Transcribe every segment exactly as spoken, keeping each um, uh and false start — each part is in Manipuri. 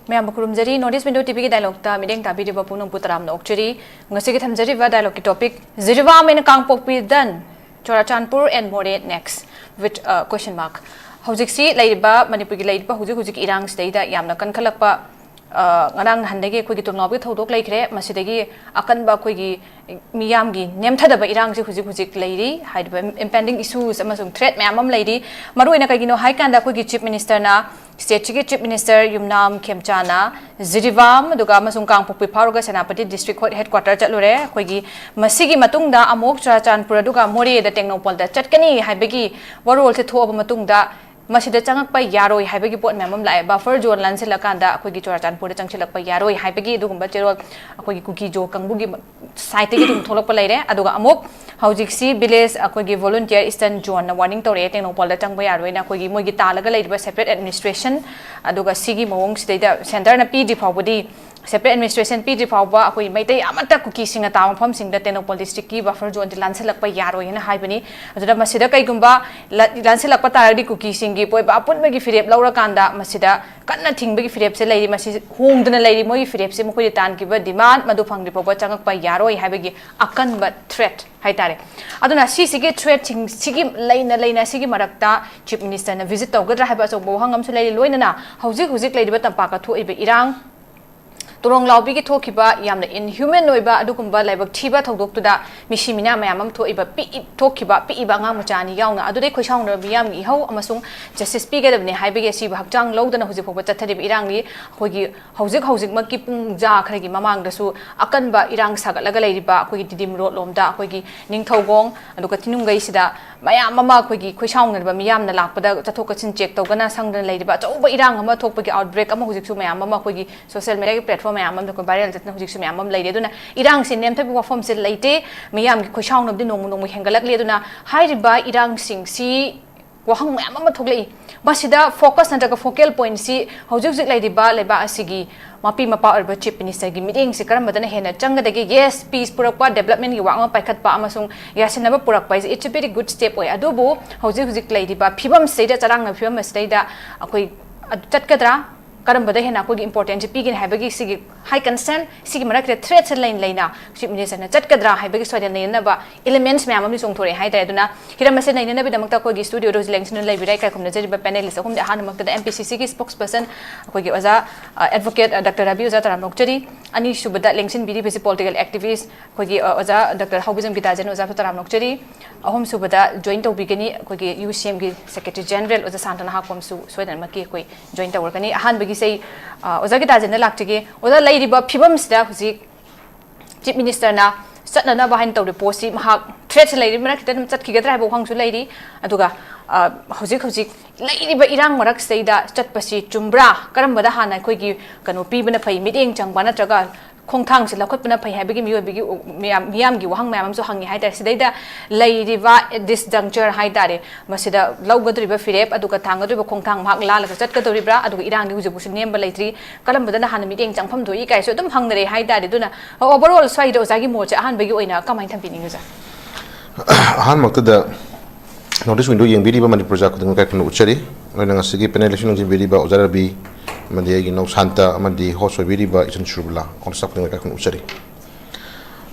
ꯃꯌꯥꯝꯕꯨ ꯈꯨꯔꯨꯝꯖꯔꯤ꯫ North East Window ꯇꯤꯚꯤꯒꯤ ꯗꯥꯏꯂꯣꯛꯇ ꯃꯤꯠꯌꯦꯡ ꯇꯥꯕꯤꯔꯤꯕ ꯄꯨꯝꯅꯃꯛꯄꯨ ꯇꯔꯥꯝꯅ ꯑꯣꯛꯆꯔꯤ꯫ ꯉꯁꯤꯒꯤ ꯊꯝꯖꯔꯤꯕ ꯗꯥꯏꯂꯣꯛꯀꯤ topic, Jiribam and Kangpokpi done, Churachandpur and Moreh next with question mark. ꯍꯧꯖꯤꯛꯁꯤ ꯂꯩꯔꯤꯕ, ꯃꯅꯤꯄꯨꯔꯒꯤ ꯂꯩꯔꯤꯕ ꯍꯧꯖꯤꯛ ꯍꯧꯖꯤꯛ ꯏꯔꯥꯡꯁꯤꯗꯩꯗ ꯌꯥꯝꯅ ꯀꯟꯈꯠꯂꯛꯄ, ꯑ, ꯉꯔꯥꯡ ꯅꯍꯥꯟꯗꯒꯤ ꯑꯩꯈꯣꯏꯒꯤ ꯇꯨꯡꯂꯥꯎꯕꯒꯤ ꯊꯧꯗꯣꯛ ꯂꯩꯈ꯭ꯔꯦ꯫ ꯃꯁꯤꯗꯒꯤ ꯑꯀꯟꯕ ꯑꯩꯈꯣꯏꯒꯤ ꯃꯤꯌꯥꯝꯒꯤ ꯅꯦꯝꯊꯗꯕ ꯏꯔꯥꯡꯁꯦ ꯍꯧꯖꯤꯛ ꯍꯧꯖꯤꯛ ꯂꯩꯔꯤ꯫ ꯍꯥꯏꯔꯤꯕ impending issues ꯑꯃꯁꯨꯡ threat ꯃꯌꯥꯝ ꯑꯃ ꯂꯩꯔꯤ꯫ ꯃꯔꯨꯑꯣꯏꯅ ꯀꯩꯒꯤꯅꯣ ꯍꯥꯏꯀꯥꯟꯗ ꯑꯩꯈꯣꯏꯒꯤ ꯆꯤꯐ ꯃꯤꯅꯤꯁꯇꯔꯅ, ꯁ꯭ꯇꯦꯠꯁꯤꯒꯤ ꯆꯤꯐ ꯃꯤꯅꯤꯁꯇꯔ ꯌꯨꯝꯅꯥꯝ ꯈꯦꯝꯆꯥꯅ ꯖꯤꯔꯤꯕꯥꯝ ꯑꯗꯨꯒ ꯑꯃꯁꯨꯡ ꯀꯥꯡꯄꯣꯛꯄꯤ ꯐꯥꯎꯔꯒ ꯁꯦꯅꯥꯄꯇꯤ ꯗꯤꯁꯇ꯭ꯔꯤꯛ ꯍꯣꯏ ꯍꯦꯗꯀ꯭ꯋꯥꯇꯔ ꯆꯠꯂꯨꯔꯦ꯫ ꯑꯩꯈꯣꯏꯒꯤ ꯃꯁꯤꯒꯤ ꯃꯇꯨꯡꯗ ꯑꯃꯨꯛ ꯆꯨꯔꯥꯆꯥꯟꯄꯨꯔ ꯑꯗꯨꯒ ꯃꯣꯔꯦꯗ ꯇꯦꯡꯅꯧꯄꯜꯗ ꯆꯠꯀꯅꯤ ꯍꯥꯏꯕꯒꯤ ꯋꯥꯔꯣꯜꯁꯦ ꯊꯣꯛꯑꯕ ꯃꯇꯨꯡꯗ ꯃꯁꯤꯗ ꯆꯪꯉꯛꯄ ꯌꯥꯔꯣꯏ ꯍꯥꯏꯕꯒꯤ ꯄꯣꯠ ꯃꯌꯥꯝ ꯑꯃ ꯂꯥꯛꯑꯦ꯫ ꯕꯐꯔ ꯖꯣꯟ ꯂꯥꯟꯁꯤꯜꯂꯀꯥꯟꯗ ꯑꯩꯈꯣꯏꯒꯤ ꯆꯨꯔꯥꯆꯥꯟꯄꯨꯔꯗ ꯆꯪꯁꯤꯜꯂꯛꯄ ꯌꯥꯔꯣꯏ ꯍꯥꯏꯕꯒꯤ ꯑꯗꯨꯒꯨꯝꯕ ꯆꯦꯔꯣꯜ ꯑꯩꯈꯣꯏꯒꯤ ꯀꯨꯀꯤ ꯖꯣ ꯀꯥꯡꯕꯨꯒꯤ ꯁꯥꯏꯠꯇꯒꯤ ꯑꯗꯨꯝ ꯊꯣꯛꯂꯛꯄ ꯂꯩꯔꯦ꯫ ꯑꯗꯨꯒ ꯑꯃꯨꯛ ꯍꯧꯖꯤꯛꯁꯤ ꯚꯤꯂꯦꯖ ꯑꯩꯈꯣꯏꯒꯤ ꯚꯣꯂꯨꯟꯇꯤꯌꯔ ꯏꯁꯇꯔꯟ ꯖꯣꯟꯅ ꯋꯥꯔꯅꯤꯡ ꯇꯧꯔꯛꯑꯦ, ꯇꯦꯡꯅꯧꯄꯜꯗ ꯆꯪꯕ ꯌꯥꯔꯣꯏꯅ꯫ ꯑꯩꯈꯣꯏꯒꯤ ꯃꯣꯏꯒꯤ ꯇꯥꯜꯂꯒ ꯂꯩꯔꯤꯕ ꯁꯦꯄꯔꯦꯠ ꯑꯦꯗꯃꯤꯅꯤꯁꯇ꯭ꯔꯦꯁꯟ, ꯑꯗꯨꯒ ꯁꯤꯒꯤ ꯃꯑꯣꯡꯁꯤꯗꯩꯗ ꯁꯦꯟꯇꯔꯅ ꯄꯤꯗ꯭ꯔꯤ ꯐꯥꯎꯕꯗꯤ, ꯁꯦꯄꯔꯦꯠ ꯑꯦꯗꯃꯤꯅꯤꯁꯇ꯭ꯔꯦꯁꯟ ꯄꯤꯗ꯭ꯔꯤ ꯐꯥꯎꯕ ꯑꯩꯈꯣꯏ ꯃꯩꯇꯩ ꯑꯃꯠꯇ ꯀꯨꯀꯤꯁꯤꯡꯅ ꯇꯥꯕ ꯃꯐꯝꯁꯤꯡꯗ ꯇꯦꯡꯅꯧꯄꯜ ꯗꯤꯁꯇ꯭ꯔꯤꯛꯀꯤ ꯕꯐꯔ ꯖꯣꯟꯗꯤ ꯂꯥꯟꯁꯤꯜꯂꯛꯄ ꯌꯥꯔꯣꯏ ꯍꯥꯏꯅ ꯍꯥꯏꯕꯅꯤ꯫ ꯑꯗꯨꯅ ꯃꯁꯤꯗ ꯀꯩꯒꯨꯝꯕ ꯂ-, ꯂꯥꯟꯁꯤꯜꯂꯛꯄ ꯇꯥꯔꯒꯗꯤ ꯀꯨꯀꯤꯁꯤꯡꯒꯤ ꯄꯣꯏꯕ ꯑꯄꯨꯟꯕꯒꯤ ꯐꯤꯔꯦꯞ ꯂꯧꯔꯀꯥꯟꯗ ꯃꯁꯤꯗ ꯀꯟꯅ ꯊꯤꯡꯕꯒꯤ ꯐꯤꯔꯦꯞꯁꯦ ꯂꯩꯔꯤ꯫ ꯃꯁꯤ ꯍꯣꯡꯗꯅ ꯂꯩꯔꯤ꯫ ꯃꯣꯏꯒꯤ ꯐꯤꯔꯦꯞꯁꯦ ꯃꯈꯣꯏꯅ ꯇꯥꯟꯈꯤꯕ ꯗꯤꯃꯥꯟ ꯃꯗꯨ ꯐꯪꯗ꯭ꯔꯤ ꯐꯥꯎꯕ ꯆꯪꯉꯛꯄ ꯌꯥꯔꯣꯏ ꯍꯥꯏꯕꯒꯤ ꯑꯀꯟꯕ ꯊ꯭ꯔꯦꯠ ꯍꯥꯏꯇꯥꯔꯦ꯫ ꯑꯗꯨꯅ ꯁꯤꯁꯤꯒꯤ ꯊ꯭ꯔꯦꯠꯁꯤꯡ ꯁꯤꯒꯤ ꯂꯩꯅ ꯂꯩꯅ ꯁꯤꯒꯤ ꯃꯔꯛꯇ ꯆꯤꯐ ꯃꯤꯅꯤꯁꯇꯔꯅ ꯚꯤꯖꯤꯠ ꯇꯧꯒꯗ꯭ꯔꯥ ꯍꯥꯏꯕ ꯑꯆꯧꯕ ꯋꯥꯍꯪ ꯑꯃꯁꯨ ꯂꯩꯔꯤ꯫ ꯂꯣꯏꯅꯅ ꯍꯧꯖꯤꯛ ꯍꯧꯖꯤꯛ ꯂꯩꯔꯤꯕ ꯇꯝꯄꯥꯛꯇ ꯊꯣꯛꯏꯕ ꯏꯔꯥꯡ, ꯇꯨꯔꯣꯡ ꯂꯥꯎꯕꯤꯒꯤ ꯊꯣꯛꯈꯤꯕ ꯌꯥꯝꯅ inhuman ꯑꯣꯏꯕ ꯑꯗꯨꯒꯨꯝꯕ ꯂꯥꯏꯕꯛ ꯊꯤꯕ ꯊꯧꯗꯣꯛꯇꯨꯗ ꯃꯤꯁꯤ ꯃꯤꯅꯥ ꯃꯌꯥꯝ ꯑꯃ ꯊꯣꯛꯏꯕ, ꯄꯤꯛꯏ-, ꯊꯣꯛꯈꯤꯕ ꯄꯤꯛꯏꯕ ꯑꯉꯥꯡ ꯃꯆꯥ ꯑꯅꯤ ꯌꯥꯎꯅ꯫ ꯑꯗꯨꯗꯩ ꯈꯣꯏꯁꯥꯎꯅꯔꯕ ꯃꯤꯌꯥꯝꯒꯤ ꯏꯍꯧ ꯑꯃꯁꯨꯡ ꯖꯁꯇꯤꯁ ꯄꯤꯒꯗꯕꯅꯤ ꯍꯥꯏꯕꯒꯤ ꯑꯁꯤꯕ ꯍꯛꯆꯥꯡ ꯂꯧꯗꯅ ꯍꯧꯖꯤꯛ ꯐꯥꯎꯕ ꯆꯠꯊꯔꯤꯕ ꯏꯔꯥꯡꯅꯤ꯫ ꯑꯩꯈꯣꯏꯒꯤ ꯍꯧꯖꯤꯛ ꯍꯧꯖꯤꯛꯃꯛꯀꯤ ꯄꯨꯡꯖꯥ ꯈꯔꯒꯤ ꯃꯃꯥꯡꯗꯁꯨ ꯑꯀꯟꯕ ꯏꯔꯥꯡ ꯁꯥꯒꯠꯂꯒ ꯂꯩꯔꯤꯕ ꯑꯩꯈꯣꯏꯒꯤ ꯇꯤꯗꯤꯝ ꯔꯣꯗ ꯂꯣꯝꯗ ꯑꯩꯈꯣꯏꯒꯤ ꯅꯤꯡꯊꯧꯈꯣꯡ ꯑꯗꯨꯒ ꯊꯤꯅꯨꯡꯒꯩꯁꯤꯗ ꯃꯌꯥꯝ ꯑꯃ ꯑꯩꯈꯣꯏꯒꯤ ꯈꯣꯏꯁꯥꯎꯅꯔꯕ ꯃꯤꯌꯥꯝꯅ ꯂꯥꯛꯄꯗ ꯆꯠꯊꯣꯛ ꯆꯠꯁꯤꯟ ꯆꯦꯛ ꯇꯧꯗꯅ ꯁꯪꯗꯅ ꯂꯩꯔꯤꯕ ꯑꯆꯧꯕ ꯏꯔꯥꯡ ꯑꯃ ꯊꯣꯛꯄꯒꯤ ꯑꯥꯎꯠꯕ꯭ꯔꯦꯛ ꯑꯃ ꯍꯧꯖꯤꯛꯁꯨ ꯃꯌꯥꯝ ꯑꯃ ꯑꯩꯈꯣꯏꯒꯤ ꯁꯣꯁꯤꯌꯦꯜ ꯃꯦꯗꯤꯌꯥꯒꯤ ꯄ꯭ꯂꯦꯠꯐꯣꯔꯝ ꯃꯌꯥꯝ ꯑꯃꯗ ꯑꯩꯈꯣꯏ ꯚꯥꯏꯔꯦꯜ ꯆꯠꯇꯅ ꯍꯧꯖꯤꯛꯁꯨ ꯃꯌꯥꯝ ꯑꯃ ꯂꯩꯔꯤ꯫ ꯑꯗꯨꯅ ꯏꯔꯥꯡꯁꯤ ꯅꯦꯝꯊꯕꯒꯤ ꯋꯥꯐꯝꯁꯦ ꯂꯩꯇꯦ꯫ ꯃꯤꯌꯥꯝꯒꯤ ꯈꯣꯏꯁꯥꯎꯅꯕꯗꯤ ꯅꯣꯡꯃ ꯅꯣꯡꯃ ꯍꯦꯟꯒꯠꯂꯛꯂꯤ꯫ ꯑꯗꯨꯅ ꯍꯥꯏꯔꯤꯕ ꯏꯔꯥꯡꯁꯤꯡꯁꯤ ꯋꯥꯍꯪ ꯃꯌꯥꯝ ꯑꯃ ꯊꯣꯛꯂꯛꯏ꯫ ꯃꯁꯤꯗ ꯐꯣꯀꯁ ꯅꯠꯇ꯭ꯔꯒ ꯐꯣꯀꯦꯜ ꯄꯣꯏꯟꯠꯁꯤ ꯍꯧꯖꯤꯛ ꯍꯧꯖꯤꯛ ꯂꯩꯔꯤꯕ ꯂꯩꯕꯥꯛ ꯑꯁꯤꯒꯤ ꯃꯄꯤ ꯃꯄꯥ ꯑꯣꯏꯔꯤꯕ ꯆꯤꯐ ꯃꯤꯅꯤꯁꯇꯔꯒꯤ ꯃꯤꯠꯌꯦꯡꯁꯤ ꯀꯔꯝꯕꯗꯅ ꯍꯦꯟꯅ ꯆꯪꯒꯗꯒꯦ? ꯌꯦꯁ, ꯄꯤꯁ ꯄꯨꯔꯛꯄ, ꯗꯦꯕꯂꯞꯃꯦꯟꯒꯤ ꯋꯥ ꯑꯃ ꯄꯥꯏꯈꯠꯄ ꯑꯃꯁꯨꯡ ꯌꯥꯁꯤꯟꯅꯕ ꯄꯨꯔꯛꯄ ꯍꯥꯏꯁꯦ it's a very good step ꯑꯣꯏ꯫ ꯑꯗꯨꯕꯨ ꯍꯧꯖꯤꯛ ꯍꯧꯖꯤꯛ ꯂꯩꯔꯤꯕ ꯐꯤꯕꯝꯁꯤꯗꯩꯗ, ꯆꯔꯥꯡꯅꯕ ꯐꯤꯕꯝ ꯑꯁꯤꯗꯩꯗ ꯑꯩꯈꯣꯏ ꯑꯗꯨ ꯆꯠꯀꯗ꯭ꯔꯥ? ꯀꯔꯝꯕꯗ ꯍꯦꯟꯅ ꯑꯩꯈꯣꯏꯒꯤ importance ꯄꯤꯒꯅꯤ ꯍꯥꯏꯕꯒꯤ ꯁꯤꯒꯤ high concern, ꯁꯤꯒꯤ ꯃꯔꯛꯇ threat ꯁꯦ ꯂꯩꯅ ꯂꯩꯅ Chief Minister ꯅ ꯆꯠꯀꯗ꯭ꯔꯥ ꯍꯥꯏꯕꯒꯤ ꯁꯣꯏꯗꯅ ꯅꯩꯅꯅꯕ elements ꯃꯌꯥꯝ ꯑꯃ ꯆꯣꯡꯊꯣꯔꯛꯑꯦ ꯍꯥꯏꯇꯥꯔꯦ꯫ ꯑꯗꯨꯅ ꯍꯤꯔꯝ ꯑꯁꯤ ꯅꯩꯅꯅꯕꯒꯤꯗꯃꯛꯇ ꯑꯩꯈꯣꯏꯒꯤ studio ꯗ ꯍꯧꯖꯤꯛ ꯂꯦꯡꯁꯤꯟꯗꯨꯅ ꯂꯩꯕꯤꯔꯦ ꯏꯀꯥꯏ ꯈꯨꯝꯅꯖꯔꯤꯕ panelist ꯑꯍꯨꯝꯗ꯫ ꯑꯍꯥꯟꯕꯃꯛꯇꯗ M P C C ꯒꯤ spokesperson ꯑꯩꯈꯣꯏꯒꯤ ꯑꯣꯖꯥ, ꯑ, advocate, ꯑ, Doctor ꯔꯕꯤ ꯑꯣꯖꯥ ꯇꯔꯥꯝ ꯅꯣꯛꯆꯔꯤ꯫ ꯑꯅꯤꯁꯨꯕꯗ ꯂꯦꯡꯁꯤꯟꯕꯤꯔꯤꯕꯁꯤ political activist ꯑꯩꯈꯣꯏꯒꯤ, ꯑ, ꯑꯣꯖꯥ Doctor ꯍꯥꯎꯕꯤꯖꯝ ꯒꯤꯇꯥꯖꯦꯟ ꯑꯣꯖꯥꯁꯨ ꯇꯔꯥꯝ ꯅꯣꯛꯆꯔꯤ꯫ ꯑꯍꯨꯝꯁꯨꯕꯗ join ꯇꯧꯕꯤꯒꯅꯤ ꯑꯩꯈꯣꯏꯒꯤ U C M ꯒꯤ Secretary General ꯑꯣꯖꯥ ꯁꯥꯟꯇꯅ ꯍꯥꯀꯣꯝꯁꯨ ꯁꯣꯏꯗꯅꯃꯛꯀꯤ ꯑꯩꯈꯣꯏ join ꯇꯧꯔꯛꯀꯅꯤ꯫ ꯑꯍꯥꯟꯕꯒꯤꯁꯦ ꯑꯩ, ꯑ, ꯑꯣꯖꯥ ꯒꯤꯇꯥꯖꯦꯟꯗ ꯂꯥꯛꯆꯒꯦ꯫ ꯑꯣꯖꯥ, ꯂꯩꯔꯤꯕ ꯐꯤꯕꯝꯁꯤꯗ ꯍꯧꯖꯤꯛ Chief Minister ꯅ ꯆꯠꯅꯅꯕ ꯍꯥꯏꯅ ꯇꯧꯔꯤꯕ ꯄꯣꯠꯁꯤ ꯃꯍꯥꯛ threat ꯁꯦ ꯂꯩꯔꯤ, ꯃꯔꯛ ꯈꯤꯇꯪ ꯑꯗꯨꯝ ꯆꯠꯈꯤꯒꯗ꯭ꯔꯥ ꯍꯥꯏꯕ ꯋꯥꯍꯪꯁꯨ ꯂꯩꯔꯤ꯫ ꯑꯗꯨꯒ, ꯑ, ꯍꯧꯖꯤꯛ ꯍꯧꯖꯤꯛ ꯂꯩꯔꯤꯕ ꯏꯔꯥꯡ ꯃꯔꯛꯁꯤꯗꯩꯗ ꯆꯠꯄꯁꯤ ꯆꯨꯝꯕ꯭ꯔꯥ? ꯀꯔꯝꯕꯗ ꯍꯥꯟꯅ ꯑꯩꯈꯣꯏꯒꯤ ꯀꯩꯅꯣ ꯄꯤꯕꯅ ꯐꯩ, ꯃꯤꯠꯌꯦꯡ ꯆꯪꯕ ꯅꯠꯇ꯭ꯔꯒ ꯈꯣꯡꯊꯥꯡꯁꯤ ꯂꯧꯈꯠꯄꯅ ꯐꯩ ꯍꯥꯏꯕꯒꯤ ꯃꯤꯑꯣꯏꯕꯒꯤ ꯃꯤꯌꯥꯝ, ꯃꯤꯌꯥꯝꯒꯤ ꯋꯥꯍꯪ ꯃꯌꯥꯝ ꯑꯃꯁꯨ ꯍꯪꯉꯤ ꯍꯥꯏꯇꯥꯔꯦ꯫ ꯁꯤꯗꯩꯗ ꯂꯩꯔꯤꯕ at this juncture ꯍꯥꯏꯇꯥꯔꯦ, ꯃꯁꯤꯗ ꯂꯧꯒꯗꯧꯔꯤꯕ ꯐꯤꯔꯦꯞ ꯑꯗꯨꯒ ꯊꯥꯡꯒꯗꯧꯔꯤꯕ ꯈꯣꯡꯊꯥꯡ ꯃꯍꯥꯛ ꯂꯥꯜꯂꯒ ꯆꯠꯀꯗꯧꯔꯤꯕ꯭ꯔꯥ? ꯑꯗꯨꯒ ꯏꯔꯥꯡꯗꯤ ꯍꯧꯖꯤꯛ ꯐꯥꯎꯁꯨ ꯅꯦꯝꯕ ꯂꯩꯇ꯭ꯔꯤ, ꯀꯔꯝꯕꯗꯅ ꯍꯥꯟꯅ ꯃꯤꯠꯌꯦꯡ ꯆꯪꯐꯝ ꯊꯣꯛꯏ ꯀꯥꯏꯁꯨ ꯑꯗꯨꯝ ꯍꯪꯅꯔꯦ ꯍꯥꯏꯇꯥꯔꯦ꯫ ꯑꯗꯨꯅ overall ꯁ꯭ꯋꯥꯏꯗ ꯑꯣꯖꯥꯒꯤ ꯃꯣꯠꯁꯦ ꯑꯍꯥꯟꯕꯒꯤ ꯑꯣꯏꯅ ꯀꯃꯥꯏꯅ ꯊꯝꯕꯤꯅꯤꯡꯉꯤ ꯑꯣꯖꯥ? ꯑꯍꯥꯟꯕꯃꯛꯇꯗ North East Window ꯌꯦꯡꯕꯤꯔꯤꯕ ꯃꯅꯤꯄꯨꯔ ꯄ꯭ꯔꯖꯥ ꯈꯨꯗꯤꯡꯃꯛ ꯏꯀꯥꯏ ꯈꯨꯝꯅꯅ ꯎꯠꯆꯔꯤ꯫ ꯂꯣꯏꯅꯅ ꯉꯁꯤꯒꯤ panel ꯑꯁꯤ ꯂꯦꯡꯁꯤꯟꯕꯤꯔꯤꯕ ꯑꯣꯖꯥ ꯔꯕꯤ ꯑꯃꯗꯤ ꯑꯩꯒꯤ ꯏꯅꯥꯎ ꯁꯥꯟꯇ ꯑꯃꯗꯤ host ꯑꯣꯏꯕꯤꯔꯤꯕ ꯏꯆꯟ ꯁꯨꯔꯕꯂꯥ, ꯑꯣꯟꯁꯥꯛ ꯈꯨꯗꯤꯡꯃꯛ ꯏꯀꯥꯏ ꯈꯨꯝꯅꯅ ꯎꯠꯆꯔꯤ꯫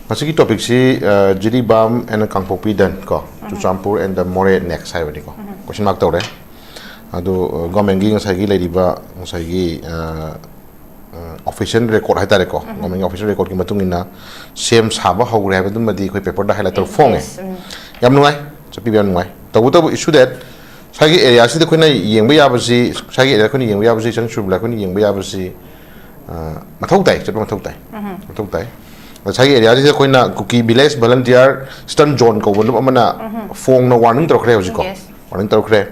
ꯉꯁꯤꯒꯤ topic ꯁꯤ, ꯑ, ꯖꯤꯔꯤꯕꯥꯝ and ꯀꯥꯡꯄꯣꯛꯄꯤ done ꯀꯣ, ꯆꯨꯔꯆꯥꯟꯄꯨꯔ and the ꯃꯣꯔꯦ next ꯍꯥꯏꯕꯅꯤꯀꯣ꯫ Question mark ꯇꯧꯔꯦ꯫ ꯑꯗꯨ, ꯑ, government ꯀꯤ ꯉꯁꯥꯏꯒꯤ ꯂꯩꯔꯤꯕ ꯉꯁꯥꯏꯒꯤ, ꯑ, ꯑ, official record ꯍꯥꯏꯇꯥꯔꯦꯀꯣ, government ꯀꯤ official record ꯀꯤ ꯃꯇꯨꯡ ꯏꯟꯅ ꯁꯦꯝ ꯁꯥꯕ ꯍꯧꯈ꯭ꯔꯦ ꯍꯥꯏꯕꯗꯨꯃꯗꯤ ꯑꯩꯈꯣꯏ paper ꯗ highlight ꯇꯧꯔ ꯐꯣꯡꯉꯦ꯫ Yes, ꯎꯝ꯫ ꯌꯥꯝ ꯅꯨꯡꯉꯥꯏ, ꯆꯠꯄꯤꯕ ꯌꯥꯝ ꯅꯨꯡꯉꯥꯏ꯫ ꯇꯧꯕꯇꯕꯨ issue that ꯉꯁꯥꯏꯒꯤ area ꯁꯤꯗ ꯑꯩꯈꯣꯏꯅ ꯌꯦꯡꯕ ꯌꯥꯕꯁꯤ, ꯉꯁꯥꯏꯒꯤ area ꯑꯩꯈꯣꯏꯅ ꯌꯦꯡꯕ ꯌꯥꯕꯁꯤ, ꯏꯆꯟ ꯁꯨꯔꯕꯂꯥ, ꯑꯩꯈꯣꯏꯅ ꯌꯦꯡꯕ ꯌꯥꯕꯁꯤ, ꯑ, ꯃꯊꯧ ꯇꯥꯏ, ꯆꯠꯄ ꯃꯊꯧ ꯇꯥꯏ꯫ ꯃꯊꯧ ꯇꯥꯏ꯫ ꯉꯁꯥꯏꯒꯤ area ꯁꯤꯗ ꯑꯩꯈꯣꯏꯅ Kuki Village Volunteer Eastern Zone ꯀꯧꯕ ꯅꯨꯞ ꯑꯃꯅ ꯐꯣꯡꯅ warning ꯇꯧꯔꯛꯈ꯭ꯔꯦ ꯍꯧꯖꯤꯛꯀꯣ꯫ Yes꯫ Warning ꯇꯧꯔꯛꯈ꯭ꯔꯦ꯫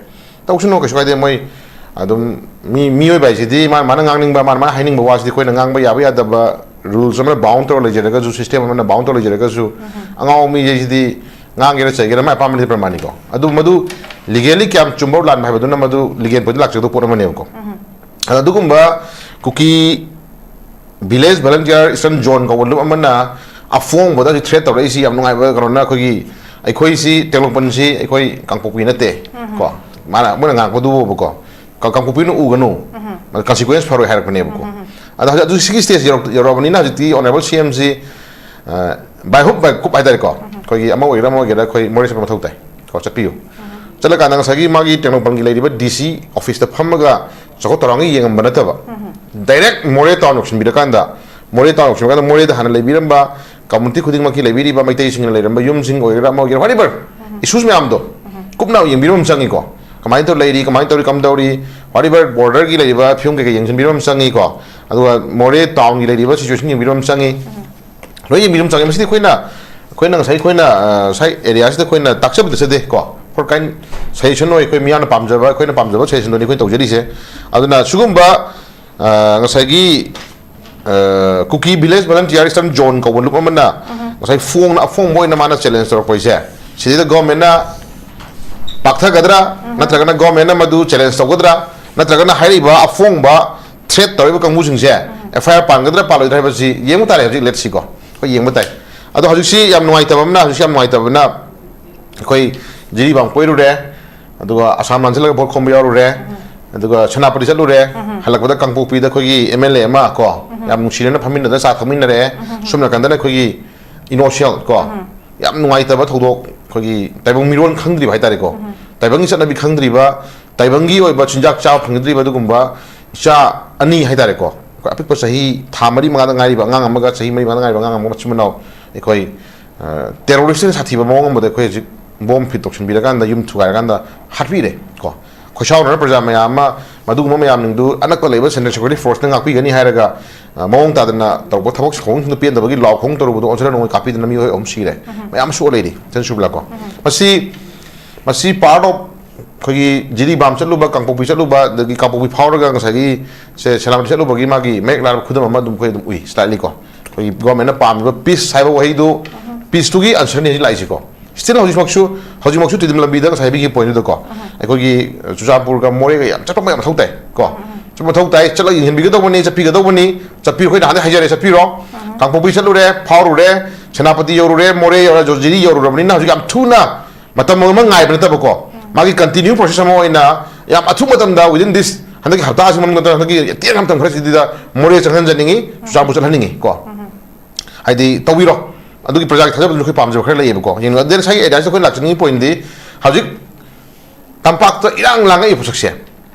ꯇꯧꯁꯅꯨ, ꯀꯩꯁꯨ ꯀꯥꯏꯗꯦ꯫ ꯃꯣꯏ ꯑꯗꯨꯝ ꯃꯤ, ꯃꯤꯑꯣꯏꯕ ꯍꯥꯏꯁꯤꯗꯤ ꯃꯥꯅ, ꯃꯥꯅ ꯉꯥꯡꯅꯤꯡꯕ, ꯃꯥꯅ, ꯃꯥꯅ ꯍꯥꯏꯅꯤꯡꯕ ꯋꯥꯁꯤꯗꯤ ꯑꯩꯈꯣꯏꯅ ꯉꯥꯡꯕ ꯌꯥꯕ ꯌꯥꯗꯕ rules ꯑꯃꯅ bound ꯇꯧꯔ ꯂꯩꯖꯔꯒꯁꯨ, system ꯑꯃꯅ bound ꯇꯧꯔ ꯂꯩꯖꯔꯒꯁꯨ, ꯑꯉꯥꯎꯕ ꯃꯤ ꯍꯥꯏꯁꯤꯗꯤ ꯉꯥꯡꯒꯦꯔꯥ ꯆꯩꯒꯦꯔꯥ ꯃꯥꯏ ꯑꯄꯥꯝꯕꯗꯤ ꯄ꯭ꯔꯃꯥꯅꯤꯀꯣ꯫ ꯑꯗꯨ ꯃꯗꯨ legally ꯀꯌꯥꯝ ꯆꯨꯝꯕ ꯂꯥꯟꯕ ꯍꯥꯏꯕꯗꯨꯅ ꯃꯗꯨ legal point ꯂꯥꯛꯆꯒꯗꯧꯕ ꯄꯣꯠ ꯑꯃꯅꯦꯕꯀꯣ꯫ ꯑꯗꯣ ꯑꯗꯨꯒꯨꯝꯕ Kuki Village Volunteer Eastern Zone ꯀꯧꯕ ꯅꯨꯞ ꯑꯃꯅ ꯑꯐꯣꯡꯕꯗ ꯍꯧꯖꯤꯛ threat ꯇꯧꯔꯛꯏꯁꯤ ꯌꯥꯝ ꯅꯨꯡꯉꯥꯏꯕ ꯀꯩꯅꯣꯅ ꯑꯩꯈꯣꯏꯒꯤ, ꯑꯩꯈꯣꯏꯁꯤ ꯇꯦꯡꯅꯧꯄꯜꯁꯤ ꯑꯩꯈꯣꯏ ꯀꯥꯡꯄꯣꯛꯄꯤ ꯅꯠꯇꯦ ꯀꯣ꯫ ꯃꯥꯅ, ꯃꯣꯏꯅ ꯉꯥꯡꯉꯛꯄꯗꯨꯕꯣꯕꯀꯣ꯫ ꯀ-, ꯀꯥꯡꯄꯣꯛꯄꯤꯅ ꯎꯒꯅꯨ꯫ ꯀꯟꯁꯤꯀ꯭ꯋꯦꯟꯁ ꯐꯔꯣꯏ ꯍꯥꯏꯔꯛꯄꯅꯦꯕꯀꯣ꯫ ꯑꯗꯣ ꯍꯧꯖꯤꯛ, ꯍꯧꯖꯤꯛ ꯁꯤꯒꯤ ꯁ꯭ꯇꯦꯖ ꯌꯧꯔꯛ-, ꯌꯧꯔꯛꯑꯕꯅꯤꯅ ꯍꯧꯖꯤꯛꯇꯤ ꯑꯣꯅꯔꯦꯕꯜ ꯁꯤ ꯑꯦꯝꯁꯤ, ꯑ, by hook by crook ꯍꯥꯏꯇꯥꯔꯦꯀꯣ, ꯑꯩꯈꯣꯏꯒꯤ ꯑꯃ ꯑꯣꯏꯒꯦꯔꯥ ꯑꯃ ꯑꯣꯏꯒꯦꯔꯥ ꯑꯩꯈꯣꯏ ꯃꯣꯔꯦ ꯆꯠꯄ ꯃꯊꯧ ꯇꯥꯏ ꯀꯣ, ꯆꯠꯄꯤꯌꯨ꯫ ꯆꯠꯂꯀꯥꯟꯗ ꯉꯁꯥꯏꯒꯤ ꯃꯥꯒꯤ ꯇꯦꯡꯅꯧꯄꯜꯒꯤ ꯂꯩꯔꯤꯕ ꯗꯤ ꯁꯤ ꯑꯣꯐꯤꯁꯇ ꯐꯝꯃꯒ ꯆꯥꯎꯈꯠ ꯊꯧꯔꯥꯡꯒꯤ ꯌꯦꯡꯉꯝꯕ ꯅꯠꯇꯕ, ꯗꯥꯏꯔꯦꯛ ꯃꯣꯔꯦ ꯇꯥꯎꯟ ꯌꯧꯁꯤꯟꯕꯤꯔꯀꯥꯟꯗ, ꯃꯣꯔꯦ ꯇꯥꯎꯟ ꯌꯧꯁꯤꯟꯕꯤꯔꯀꯥꯟꯗ ꯃꯣꯔꯦꯗ ꯍꯥꯟꯅ ꯂꯩꯕꯤꯔꯝꯕ ꯀꯝꯃꯨꯅꯤꯇꯤ ꯈꯨꯗꯤꯡꯃꯛꯀꯤ ꯂꯩꯕꯤꯔꯤꯕ ꯃꯩꯇꯩꯁꯤꯡꯅ ꯂꯩꯔꯝꯕ ꯌꯨꯝꯁꯤꯡ ꯑꯣꯏꯒꯦꯔꯥ ꯑꯃ ꯑꯣꯏꯒꯦꯔꯥ, whatever, ꯏꯁꯨꯁ ꯃꯌꯥꯝꯗꯣ ꯀꯨꯞꯅ ꯌꯦꯡꯕꯤꯕ ꯑꯃ ꯆꯪꯉꯤꯀꯣ꯫ ꯀꯃꯥꯏꯅ ꯇꯧꯔ ꯂꯩꯔꯤ, ꯀꯃꯥꯏꯅ ꯇꯧꯔꯤ, ꯀꯝꯗꯧꯔꯤ, whatever, ꯕꯣꯔꯗꯔꯒꯤ ꯂꯩꯔꯤꯕ ꯐꯤꯕꯝ ꯀꯩꯀꯩ ꯌꯦꯡꯁꯤꯟꯕꯤꯕ ꯑꯃ ꯆꯪꯉꯤꯀꯣ꯫ ꯑꯗꯨꯒ ꯃꯣꯔꯦ ꯇꯥꯎꯟꯒꯤ ꯂꯩꯔꯤꯕ ꯁꯤꯆꯨꯋꯦꯁꯟ ꯌꯦꯡꯕꯤꯕ ꯑꯃ ꯆꯪꯉꯤ꯫ ꯂꯣꯏ ꯌꯦꯡꯕꯤꯕ ꯑꯃ ꯆꯪꯉꯤ꯫ ꯃꯁꯤꯗꯤ ꯑꯩꯈꯣꯏꯅ, ꯑꯩꯈꯣꯏꯅ ꯉꯁꯥꯏ ꯑꯩꯈꯣꯏꯅ, ꯑ, ꯁ꯭ꯋꯥꯏ ꯑꯦꯔꯤꯌꯥꯁꯤꯗ ꯑꯩꯈꯣꯏꯅ ꯇꯥꯛꯆꯕꯗꯤ ꯆꯠꯆꯗꯦ ꯀꯣ꯫ ꯐꯣꯔ ꯀꯥꯏꯟ ꯁꯖꯦꯁꯟ ꯑꯣꯏ, ꯑꯩꯈꯣꯏ ꯃꯤꯌꯥꯝꯅ ꯄꯥꯝꯖꯕ, ꯑꯩꯈꯣꯏꯅ ꯄꯥꯝꯖꯕ ꯁꯖꯦꯁꯟꯗꯨꯅꯤ ꯑꯩꯈꯣꯏꯅ ꯇꯧꯖꯔꯤꯁꯦ꯫ ꯑꯗꯨꯅ ꯁꯤꯒꯨꯝꯕ, ꯑ, ꯉꯁꯥꯏꯒꯤ, ꯑ, ꯀꯨꯀꯤ ꯚꯤꯂꯦꯖ ꯚꯣꯂꯟꯇꯤꯌꯔ ꯏꯁꯇꯔꯟ ꯖꯣꯟ ꯀꯧꯕ ꯂꯨꯞ ꯑꯃꯅ ꯉꯁꯥꯏ ꯐꯣꯡꯅ ꯑꯐꯣꯡꯕ ꯑꯣꯏꯅ ꯃꯥꯅ ꯆꯦꯂꯦꯟꯖ ꯇꯧꯔꯛꯄꯁꯦ, ꯁꯤꯗꯩꯗ ꯒꯣꯔꯃꯦꯟꯅ ꯄꯥꯛꯊꯒꯗ꯭ꯔꯥ, ꯅꯠꯇ꯭ꯔꯒꯅ ꯒꯣꯔꯃꯦꯟꯅ ꯃꯗꯨ ꯆꯦꯂꯦꯟꯖ ꯇꯧꯒꯗ꯭ꯔꯥ, ꯅꯠꯇ꯭ꯔꯒꯅ ꯍꯥꯏꯔꯛꯏꯕ ꯑꯐꯣꯡꯕ ꯊ꯭ꯔꯦꯠ ꯇꯧꯔꯤꯕ ꯀꯥꯡꯕꯨꯁꯤꯡꯁꯦ ꯑꯦꯐ ꯑꯥꯏ ꯑꯥꯔ ꯄꯥꯟꯒꯗ꯭ꯔꯥ ꯄꯥꯜꯂꯣꯏꯗ꯭ꯔꯥ ꯍꯥꯏꯕꯁꯤ ꯌꯦꯡꯕ ꯇꯥꯔꯦ꯫ ꯍꯧꯖꯤꯛ ꯂꯦꯠꯁꯤꯀꯣ, ꯑꯩꯈꯣꯏ ꯌꯦꯡꯕ ꯇꯥꯏ꯫ ꯑꯗꯣ ꯍꯧꯖꯤꯛꯁꯤ ꯌꯥꯝ ꯅꯨꯡꯉꯥꯏꯇꯕ ꯑꯃꯅ, ꯍꯧꯖꯤꯛꯁꯤ ꯌꯥꯝ ꯅꯨꯡꯉꯥꯏꯇꯕꯅ, ꯑꯩꯈꯣꯏ ꯖꯤꯔꯤꯕꯥꯝ ꯀꯣꯏꯔꯨꯔꯦ, ꯑꯗꯨꯒ ꯑꯁꯥꯝ ꯂꯥꯟꯁꯤꯜꯂꯒ ꯚꯣꯠ ꯈꯣꯝꯕ ꯌꯥꯎꯔꯨꯔꯦ, ꯑꯗꯨꯒ ꯁꯦꯅꯥꯄꯇꯤ ꯆꯠꯂꯨꯔꯦ, ꯍꯜꯂꯛꯄꯗ ꯀꯥꯡꯄꯣꯛꯄꯤꯗ ꯑꯩꯈꯣꯏꯒꯤ ꯑꯦꯝ ꯑꯦꯜ ꯑꯦ ꯑꯃ ꯀꯣ, ꯌꯥꯝ ꯅꯨꯡꯁꯤꯅꯅ ꯐꯝꯃꯤꯟꯅꯗꯅ ꯆꯥ ꯊꯛꯃꯤꯟꯅꯔꯛꯑꯦ꯫ ꯁꯣꯝ ꯅꯥꯀꯟꯗꯅ ꯑꯩꯈꯣꯏꯒꯤ ꯏꯅꯣꯁꯦꯜ ꯀꯣ, ꯌꯥꯝ ꯅꯨꯡꯉꯥꯏꯇꯕ ꯊꯧꯗꯣꯛ, ꯑꯩꯈꯣꯏꯒꯤ ꯇꯥꯏꯕꯪ ꯃꯤꯔꯣꯟ ꯈꯪꯗ꯭ꯔꯤꯕ ꯍꯥꯏꯇꯥꯔꯦꯀꯣ, ꯇꯥꯏꯕꯪꯒꯤ ꯆꯠꯅꯕꯤ ꯈꯪꯗ꯭ꯔꯤꯕ, ꯇꯥꯏꯕꯪꯒꯤ ꯑꯣꯏꯕ ꯆꯤꯟꯖꯥꯛ ꯆꯥꯕ ꯐꯪꯖꯗ꯭ꯔꯤꯕ ꯑꯗꯨꯒꯨꯝꯕ ꯏꯆꯥ ꯑꯅꯤ ꯍꯥꯏꯇꯥꯔꯦꯀꯣ, ꯑꯩꯈꯣꯏ ꯑꯄꯤꯛꯄ ꯆꯍꯤ ꯊꯥ ꯃꯔꯤ ꯃꯉꯥꯗ ꯉꯥꯏꯔꯤꯕ ꯑꯉꯥꯡ ꯑꯃꯒ ꯆꯍꯤ ꯃꯔꯤ ꯃꯉꯥꯗ ꯉꯥꯏꯔꯤꯕ ꯑꯉꯥꯡ ꯑꯃꯒ, ꯃꯆꯤꯟ ꯃꯅꯥꯎ, ꯑꯩꯈꯣꯏ, ꯑ, ꯇꯦꯔꯣꯔꯤꯁꯇꯅ ꯁꯥꯊꯤꯕ ꯃꯑꯣꯡ ꯑꯃꯗ ꯑꯩꯈꯣꯏ ꯍꯧꯖꯤꯛ ꯕꯣꯝ ꯐꯤꯠ ꯇꯧꯁꯤꯟꯕꯤꯔꯀꯥꯟꯗ ꯌꯨꯝ ꯊꯨꯒꯥꯏꯔꯀꯥꯟꯗ ꯍꯥꯠꯄꯤꯔꯦ ꯀꯣ꯫ ꯈꯣꯏꯁꯥꯎꯅꯔ ꯄ꯭ꯔꯖꯥ ꯃꯌꯥꯝ ꯑꯃ, ꯃꯗꯨꯒꯨꯝꯕ ꯃꯌꯥꯝꯁꯤꯡꯗꯨ ꯑꯅꯛꯄ ꯂꯩꯕ ꯁꯦꯟꯇ꯭ꯔꯦꯜ ꯁꯦꯀ꯭ꯌꯨꯔꯤꯇꯤ ꯐꯣꯔꯁꯅ ꯉꯥꯛꯄꯤꯒꯅꯤ ꯍꯥꯏꯔꯒ, ꯑ, ꯃꯑꯣꯡ ꯇꯥꯗꯅ ꯇꯧꯕ ꯊꯕꯛ ꯊꯧꯑꯣꯡꯁꯤꯡꯗ ꯄꯦꯟꯗꯕꯒꯤ ꯂꯥꯎ ꯈꯣꯡ ꯇꯧꯔꯨꯕꯗꯣ ꯑꯣꯟꯁꯤꯜꯂ ꯅꯣꯡꯃꯩ ꯀꯥꯞꯄꯤꯗꯅ ꯃꯤꯑꯣꯏ ꯑꯍꯨꯝ ꯁꯤꯔꯦ꯫ ꯃꯌꯥꯝ ꯁꯣꯛꯑ ꯂꯩꯔꯤ, ꯁꯦꯟ ꯁꯨꯕꯂꯥ ꯀꯣ꯫ ꯃꯁꯤ, ꯃꯁꯤ ꯄꯥꯔꯠ ꯑꯣꯐ ꯑꯩꯈꯣꯏꯒꯤ ꯖꯤꯔꯤꯕꯥꯝ ꯆꯠꯂꯨꯕ, ꯀꯥꯡꯄꯣꯛꯄꯤ ꯆꯠꯂꯨꯕ, ꯑꯗꯒꯤ ꯀꯥꯡꯄꯣꯛꯄꯤ ꯐꯥꯎꯔꯒ ꯉꯁꯥꯏꯒꯤ ꯁꯦ-, ꯁꯦꯅꯥꯄꯇꯤ ꯆꯠꯂꯨꯕꯒꯤ ꯃꯥꯒꯤ ꯃꯌꯦꯛ ꯂꯥꯔꯕ ꯈꯨꯗꯝ ꯑꯃ ꯑꯗꯨꯝ ꯑꯩꯈꯣꯏ ꯑꯗꯨꯝ ꯎꯏ, ꯁ꯭ꯂꯥꯏꯠꯂꯤ ꯀꯣ꯫ ꯑꯩꯈꯣꯏꯒꯤ ꯒꯣꯔꯃꯦꯟꯅ ꯄꯥꯝꯃꯤꯕ ꯄꯤꯁ ꯍꯥꯏꯕ ꯋꯥꯍꯩꯗꯨ, ꯄꯤꯁꯇꯨꯒꯤ ꯑꯟꯁꯔꯅꯤ ꯍꯧꯖꯤꯛ ꯂꯥꯛꯏꯁꯤꯀꯣ꯫ ꯁ꯭ꯇꯤꯜ ꯍꯧꯖꯤꯛꯃꯛꯁꯨ, ꯍꯧꯖꯤꯛꯃꯛꯁꯨ ꯇꯤꯗꯤꯝ ꯂꯝꯕꯤꯗ ꯉꯁꯥꯏ ꯍꯥꯏꯕꯤꯈꯤꯕ ꯄꯣꯏꯟꯗꯨꯗꯀꯣ, ꯑꯩꯈꯣꯏꯒꯤ ꯆꯨꯔꯆꯥꯟꯄꯨꯔꯒ ꯃꯣꯔꯦꯒ ꯌꯥꯝ ꯆꯠꯄ ꯌꯥꯝ ꯃꯊꯧ ꯇꯥꯏ ꯀꯣ꯫ ꯆꯠꯄ ꯃꯊꯧ ꯇꯥꯏ, ꯆꯠꯂꯒ ꯌꯦꯡꯍꯟꯕꯤꯒꯗꯧꯕꯅꯤ, ꯆꯠꯄꯤꯒꯗꯧꯕꯅꯤ꯫ ꯆꯠꯄꯤꯌꯨ, ꯑꯩꯈꯣꯏ ꯅꯍꯥꯟꯗꯩ ꯍꯥꯏꯖꯔꯦ, ꯆꯠꯄꯤꯔꯣ꯫ ꯀꯥꯡꯄꯣꯛꯄꯤ ꯆꯠꯂꯨꯔꯦ, ꯐꯥꯎꯔꯨꯔꯦ, ꯁꯦꯅꯥꯄꯇꯤ ꯌꯧꯔꯨꯔꯦ, ꯃꯣꯔꯦ ꯌꯧꯔꯦ, ꯖꯣꯖꯤꯔꯤ ꯌꯧꯔꯨꯔꯕꯅꯤꯅ ꯍꯧꯖꯤꯛ ꯌꯥꯝ ꯊꯨꯅ ꯃꯇꯝ ꯑꯃ ꯉꯥꯏꯕ ꯅꯠꯇꯕꯀꯣ, ꯃꯥꯒꯤ ꯀꯟꯇꯤꯅ꯭ꯌꯨ ꯄ꯭ꯔꯣꯁꯦꯁ ꯑꯃ ꯑꯣꯏꯅ ꯌꯥꯝ ꯑꯊꯨꯕ ꯃꯇꯝꯗ within this ꯍꯟꯗꯛꯀꯤ ꯍꯞꯇꯥꯁꯤ ꯃꯅꯨꯡꯗ ꯅꯠꯇ꯭ꯔꯒ ꯍꯟꯗꯛꯀꯤ ꯑꯇꯦꯟ ꯃꯇꯝ ꯈꯔꯁꯤꯗ ꯃꯣꯔꯦ ꯆꯪꯍꯟꯖꯅꯤꯡꯉꯤ, ꯆꯨꯔꯆꯥꯟꯄꯨꯔ ꯆꯠꯍꯟꯅꯤꯡꯉꯤ ꯀꯣ꯫ ꯍꯥꯏꯗꯤ ꯇꯧꯕꯤꯔꯣ꯫ ꯑꯗꯨꯒꯤ ꯄ꯭ꯔꯖꯥꯒꯤ ꯊꯥꯖꯕꯗꯨꯁꯨ ꯑꯩꯈꯣꯏ ꯄꯥꯝꯖꯕ ꯈꯔ ꯂꯩꯌꯦꯕꯀꯣ꯫ ꯌꯦꯡꯉꯣ, ꯑꯗꯨꯅ ꯉꯁꯥꯏꯒꯤ ꯑꯦꯔꯤꯌꯥꯁꯤꯗ ꯑꯩꯈꯣꯏ ꯂꯥꯛꯆꯅꯤꯡꯉꯤ ꯄꯣꯏꯟꯗꯤ, ꯍꯧꯖꯤꯛ ꯇꯝꯄꯥꯛꯇ ꯏꯔꯥꯡ ꯂꯥꯡꯉꯛꯏ ꯄꯣꯠꯁꯛꯁꯦ,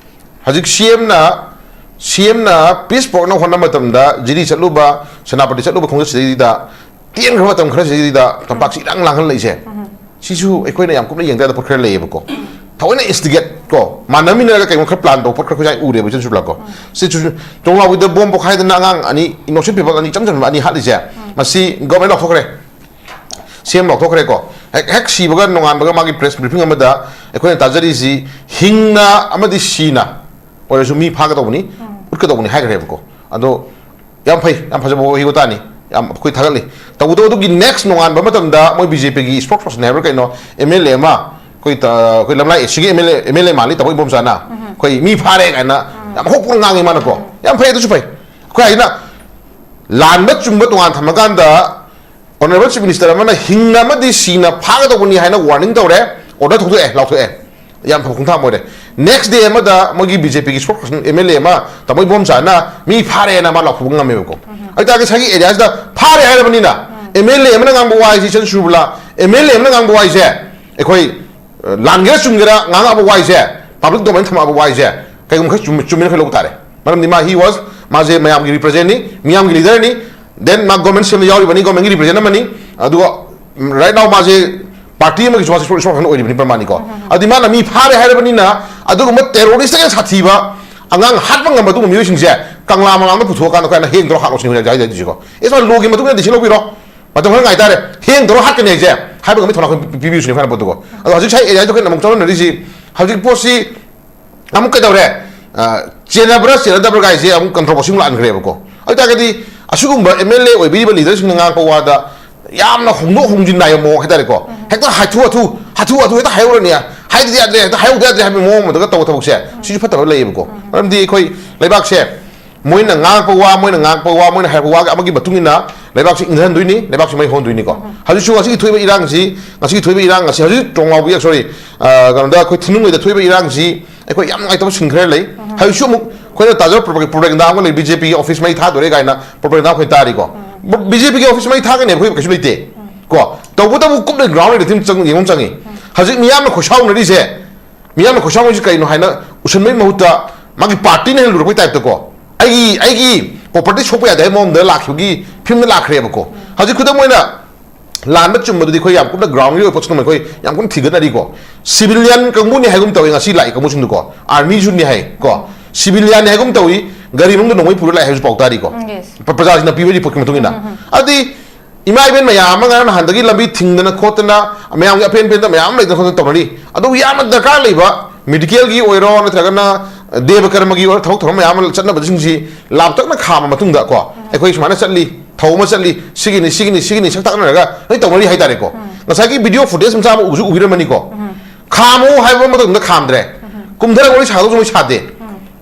ꯍꯧꯖꯤꯛ ꯁꯤ ꯑꯦꯝꯅ, ꯁꯤ ꯑꯦꯝꯅ ꯄꯤꯁ ꯄꯣꯔꯛꯅꯕ ꯍꯣꯠꯅꯕ ꯃꯇꯝꯗ ꯖꯤꯔꯤ ꯆꯠꯂꯨꯕ, ꯁꯦꯅꯥꯄꯇꯤ ꯆꯠꯂꯨꯕ ꯈꯣꯡꯆꯠꯁꯤꯗꯩꯗ ꯇꯦꯟꯈ꯭ꯔꯕ ꯃꯇꯝ ꯈꯔꯁꯤꯗꯩꯗ ꯇꯝꯄꯥꯛꯁꯤ ꯏꯔꯥꯡ ꯂꯥꯡꯍꯜꯂꯛꯏꯁꯦ, ꯁꯤꯁꯨ ꯑꯩꯈꯣꯏꯅ ꯌꯥꯝ ꯀꯨꯞꯅ ꯌꯦꯡꯗ ꯌꯥꯗꯕ ꯄꯣꯠ ꯈꯔ ꯂꯩꯌꯦꯕꯀꯣ꯫ ꯊꯑꯣꯏꯅ ꯏꯟꯁꯇꯤꯒꯦꯠ ꯀꯣ, ꯃꯥꯟꯅꯃꯤꯟꯅꯔꯒ ꯀꯩꯒꯨꯝꯕ ꯈꯔ ꯄ꯭ꯂꯥꯟ ꯇꯧꯕ ꯄꯣꯠ ꯈꯔ ꯑꯩꯈꯣꯏ ꯁ꯭ꯋꯥꯏ ꯎꯔꯦꯕ, ꯏꯆꯟ ꯁꯨꯔꯂꯥꯀꯣ꯫ ꯁꯤ ꯆꯨ-, ꯆꯣꯡꯂꯥꯎꯕꯤꯗ ꯕꯣꯝ ꯄꯣꯈꯥꯏꯗꯅ ꯑꯉꯥꯡ ꯑꯅꯤ, ꯏꯅꯣꯁꯦꯟ ꯄꯤꯄꯜ ꯑꯅꯤ, ꯏꯆꯝ ꯆꯝꯕ ꯑꯅꯤ ꯍꯥꯠꯂꯤꯁꯦ, ꯃꯁꯤ ꯒꯣꯔꯃꯦꯟ ꯂꯥꯎꯊꯣꯛꯈ꯭ꯔꯦ, ꯁꯤ ꯑꯦꯝ ꯂꯥꯎꯊꯣꯛꯈ꯭ꯔꯦꯀꯣ꯫ ꯍꯦꯛ, ꯍꯦꯛ ꯁꯤꯕꯒ ꯅꯣꯡꯉꯥꯟꯕꯒ ꯃꯥꯒꯤ ꯄ꯭ꯔꯦꯁ ꯕ꯭ꯔꯤꯐꯤꯡ ꯑꯃꯗ ꯑꯩꯈꯣꯏꯅ ꯇꯥꯖꯔꯤꯁꯤ, ꯍꯤꯡꯅ ꯑꯃꯗꯤ ꯁꯤꯅ ꯑꯣꯏꯔꯁꯨ ꯃꯤ ꯐꯥꯒꯗꯧꯕꯅꯤ, ꯎꯠꯀꯗꯧꯕꯅꯤ ꯍꯥꯏꯈ꯭ꯔꯦꯕꯀꯣ꯫ ꯑꯗꯣ ꯌꯥꯝ ꯐꯩ, ꯌꯥꯝ ꯐꯖꯕ ꯋꯥꯍꯩ ꯋꯥꯇꯥꯅꯤ, ꯌꯥꯝ ꯑꯩꯈꯣꯏ ꯊꯥꯒꯠꯂꯤ꯫ ꯇꯧꯕꯇꯕꯨ ꯑꯗꯨꯒꯤ ꯅꯦꯛꯁ ꯅꯣꯡꯉꯥꯟꯕ ꯃꯇꯝꯗ ꯃꯣꯏ ꯕꯤ ꯖꯦ ꯄꯤꯒꯤ ꯏꯁꯄꯣꯛꯁ ꯄꯔꯁꯟ ꯍꯥꯏꯕ꯭ꯔꯥ ꯀꯩꯅꯣ, ꯑꯦꯝ ꯑꯦꯜ ꯑꯦ ꯑꯃ, ꯑꯩꯈꯣꯏ ꯇ-, ꯑꯩꯈꯣꯏ ꯂꯝꯂꯥꯏ ꯑꯦꯁꯤꯒꯤ M L A, M L A ꯃꯥꯜꯂꯤ, ꯇꯥꯃꯣ ꯏꯕꯣꯝꯆꯥꯅ, ꯑꯩꯈꯣꯏ ꯃꯤ ꯐꯥꯔꯦ ꯀꯥꯏꯅ ꯌꯥꯝ ꯍꯧꯄꯨꯅ ꯉꯥꯡꯉꯤ ꯃꯥꯅꯀꯣ꯫ ꯌꯥꯝ ꯐꯩ, ꯑꯗꯨꯁꯨ ꯐꯩ꯫ ꯑꯩꯈꯣꯏ ꯍꯥꯏꯁꯤꯅ ꯂꯥꯟꯕ ꯆꯨꯝꯕ ꯇꯣꯉꯥꯟ ꯊꯝꯃꯀꯥꯟꯗ, ꯑꯣꯅꯔꯦꯕꯜ ꯆꯤꯐ ꯃꯤꯅꯤꯁꯇꯔ ꯑꯃꯅ ꯍꯤꯡꯅ ꯑꯃꯗꯤ ꯁꯤꯅ ꯐꯥꯒꯗꯧꯕꯅꯤ ꯍꯥꯏꯅ ꯋꯥꯔꯅꯤꯡ ꯇꯧꯔꯦ, ꯑꯣꯔꯗꯔ ꯊꯣꯛꯇꯣꯛꯑꯦ, ꯂꯥꯎꯊꯣꯛꯑꯦ꯫ ꯌꯥꯝ ꯐꯕ ꯈꯣꯡꯊꯥꯡ ꯑꯣꯏꯔꯦ꯫ ꯅꯦꯛꯁ ꯗꯦ ꯑꯃꯗ ꯃꯣꯏꯒꯤ ꯕꯤ ꯖꯦ ꯄꯤꯒꯤ ꯏꯁꯄꯣꯛꯁ ꯄꯔꯁꯟ ꯑꯦꯝ ꯑꯦꯜ ꯑꯦ ꯑꯃ, ꯇꯥꯃꯣ ꯏꯕꯣꯝꯆꯥꯅ ꯃꯤ ꯐꯥꯔꯦꯅ ꯃꯥ ꯂꯥꯎꯊꯣꯛꯄ ꯉꯝꯃꯦꯕꯀꯣ꯫ ꯑꯗꯨ ꯇꯥꯔꯒꯗꯤ ꯉꯁꯥꯏꯒꯤ ꯑꯦꯔꯤꯌꯥꯁꯤꯗ ꯐꯥꯔꯦ ꯍꯥꯏꯔꯕꯅꯤꯅ, ꯑꯦꯝ ꯑꯦꯜ ꯑꯦ ꯑꯃꯅ ꯉꯥꯡꯕ ꯋꯥ ꯍꯥꯏꯁꯤ, ꯏꯆꯟ ꯁꯨꯔꯕꯂꯥ, ꯑꯦꯝ ꯑꯦꯜ ꯑꯦ ꯑꯃꯅ ꯉꯥꯡꯕ ꯋꯥ ꯍꯥꯏꯁꯦ, ꯑꯩꯈꯣꯏ, ꯑ, ꯂꯥꯟꯒꯦꯔꯥ ꯆꯨꯝꯒꯦꯔꯥ ꯉꯥꯡꯉꯛꯑꯕ ꯋꯥ ꯍꯥꯏꯁꯦ, ꯄꯕ꯭ꯂꯤꯛ ꯗꯣꯃꯦꯟ ꯊꯝꯃꯛꯑꯕ ꯋꯥ ꯍꯥꯏꯁꯦ, ꯀꯩꯒꯨꯝꯕ ꯈꯔ ꯆꯨꯝꯃꯤ, ꯆꯨꯝꯃꯦꯅ ꯑꯩꯈꯣꯏ ꯂꯧꯕ ꯇꯥꯔꯦ꯫ ꯃꯔꯝꯗꯤ ꯃꯥ, he was, ꯃꯥꯁꯦ ꯃꯌꯥꯝꯒꯤ ꯔꯤꯄ꯭ꯔꯖꯦꯟꯅꯤ, ꯃꯤꯌꯥꯝꯒꯤ ꯂꯤꯗꯔꯅꯤ, then ꯃꯥ ꯒꯣꯔꯃꯦꯟ ꯁꯤ ꯑꯦꯝꯗ ꯌꯥꯎꯔꯤꯕꯅꯤ, ꯒꯣꯔꯃꯦꯟꯒꯤ ꯔꯤꯄ꯭ꯔꯖꯦꯟ ꯑꯃꯅꯤ꯫ ꯑꯗꯨꯒ, ꯎꯝ, right now ꯃꯥꯁꯦ ꯄꯥꯔꯇꯤ ꯑꯃꯒꯤ ꯁꯨꯃꯥꯏꯅ ꯁꯣꯔ, ꯁꯣꯔ ꯍꯣꯟꯕ ꯑꯣꯏꯔꯤꯕꯅꯤ ꯄ꯭ꯔꯃꯥꯅꯤꯀꯣ꯫ ꯑꯗꯨꯗꯤ ꯃꯥꯅ ꯃꯤ ꯐꯥꯔꯦ ꯍꯥꯏꯔꯕꯅꯤꯅ, ꯑꯗꯨꯒꯨꯝꯕ ꯇꯦꯔꯣꯔꯤꯁꯇ ꯍꯦꯟꯅ ꯁꯥꯊꯤꯕ, ꯑꯉꯥꯡ ꯍꯥꯠꯄ ꯉꯝꯕ ꯑꯗꯨꯒꯨꯝꯕ ꯃꯤꯑꯣꯏꯁꯤꯡꯁꯦ ꯀꯪꯂꯥ ꯃꯃꯥꯡꯗ ꯄꯨꯊꯣꯛꯑꯀꯥꯟꯗ ꯑꯩꯈꯣꯏꯅ ꯍꯦꯡ ꯇꯧꯔ ꯍꯥꯠꯂꯣ ꯁꯤꯅꯤ ꯍꯧꯖꯤꯛ ꯍꯥꯏꯗꯣꯏꯁꯤꯀꯣ꯫ It's a law ꯒꯤ ꯃꯇꯨꯡ ꯏꯟꯅ decision ꯂꯧꯕꯤꯔꯣ꯫ ꯃꯇꯝ ꯈꯔ ꯉꯥꯏꯇꯥꯔꯦ꯫ ꯍꯦꯡ ꯇꯧꯔ ꯍꯥꯠꯀꯅꯤ ꯍꯥꯏꯁꯦ ꯍꯥꯏꯕ ꯉꯝꯕꯒꯤ ꯊꯧꯅꯥ ꯑꯩꯈꯣꯏ ꯄꯤ-, ꯄꯤꯕꯤꯌꯨ ꯁꯤꯅꯤ ꯑꯩꯈꯣꯏꯅ ꯄꯣꯠꯇꯨꯀꯣ꯫ ꯑꯗꯣ ꯍꯧꯖꯤꯛ ꯁꯥꯏ ꯑꯦꯔꯤꯌꯥꯗ ꯑꯩꯈꯣꯏꯅ ꯑꯃꯨꯛ ꯆꯠꯃꯤꯟꯅꯔꯤꯁꯤ, ꯍꯧꯖꯤꯛ ꯄꯣꯠꯁꯤ ꯑꯃꯨꯛ ꯀꯩꯗꯧꯔꯦ? ꯑ, ꯆꯦꯟꯅꯕ꯭ꯔꯥ ꯆꯦꯟꯅꯗꯕ꯭ꯔꯥ ꯀꯥꯏꯁꯦ ꯑꯃꯨꯛ ꯀꯟꯇ꯭ꯔꯣꯚꯔꯁꯤ ꯑꯃꯨꯛ ꯂꯥꯛꯍꯟꯈ꯭ꯔꯦꯕꯀꯣ꯫ ꯑꯗꯨ ꯇꯥꯔꯒꯗꯤ ꯑꯁꯤꯒꯨꯝꯕ ꯑꯦꯝ ꯑꯦꯜ ꯑꯦ ꯑꯣꯏꯕꯤꯔꯤꯕ ꯂꯤꯗꯔꯁꯤꯡꯅ ꯉꯥꯡꯉꯛꯄ ꯋꯥꯗ ꯌꯥꯝꯅ ꯍꯣꯡꯗꯣꯛ ꯍꯣꯡꯖꯤꯟ ꯅꯥꯏꯕ ꯃꯑꯣꯡ ꯍꯥꯏꯇꯥꯔꯦꯀꯣ꯫ ꯍꯦꯛꯇ ꯍꯥꯊꯨ ꯍꯥꯊꯨ, ꯍꯥꯊꯨ ꯍꯥꯊꯨ ꯍꯦꯛꯇ ꯍꯥꯏꯍꯧꯔꯅꯤ, ꯍꯥꯏꯗꯗꯤ ꯌꯥꯗ꯭ꯔꯦ, ꯍꯦꯛꯇ ꯍꯥꯏꯍꯧꯗ ꯌꯥꯗ꯭ꯔꯦ ꯍꯥꯏꯕꯒꯤ ꯃꯑꯣꯡ ꯑꯃꯗꯒ ꯇꯧꯕ ꯊꯕꯛꯁꯦ, ꯁꯤꯁꯨ ꯐꯠꯇꯕ ꯂꯩꯌꯦꯕꯀꯣ꯫ ꯃꯔꯝꯗꯤ ꯑꯩꯈꯣꯏ ꯂꯩꯕꯥꯛꯁꯦ ꯃꯣꯏꯅ ꯉꯥꯡꯉꯛꯄ ꯋꯥ, ꯃꯣꯏꯅ ꯉꯥꯡꯉꯛꯄ ꯋꯥ, ꯃꯣꯏꯅ ꯍꯥꯏꯔꯛꯄ ꯋꯥꯒꯤ ꯑꯃꯒꯤ ꯃꯇꯨꯡ ꯏꯟꯅ ꯂꯩꯕꯥꯛꯁꯤ ꯏꯪꯊꯍꯟꯗꯣꯏꯅꯤ, ꯂꯩꯕꯥꯛꯁꯤ ꯃꯩ ꯍꯧꯍꯟꯗꯣꯏꯅꯤꯀꯣ꯫ ꯍꯧꯖꯤꯛꯁꯨ ꯉꯁꯤꯒꯤ ꯊꯣꯛꯏꯕ ꯏꯔꯥꯡꯁꯤ, ꯉꯁꯤꯒꯤ ꯊꯣꯛꯏꯕ ꯏꯔꯥꯡ ꯑꯁꯤ, ꯍꯧꯖꯤꯛ ꯇꯣꯡꯂꯥꯎꯕꯤ, ꯁꯣꯔꯤ, ꯑ, ꯀꯩꯅꯣꯗ ꯑꯩꯈꯣꯏ ꯊꯤꯅꯨꯡꯒꯩꯗ ꯊꯣꯛꯏꯕ ꯏꯔꯥꯡꯁꯤ ꯑꯩꯈꯣꯏ ꯌꯥꯝ ꯅꯨꯡꯉꯥꯏꯇꯕ ꯁꯤꯟ ꯈꯔ ꯂꯩ꯫ ꯍꯧꯖꯤꯛꯁꯨ ꯑꯃꯨꯛ ꯑꯩꯈꯣꯏꯅ ꯇꯥꯖꯕ propaganda ꯑꯃ ꯂꯩ, ꯕꯤ ꯖꯦ ꯄꯤꯒꯤ ꯑꯣꯐꯤꯁ ꯃꯩ ꯊꯥꯗꯣꯔꯦ ꯀꯥꯏꯅ propaganda ꯑꯩꯈꯣꯏ ꯇꯥꯔꯤꯀꯣ꯫ ꯕꯤ ꯖꯦ ꯄꯤꯒꯤ ꯑꯣꯐꯤꯁ ꯃꯩ ꯊꯥꯒꯅꯤ ꯑꯩꯈꯣꯏ ꯀꯩꯁꯨ ꯂꯩꯇꯦ꯫ ꯀꯣ, ꯇꯧꯕꯇꯕꯨ ꯀꯨꯞꯅ ground reality ꯑꯃ ꯆꯪ- ꯌꯦꯡꯕ ꯑꯃ ꯆꯪꯉꯤ꯫ ꯍꯧꯖꯤꯛ ꯃꯤꯌꯥꯝꯅ ꯈꯣꯏꯁꯥꯎꯅꯔꯤꯁꯦ, ꯃꯤꯌꯥꯝꯅ ꯈꯣꯏꯁꯥꯎꯅꯔꯤꯁꯦ ꯀꯩꯅꯣ ꯍꯥꯏꯅ ꯎꯁꯟꯕꯒꯤ ꯃꯍꯨꯠꯇ ꯃꯥꯒꯤ ꯄꯥꯔꯇꯤꯅ ꯍꯦꯟꯅ ꯂꯨꯔꯛꯄꯩ ꯇꯥꯏꯞꯇꯀꯣ, ꯑꯩꯒꯤ ꯑꯩꯒꯤ ꯄ꯭ꯔꯣꯄꯔꯇꯤ ꯁꯣꯛꯄ ꯌꯥꯗꯦ ꯍꯥꯏꯕ ꯃꯑꯣꯡꯗ ꯂꯥꯛꯈꯤꯕꯒꯤ ꯐꯤꯕꯝꯗ ꯂꯥꯛꯈ꯭ꯔꯦꯕꯀꯣ꯫ ꯍꯧꯖꯤꯛ ꯈꯨꯗꯝ ꯑꯣꯏꯅ ꯂꯥꯟꯕ ꯆꯨꯝꯕꯗꯨꯗꯤ ꯑꯩꯈꯣꯏ ꯌꯥꯝ ꯀꯨꯞꯅ ground reality ꯑꯣꯏꯕ ꯄꯣꯠꯁꯨ ꯑꯩꯈꯣꯏ ꯌꯥꯝ ꯀꯨꯞꯅ ꯊꯤꯒꯠꯅꯔꯤꯀꯣ꯫ Civilian ꯀꯥꯡꯕꯨꯅꯤ ꯍꯥꯏꯒꯨꯝ ꯇꯧꯋꯤ ꯉꯁꯤ ꯂꯥꯛꯏ ꯀꯥꯡꯕꯨꯁꯤꯡꯗꯨꯀꯣ, ꯑꯥꯔꯃꯤꯁꯨꯅꯤ ꯍꯥꯏ ꯀꯣ꯫ Civilianꯅꯤ ꯍꯥꯏꯒꯨꯝ ꯇꯧꯏ, ꯒꯥꯔꯤ ꯃꯅꯨꯡꯗ ꯅꯣꯡꯃꯩ ꯄꯨꯔ ꯂꯥꯛꯑꯦ ꯍꯥꯏꯕꯁꯨ ꯄꯥꯎ ꯇꯥꯔꯤꯀꯣ꯫ ꯎꯝ, yes. ꯄ꯭ꯔ- ꯄ꯭ꯔꯖꯥꯁꯤꯡꯅ ꯄꯤꯕ ꯔꯤꯄꯣꯔꯠꯀꯤ ꯃꯇꯨꯡ ꯏꯟꯅ꯫ ꯎꯝ, ꯎꯝ, ꯎꯝ꯫ ꯑꯗꯨꯗꯤ ꯏꯃꯥ ꯏꯕꯦꯟ ꯃꯌꯥꯝ ꯑꯃ ꯉꯔꯥꯡ ꯅꯍꯥꯟꯗꯒꯤ ꯂꯝꯕꯤ ꯊꯤꯡꯗꯅ ꯈꯣꯠꯇꯅ ꯃꯌꯥꯝꯒꯤ ꯑꯄꯦꯟ ꯑꯄꯦꯟꯗ ꯃꯌꯥꯝ ꯑꯃ ꯂꯩꯗꯅ ꯈꯣꯠꯇꯅ ꯇꯧꯅꯔꯤ꯫ ꯑꯗꯨꯕꯨ ꯌꯥꯝꯅ ꯗꯔꯀꯥꯔ ꯂꯩꯕ medicalꯒꯤ ꯑꯣꯏꯔꯣ ꯅꯠꯇ꯭ꯔꯒꯅ ꯗꯦꯕ ꯀꯔꯃꯒꯤ ꯑꯣꯏꯔꯣ ꯊꯕꯛ ꯊꯧꯔꯝ ꯃꯌꯥꯝ ꯑꯃ ꯆꯠꯅꯕꯁꯤꯡꯁꯤ ꯂꯥꯞꯇꯛꯅ ꯈꯥꯝꯕ ꯃꯇꯨꯡꯗ ꯀꯣ, ꯑꯩꯈꯣꯏ ꯁꯨꯃꯥꯏꯅ ꯆꯠꯂꯤ, ꯊꯧ ꯑꯃ ꯆꯠꯂꯤ, ꯁꯤꯒꯤꯅꯤ ꯁꯤꯒꯤꯅꯤ ꯁꯤꯒꯤꯅꯤ ꯁꯛ ꯇꯥꯛꯅꯔꯒ ꯂꯣꯏ ꯇꯧꯅꯔꯤ ꯍꯥꯏꯇꯥꯔꯦꯀꯣ꯫ ꯉꯁꯥꯏꯒꯤ video footage ꯃꯆꯥ ꯑꯃ ꯎꯕꯁꯨ ꯎꯕꯤꯔꯝꯃꯅꯤꯀꯣ꯫ ꯈꯥꯝꯃꯨ ꯍꯥꯏꯕ ꯃꯇꯝꯗ ꯈꯥꯝꯗ꯭ꯔꯦ, ꯀꯨꯝꯊꯔꯒ ꯋꯥꯔꯤ ꯁꯥꯗꯧꯁꯨ ꯃꯣꯏ ꯁꯥꯗꯦ꯫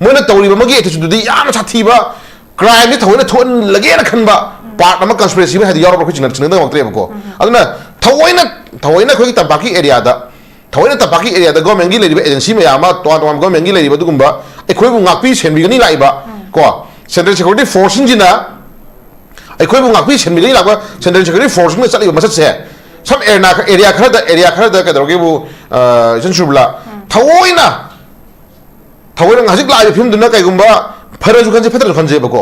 ꯃꯣꯏꯅ ꯇꯧꯔꯤꯕ ꯑꯃꯒꯤ attitudeꯗꯨꯗꯤ ꯌꯥꯝꯅ ꯁꯥꯊꯤꯕ, crimeꯁꯤ ꯊꯑꯣꯏꯅ ꯊꯣꯛꯍꯜꯂꯒꯦꯅ ꯈꯟꯕ part ꯑꯃ conspiracy ꯑꯃ ꯍꯥꯏꯗꯤ ꯌꯥꯎꯔꯕ꯭ꯔꯥ ꯑꯩꯈꯣꯏ ꯆꯤꯡꯅ- ꯆꯤꯡꯅꯗꯕ ꯉꯝꯃꯛꯇ꯭ꯔꯦꯕꯀꯣ꯫ ꯑꯗꯨꯅ ꯊꯑꯣꯏꯅ ꯊꯑꯣꯏꯅ ꯑꯩꯈꯣꯏꯒꯤ ꯇꯝꯄꯥꯛꯀꯤ areaꯗ, ꯊꯑꯣꯏꯅ ꯇꯝꯄꯥꯛꯀꯤ areaꯗ governmentꯀꯤ ꯂꯩꯔꯤꯕ agency ꯃꯌꯥꯝ ꯑꯃ, ꯇꯣꯉꯥꯟ ꯇꯣꯉꯥꯟꯕ governmentꯀꯤ ꯂꯩꯔꯤꯕ ꯑꯗꯨꯒꯨꯝꯕ ꯑꯩꯈꯣꯏꯕꯨ ꯉꯥꯛꯄꯤ ꯁꯦꯟꯕꯤꯒꯅꯤ ꯂꯥꯛꯏꯕ ꯀꯣ central security forceꯁꯤꯡꯁꯤꯅ ꯑꯩꯈꯣꯏꯕꯨ ꯉꯥꯛꯄꯤ ꯁꯦꯟꯕꯤꯒꯅꯤ ꯂꯥꯛꯄ central security forceꯁꯤꯡꯅ ꯆꯠꯂꯤꯕ ꯃꯁꯛꯁꯦ, some area area ꯈꯔꯗ, area ꯈꯔꯗ ꯀꯩꯗꯧꯔꯒꯦꯕꯨ, ꯑ, ꯏꯆꯟ ꯁꯨꯔꯕꯂꯥ, ꯊꯑꯣꯏꯅ ꯊꯑꯣꯏꯅ ꯍꯧꯖꯤꯛ ꯂꯥꯛꯏꯕ ꯐꯤꯕꯝꯗꯨꯅ ꯀꯩꯒꯨꯝꯕ ꯐꯔꯁꯨ ꯈꯟꯁꯦ ꯐꯠꯇ꯭ꯔꯁꯨ ꯈꯟꯁꯦꯕꯀꯣ,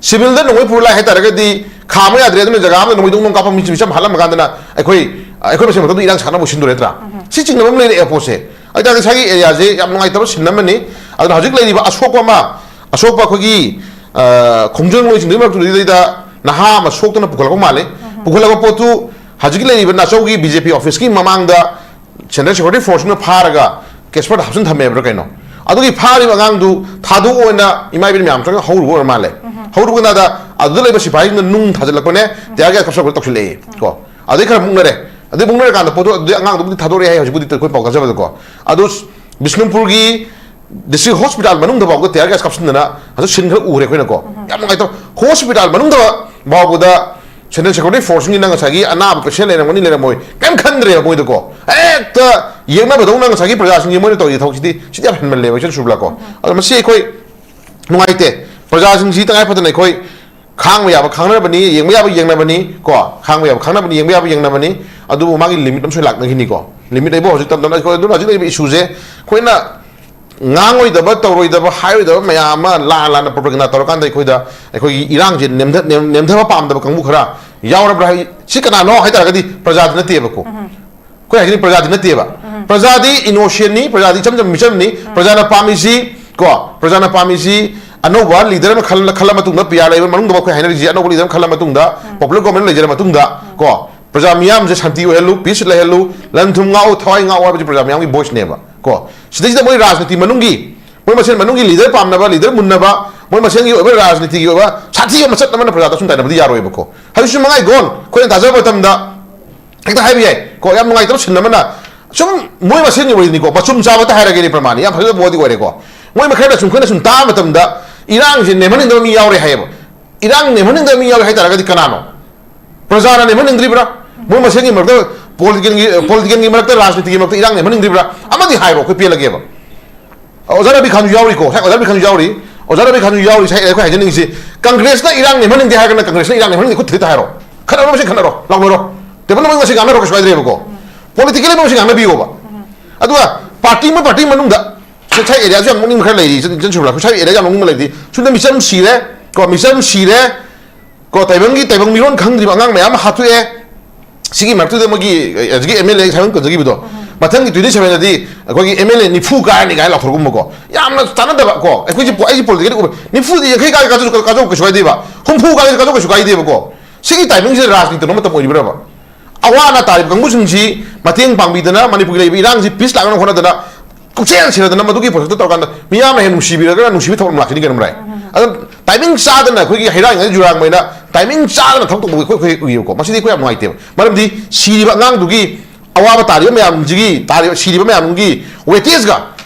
civilꯗ ꯅꯣꯡꯃꯩ ꯄꯨꯔ ꯂꯥꯛꯑꯦ ꯍꯥꯏꯇꯥꯔꯒꯗꯤ ꯈꯥꯝꯕ ꯌꯥꯗ꯭ꯔꯦ, ꯑꯗꯨꯅ ꯖꯒꯥ ꯑꯃꯗ ꯅꯣꯡꯃꯩ ꯗꯣꯡ ꯗꯣꯡ ꯀꯥꯞꯄ ꯃꯤ ꯃꯤꯆꯝ ꯍꯥꯠꯂꯝꯃ ꯀꯥꯟꯗꯅ ꯑꯩꯈꯣꯏ ꯑꯩꯈꯣꯏ ꯃꯁꯦꯟ ꯃꯔꯛꯇ ꯏꯔꯥꯡ ꯁꯥꯟꯅꯕ ꯁꯤꯟꯗꯣꯔꯦ ꯅꯠꯇ꯭ꯔꯥ? ꯁꯤ ꯆꯤꯡꯅꯕ ꯑꯃ ꯂꯩꯔꯛꯑꯦ ꯄꯣꯠꯁꯦ꯫ ꯑꯗꯨ ꯇꯥꯔꯗꯤ ꯉꯁꯥꯏꯒꯤ areaꯁꯦ ꯌꯥꯝ ꯅꯨꯡꯉꯥꯏꯇꯕ ꯁꯤꯟ ꯑꯃꯅꯤ꯫ ꯑꯗꯨꯅ ꯍꯧꯖꯤꯛ ꯂꯩꯔꯤꯕ ꯑꯁꯣꯛꯄ ꯑꯃ, ꯑꯁꯣꯛꯄ ꯑꯩꯈꯣꯏꯒꯤ, ꯑ, ꯈꯣꯡꯖꯪ ꯅꯣꯏꯁꯤꯡꯗꯨꯒꯤ ꯃꯔꯛꯇꯨꯗꯩꯗ ꯅꯍꯥ ꯑꯃ ꯁꯣꯛꯇꯅ ꯄꯨꯈꯠꯂꯛꯄ ꯃꯥꯜꯂꯦ꯫ ꯄꯨꯈꯠꯂꯛꯄ ꯄꯣꯠꯇꯨ ꯍꯧꯖꯤꯛꯀꯤ ꯂꯩꯔꯤꯕ ꯅꯥꯆꯧꯒꯤ ꯕꯤ ꯖꯦ ꯄꯤ ꯑꯣꯐꯤꯁꯀꯤ ꯃꯃꯥꯡꯗ central security forceꯅ ꯐꯥꯔꯒ cashboxꯇ ꯍꯥꯞꯆꯤꯟ ꯊꯝꯃꯦꯕ꯭ꯔꯥ ꯀꯩꯅꯣ? ꯑꯗꯨꯒꯤ ꯐꯥꯔꯤꯕ ꯑꯉꯥꯡꯗꯨ ꯊꯥꯗꯣꯛꯑꯣꯅ ꯏꯃꯥ ꯏꯕꯦꯟ ꯃꯌꯥꯝ ꯆꯪꯉꯒ ꯍꯧꯔꯨꯕ ꯑꯣꯏꯔ ꯃꯥꯜꯂꯦ꯫ ꯍꯧꯔꯨꯕ ꯀꯥꯟꯗ ꯑꯗꯨꯗ ꯂꯩꯕ ꯁꯤꯐꯥꯏꯁꯤꯡꯅ ꯅꯨꯡ ꯊꯥꯖꯤꯜꯂꯛꯄꯅꯦ, tear gas ꯀꯥꯞꯁꯤꯜꯂꯛꯄꯅꯦ, ꯇꯧꯁꯤꯜꯂꯛꯑꯦ ꯀꯣ꯫ ꯑꯗꯩ ꯈꯔ ꯃꯨꯛꯅꯔꯦ꯫ ꯑꯗꯩ ꯃꯨꯛꯅꯔꯀꯥꯟꯗ ꯄꯣꯠꯇꯨ ꯑꯗꯨꯗꯩ ꯑꯉꯥꯡꯗꯨꯕꯨꯗꯤ ꯊꯥꯗꯣꯔꯛꯑꯦ ꯍꯥꯏ ꯍꯧꯖꯤꯛꯄꯨꯗꯤ ꯑꯩꯈꯣꯏ ꯄꯥꯎ ꯇꯥꯖꯕꯗꯀꯣ꯫ ꯑꯗꯨ ꯕꯤꯁꯅꯨꯄꯨꯔꯒꯤ district hospital ꯃꯅꯨꯡꯗ ꯐꯥꯎꯕꯗ tear gas ꯀꯥꯞꯁꯤꯟꯗꯅ ꯑꯗꯨ ꯁꯤꯟ ꯈꯔ ꯎꯈ꯭ꯔꯦ ꯑꯩꯈꯣꯏꯅꯀꯣ꯫ ꯌꯥꯝ ꯅꯨꯡꯉꯥꯏꯇꯕ꯫ Hospital ꯃꯅꯨꯡꯗ ꯐꯥꯎꯕꯗ Central Security Forceꯁꯤꯡꯁꯤꯅ ꯉꯁꯥꯏꯒꯤ ꯑꯅꯥꯕ patient ꯂꯩꯔꯝꯒꯅꯤ, ꯂꯩꯔꯝꯃꯣꯏ, ꯀꯩꯝ ꯈꯟꯗ꯭ꯔꯦꯕ ꯃꯣꯏꯗꯀꯣ꯫ ꯍꯦꯛꯇ ꯌꯦꯡꯅꯕꯗꯧꯅ ꯉꯁꯥꯏꯒꯤ ꯄ꯭ꯔꯖꯥꯁꯤꯡꯁꯤ ꯃꯣꯏꯅ ꯇꯧꯔꯤ ꯊꯕꯛꯁꯤꯗꯤ, ꯁꯤꯗꯤ ꯌꯥꯝ ꯍꯦꯟꯃꯜꯂꯦꯕ, ꯏꯆꯟ ꯁꯨꯕ꯭ꯔꯥꯀꯣ? ꯑꯗꯣ ꯃꯁꯤ ꯑꯩꯈꯣꯏ ꯅꯨꯡꯉꯥꯏꯇꯦ꯫ ꯄ꯭ꯔꯖꯥꯁꯤꯡꯁꯤ ꯇꯉꯥꯏ ꯐꯗꯅ ꯑꯩꯈꯣꯏ ꯈꯥꯡꯕ ꯌꯥꯕ ꯈꯥꯡꯅꯕꯅꯤ, ꯌꯦꯡꯕ ꯌꯥꯕ ꯌꯦꯡꯅꯕꯅꯤ ꯀꯣ, ꯈꯥꯡꯕ ꯌꯥꯕ ꯈꯥꯡꯅꯕꯅꯤ, ꯌꯦꯡꯕ ꯌꯥꯕ ꯌꯦꯡꯅꯕꯅꯤ꯫ ꯑꯗꯨꯕꯨ ꯃꯥꯒꯤ limit ꯑꯃꯁꯨ ꯂꯥꯛꯅꯈꯤꯅꯤꯀꯣ꯫ Limit ꯑꯩꯕꯨ ꯍꯧꯖꯤꯛ ꯇꯝ ꯇꯝꯅ ꯑꯩꯈꯣꯏ ꯑꯗꯨꯅ ꯍꯧꯖꯤꯛ ꯂꯩꯔꯤꯕ issueꯁꯦ ꯑꯩꯈꯣꯏꯅ ꯉꯥꯡꯉꯣꯏꯗꯕ, ꯇꯧꯔꯣꯏꯗꯕ, ꯍꯥꯏꯔꯣꯏꯗꯕ ꯃꯌꯥꯝ ꯑꯃ ꯂꯥꯟ ꯂꯥꯟꯅ propaganda ꯇꯧꯔꯀꯥꯟꯗ ꯑꯩꯈꯣꯏꯗ, ꯑꯩꯈꯣꯏꯒꯤ ꯏꯔꯥꯡꯁꯦ ꯅꯦꯝꯊ-, ꯅꯦꯝ-, ꯅꯦꯝꯊꯕ ꯄꯥꯝꯗꯕ ꯀꯥꯡꯕꯨ ꯈꯔ ꯌꯥꯎꯔꯕ꯭ꯔꯥ ꯍꯥꯏ꯫ ꯁꯤ ꯀꯅꯥꯅꯣ ꯍꯥꯏ ꯇꯥꯔꯒꯗꯤ ꯄ꯭ꯔꯖꯥꯗꯤ ꯅꯠꯇꯦꯕꯀꯣ꯫ ꯑꯩꯈꯣꯏ ꯍꯥꯏꯗꯤ ꯄ꯭ꯔꯖꯥꯗꯤ ꯅꯠꯇꯦꯕ꯫ ꯄ꯭ꯔꯖꯥꯗꯤ innocentꯅꯤ, ꯄ꯭ꯔꯖꯥꯗꯤ ꯏꯆꯝ ꯆꯝꯕ ꯃꯤꯆꯝꯅꯤ꯫ ꯄ꯭ꯔꯖꯥꯅ ꯄꯥꯝꯃꯤꯁꯤ ꯀꯣ, ꯄ꯭ꯔꯖꯥꯅ ꯄꯥꯝꯃꯤꯁꯤ ꯑꯅꯧꯕ leader ꯑꯃ ꯈꯜꯂ, ꯈꯜꯂ ꯃꯇꯨꯡꯗ, P R ꯂꯩꯕ ꯃꯅꯨꯡꯗ ꯑꯩꯈꯣꯏ ꯍꯥꯏꯅꯔꯤꯁꯤ ꯑꯅꯧꯕ leader ꯑꯃ ꯈꯜꯂ ꯃꯇꯨꯡꯗ, popular government ꯂꯩꯖꯔ ꯃꯇꯨꯡꯗ ꯀꯣ, ꯄ꯭ꯔꯖꯥ ꯃꯤꯌꯥꯝꯁꯦ ꯁꯥꯟꯇꯤ ꯑꯣꯏꯍꯜꯂꯨ, peace ꯂꯩꯍꯜꯂꯨ, ꯂꯟ ꯊꯨꯝ ꯉꯥꯛꯎ, ꯊꯋꯥꯏ ꯉꯥꯛꯎ ꯍꯥꯏꯕꯁꯤ ꯄ꯭ꯔꯖꯥ ꯃꯤꯌꯥꯝꯒꯤ voiceꯅꯦꯕ ꯀꯣ꯫ ꯁꯤꯗꯩꯁꯤꯗ ꯃꯣꯏ ꯔꯥꯖꯅꯤꯇꯤ ꯃꯅꯨꯡꯒꯤ, ꯃꯣꯏ ꯃꯁꯦꯟ ꯃꯅꯨꯡꯒꯤ leader ꯄꯥꯝꯅꯕ, leader ꯃꯨꯟꯅꯕ, ꯃꯣꯏ ꯃꯁꯦꯟꯒꯤ ꯑꯣꯏꯕ ꯔꯥꯖꯅꯤꯇꯤꯒꯤ ꯑꯣꯏꯕ ꯁꯥꯊꯤꯕ ꯃꯆꯠ ꯑꯃꯅ ꯄ꯭ꯔꯖꯥꯗ ꯁꯨꯝ ꯇꯥꯏꯅꯕꯗꯤ ꯌꯥꯔꯣꯏꯕꯀꯣ꯫ ꯍꯧꯖꯤꯛꯁꯨ ꯃꯉꯥꯏ ꯒꯣꯟ ꯑꯩꯈꯣꯏꯅ ꯇꯥꯖꯕ ꯃꯇꯝꯗ ꯍꯦꯛꯇ ꯍꯥꯏꯕ ꯌꯥꯏ ꯀꯣ꯫ ꯌꯥꯝ ꯅꯨꯡꯉꯥꯏꯇꯕ ꯁꯤꯟ ꯑꯃꯅ ꯁꯨꯝ ꯃꯣꯏ ꯃꯁꯦꯟꯒꯤ ꯑꯣꯏꯅꯤꯀꯣ, ꯃꯆꯨꯝ ꯆꯥꯕꯇ ꯍꯥꯏꯔꯒꯦꯅꯦ, ꯄ꯭ꯔꯃꯥꯟꯅꯤ ꯌꯥꯝ ꯐꯖꯕ ꯋꯥꯗꯤ ꯑꯣꯏꯔꯦꯀꯣ꯫ ꯃꯣꯏ ꯃꯈꯩꯅ ꯁꯨꯝ, ꯑꯩꯈꯣꯏꯅ ꯁꯨꯝ ꯇꯥꯕ ꯃꯇꯝꯗ ꯏꯔꯥꯡꯁꯦ ꯅꯦꯝꯍꯟꯅꯤꯡꯗꯕ ꯃꯤ ꯌꯥꯎꯔꯦ ꯍꯥꯏꯌꯦꯕ꯫ ꯏꯔꯥꯡ ꯅꯦꯝꯍꯟꯅꯤꯡꯗꯕ ꯃꯤ ꯌꯥꯎꯔꯦ ꯍꯥꯏ ꯇꯥꯔꯒꯗꯤ ꯀꯅꯥꯅꯣ? ꯄ꯭ꯔꯖꯥꯅ ꯅꯦꯝꯍꯟꯅꯤꯡꯗ꯭ꯔꯤꯕ꯭ꯔꯥ? ꯃꯣꯏ ꯃꯁꯦꯟꯒꯤ ꯃꯔꯛꯇ, political ꯒꯤ, political ꯒꯤ ꯃꯔꯛꯇ, ꯔꯥꯖꯅꯤꯇꯤꯒꯤ ꯃꯔꯛꯇ ꯏꯔꯥꯡ ꯅꯦꯝꯍꯟꯅꯤꯡꯗ꯭ꯔꯤꯕ꯭ꯔꯥ? ꯑꯃꯗꯤ ꯍꯥꯏꯔꯣ, ꯑꯩꯈꯣꯏ ꯄꯦꯜꯂꯒꯦꯕ꯫ ꯑꯣꯖꯥ ꯔꯕꯤ ꯈꯥꯟꯁꯨ ꯌꯥꯎꯔꯤꯀꯣ, ꯉꯁꯥꯏ ꯑꯣꯖꯥ ꯔꯕꯤ ꯈꯥꯟꯁꯨ ꯌꯥꯎꯔꯤ꯫ ꯑꯣꯖꯥ ꯔꯕꯤ ꯈꯥꯟꯁꯨ ꯌꯥꯎꯔꯤ꯫ ꯉꯁꯥꯏ ꯑꯩꯈꯣꯏ ꯍꯥꯏꯖꯅꯤꯡꯉꯤꯁꯤ, ꯀꯪꯒ꯭ꯔꯦꯁꯅ ꯏꯔꯥꯡ ꯅꯦꯝꯍꯟꯅꯤꯡꯗꯦ ꯍꯥꯏꯔꯒꯅ ꯀꯪꯒ꯭ꯔꯦꯁꯅ ꯏꯔꯥꯡ ꯅꯦꯝꯍꯟꯅꯤꯡꯗꯦ ꯈꯨꯠ ꯊꯦꯛꯇ ꯍꯥꯏꯔꯣ꯫ ꯈꯠꯅꯕ ꯃꯁꯦꯟ ꯈꯠꯅꯔꯣ, ꯂꯥꯎꯅꯔꯣ꯫ Table ꯃꯅꯨꯡꯗ ꯃꯁꯦꯟ ꯉꯥꯡꯅꯔꯣ, ꯀꯩꯁꯨ ꯀꯥꯏꯗ꯭ꯔꯦꯕꯀꯣ꯫ Political ꯃꯁꯦꯟ ꯉꯥꯡꯅꯕꯤꯌꯣꯕ꯫ ꯑꯗꯨꯒ party ꯃꯣꯏ party ꯃꯅꯨꯡꯗ ꯉꯁꯥꯏ area ꯁꯨ ꯌꯥꯝ ꯅꯣꯛꯅꯤꯡꯕ ꯈꯔ ꯂꯩꯔꯤ, ꯏꯆꯟ, ꯏꯆꯟ ꯁꯨꯕ꯭ꯔꯥ? ꯉꯁꯥꯏ area ꯁꯨ ꯌꯥꯝ ꯅꯣꯛꯅꯤꯡꯕ ꯂꯩꯔꯤ꯫ ꯁꯣꯝꯗ ꯃꯤꯆꯝ ꯁꯤꯔꯦ ꯀꯣ, ꯃꯤꯆꯝ ꯁꯤꯔꯦ ꯀꯣ, ꯇꯥꯏꯕꯪꯒꯤ, ꯇꯥꯏꯕꯪ ꯃꯤꯔꯣꯟ ꯈꯪꯗ꯭ꯔꯤꯕ ꯑꯉꯥꯡ ꯃꯌꯥꯝ ꯑꯃ ꯍꯥꯠꯇꯣꯛꯑꯦ꯫ ꯁꯤꯒꯤ ꯃꯔꯛꯇꯨꯗ ꯃꯣꯏꯒꯤ, ꯑ, ꯍꯧꯖꯤꯛꯀꯤ M L A ꯁꯥꯏꯃꯟ ꯀꯟꯖꯈꯤꯕꯗꯣ, ꯃꯊꯪꯒꯤ twenty seven ꯗꯗꯤ ꯑꯩꯈꯣꯏꯒꯤ M L A ꯅꯤꯐꯨ ꯀꯥꯔꯅꯤ ꯀꯥꯏꯅ ꯂꯥꯎꯊꯣꯔꯛꯀꯨꯝꯕꯀꯣ꯫ ꯌꯥꯝꯅ ꯆꯥꯟꯅꯗꯕ ꯀꯣ, ꯑꯩꯈꯣꯏꯁꯦ ꯄꯣ-, ꯑꯩꯁꯦ political ꯎꯕ, ꯅꯤꯐꯨꯗꯤ ꯌꯥꯡꯈꯩ ꯀꯥꯔ ꯀꯥꯖꯧ, ꯀꯥꯖꯧ ꯀꯩꯁꯨ ꯀꯥꯏꯗꯦꯕ, ꯍꯨꯝꯐꯨ ꯀꯥꯔ ꯀꯥꯖꯧ ꯀꯩꯁꯨ ꯀꯥꯏꯗꯦꯕꯀꯣ꯫ ꯁꯤꯒꯤ timing ꯁꯤꯗ ꯔꯥꯖꯅꯤꯇꯤ ꯇꯧꯅꯕ ꯃꯇꯝ ꯑꯣꯏꯔꯤꯕ꯭ꯔꯕ? ꯑꯋꯥ ꯑꯅꯥ ꯇꯥꯔꯤꯕ ꯀꯥꯡꯕꯨꯁꯤꯡꯁꯤ ꯃꯇꯦꯡ ꯄꯥꯡꯕꯤꯗꯅ, ꯃꯅꯤꯄꯨꯔꯒꯤ ꯂꯩꯔꯤꯕ ꯏꯔꯥꯡꯁꯤ peace ꯂꯥꯛꯅꯕ ꯍꯣꯠꯅꯗꯅ, ꯄꯨꯛꯆꯦꯜ ꯁꯦꯟꯅꯗꯅ, ꯃꯗꯨꯒꯤ ꯄꯣꯠꯁꯛꯇ ꯇꯧꯔꯀꯥꯟꯗ ꯃꯤꯌꯥꯝꯅ ꯍꯦꯟꯅ ꯅꯨꯡꯁꯤꯕꯤꯔꯒ ꯅꯨꯡꯁꯤꯕ ꯊꯧꯔꯝ ꯂꯥꯛꯈꯤꯅꯤ ꯀꯩꯅꯣ ꯃꯔꯥꯏ꯫ ꯑꯗꯨꯝ timing ꯆꯥꯗꯅ ꯑꯩꯈꯣꯏꯒꯤ ꯍꯩꯔꯥꯡ ꯍꯩꯔꯥꯡ ꯌꯨꯔꯥꯡꯕꯩꯅ timing ꯆꯥꯗꯅ ꯊꯕꯛ ꯇꯧꯕ ꯑꯩꯈꯣꯏ, ꯑꯩꯈꯣꯏ ꯎꯏꯌꯦꯕꯀꯣ꯫ ꯃꯁꯤꯗꯤ ꯑꯩꯈꯣꯏ ꯌꯥꯝ ꯅꯨꯡꯉꯥꯏꯇꯦꯕ꯫ ꯃꯔꯝꯗꯤ ꯁꯤꯔꯤꯕ ꯑꯉꯥꯡꯗꯨꯒꯤ ꯑꯋꯥꯕ ꯇꯥꯔꯤꯕ ꯃꯌꯥꯝꯁꯤꯒꯤ, ꯇꯥꯔꯤꯕ, ꯁꯤꯔꯤꯕ ꯃꯌꯥꯝꯒꯤ weightageꯒ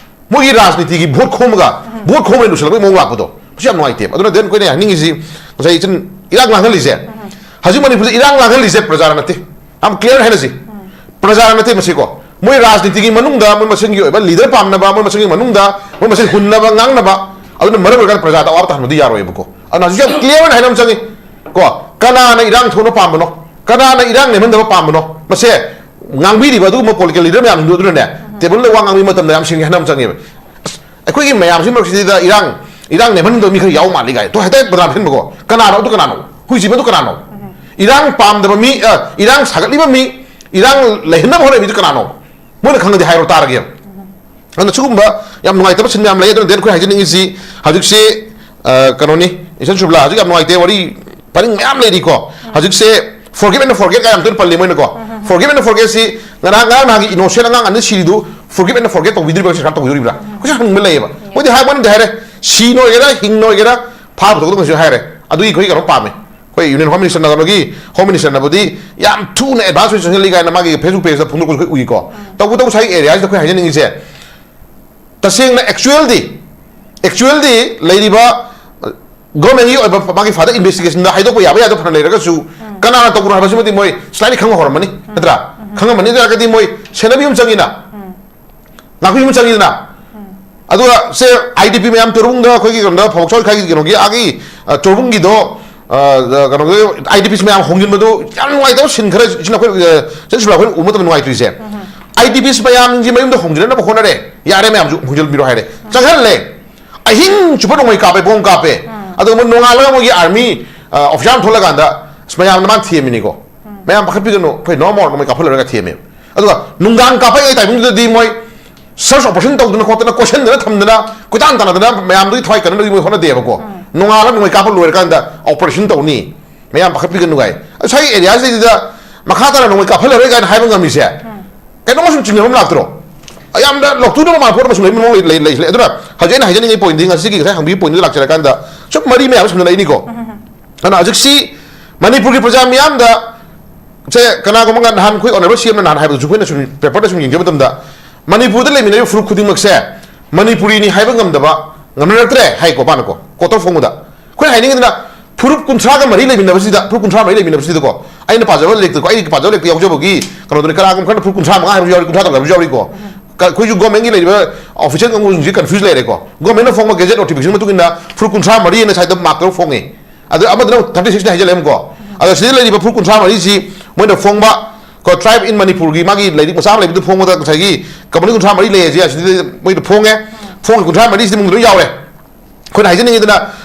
ꯃꯣꯏꯒꯤ ꯔꯥꯖꯅꯤꯇꯤꯒꯤ vote ꯈꯣꯝꯃꯒ, vote ꯈꯣꯝꯕꯩ ꯂꯣꯏꯁꯤꯜꯂꯛꯄꯒꯤ ꯃꯑꯣꯡ ꯂꯥꯛꯄꯗꯣ, ꯃꯁꯤ ꯌꯥꯝ ꯅꯨꯡꯉꯥꯏꯇꯦꯕ꯫ ꯑꯗꯨꯅ then ꯑꯩꯈꯣꯏꯅ ꯍꯥꯏꯅꯤꯡꯉꯤꯁꯤ, ꯉꯁꯥꯏ ꯏꯆꯟ ꯏꯔꯥꯡ ꯂꯥꯡꯍꯜꯂꯤꯁꯦ, ꯍꯧꯖꯤꯛ ꯃꯅꯤꯄꯨꯔꯗ ꯏꯔꯥꯡ ꯂꯥꯡꯍꯜꯂꯤꯁꯦ ꯄ꯭ꯔꯖꯥꯅ ꯅꯠꯇꯦ꯫ ꯌꯥꯝ clear ꯍꯥꯏꯅꯁꯤ꯫ ꯄ꯭ꯔꯖꯥꯅ ꯅꯠꯇꯦ ꯃꯁꯤꯀꯣ꯫ ꯃꯣꯏ ꯔꯥꯖꯅꯤꯇꯤꯒꯤ ꯃꯅꯨꯡꯗ ꯃꯣꯏ ꯃꯁꯦꯟꯒꯤ ꯑꯣꯏꯕ leader ꯄꯥꯝꯅꯕ, ꯃꯣꯏ ꯃꯁꯦꯟꯒꯤ ꯃꯅꯨꯡꯗ ꯃꯣꯏ ꯃꯁꯦꯟ ꯍꯨꯟꯅꯕ, ꯉꯥꯡꯅꯕ, ꯑꯗꯨꯅ ꯃꯔꯝ ꯑꯣꯏꯔꯀꯥꯟꯗ ꯄ꯭ꯔꯖꯥꯗ ꯑꯋꯥꯕ ꯇꯥꯍꯟꯕꯗꯤ ꯌꯥꯔꯣꯏꯕꯀꯣ꯫ ꯑꯗꯨꯅ ꯍꯧꯖꯤꯛ ꯌꯥꯝ clear ꯑꯣꯏꯅ ꯍꯥꯏꯅꯕ ꯆꯪꯉꯤ ꯀꯣ꯫ ꯀꯅꯥꯅ ꯏꯔꯥꯡ ꯊꯣꯛꯅ ꯄꯥꯝꯕꯅꯣ? ꯀꯅꯥꯅ ꯏꯔꯥꯡ ꯅꯦꯝꯍꯟꯗꯕ ꯄꯥꯝꯕꯅꯣ? ꯃꯁꯦ ꯉꯥꯡꯕꯤꯔꯤꯕ ꯑꯗꯨꯒꯨꯝꯕ political leader ꯃꯌꯥꯝꯗꯨ ꯑꯗꯨꯅꯅꯦ, ꯇꯦꯕꯜꯗ ꯋꯥ ꯉꯥꯡꯕꯒꯤ ꯃꯇꯝꯗ ꯌꯥꯝ ꯁꯦꯡꯅ ꯍꯥꯏꯅꯕ ꯆꯪꯉꯦꯕ꯫ ꯑꯁ, ꯑꯩꯈꯣꯏꯒꯤ ꯃꯌꯥꯝꯁꯤ ꯃꯔꯛꯁꯤꯗ ꯏꯔꯥꯡ, ꯏꯔꯥꯡ ꯅꯦꯝꯍꯟꯗꯕ ꯃꯤ ꯈꯔ ꯌꯥꯎ ꯃꯥꯜꯂꯤ ꯀꯥꯏ꯫ ꯇꯣ ꯍꯥꯏꯐꯦꯠ ꯕꯗꯅꯥꯝ ꯁꯤꯟꯕꯀꯣ꯫ ꯀꯅꯥꯅꯣ ꯑꯗꯨ ꯀꯅꯥꯅꯣ? ꯍꯨꯏꯁꯤꯕ ꯑꯗꯨ ꯀꯅꯥꯅꯣ? ꯏꯔꯥꯡ ꯄꯥꯝꯗꯕ ꯃꯤ, ꯑ, ꯏꯔꯥꯡ ꯁꯥꯒꯠꯂꯤꯕ ꯃꯤ, ꯏꯔꯥꯡ ꯂꯩꯍꯟꯅꯕ ꯍꯣꯠꯅꯔꯤꯕꯗꯨ ꯀꯅꯥꯅꯣ? ꯃꯣꯏꯅ ꯈꯪꯉꯗꯤ ꯍꯥꯏꯔꯣ ꯇꯥꯔꯒꯦ꯫ ꯑꯗꯨꯅ ꯁꯤꯒꯨꯝꯕ ꯌꯥꯝ ꯅꯨꯡꯉꯥꯏꯇꯕ ꯁꯤꯟ ꯃꯌꯥꯝ ꯂꯩ꯫ ꯑꯗꯨꯅ ꯗꯦꯟ ꯑꯩꯈꯣꯏ ꯍꯥꯏꯖꯅꯤꯡꯉꯤꯁꯤ ꯍꯧꯖꯤꯛꯁꯤ, ꯑ, ꯀꯩꯅꯣꯅꯤ, ꯏꯆꯟ ꯁꯨꯕꯂꯥ, ꯍꯧꯖꯤꯛ ꯌꯥꯝ ꯅꯨꯡꯉꯥꯏꯇꯦ, ꯋꯥꯔꯤ ꯄꯔꯤꯡ ꯃꯌꯥꯝ ꯂꯩꯔꯤꯀꯣ꯫ ꯍꯧꯖꯤꯛꯁꯦ forgive and forget ꯀꯥꯏ ꯌꯥꯝ ꯇꯣꯏꯅ ꯄꯜꯂꯤ ꯃꯣꯏꯅꯀꯣ꯫ Forgive and forget ꯁꯤ ꯉꯔꯥꯡ, ꯉꯔꯥꯡ ꯅꯍꯥꯟꯒꯤ innocent ꯑꯉꯥꯡ ꯑꯅꯤ ꯁꯤꯔꯤꯗꯨ forgive and forget ꯇꯧꯕꯤꯗ꯭ꯔꯤꯕ꯭ꯔꯥ, ꯁꯔꯀꯥꯔ ꯇꯧꯕꯤꯗꯣꯔꯤꯕ꯭ꯔꯥ? ꯀꯣꯏꯁꯟ ꯍꯪꯕ ꯂꯩꯌꯦꯕ꯫ ꯃꯣꯏꯗꯤ ꯍꯥꯏꯕ ꯋꯥꯅꯤ ꯍꯥꯏꯔꯦ, ꯁꯤꯅ ꯑꯣꯏꯒꯦꯔꯥ, ꯍꯤꯡꯅ ꯑꯣꯏꯒꯦꯔꯥ, ꯐꯥꯕ ꯄꯨꯊꯣꯛꯀꯗꯧꯅꯤꯁꯨ ꯍꯥꯏꯔꯦ꯫ ꯑꯗꯨꯒꯤ ꯑꯩꯈꯣꯏ ꯀꯩꯅꯣ ꯄꯥꯝꯃꯦ꯫ ꯑꯩꯈꯣꯏ Union Home Minister ꯅ ꯀꯩꯅꯣꯒꯤ Home Minister ꯅꯕꯨꯗꯤ ꯌꯥꯝ ꯊꯨꯅ advance ꯑꯣꯏꯅ ꯆꯪꯁꯤꯜꯂꯤ ꯀꯥꯏꯅ ꯃꯥꯒꯤ Facebook page ꯇ ꯐꯣꯡꯗꯣꯛꯄꯁꯨ ꯑꯩꯈꯣꯏ ꯎꯏꯀꯣ꯫ ꯇꯧꯕꯇꯕꯨ ꯉꯁꯥꯏꯒꯤ area ꯁꯤꯗ ꯑꯩꯈꯣꯏ ꯍꯥꯏꯖꯅꯤꯡꯉꯤꯁꯦ, ꯇꯁꯦꯡꯅ actual ꯗꯤ, actual ꯗꯤ ꯂꯩꯔꯤꯕ, ꯑ, government ꯀꯤ ꯑꯣꯏꯕ ꯃꯥꯒꯤ further investigation ꯗ ꯍꯥꯏꯗꯣꯛꯄ ꯌꯥꯕ ꯌꯥꯗꯕ ꯐꯅ ꯂꯩꯔꯒꯁꯨ, ꯀꯅꯥꯅ ꯇꯧꯕꯅꯣ ꯍꯥꯏꯕꯁꯤꯃꯗꯤ ꯃꯣꯏ slightly ꯈꯪꯕ ꯍꯧꯔꯝꯃꯅꯤ, ꯅꯠꯇ꯭ꯔꯥ? ꯈꯪꯉꯝꯃꯅꯤ꯫ ꯑꯗꯨ ꯑꯣꯏꯔꯒꯗꯤ ꯃꯣꯏ ꯁꯦꯟꯅꯕꯤꯕ ꯑꯃ ꯆꯪꯉꯤꯅ, ꯉꯥꯛꯄꯤꯕ ꯑꯃ ꯆꯪꯉꯤꯗꯅ꯫ ꯑꯗꯨꯒ ꯁꯦ, I D P ꯃꯌꯥꯝ ꯇꯣꯔꯕꯨꯡꯗ ꯑꯩꯈꯣꯏꯒꯤ ꯀꯩꯅꯣꯗ ꯐꯧꯕꯥꯛ ꯆꯥꯎꯈꯠ ꯂꯩꯀꯥꯏꯒꯤ ꯀꯩꯅꯣꯒꯤ, ꯑꯥꯒꯤ, ꯑ, ꯇꯣꯔꯕꯨꯡꯒꯤꯗꯣ, ꯑ, ꯀꯩꯅꯣꯒꯤ I D Ps ꯃꯌꯥꯝ ꯍꯣꯡꯖꯤꯟꯕꯗꯨ ꯌꯥꯝ ꯅꯨꯡꯉꯥꯏꯇꯕ ꯁꯤꯟ ꯈꯔ ꯁꯤꯅ ꯑꯩꯈꯣꯏ, ꯑ, ꯆꯟ ꯁꯨꯕ꯭ꯂꯥ ꯑꯩꯈꯣꯏꯅ ꯎꯕ ꯃꯇꯝꯗ ꯅꯨꯡꯉꯥꯏꯇ꯭ꯔꯤꯁꯦ꯫ I D Ps ꯃꯌꯥꯝꯁꯤ ꯃꯌꯨꯝꯗ ꯍꯣꯡꯖꯤꯟꯅꯕ ꯍꯣꯠꯅꯔꯦ, ꯌꯥꯔꯦ ꯃꯌꯥꯝꯁꯨ ꯍꯣꯡꯖꯤꯟꯕꯤꯔꯣ ꯍꯥꯏꯔꯦ, ꯆꯪꯍꯜꯂꯦ꯫ ꯑꯍꯤꯡ ꯆꯨꯞꯄ ꯅꯣꯡꯃꯩ ꯀꯥꯞꯄꯦ, ꯕꯣꯝ ꯀꯥꯞꯄꯦ꯫ ꯑꯗꯨꯒ ꯃꯣꯏ ꯅꯣꯡꯉꯥꯜꯂꯒ ꯃꯣꯏꯒꯤ army, ꯑ, officer ꯑꯃ ꯊꯣꯛꯂꯀꯥꯟꯗ, ꯑꯁ, ꯃꯌꯥꯝꯅ ꯃꯥꯅ ꯊꯦꯝꯃꯤꯅꯤꯀꯣ꯫ ꯃꯌꯥꯝ ꯄꯥꯈꯠꯄꯤꯒꯅꯨ, ꯑꯩꯈꯣꯏ no more, ꯅꯣꯡꯃꯩ ꯀꯥꯞꯍꯜꯂꯔꯣꯏꯒ ꯊꯦꯝꯃꯦ꯫ ꯑꯗꯨꯒ ꯅꯨꯡꯗꯥꯡ ꯀꯥꯞꯄꯛꯏ timing ꯗꯨꯗꯗꯤ ꯃꯣꯏ search operation ꯇꯧꯗꯅ ꯈꯣꯠꯇꯅ, ꯀꯣꯏꯁꯟꯗꯅ ꯊꯝꯗꯅ, ꯀꯣꯏꯇꯥꯟ ꯇꯥꯟꯅꯗꯅ ꯃꯌꯥꯝꯗꯨꯒꯤ ꯊꯋꯥꯏ ꯀꯟꯅꯕꯒꯤ ꯃꯣꯏ ꯍꯣꯠꯅꯗꯦꯕꯀꯣ꯫ ꯅꯣꯡꯉꯥꯜꯂꯒ ꯅꯣꯡꯃꯩ ꯀꯥꯞꯄ ꯂꯣꯏꯔꯀꯥꯟꯗ operation ꯇꯧꯅꯤ, ꯃꯌꯥꯝ ꯄꯥꯈꯠꯄꯤꯒꯅꯨ ꯀꯥꯏ꯫ ꯉꯁꯥꯏꯒꯤ area ꯁꯤꯗꯩꯗ ꯃꯈꯥ ꯇꯥꯅ ꯅꯣꯡꯃꯩ ꯀꯥꯞꯍꯜꯂꯔꯣꯏ ꯀꯥꯏꯅ ꯍꯥꯏꯕ ꯉꯝꯃꯤꯁꯦ ꯀꯩꯅꯣꯝꯃ ꯁꯨꯝ ꯆꯤꯡꯅꯕ ꯑꯃ ꯂꯥꯛꯇ꯭ꯔꯣ? ꯌꯥꯝꯅ ꯂꯥꯎꯊꯣꯛꯅꯕ ꯃꯥꯟꯕ ꯄꯣꯠ ꯑꯃ ꯁꯨꯝ ꯂꯩꯕ ꯃꯑꯣꯡ ꯂꯩ-, ꯂꯩ-, ꯂꯩ꯫ ꯑꯗꯨꯅ ꯍꯧꯖꯤꯛ ꯑꯩꯅ ꯍꯥꯏꯖꯅꯤꯡꯉꯤ point ꯗꯤ ꯉꯁꯤꯒꯤ ꯉꯁꯥꯏ ꯍꯪꯕꯤꯕ point ꯗꯨꯗ ꯂꯥꯛꯆꯔꯀꯥꯟꯗ ꯁꯨꯝ ꯃꯔꯤ ꯃꯌꯥꯝ ꯁꯝꯅꯔꯛꯏꯅꯤꯀꯣ꯫ ꯑꯗꯨꯅ ꯍꯧꯖꯤꯛꯁꯤ ꯃꯅꯤꯄꯨꯔꯒꯤ ꯄ꯭ꯔꯖꯥ ꯃꯤꯌꯥꯝꯗ ꯁꯦ ꯀꯅꯥꯒꯨꯝꯕ ꯉ-, ꯅꯍꯥꯟ ꯑꯩꯈꯣꯏ honourable C M ꯅ ꯅꯍꯥꯟ ꯍꯥꯏꯕꯗꯨꯁꯨ ꯑꯩꯈꯣꯏꯅ ꯁꯨꯝ paper ꯗ ꯁꯨꯝ ꯌꯦꯡꯖꯕ ꯃꯇꯝꯗ ꯃꯅꯤꯄꯨꯔꯗ ꯂꯩꯃꯤꯟꯅꯔꯤꯕ ꯐꯨꯔꯨꯞ ꯈꯨꯗꯤꯡꯃꯛꯁꯦ ꯃꯅꯤꯄꯨꯔꯤꯅꯤ ꯍꯥꯏꯕ ꯉꯝꯗꯕ, ꯉꯝꯅꯔꯛꯇ꯭ꯔꯦ ꯍꯥꯏꯀꯣ ꯃꯥꯅꯀꯣ꯫ Court of ꯐꯣꯡꯕꯗ ꯑꯩꯈꯣꯏꯅ ꯍꯥꯏꯅꯤꯡꯉꯤꯗꯅ ꯐꯨꯔꯨꯞ ꯀꯨꯟꯊ꯭ꯔꯥꯒ ꯃꯔꯤ ꯂꯩꯃꯤꯟꯅꯕꯁꯤꯗ, ꯐꯨꯔꯨꯞ ꯀꯨꯟꯊ꯭ꯔꯥ ꯃꯔꯤ ꯂꯩꯃꯤꯟꯅꯕꯁꯤꯗꯀꯣ, ꯑꯩꯅ ꯄꯥꯖꯕ ꯂꯦꯛꯇꯀꯣ, ꯑꯩꯒꯤ ꯄꯥꯖꯕ ꯂꯦꯛꯇ ꯌꯥꯎꯖꯕꯒꯤ ꯀꯩꯅꯣꯗꯨꯅꯤ, ꯀꯅꯥꯒꯨꯝꯕ ꯈꯔꯅ ꯐꯨꯔꯨꯞ ꯀꯨꯟꯊ꯭ꯔꯥ ꯃꯉꯥ ꯍꯥꯏꯕꯁꯨ ꯌꯥꯎꯔꯤ, ꯀꯨꯟꯊ꯭ꯔꯥ ꯇꯔꯨꯛ ꯍꯥꯏꯕꯁꯨ ꯌꯥꯎꯔꯤꯀꯣ꯫ ꯀ-, ꯑꯩꯈꯣꯏꯁꯨ ꯒꯣꯔꯃꯦꯟꯒꯤ ꯂꯩꯔꯤꯕ ꯑꯣꯐꯤꯁꯤꯌꯦꯜ ꯀꯥꯡꯕꯨꯁꯤꯡꯁꯤ ꯀꯟꯐ꯭ꯌꯨꯁ ꯂꯩꯔꯦꯀꯣ꯫ ꯒꯣꯔꯃꯦꯟꯅ ꯐꯣꯡꯕ ꯒꯦꯖꯦꯠ ꯅꯣꯇꯤꯐꯤꯀꯦꯁꯟ ꯃꯇꯨꯡ ꯏꯟꯅ ꯐꯨꯔꯨꯞ ꯀꯨꯟꯊ꯭ꯔꯥ ꯃꯔꯤ ꯑꯅ ꯁ꯭ꯋꯥꯏꯗ ꯃꯥꯔꯛ ꯇꯧꯔ ꯐꯣꯡꯉꯦ꯫ ꯑꯗ ꯑꯃꯗꯨꯅ ꯊꯥꯔꯇꯤ ꯁꯤꯛꯁꯅꯤ ꯍꯥꯏꯖꯜꯂꯦ ꯑꯃꯨꯛꯀꯣ꯫ ꯑꯗ ꯁꯤꯗ ꯂꯩꯔꯤꯕ ꯐꯨꯔꯨꯞ ꯀꯨꯟꯊ꯭ꯔꯥ ꯃꯔꯤꯁꯤ ꯃꯣꯏꯅ ꯐꯣꯡꯕ ꯀꯣ, ꯇ꯭ꯔꯥꯏꯕ ꯏꯟ ꯃꯅꯤꯄꯨꯔꯒꯤ ꯃꯥꯒꯤ ꯂꯥꯏꯔꯤꯛ ꯃꯆꯥ ꯑꯃ ꯂꯩꯕꯗꯨ ꯐꯣꯡꯕꯗ ꯉꯁꯥꯏꯒꯤ ꯀꯝꯄꯅꯤ ꯀꯨꯟꯊ꯭ꯔꯥ ꯃꯔꯤ ꯂꯩ ꯍꯥꯏꯁꯦ, ꯑꯁꯤꯗ ꯃꯣꯏꯗ ꯐꯣꯡꯉꯦ꯫ ꯐꯣꯡꯉꯤ ꯀꯨꯟꯊ꯭ꯔꯥ ꯃꯔꯤꯁꯤꯗꯤ ꯃꯅꯨꯡꯗ ꯂꯣꯏ ꯌꯥꯎꯔꯦ꯫ ꯑꯩꯈꯣꯏꯅ ꯍꯥꯏꯖꯅꯤꯡꯉꯤꯗꯅ,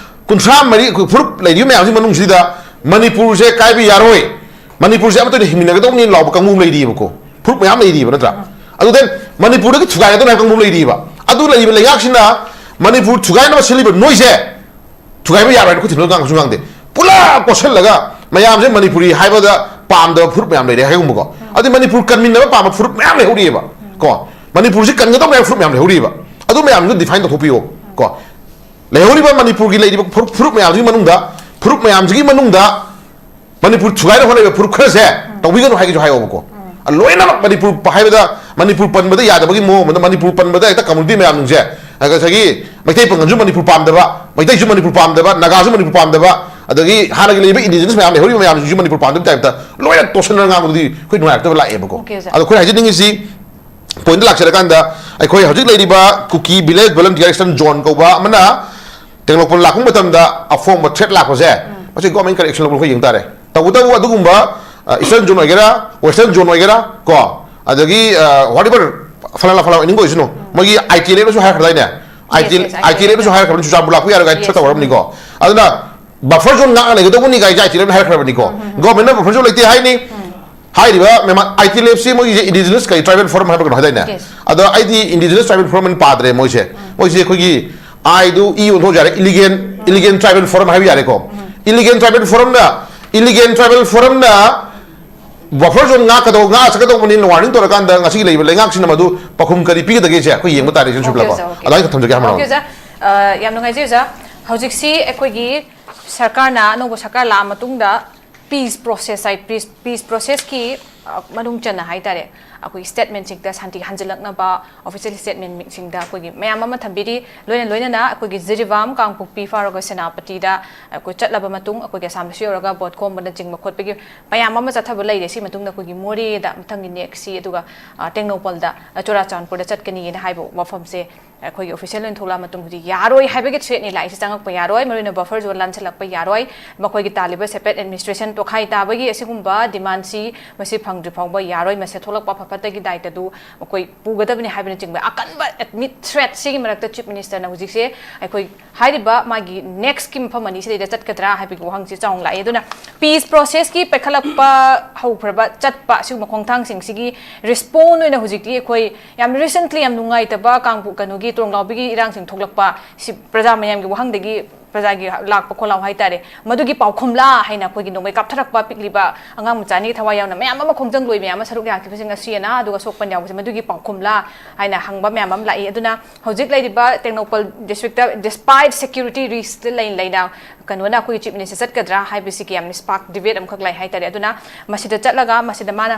ꯀꯨꯟꯊ꯭ꯔꯥ ꯃꯔꯤ ꯑꯩꯈꯣꯏ ꯐꯨꯔꯨꯞ ꯂꯩꯔꯤꯕ ꯃꯌꯥꯝꯁꯤ ꯃꯅꯨꯡꯁꯤꯗ ꯃꯅꯤꯄꯨꯔꯁꯦ ꯀꯥꯏꯕ ꯌꯥꯔꯣꯏ, ꯃꯅꯤꯄꯨꯔꯁꯦ ꯑꯃꯠꯇ ꯑꯣꯏꯅ ꯍꯤꯡꯃꯤꯟꯅꯒꯗꯧꯅꯤ ꯂꯥꯎꯕ ꯀꯥꯡꯕꯨ ꯑꯃ ꯂꯩꯔꯤꯕꯀꯣ꯫ ꯐꯨꯔꯨꯞ ꯃꯌꯥꯝ ꯂꯩꯔꯤꯕ ꯅꯠꯇ꯭ꯔꯥ? ꯑꯗꯨꯗ ꯃꯅꯤꯄꯨꯔꯗꯒꯤ ꯊꯨꯒꯥꯏꯒꯗꯧꯅꯤ ꯍꯥꯏꯕ ꯀꯥꯡꯕꯨ ꯑꯃ ꯂꯩꯔꯤꯕ꯫ ꯑꯗꯨ ꯂꯩꯔꯤꯕ ꯂꯩꯉꯥꯛꯁꯤꯅ ꯃꯅꯤꯄꯨꯔ ꯊꯨꯒꯥꯏꯅꯕ ꯁꯤꯜꯂꯤꯕ ꯅꯣꯏꯁꯦ ꯊꯨꯒꯥꯏꯕ ꯌꯥꯔꯣꯏ ꯍꯥꯏꯅ ꯑꯩꯈꯣꯏ ꯊꯤꯡꯅ ꯉꯥꯡꯕꯁꯨ ꯉꯥꯡꯗꯦ꯫ ꯄꯨꯂꯞ ꯀꯣꯠꯁꯤꯜꯂꯒ ꯃꯌꯥꯝꯁꯦ ꯃꯅꯤꯄꯨꯔꯤ ꯍꯥꯏꯕꯗ ꯄꯥꯝꯗꯕ ꯐꯨꯔꯨꯞ ꯃꯌꯥꯝ ꯂꯩꯔꯦ ꯍꯥꯏꯒꯨꯝꯕꯀꯣ꯫ ꯑꯗꯩ ꯃꯅꯤꯄꯨꯔ ꯀꯟꯃꯤꯟꯅꯕ ꯄꯥꯝꯕ ꯐꯨꯔꯨꯞ ꯃꯌꯥꯝ ꯂꯩꯍꯧꯔꯤꯑꯕ ꯀꯣ꯫ ꯃꯅꯤꯄꯨꯔꯁꯤ ꯀꯟꯒꯗꯧꯅꯦ ꯍꯥꯏꯕ ꯐꯨꯔꯨꯞ ꯃꯌꯥꯝ ꯂꯩꯍꯧꯔꯤꯑꯕ꯫ ꯑꯗꯨ ꯃꯌꯥꯝꯗꯨ ꯗꯤꯐꯥꯏꯟ ꯇꯧꯊꯣꯛꯄꯤꯌꯣ ꯀꯣ꯫ ꯂꯩꯍꯧꯔꯤꯕ ꯃꯅꯤꯄꯨꯔꯒꯤ ꯂꯩꯔꯤꯕ ꯐꯨꯔꯨꯞ, ꯐꯨꯔꯨꯞ ꯃꯌꯥꯝꯁꯤꯒꯤ ꯃꯅꯨꯡꯗ, ꯐꯨꯔꯨꯞ ꯃꯌꯥꯝꯁꯤꯒꯤ ꯃꯅꯨꯡꯗ ꯃꯅꯤꯄꯨꯔ ꯊꯨꯒꯥꯏꯅ ꯍꯣꯠꯅꯔꯤꯕ ꯐꯨꯔꯨꯞ ꯈꯔꯁꯦ ꯇꯧꯕꯤꯒꯅꯨ ꯍꯥꯏꯒꯦꯁꯨ ꯍꯥꯏꯌꯣꯕꯀꯣ꯫ ꯂꯣꯏꯅꯃꯛ ꯃꯅꯤꯄꯨꯔ ꯄ-, ꯍꯥꯏꯕꯗ ꯃꯅꯤꯄꯨꯔ ꯄꯟꯕꯗ ꯌꯥꯗꯕꯒꯤ ꯃꯑꯣꯡ ꯑꯃꯗ ꯃꯅꯤꯄꯨꯔ ꯄꯟꯕꯗ ꯍꯦꯛꯇ ꯀꯝꯃꯨꯅꯤꯇꯤ ꯃꯌꯥꯝꯁꯤꯡꯁꯦ, ꯉꯁꯥꯏꯒꯤ ꯃꯩꯇꯩ ꯄꯥꯉꯜꯁꯨ ꯃꯅꯤꯄꯨꯔ ꯄꯥꯝꯗꯕ, ꯃꯩꯇꯩꯁꯨ ꯃꯅꯤꯄꯨꯔ ꯄꯥꯝꯗꯕ, ꯅꯥꯒꯥꯁꯨ ꯃꯅꯤꯄꯨꯔ ꯄꯥꯝꯗꯕ, ꯑꯗꯒꯤ ꯍꯥꯟꯅꯒꯤ ꯂꯩꯔꯤꯕ ꯏꯟꯗꯤꯖꯤꯅꯁ ꯃꯌꯥꯝ ꯂꯩꯍꯧꯔꯤꯕ ꯃꯌꯥꯝꯁꯤꯡꯁꯨ ꯃꯅꯤꯄꯨꯔ ꯄꯥꯝꯗꯕ ꯇꯥꯏꯞꯇ ꯂꯣꯏꯅ ꯇꯣꯠꯁꯤꯟꯅꯔ ꯉꯥꯡꯕꯗꯨꯗꯤ ꯑꯩꯈꯣꯏ ꯅꯨꯡꯉꯥꯏꯔꯛꯇꯕ ꯂꯥꯛꯑꯦꯕꯀꯣ꯫ Okay, sir. ꯑꯗꯣ ꯑꯩꯈꯣꯏꯅ ꯍꯥꯏꯖꯅꯤꯡꯉꯤꯁꯤ, ꯄꯣꯏꯟꯠꯇ ꯂꯥꯛꯆꯔꯀꯥꯟꯗ, ꯑꯩꯈꯣꯏ ꯍꯧꯖꯤꯛ ꯂꯩꯔꯤꯕ ꯀꯨꯀꯤ ꯚꯤꯂꯦꯖ ꯚꯣꯂꯟꯇꯤꯌꯔ ꯑꯦꯛꯁꯟ ꯖꯣꯟ ꯀꯧꯕ ꯑꯃꯅ ꯇꯦꯡꯅꯧꯄꯜ ꯂꯥꯛꯄ ꯃꯇꯝꯗ ꯑꯐꯣꯡꯕ ꯊ꯭ꯔꯦꯠ ꯂꯥꯛꯄꯁꯦ, ꯃꯁꯤ ꯒꯣꯔꯃꯦꯟ ꯀꯔꯦꯛꯁꯟ ꯂꯧꯕ ꯑꯩꯈꯣꯏ ꯌꯦꯡ ꯇꯥꯔꯦ꯫ ꯇꯧꯕꯇꯕꯨ ꯑꯗꯨꯒꯨꯝꯕ, ꯑ, ꯏꯁꯇꯔꯟ ꯖꯣꯟ ꯑꯣꯏꯒꯦꯔꯥ, ꯋꯦꯁꯇꯔꯟ ꯖꯣꯟ ꯑꯣꯏꯒꯦꯔꯥ ꯀꯣ, ꯑꯗꯒꯤ, ꯑ, whatever, ꯐꯂꯥꯅ ꯐꯂꯥ ꯑꯣꯏꯅꯤꯡꯕ ꯑꯣꯏꯁꯅꯨ, ꯃꯣꯏꯒꯤ ꯑꯥꯏ ꯇꯤ ꯑꯦꯜ ꯑꯦꯐꯅꯁꯨ ꯍꯥꯏꯈ꯭ꯔꯗꯥꯏꯅꯦ? Yes, yes, I T L F. I T L ꯑꯦꯐꯅꯁꯨ ꯍꯥꯏꯔꯛꯈ꯭ꯔꯕꯅꯤ, ꯆꯨꯔꯆꯥꯟꯄꯨꯔ ꯂꯥꯛꯄ ꯌꯥꯔꯣꯏ ꯀꯥꯏꯅ ꯊ꯭ꯔꯦꯠ ꯇꯧꯔꯕꯅꯤꯀꯣ꯫ ꯑꯗꯨꯅ ꯕꯐꯔ ꯖꯣꯟ ꯉꯥꯛꯅ ꯂꯩꯒꯗꯧꯕꯅꯤ ꯀꯥꯏ ꯑꯥꯏ ꯇꯤ ꯑꯦꯜ ꯑꯦꯐꯅ ꯍꯥꯏꯔꯛꯈ꯭ꯔꯕꯅꯤꯀꯣ꯫ ꯒꯣꯔꯃꯦꯟꯅ ꯕꯐꯔ ꯖꯣꯟ ꯂꯩꯇꯦ ꯍꯥꯏꯅꯤ꯫ ꯍꯥꯏꯔꯤꯕ ꯃꯦꯝ, ꯑꯥꯏ ꯇꯤ ꯑꯦꯜ ꯑꯦꯐꯁꯤ ꯃꯣꯏꯒꯤꯁꯦ ꯏꯟꯗꯤꯖꯤꯅꯁ ꯀꯩ ꯇ꯭ꯔꯥꯏꯕꯦꯜ ꯐꯣꯔꯝ ꯍꯥꯏꯕ ꯀꯩꯅꯣ ꯍꯥꯏꯗꯥꯏꯅꯦ? Yes. ꯑꯗꯣ ꯑꯩꯗꯤ ꯏꯟꯗꯤꯖꯤꯅꯁ ꯇ꯭ꯔꯥꯏꯕꯦꯜ ꯐꯣꯔꯝ ꯑꯣꯏꯅ ꯄꯥꯗ꯭ꯔꯦ ꯃꯣꯏꯁꯦ꯫ ꯃꯣꯏꯁꯦ ꯑꯩꯈꯣꯏꯒꯤ ꯑꯥꯏꯗꯨ ꯏ ꯑꯣꯟꯊꯣꯛ ꯌꯥꯔꯦ, ꯏꯂꯤꯒꯦꯟ, ꯏꯂꯤꯒꯦꯟ ꯇ꯭ꯔꯥꯏꯕꯦꯜ ꯐꯣꯔꯝ ꯍꯥꯏꯕ ꯌꯥꯔꯦꯀꯣ꯫ ꯏꯂꯤꯒꯦꯟ ꯇ꯭ꯔꯥꯏꯕꯦꯜ ꯐꯣꯔꯝꯅ, ꯏꯂꯤꯒꯦꯟ ꯇ꯭ꯔꯥꯏꯕꯦꯜ ꯐꯣꯔꯝꯅ ꯕꯐꯔ ꯖꯣꯟ ꯉꯥꯛꯀꯗꯧ-, ꯉꯥꯛ ꯆꯠꯀꯗꯧꯕꯅꯤꯅ ꯋꯥꯔꯅꯤꯡ ꯇꯧꯔꯀꯥꯟꯗ ꯉꯁꯤꯒꯤ ꯂꯩꯔꯤꯕ ꯂꯩꯉꯥꯛꯁꯤꯅ ꯃꯗꯨ ꯄꯥꯎꯈꯨꯝ ꯀꯔꯤ ꯄꯤꯒꯗꯒꯦꯁꯦ ꯑꯩꯈꯣꯏ ꯌꯦꯡꯕ ꯇꯥꯔꯦ, ꯏꯆꯟ Okay, ꯁꯨꯕꯤꯂꯥꯀꯣ꯫ Okay, sir, okay. ꯑꯗꯨꯃꯥꯏꯅ ꯊꯝꯖꯒꯦ ꯍꯥꯏꯕ꯫ Okay, sir. ꯑ, ꯌꯥꯝ ꯅꯨꯡꯉꯥꯏꯖꯩ, ꯑꯣꯖꯥ꯫ ꯍꯧꯖꯤꯛꯁꯤ ꯑꯩꯈꯣꯏꯒꯤ ꯁꯔꯀꯥꯔꯅ, ꯑꯅꯧꯕ ꯁꯔꯀꯥꯔ ꯂꯥꯛꯑ ꯃꯇꯨꯡꯗ peace process ꯍꯥꯏ, peace, peace processꯀꯤ, ꯑ, ꯃꯅꯨꯡ ꯆꯟꯅ ꯍꯥꯏꯇꯥꯔꯦ, ꯑꯩꯈꯣꯏꯒꯤ statement ꯁꯤꯡꯗ ꯁꯥꯟꯇꯤ ꯍꯟꯖꯤꯜꯂꯛꯅꯕ official statement ꯁꯤꯡꯗ ꯑꯩꯈꯣꯏꯒꯤ ꯃꯌꯥꯝ ꯑꯃ ꯊꯝꯕꯤꯔꯤ꯫ ꯂꯣꯏꯅ ꯂꯣꯏꯅꯅ ꯑꯩꯈꯣꯏꯒꯤ ꯖꯤꯔꯤꯕꯥꯝ, ꯀꯥꯡꯄꯣꯛꯄꯤ ꯐꯥꯎꯔꯒ ꯁꯦꯅꯥꯄꯇꯤꯗ ꯑꯩꯈꯣꯏ ꯆꯠꯂꯕ ꯃꯇꯨꯡ, ꯑꯩꯈꯣꯏꯒꯤ ꯑꯁꯥꯝꯗꯁꯨ ꯌꯧꯔꯒ ꯚꯣꯠ ꯈꯣꯝꯕꯅꯆꯤꯡꯕ ꯈꯣꯠꯄꯒꯤ ꯃꯌꯥꯝ ꯑꯃ ꯆꯠꯊꯕ ꯂꯩꯔꯦ꯫ ꯁꯤ ꯃꯇꯨꯡꯗ ꯑꯩꯈꯣꯏꯒꯤ ꯃꯣꯔꯦꯗ ꯃꯊꯪꯒꯤ next ꯁꯤ, ꯑꯗꯨꯒ, ꯑ, ꯇꯦꯡꯅꯧꯄꯜꯗ, ꯑ, ꯆꯨꯔꯥꯆꯥꯟꯄꯨꯔꯗ ꯆꯠꯀꯅꯤꯅ ꯍꯥꯏꯕ ꯋꯥꯐꯝꯁꯦ ꯑꯩꯈꯣꯏꯒꯤ official ꯑꯣꯏꯅ ꯊꯣꯛꯂꯛꯑ ꯃꯇꯨꯡ ꯍꯧꯖꯤꯛ ꯌꯥꯔꯣꯏ ꯍꯥꯏꯕꯒꯤ threat ꯅꯤ ꯂꯥꯛꯏꯁꯦ꯫ ꯆꯪꯉꯛꯄ ꯌꯥꯔꯣꯏ, ꯃꯔꯨꯑꯣꯏꯅ buffer zone ꯂꯥꯟꯁꯤꯜꯂꯛꯄ ꯌꯥꯔꯣꯏ, ꯃꯈꯣꯏꯒꯤ ꯇꯥꯜꯂꯤꯕ separate administration ꯇꯣꯈꯥꯏ ꯇꯥꯕꯒꯤ ꯑꯁꯤꯒꯨꯝꯕ demand ꯁꯤ ꯃꯁꯤ ꯐꯪꯗ꯭ꯔꯤ ꯐꯥꯎꯕ ꯌꯥꯔꯣꯏ, ꯃꯁꯤ ꯊꯣꯛꯂꯛꯄ ꯐ-, ꯐꯠꯇꯒꯤ ꯗꯥꯏꯇꯗꯨ ꯃꯈꯣꯏ ꯄꯨꯒꯗꯕꯅꯤ ꯍꯥꯏꯕꯅꯆꯤꯡꯕ ꯑꯀꯟꯕ admit threat ꯁꯤꯒꯤ ꯃꯔꯛꯇ Chief Minister ꯅ ꯍꯧꯖꯤꯛꯁꯦ ꯑꯩꯈꯣꯏ ꯍꯥꯏꯔꯤꯕ ꯃꯥꯒꯤ next ꯀꯤ ꯃꯐꯝ ꯑꯅꯤꯁꯤꯗꯩꯗ ꯆꯠꯀꯗ꯭ꯔꯥ ꯍꯥꯏꯕꯒꯤ ꯋꯥꯍꯪꯁꯤ ꯆꯥꯎꯅ ꯂꯥꯛꯑꯦ꯫ ꯑꯗꯨꯅ peace process ꯀꯤ ꯄꯥꯏꯈꯠꯂꯛꯄ ꯍꯧꯈ꯭ꯔꯕ ꯆꯠꯄ ꯑꯁꯤꯒꯨꯝꯕ ꯈꯣꯡꯊꯥꯡꯁꯤꯡꯁꯤꯒꯤ respond ꯑꯣꯏꯅ ꯍꯧꯖꯤꯛꯇꯤ ꯑꯩꯈꯣꯏ ꯌꯥꯝ recently ꯌꯥꯝ ꯅꯨꯡꯉꯥꯏꯇꯕ ꯀꯥꯡꯕꯨ ꯀꯩꯅꯣꯒꯤ ꯇꯣꯡꯂꯥꯎꯕꯤꯒꯤ ꯏꯔꯥꯡꯁꯤꯡ ꯊꯣꯛꯂꯛꯄ ꯁꯤ ꯄ꯭ꯔꯖꯥ ꯃꯌꯥꯝꯒꯤ ꯋꯥꯍꯪꯗꯒꯤ ꯄ꯭ꯔꯖꯥꯒꯤ ꯂꯥꯛꯄ ꯈꯣꯜꯂꯥꯎ ꯍꯥꯏꯇꯥꯔꯦ, ꯃꯗꯨꯒꯤ ꯄꯥꯎꯈꯨꯝꯂꯥ ꯍꯥꯏꯅ ꯑꯩꯈꯣꯏꯒꯤ ꯅꯣꯡꯃꯩ ꯀꯥꯞꯊꯔꯛꯄ ꯄꯤꯛꯂꯤꯕ ꯑꯉꯥꯡ ꯃꯆꯥꯅꯤ ꯊꯋꯥꯏ ꯌꯥꯎꯅ ꯃꯌꯥꯝ ꯑꯃ ꯈꯣꯡꯖꯪꯂꯣꯏ ꯃꯌꯥꯝ ꯑꯃ ꯁꯔꯨꯛ ꯌꯥꯈꯤꯕꯁꯤꯡ ꯑꯁꯤ ꯑꯅꯥ ꯑꯗꯨꯒ ꯑꯁꯣꯛꯄ ꯌꯥꯎꯕꯁꯦ ꯃꯗꯨꯒꯤ ꯄꯥꯎꯈꯨꯝꯂꯥ ꯍꯥꯏꯅ ꯍꯪꯕ ꯃꯌꯥꯝ ꯑꯃ ꯂꯥꯛꯏ꯫ ꯑꯗꯨꯅ ꯍꯧꯖꯤꯛ ꯂꯩꯔꯤꯕ ꯇꯦꯡꯅꯧꯄꯜ district ꯇ despite security risk ꯂꯩ ꯂꯩꯅ ꯀꯩꯅꯣꯅ ꯑꯩꯈꯣꯏꯒꯤ Chief Minister ꯆꯠꯀꯗ꯭ꯔꯥ ꯍꯥꯏꯕꯁꯤꯒꯤ ꯌꯥꯝꯅ spark debate ꯑꯃꯈꯛ ꯂꯩ ꯍꯥꯏꯇꯥꯔꯦ꯫ ꯑꯗꯨꯅ ꯃꯁꯤꯗ ꯆꯠꯂꯒ ꯃꯁꯤꯗ ꯃꯥꯅ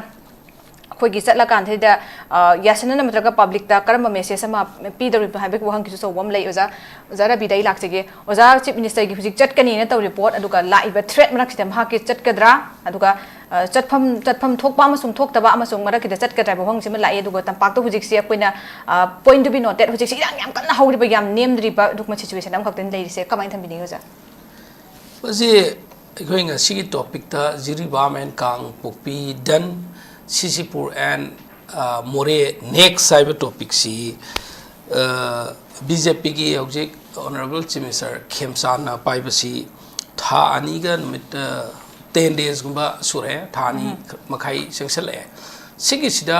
ꯑꯩꯈꯣꯏꯒꯤ ꯆꯠꯂꯀꯥꯟꯁꯤꯗ, ꯑ, ꯌꯥꯁꯟꯅꯅ ꯅꯠꯇ꯭ꯔꯒ public ꯇ ꯀꯔꯝꯕ message ꯑꯃ ꯄꯤꯗꯧꯔꯤꯕꯅꯣ ꯍꯥꯏꯕꯒꯤ ꯋꯥꯍꯪꯒꯤꯁꯨ ꯑꯆꯧꯕ ꯑꯃ ꯂꯩ꯫ ꯑꯣꯖꯥ, ꯑꯣꯖꯥ ꯔꯕꯤꯗ ꯑꯩ ꯂꯥꯛꯆꯒꯦ꯫ ꯑꯣꯖꯥ Chief Minister ꯒꯤ ꯍꯧꯖꯤꯛ ꯆꯠꯀꯅꯤꯅ ꯇꯧꯔꯤ ꯄꯣꯠ, ꯑꯗꯨꯒ ꯂꯥꯛꯏꯕ threat ꯃꯔꯛꯁꯤꯗ ꯃꯍꯥꯛꯀꯤ ꯆꯠꯀꯗ꯭ꯔꯥ, ꯑꯗꯨꯒ, ꯑ, ꯆꯠꯐꯝ, ꯆꯠꯐꯝ ꯊꯣꯛꯄ ꯑꯃꯁꯨꯡ ꯊꯣꯛꯇꯕ ꯑꯃꯁꯨꯡ ꯃꯔꯛꯀꯤꯗ ꯆꯠꯀꯗ꯭ꯔꯥ ꯍꯥꯏꯕ ꯋꯥꯍꯪꯁꯤ ꯑꯃ ꯂꯥꯛꯏ꯫ ꯑꯗꯨꯒ ꯇꯝꯄꯥꯛꯇ ꯍꯧꯖꯤꯛꯁꯤ ꯑꯩꯈꯣꯏꯅ, ꯑ, point to be noted, ꯍꯧꯖꯤꯛꯁꯤ ꯏꯔꯥꯡ ꯌꯥꯝ ꯀꯟꯅ ꯍꯧꯔꯤꯕ, ꯌꯥꯝ ꯅꯦꯝꯗ꯭ꯔꯤꯕ ꯑꯗꯨꯒꯨꯝꯕ situation ꯑꯃꯈꯛꯇꯅꯤ ꯂꯩꯔꯤꯁꯦ꯫ ꯀꯃꯥꯏꯅ ꯊꯝꯕꯤꯅꯤꯡꯉꯤ ꯑꯣꯖꯥ? ꯃꯁꯤ ꯑꯩꯈꯣꯏ ꯉꯁꯤꯒꯤ topic ꯇ Jiribam and Kangpokpi done, ꯁꯤꯁꯤꯄꯨꯔ and, ꯑ, ꯃꯣꯔꯦ next ꯍꯥꯏꯕ topic ꯁꯤ, ꯑ, BJP ꯒꯤ ꯍꯧꯖꯤꯛ Honourable Chief Minister ꯈꯦꯝꯆꯥꯟꯅ ꯄꯥꯏꯕꯁꯤ ꯊꯥ ꯑꯅꯤꯒ ꯅꯨꯃꯤꯠ, ꯑ, ten days ꯀꯨꯝꯕ ꯁꯨꯔꯦ, ꯊꯥ ꯑꯅꯤ ꯃꯈꯥꯏ ꯆꯪꯁꯜꯂꯛꯑꯦ꯫ ꯁꯤꯒꯤꯁꯤꯗ,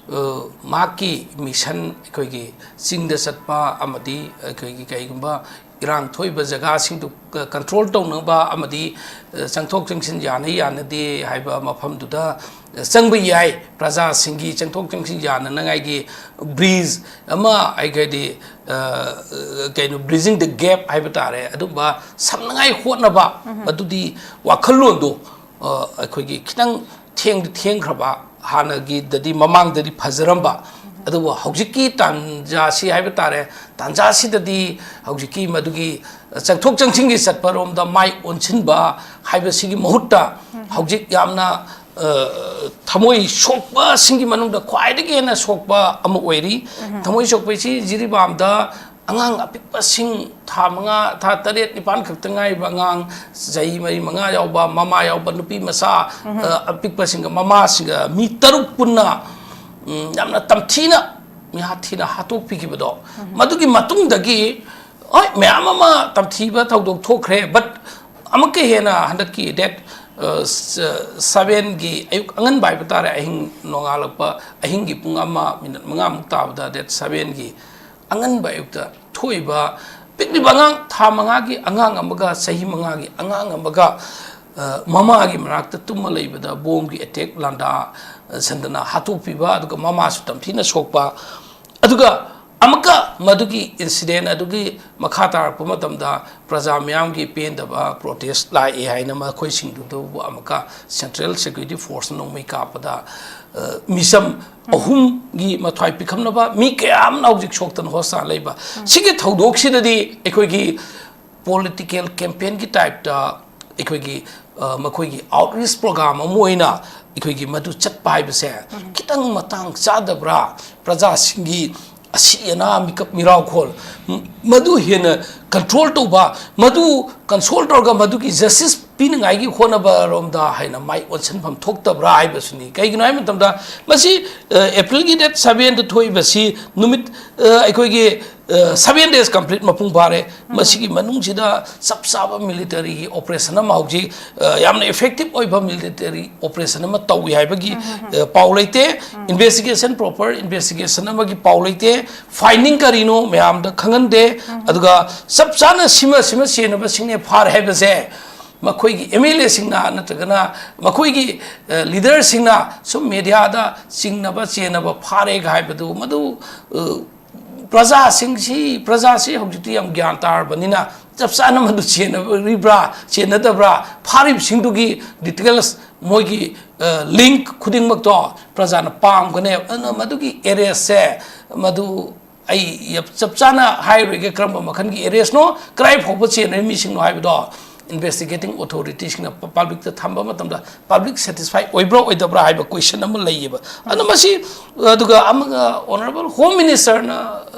ꯑ, ꯃꯍꯥꯛꯀꯤ mission ꯑꯩꯈꯣꯏꯒꯤ ꯆꯤꯡꯗ ꯆꯠꯄ ꯑꯃꯗꯤ ꯑꯩꯈꯣꯏꯒꯤ ꯀꯩꯒꯨꯝꯕ ꯏꯔꯥꯡ ꯊꯣꯛꯏꯕ ꯖꯒꯥꯁꯤꯡꯗꯨ ꯀ-, control ꯇꯧꯅꯕ ꯑꯃꯗꯤ, ꯑ, ꯆꯪꯊꯣꯛ ꯆꯪꯁꯤꯟ ꯌꯥꯅ ꯌꯥꯅꯗꯦ ꯍꯥꯏꯕ ꯃꯐꯝꯗꯨꯗ, ꯑ, ꯆꯪꯕ ꯌꯥꯏ, ꯄ꯭ꯔꯖꯥꯁꯤꯡꯒꯤ ꯆꯪꯊꯣꯛ ꯆꯪꯁꯤꯟ ꯌꯥꯅꯅꯉꯥꯏꯒꯤ bridge ꯑꯃ, ꯑꯩꯈꯣꯏꯗꯤ, ꯑ, ꯑ, ꯀꯩꯅꯣ, bridging the gap ꯍꯥꯏꯕ ꯇꯥꯔꯦ, ꯑꯗꯨꯝꯕ ꯁꯝꯅꯉꯥꯏ ꯍꯣꯠꯅꯕ, ꯃꯗꯨꯗꯤ ꯋꯥꯈꯜꯂꯣꯟꯗꯣ, ꯑ, ꯑꯩꯈꯣꯏꯒꯤ ꯈꯤꯇꯪ ꯊꯦꯡꯗꯤ ꯊꯦꯡꯈ꯭ꯔꯕ ꯍꯥꯟꯅꯒꯤꯗꯗꯤ, ꯃꯃꯥꯡꯗꯗꯤ ꯐꯖꯔꯝꯕ, ꯑꯗꯨꯕꯨ ꯍꯧꯖꯤꯛꯀꯤ ꯇꯥꯟꯖꯥꯁꯤ ꯍꯥꯏꯕ ꯇꯥꯔꯦ, ꯇꯥꯟꯖꯥꯁꯤꯗꯗꯤ ꯍꯧꯖꯤꯛꯀꯤ ꯃꯗꯨꯒꯤ ꯆꯪꯊꯣꯛ ꯆꯪꯁꯤꯟꯒꯤ ꯆꯠꯄꯔꯣꯝꯗ ꯃꯥꯏ ꯑꯣꯟꯁꯤꯟꯕ ꯍꯥꯏꯕꯁꯤꯒꯤ ꯃꯍꯨꯠꯇ, ꯍꯧꯖꯤꯛ ꯌꯥꯝꯅ, ꯑ, ꯊꯃꯣꯏ ꯁꯣꯛꯄꯁꯤꯡꯒꯤ ꯃꯅꯨꯡꯗ ꯈ꯭ꯋꯥꯏꯗꯒꯤ ꯍꯦꯟꯅ ꯁꯣꯛꯄ ꯑꯃ ꯑꯣꯏꯔꯤ꯫ ꯊꯃꯣꯏ ꯁꯣꯛꯄꯁꯤ ꯖꯤꯔꯤꯕꯥꯝꯗ ꯑꯉꯥꯡ ꯑꯄꯤꯛꯄꯁꯤꯡ, ꯊꯥ ꯃꯉꯥ, ꯊꯥ ꯇꯔꯦꯠ, ꯅꯤꯄꯥꯟ ꯈꯛꯇ ꯉꯥꯏꯔꯤꯕ ꯑꯉꯥꯡ, ꯆꯍꯤ ꯃꯔꯤ, ꯃꯉꯥ ꯌꯥꯎꯕ, ꯃꯃꯥ ꯌꯥꯎꯕ ꯅꯨꯄꯤ ꯃꯆꯥ, ꯑ, ꯑꯄꯤꯛꯄꯁꯤꯡꯒ ꯃꯃꯥꯁꯤꯡꯒ ꯃꯤ ꯇꯔꯨꯛ ꯄꯨꯟꯅ, ꯎꯝ, ꯌꯥꯝꯅ ꯇꯝꯊꯤꯅ, ꯃꯤꯍꯥꯠ ꯊꯤꯅ ꯍꯥꯠꯇꯣꯛꯄꯤꯈꯤꯕꯗꯣ, ꯃꯗꯨꯒꯤ ꯃꯇꯨꯡꯗꯒꯤ, ꯍꯣꯏ, ꯃꯌꯥꯝ ꯑꯃ ꯇꯝꯊꯤꯕ ꯊꯧꯗꯣꯛ ꯊꯣꯛꯈ꯭ꯔꯦ, but ꯑꯃꯨꯛꯀ ꯍꯦꯟꯅ ꯍꯟꯗꯛꯀꯤ date, ꯑ, ꯁ-, sevenꯒꯤ ꯑꯌꯨꯛ ꯑꯉꯟꯕ ꯍꯥꯏꯕ ꯇꯥꯔꯦ, ꯑꯍꯤꯡ ꯅꯣꯡꯉꯥꯜꯂꯛꯄ, ꯑꯍꯤꯡꯒꯤ ꯄꯨꯡ ꯑꯃ ꯃꯤꯅꯠ ꯃꯉꯥꯃꯨꯛ ꯇꯥꯕꯗ date sevenꯒꯤ ꯑꯉꯟꯕ ꯑꯌꯨꯛꯇ ꯊꯣꯛꯏꯕ ꯄꯤꯛꯂꯤꯕ ꯑꯉꯥꯡ, ꯊꯥ ꯃꯉꯥꯒꯤ ꯑꯉꯥꯡ ꯑꯃꯒ ꯆꯍꯤ ꯃꯉꯥꯒꯤ ꯑꯉꯥꯡ ꯑꯃꯒ, ꯑ, ꯃꯃꯥꯒꯤ ꯃꯅꯥꯛꯇ ꯇꯨꯝꯃ ꯂꯩꯕꯗ ꯕꯣꯝꯒꯤ attack ꯂꯥꯟꯗꯥ, ꯑ, ꯁꯟꯗꯅ ꯍꯥꯠꯇꯣꯛꯄꯤꯕ, ꯑꯗꯨꯒ ꯃꯃꯥꯁꯨ ꯇꯝꯊꯤꯅ ꯁꯣꯛꯄ, ꯑꯗꯨꯒ ꯑꯃꯨꯛꯀ ꯃꯗꯨꯒꯤ incident ꯑꯗꯨꯒꯤ ꯃꯈꯥ ꯇꯥꯔꯛꯄ ꯃꯇꯝꯗ ꯄ꯭ꯔꯖꯥ ꯃꯤꯌꯥꯝꯒꯤ ꯄꯦꯟꯗꯕ protest ꯂꯥꯛꯑꯦ ꯍꯥꯏꯅ ꯃꯈꯣꯏꯁꯤꯡꯗꯨꯗꯕꯨ ꯑꯃꯨꯛꯀ Central Security Forceꯅ ꯅꯣꯡꯃꯩ ꯀꯥꯞꯄꯗ, ꯑ, ꯃꯤꯆꯝ ꯑꯍꯨꯝꯒꯤ ꯃꯊ꯭ꯋꯥꯏ ꯄꯤꯈꯝꯅꯕ ꯃꯤ ꯀꯌꯥ ꯑꯃꯅ ꯍꯧꯖꯤꯛ ꯁꯣꯛꯇꯅ hospital ꯂꯩꯕ꯫ ꯁꯤꯒꯤ ꯊꯧꯗꯣꯛꯁꯤꯗꯗꯤ ꯑꯩꯈꯣꯏꯒꯤ political campaignꯒꯤ typeꯇ ꯑꯩꯈꯣꯏꯒꯤ, ꯑ, ꯃꯈꯣꯏꯒꯤ outreach program ꯑꯃ ꯑꯣꯏꯅ ꯑꯩꯈꯣꯏꯒꯤ ꯃꯗꯨ ꯆꯠꯄ ꯍꯥꯏꯕꯁꯦ ꯈꯤꯇꯪ ꯃꯇꯥꯡ ꯆꯥꯗꯕ꯭ꯔꯥ? ꯄ꯭ꯔꯖꯥꯁꯤꯡꯒꯤ ꯑꯁꯤ ꯑꯅꯥ, ꯃꯤꯀꯞ ꯃꯤꯔꯥꯎꯈꯣꯜ, ꯃ-, ꯃꯗꯨ ꯍꯦꯟꯅ control ꯇꯧꯕ, ꯃꯗꯨ console ꯇꯧꯔꯒ ꯃꯗꯨꯒꯤ justice ꯄꯤꯅꯉꯥꯏꯒꯤ ꯍꯣꯠꯅꯕꯔꯣꯝꯗ ꯍꯥꯏꯅ ꯃꯥꯏ ꯑꯣꯟꯁꯤꯟꯐꯝ ꯊꯣꯛꯇꯕ꯭ꯔꯥ ꯍꯥꯏꯕꯁꯤꯅꯤ꯫ ꯀꯩꯒꯤꯅꯣ ꯍꯥꯏꯕ ꯃꯇꯝꯗ, ꯃꯁꯤ, ꯑ, Aprilꯒꯤ date sevenꯗ ꯊꯣꯛꯏꯕꯁꯤ ꯅꯨꯃꯤꯠ, ꯑ, ꯑꯩꯈꯣꯏꯒꯤ, ꯑ, seven days complete ꯃꯄꯨꯡ ꯐꯥꯔꯦ꯫ ꯃꯁꯤꯒꯤ ꯃꯅꯨꯡꯁꯤꯗ ꯆꯞ ꯆꯥꯕ militaryꯒꯤ operation ꯑꯃ ꯍꯧꯖꯤꯛ, ꯑ, ꯌꯥꯝꯅ effective ꯑꯣꯏꯕ military operation ꯑꯃ ꯇꯧꯏ ꯍꯥꯏꯕꯒꯤ, ꯑ, ꯄꯥꯎ ꯂꯩꯇꯦ꯫ Investigation, proper investigation ꯑꯃꯒꯤ ꯄꯥꯎ ꯂꯩꯇꯦ꯫ Finding ꯀꯔꯤꯅꯣ ꯃꯌꯥꯝꯗ ꯈꯪꯍꯟꯗꯦ꯫ ꯑꯗꯨꯒ ꯆꯞ ꯆꯥꯅ ꯁꯤꯃ, ꯁꯤꯃ ꯆꯦꯟꯅꯕꯁꯤꯡꯅꯦ ꯐꯥꯔꯦ ꯍꯥꯏꯕꯁꯦ ꯃꯈꯣꯏꯒꯤ MLAꯁꯤꯡꯅ ꯅꯠꯇ꯭ꯔꯒꯅ ꯃꯈꯣꯏꯒꯤ, ꯑ, leaderꯁꯤꯡꯅ ꯁꯨꯝ mediaꯗ ꯆꯤꯡꯅꯕ ꯆꯦꯟꯅꯕ ꯐꯥꯔꯦꯒ ꯍꯥꯏꯕꯗꯨ, ꯃꯗꯨ, ꯑ, ꯄ꯭ꯔꯖꯥꯁꯤꯡꯁꯤ, ꯄ꯭ꯔꯖꯥꯁꯤ ꯍꯧꯖꯤꯛꯇꯤ ꯌꯥꯝ ꯒ꯭ꯌꯥꯟ ꯇꯥꯔꯕꯅꯤꯅ ꯆꯞ ꯆꯥꯅ ꯃꯗꯨ ꯆꯦꯟꯅꯔꯤꯕ꯭ꯔꯥ, ꯆꯦꯟꯅꯗꯕ꯭ꯔꯥ, ꯐꯥꯔꯤꯕꯁꯤꯡꯗꯨꯒꯤ details, ꯃꯣꯏꯒꯤ ꯂꯤꯡꯛ ꯈꯨꯗꯤꯡꯃꯛꯇꯣ ꯄ꯭ꯔꯖꯥꯅ ꯄꯥꯝꯒꯅꯦꯕ꯫ ꯑꯗꯨꯅ ꯃꯗꯨꯒꯤ ꯑꯦꯔꯦꯁꯁꯦ, ꯃꯗꯨ ꯑꯩ ꯆꯞ ꯆꯥꯅ ꯍꯥꯏꯔꯣꯏꯒꯦ, ꯀꯔꯝꯕ ꯃꯈꯜꯒꯤ ꯑꯦꯔꯦꯁꯅꯣ, ꯀꯗꯥꯏ ꯐꯥꯎꯕ ꯆꯦꯟꯅꯔꯤ ꯃꯤꯁꯤꯡꯅꯣ ꯍꯥꯏꯕꯗꯣ ꯏꯟꯚꯦꯁꯇꯤꯒꯦꯇꯤꯡ ꯑꯣꯊꯣꯔꯤꯇꯤꯁꯤꯡꯅ ꯄꯕ꯭ꯂꯤꯛꯇ ꯊꯝꯕ ꯃꯇꯝꯗ ꯄꯕ꯭ꯂꯤꯛ ꯁꯦꯇꯤꯁꯐꯥꯏ ꯑꯣꯏꯕ꯭ꯔꯥ ꯑꯣꯏꯗꯕ꯭ꯔꯥ ꯍꯥꯏꯕ ꯀꯣꯏꯁꯟ ꯑꯃ ꯂꯩꯌꯦꯕ꯫ ꯑꯗꯨꯅ ꯃꯁꯤ, ꯑꯗꯨꯒ ꯑꯃꯒ, ꯑꯣꯅꯔꯦꯕꯜ ꯍꯣꯝ ꯃꯤꯅꯤꯁꯇꯔꯅ,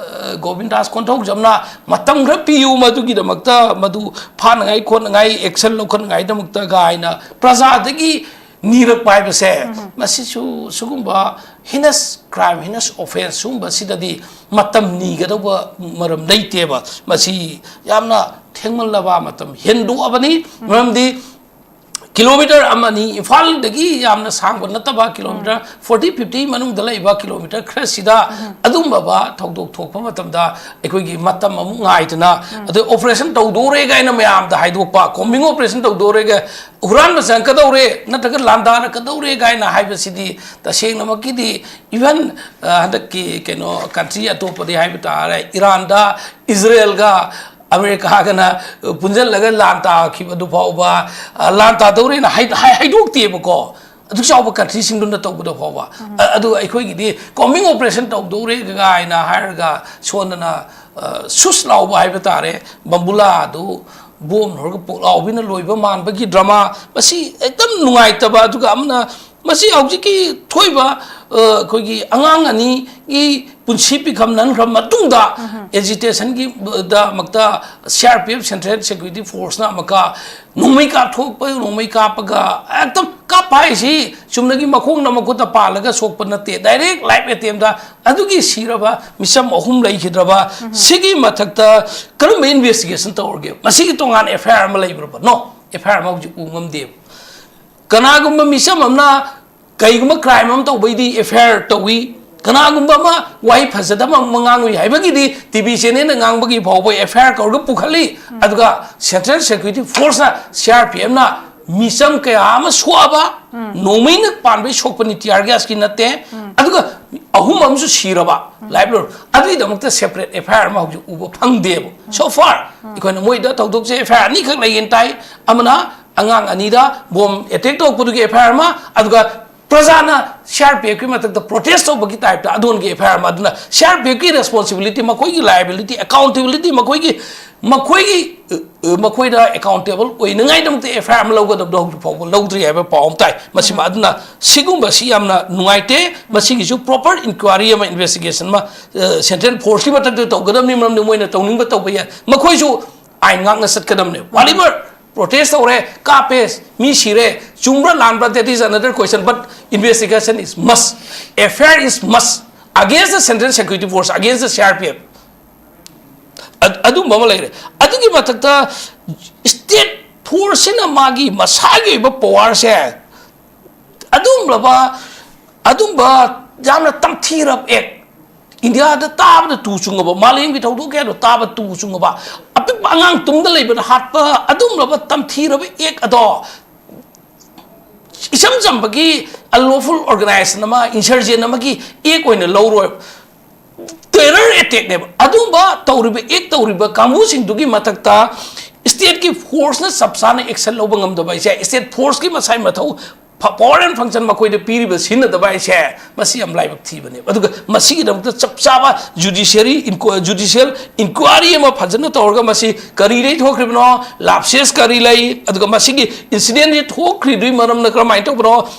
ꯒꯣꯕꯤꯟꯗꯥꯁ ꯀꯣꯟꯊꯧꯖꯝꯅ ꯃꯇꯝ ꯈꯔ ꯄꯤꯌꯨ, ꯃꯗꯨꯒꯤꯗꯃꯛꯇ, ꯃꯗꯨ ꯐꯥꯅꯉꯥꯏ ꯈꯣꯠꯅꯉꯥꯏ, ꯑꯦꯛꯁꯟ ꯂꯧꯈꯠꯅꯉꯥꯏꯗꯃꯛꯇ ꯀꯥꯏꯅ ꯄ꯭ꯔꯖꯥꯗꯒꯤ ꯅꯤꯔꯛꯄ ꯍꯥꯏꯕꯁꯦ, ꯃꯁꯤꯁꯨ ꯁꯤꯒꯨꯝꯕ ꯍꯤꯅꯁ ꯀ꯭ꯔꯥꯏꯝ, ꯍꯤꯅꯁ ꯑꯣꯐꯦꯟꯁ ꯁꯤꯒꯨꯝꯕꯁꯤꯗꯗꯤ ꯃꯇꯝ ꯅꯤꯒꯗꯧꯕ ꯃꯔꯝ ꯂꯩꯇꯦꯕ꯫ ꯃꯁꯤ ꯌꯥꯝꯅ ꯊꯦꯡꯃꯜꯂꯕ, ꯃꯇꯝ ꯍꯦꯟꯗꯣꯛꯑꯕꯅꯤ꯫ ꯃꯔꯝꯗꯤ ꯀꯤꯂꯣꯃꯤꯇꯔ ꯑꯃꯅꯤ, ꯏꯝꯐꯥꯜꯗꯒꯤ ꯌꯥꯝꯅ ꯁꯥꯡꯕ ꯅꯠꯇꯕ, ꯀꯤꯂꯣꯃꯤꯇꯔ ꯐꯣꯔꯇꯤ, ꯐꯤꯐꯇꯤ ꯃꯅꯨꯡꯗ ꯂꯩꯕ ꯀꯤꯂꯣꯃꯤꯇꯔ ꯈꯔꯁꯤꯗ ꯑꯗꯨꯝꯕ ꯊꯧꯗꯣꯛ ꯊꯣꯛꯄ ꯃꯇꯝꯗ ꯑꯩꯈꯣꯏꯒꯤ ꯃꯇꯝ ꯑꯃꯨꯛ ꯉꯥꯏꯗꯅ, ꯑꯗꯩ ꯑꯣꯄꯔꯦꯁꯟ ꯇꯧꯗꯣꯔꯦ ꯀꯥꯏꯅ ꯃꯌꯥꯝꯗ ꯍꯥꯏꯗꯣꯛꯄ, ꯀꯣꯝꯕꯤꯡ ꯑꯣꯄꯔꯦꯁꯟ ꯇꯧꯗꯣꯔꯦ, ꯍꯨꯔꯥꯟꯕ ꯆꯪꯉꯛꯀꯗꯧꯔꯦ ꯅꯠꯇ꯭ꯔꯒ ꯂꯥꯟꯗꯥꯔꯛꯀꯗꯧꯔꯦ ꯀꯥꯏꯅ ꯍꯥꯏꯕꯁꯤꯗꯤ ꯇꯁꯦꯡꯅꯃꯛꯀꯤꯗꯤ, ꯏꯚꯟ ꯍꯟꯗꯛꯀꯤ ꯀꯩꯅꯣ ꯀꯟꯇ꯭ꯔꯤ ꯑꯇꯣꯞꯄꯗꯤ ꯍꯥꯏꯕ ꯇꯥꯔꯦ, ꯏꯔꯥꯟꯗ ꯏꯖꯔꯦꯜꯒ ꯑꯃꯦꯔꯤꯀꯥꯒꯅ ꯄꯨꯟꯁꯤꯜꯂꯒ ꯂꯥꯟ ꯇꯥꯈꯤꯕꯗꯨ ꯐꯥꯎꯕ, ꯂꯥꯟ ꯇꯥꯗꯧꯔꯦꯅ ꯍꯥꯏꯗꯣꯛꯇꯦꯕꯀꯣ꯫ ꯑꯗꯨꯛ ꯆꯥꯎꯕ ꯀꯟꯇ꯭ꯔꯤꯁꯤꯡꯗꯨꯅ ꯇꯧꯕꯗ ꯐꯥꯎꯕ꯫ ꯑꯗꯨ ꯑꯩꯈꯣꯏꯒꯤꯗꯤ ꯀꯣꯝꯕꯤꯡ ꯑꯣꯄꯔꯦꯁꯟ ꯇꯧꯗꯧꯔꯦ ꯀꯥꯏꯅ ꯍꯥꯏꯔꯒ ꯁꯣꯟꯗꯅ, ꯁꯨꯁ ꯂꯥꯎꯕ ꯍꯥꯏꯕ ꯇꯥꯔꯦ, ꯕꯝꯕꯨꯂꯥꯗꯨ ꯕꯣꯝ ꯍꯧꯔꯒ ꯄꯣꯛꯂꯥꯎꯕꯤꯅ ꯂꯣꯏꯕ ꯃꯥꯟꯕꯒꯤ ꯗ꯭ꯔꯃꯥ, ꯃꯁꯤ ꯑꯦꯛꯗꯝ ꯅꯨꯡꯉꯥꯏꯇꯕ꯫ ꯑꯗꯨꯒ ꯑꯃꯅ ꯃꯁꯤ ꯍꯧꯖꯤꯛꯀꯤ ꯊꯣꯛꯏꯕ, ꯑ, ꯑꯩꯈꯣꯏꯒꯤ ꯑꯉꯥꯡ ꯑꯅꯤꯒꯤ ꯄꯨꯟꯁꯤ ꯄꯤꯈꯝ ꯅꯟꯈ꯭ꯔ ꯃꯇꯨꯡꯗ, ꯑꯦꯖꯤꯇꯦꯁꯟꯒꯤ ꯗꯃꯛꯇ C R P F, central security ꯐꯣꯔꯁꯅ ꯑꯃꯨꯛꯀ ꯅꯣꯡꯃꯩ ꯀꯥꯞꯊꯣꯛꯄ, ꯅꯣꯡꯃꯩ ꯀꯥꯞꯄꯒ, ꯑꯦꯛꯗꯝ ꯀꯥꯞꯄ ꯍꯥꯏꯁꯤ ꯆꯨꯝꯅꯒꯤ ꯃꯈꯣꯡꯗ ꯃꯈꯨꯠꯇ ꯄꯥꯜꯂꯒ ꯁꯣꯛꯄ ꯅꯠꯇꯦ, ꯗꯥꯏꯔꯦꯛ ꯂꯥꯏꯐ ꯑꯦꯇꯦꯝꯗ ꯑꯗꯨꯒꯤ ꯁꯤꯔꯕ ꯃꯤꯆꯝ ꯑꯍꯨꯝ ꯂꯩꯈꯤꯗ꯭ꯔꯕ, ꯁꯤꯒꯤ ꯃꯊꯛꯇ ꯀꯔꯝꯕ ꯏꯟꯚꯦꯁꯇꯤꯒꯦꯁꯟ ꯇꯧꯔꯒꯦ? ꯃꯁꯤꯒꯤ ꯇꯣꯉꯥꯟꯅ ꯑꯦꯐ ꯑꯥꯏ ꯑꯥꯔ ꯑꯃ ꯂꯩꯕ꯭ꯔꯕ? ꯅꯣ, ꯑꯦꯐ ꯑꯥꯏ ꯑꯥꯔ ꯑꯃ ꯍꯧꯖꯤꯛ ꯎ ꯉꯝꯗꯦꯕ꯫ ꯀꯅꯥꯒꯨꯝꯕ ꯃꯤꯆꯝ ꯑꯃꯅ ꯀꯩꯒꯨꯝꯕ ꯀ꯭ꯔꯥꯏꯝ ꯑꯃ ꯇꯧꯕꯩꯗꯤ ꯑꯦꯐ ꯑꯥꯏ ꯑꯥꯔ ꯇꯧꯏ, ꯀꯅꯥꯒꯨꯝꯕ ꯑꯃ ꯋꯥꯍꯩ ꯐꯖꯗꯕ ꯑꯃ ꯉꯥꯡꯉꯨꯏ ꯍꯥꯏꯕꯒꯤꯗꯤ ꯇꯤ ꯚꯤ ꯆꯦꯅꯦꯜꯅ ꯉꯥꯡꯕꯒꯤ ꯐꯥꯎꯕ ꯑꯦꯐ ꯑꯥꯏ ꯑꯥꯔ ꯀꯧꯔꯒ ꯄꯨꯈꯠꯂꯤ꯫ ꯑꯗꯨꯒ ꯁꯦꯟꯇ꯭ꯔꯦꯜ ꯁꯦꯀ꯭ꯌꯨꯔꯤꯇꯤ ꯐꯣꯔꯁꯅ, ꯁꯤ ꯑꯥꯔ ꯄꯤ ꯑꯦꯐꯅ ꯃꯤꯆꯝ ꯀꯌꯥ ꯑꯃ ꯁꯣꯛꯑꯕ, ꯅꯣꯡꯃꯩꯅ ꯄꯥꯟꯕꯩ ꯁꯣꯛꯄꯅꯤ, ꯇꯤꯌꯥꯔ ꯒ꯭ꯌꯥꯁꯀꯤ ꯅꯠꯇꯦ꯫ ꯑꯗꯨꯒ ꯑꯍꯨꯝ ꯑꯃꯁꯨ ꯁꯤꯔꯕ, ꯂꯥꯏꯐ ꯂꯣꯏꯔ꯫ ꯑꯗꯨꯒꯤꯗꯃꯛꯇ ꯁꯦꯄꯔꯦꯠ ꯑꯦꯐ ꯑꯥꯏ ꯑꯥꯔ ꯑꯃ ꯍꯧꯖꯤꯛ ꯎꯕ ꯐꯪꯗꯦꯕ꯫ ꯁꯣ ꯐꯥꯔ ꯑꯩꯈꯣꯏꯅ ꯃꯣꯏꯗ ꯊꯧꯗꯣꯛꯁꯦ ꯑꯦꯐ ꯑꯥꯏ ꯑꯥꯔ ꯑꯅꯤꯈꯛ ꯂꯩꯌꯦꯅ ꯇꯥꯏ꯫ ꯑꯃꯅ ꯑꯉꯥꯡ ꯑꯅꯤꯗ ꯕꯣꯝ ꯑꯦꯇꯦꯛ ꯇꯧꯔꯛꯄꯗꯨꯒꯤ ꯑꯦꯐ ꯑꯥꯏ ꯑꯥꯔ ꯑꯃ, ꯑꯗꯨꯒ ꯄ꯭ꯔꯖꯥꯅ ꯁꯤ ꯑꯥꯔ ꯄꯤ ꯑꯦꯐꯀꯤ ꯃꯊꯛꯇ ꯄ꯭ꯔꯣꯇꯦꯁ ꯇꯧꯕꯒꯤ ꯇꯥꯏꯞꯇ ꯑꯗꯣꯟꯒꯤ ꯑꯦꯐ ꯑꯥꯏ ꯑꯥꯔ ꯑꯃ꯫ ꯑꯗꯨꯅ ꯁꯤ ꯑꯥꯔ ꯄꯤ ꯑꯦꯐꯀꯤ ꯔꯦꯁꯄꯣꯟꯁꯤꯕꯤꯂꯤꯇꯤ, ꯃꯈꯣꯏꯒꯤ ꯂꯥꯏꯕꯤꯂꯤꯇꯤ, ꯑꯦꯀꯥꯎꯟꯇꯦꯕꯤꯂꯤꯇꯤ, ꯃꯈꯣꯏꯒꯤ ꯃꯈꯣꯏꯒꯤ ꯑ, ꯑ, ꯃꯈꯣꯏꯗ ꯑꯦꯀꯥꯎꯟꯇꯦꯕꯜ ꯑꯣꯏꯅꯉꯥꯏꯗꯃꯛꯇ ꯑꯦꯐ ꯑꯥꯏ ꯑꯥꯔ ꯑꯃ ꯂꯧꯒꯗꯕꯗꯣ ꯍꯧꯖꯤꯛ ꯐꯥꯎꯕ ꯂꯧꯗ꯭ꯔꯤ ꯍꯥꯏꯕ ꯄꯥꯎ ꯑꯃ ꯇꯥꯏ꯫ ꯃꯁꯤꯃ ꯑꯗꯨꯅ ꯁꯤꯒꯨꯝꯕꯁꯤ ꯌꯥꯝꯅ ꯅꯨꯡꯉꯥꯏꯇꯦ꯫ ꯃꯁꯤꯒꯤꯁꯨ ꯄ꯭ꯔꯣꯄꯔ ꯏꯟꯀ꯭ꯋꯥꯏꯔꯤ ꯑꯃ, ꯏꯟꯚꯦꯁꯇꯤꯒꯦꯁꯟ ꯑꯃ ꯁꯦꯟꯇ꯭ꯔꯦꯜ ꯐꯣꯔꯁꯀꯤ ꯃꯊꯛꯇ ꯇꯧꯒꯗꯕꯅꯤ꯫ ꯃꯔꯝꯗꯤ ꯃꯣꯏꯅ ꯇꯧꯅꯤꯡꯕ ꯇꯧꯕ ꯌꯥꯏ, ꯃꯈꯣꯏꯁꯨ ꯑꯥꯏꯟ ꯉꯥꯛꯅ ꯆꯠꯀꯗꯕꯅꯦ꯫ ꯋꯥꯂꯤꯕꯔ ꯄ꯭ꯔꯣꯇꯦꯁ ꯇꯧꯔꯦ, ꯀꯥꯞꯄꯦ, ꯃꯤ ꯁꯤꯔꯦ, ꯆꯨꯝꯕ꯭ꯔꯥ ꯂꯥꯟꯕ꯭ꯔꯥ, that is another question, but investigation is must, F I R is must against the Central Security Force, against the C R P F꯫ ꯑꯗꯨꯝꯕ ꯑꯃ ꯂꯩꯔꯦ꯫ ꯑꯗꯨꯒꯤ ꯃꯊꯛꯇ ꯁ꯭ꯇꯦꯠ ꯐꯣꯔꯁꯁꯤꯅ ꯃꯥꯒꯤ ꯃꯁꯥꯒꯤ ꯑꯣꯏꯕ ꯄꯋꯥꯔꯁꯦ ꯑꯗꯨꯝꯂꯕ ꯑꯗꯨꯝꯕ ꯌꯥꯝꯅ ꯇꯝꯊꯤꯔꯕ ꯑꯦꯛ, ꯏꯟꯗꯤꯌꯥꯗ ꯇꯥꯕꯗ ꯇꯨ ꯆꯨꯡꯉꯕ, ꯃꯥꯂꯦꯝꯒꯤ ꯊꯧꯗꯣꯛ ꯀꯌꯥꯗꯣ ꯇꯥꯕ ꯇꯨ ꯆꯨꯡꯉꯕ, ꯑꯄꯤꯛꯄ ꯑꯉꯥꯡ ꯇꯨꯝꯗ ꯂꯩꯕꯗ ꯍꯥꯠꯄ ꯑꯗꯨꯝꯂꯕ ꯇꯝꯊꯤꯔꯕ ꯑꯦꯛ ꯑꯗꯣ ꯏꯆꯝ ꯆꯝꯕꯒꯤ ꯑꯟꯂꯣꯐꯨꯜ ꯑꯣꯔꯒꯅꯥꯏꯖꯦꯁꯟ ꯑꯃ, ꯏꯟꯁꯔꯖꯦꯟ ꯑꯃꯒꯤ ꯑꯦꯛ ꯑꯣꯏꯅ ꯂꯧꯔꯣꯏ꯫ ꯇꯦꯔꯔ ꯑꯦꯇꯦꯛꯅꯦꯕ꯫ ꯑꯗꯨꯝꯕ ꯇꯧꯔꯤꯕ, ꯑꯦꯛ ꯇꯧꯔꯤꯕ ꯀꯥꯡꯕꯨꯁꯤꯡꯗꯨꯒꯤ ꯃꯊꯛꯇ ꯁ꯭ꯇꯦꯠꯀꯤ ꯐꯣꯔꯁꯅ ꯆꯞ ꯆꯥꯅ ꯑꯦꯛꯁꯟ ꯂꯧꯕ ꯉꯝꯗꯕ ꯍꯥꯏꯁꯦ, ꯁ꯭ꯇꯦꯠ ꯐꯣꯔꯁꯀꯤ ꯃꯁꯥꯏ ꯃꯊꯧ, ꯄꯋꯥꯔ ꯑꯦꯟ ꯐꯪꯁꯟ ꯃꯈꯣꯏꯗ ꯄꯤꯔꯤꯕ ꯁꯤꯖꯤꯟꯅꯗꯕ ꯍꯥꯏꯁꯦ, ꯃꯁꯤ ꯌꯥꯝ ꯂꯥꯏꯕꯛ ꯊꯤꯕꯅꯦꯕ꯫ ꯑꯗꯨꯒ ꯃꯁꯤꯒꯤꯗꯃꯛꯇ ꯆꯞ ꯆꯥꯕ ꯖꯨꯗꯤꯁꯤꯌꯔꯤ ꯏꯟꯀ꯭ꯋꯥ-, ꯖꯨꯗꯤꯁꯤꯌꯦꯜ ꯏꯟꯀ꯭ꯋꯥꯏꯔꯤ ꯑꯃ ꯐꯖꯅ ꯇꯧꯔꯒ ꯃꯁꯤ ꯀꯔꯤꯗꯩ ꯊꯣꯛꯈ꯭ꯔꯤꯕꯅꯣ, ꯂꯥꯞꯁꯦꯁ ꯀꯔꯤ ꯂꯩ, ꯑꯗꯨꯒ ꯃꯁꯤꯒꯤ ꯏꯟꯁꯤꯗꯦꯟꯁꯤ ꯊꯣꯛꯈ꯭ꯔꯤꯗꯨꯒꯤ ꯃꯔꯝꯅ ꯀꯔꯝꯍꯥꯏꯅ ꯇꯧꯕꯅꯣ,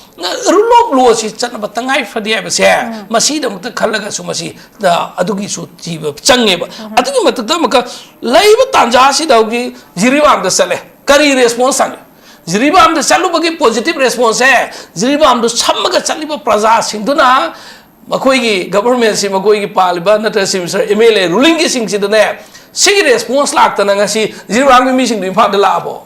ꯔꯨꯜ ꯑꯣꯐ ꯂꯣꯁꯤ ꯆꯠꯅꯕ ꯇꯉꯥꯏ ꯐꯗꯦ ꯍꯥꯏꯕꯁꯦ, ꯃꯁꯤꯒꯤꯗꯃꯛꯇ ꯈꯜꯂꯒꯁꯨ ꯃꯁꯤ, ꯑ, ꯑꯗꯨꯒꯤꯁꯨ ꯊꯤꯕ ꯆꯪꯉꯦꯕ꯫ ꯑꯗꯨꯒꯤ ꯃꯊꯛꯇ ꯑꯃꯨꯛꯀ ꯂꯩꯔꯤꯕ ꯇꯥꯟꯖꯥ ꯑꯁꯤꯗ ꯍꯧꯖꯤꯛ ꯖꯤꯔꯤꯕꯥꯝꯗ ꯆꯠꯂꯦ, ꯀꯔꯤ ꯔꯦꯁꯄꯣꯟꯁ ꯐꯪꯉꯤ? ꯖꯤꯔꯤꯕꯥꯝꯗ ꯆꯠꯂꯨꯕꯒꯤ ꯄꯣꯖꯤꯇꯤꯚ ꯔꯦꯁꯄꯣꯟꯁꯁꯦ, ꯖꯤꯔꯤꯕꯥꯝꯗ ꯁꯝꯃꯒ ꯆꯠꯂꯤꯕ ꯄ꯭ꯔꯖꯥꯁꯤꯡꯗꯨꯅ ꯃꯈꯣꯏꯒꯤ ꯒꯚꯔꯟꯃꯦꯟꯁꯤ, ꯃꯈꯣꯏꯒꯤ ꯄꯥꯜꯂꯤꯕ ꯅꯠꯇ꯭ꯔꯒ chief minister, M L A, ꯔꯨꯂꯤꯡꯒꯤꯁꯤꯡꯁꯤꯗꯅꯦ, ꯁꯤꯒꯤ ꯔꯦꯁꯄꯣꯟꯁ ꯂꯥꯛꯇꯅ ꯉꯁꯤ ꯖꯤꯔꯤꯕꯥꯝꯒꯤ ꯃꯤꯁꯤꯡꯗꯨ ꯏꯝꯐꯥꯜꯗ ꯂꯥꯛꯑꯕꯣ?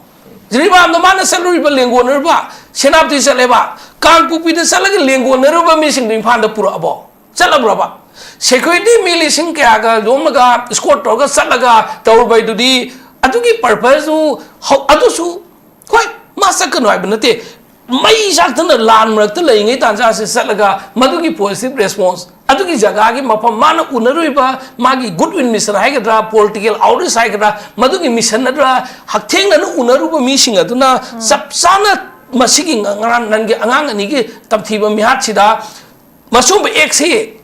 ꯖꯤꯔꯤꯕꯥꯝꯗ ꯃꯥꯅ ꯆꯠꯂꯨꯔꯤꯕ, ꯂꯦꯡꯒꯣꯟꯅꯔꯨꯕ, ꯁꯦꯅꯥꯄꯇꯤ ꯆꯠꯂꯦꯕ, ꯀꯥꯡꯄꯣꯛꯄꯤꯗ ꯆꯠꯂꯒ ꯂꯦꯡꯒꯣꯟꯅꯔꯨꯕ ꯃꯤꯁꯤꯡꯗꯨ ꯏꯝꯐꯥꯜꯗ ꯄꯨꯔꯛꯑꯕꯣ? ꯆꯠꯂꯕ꯭ꯔꯕ? ꯁꯦꯀ꯭ꯌꯨꯔꯤꯇꯤ ꯃꯤ ꯂꯤꯁꯤꯡ ꯀꯌꯥꯒ ꯌꯣꯝꯂꯒ, ꯏꯁꯀꯣꯔꯠ ꯇꯧꯔꯒ ꯆꯠꯂꯒ ꯇꯧꯔꯨꯕꯩꯗꯨꯗꯤ, ꯑꯗꯨꯒꯤ ꯄꯔꯄꯁꯇꯨ ꯍꯧ-, ꯑꯗꯨꯁꯨ, ꯍꯣꯏ, ꯃꯥ ꯆꯠꯀꯅꯨ ꯍꯥꯏꯕ ꯅꯠꯇꯦ꯫ ꯃꯩ ꯆꯥꯛꯇꯅ ꯂꯥꯟ ꯃꯔꯛꯇ ꯂꯩꯔꯤꯉꯩ ꯇꯥꯟꯖꯥꯁꯤ ꯆꯠꯂꯒ ꯃꯗꯨꯒꯤ ꯄꯣꯖꯤꯇꯤꯚ ꯔꯦꯁꯄꯣꯟꯁ ꯑꯗꯨꯒꯤ ꯖꯒꯥꯒꯤ ꯃꯐꯝ, ꯃꯥꯅ ꯎꯅꯔꯨꯏꯕ ꯃꯥꯒꯤ goodwill mission ꯍꯥꯏꯒꯗ꯭ꯔꯥ, political outreach ꯍꯥꯏꯒꯗ꯭ꯔꯥ, ꯃꯗꯨꯒꯤ mission ꯅꯠꯇ꯭ꯔꯥ, ꯍꯛꯊꯦꯡꯅꯅ ꯎꯅꯔꯨꯕ ꯃꯤꯁꯤꯡ ꯑꯗꯨꯅ ꯆꯞ ꯆꯥꯅ ꯃꯁꯤꯒꯤ ꯉ-, ꯉꯔꯥꯡ ꯅꯪꯒꯤ ꯑꯉꯥꯡ ꯑꯅꯤꯒꯤ ꯇꯝꯊꯤꯕ ꯃꯤꯍꯥꯠꯁꯤꯗ ꯃꯁꯤꯒꯨꯝꯕ actꯁꯤ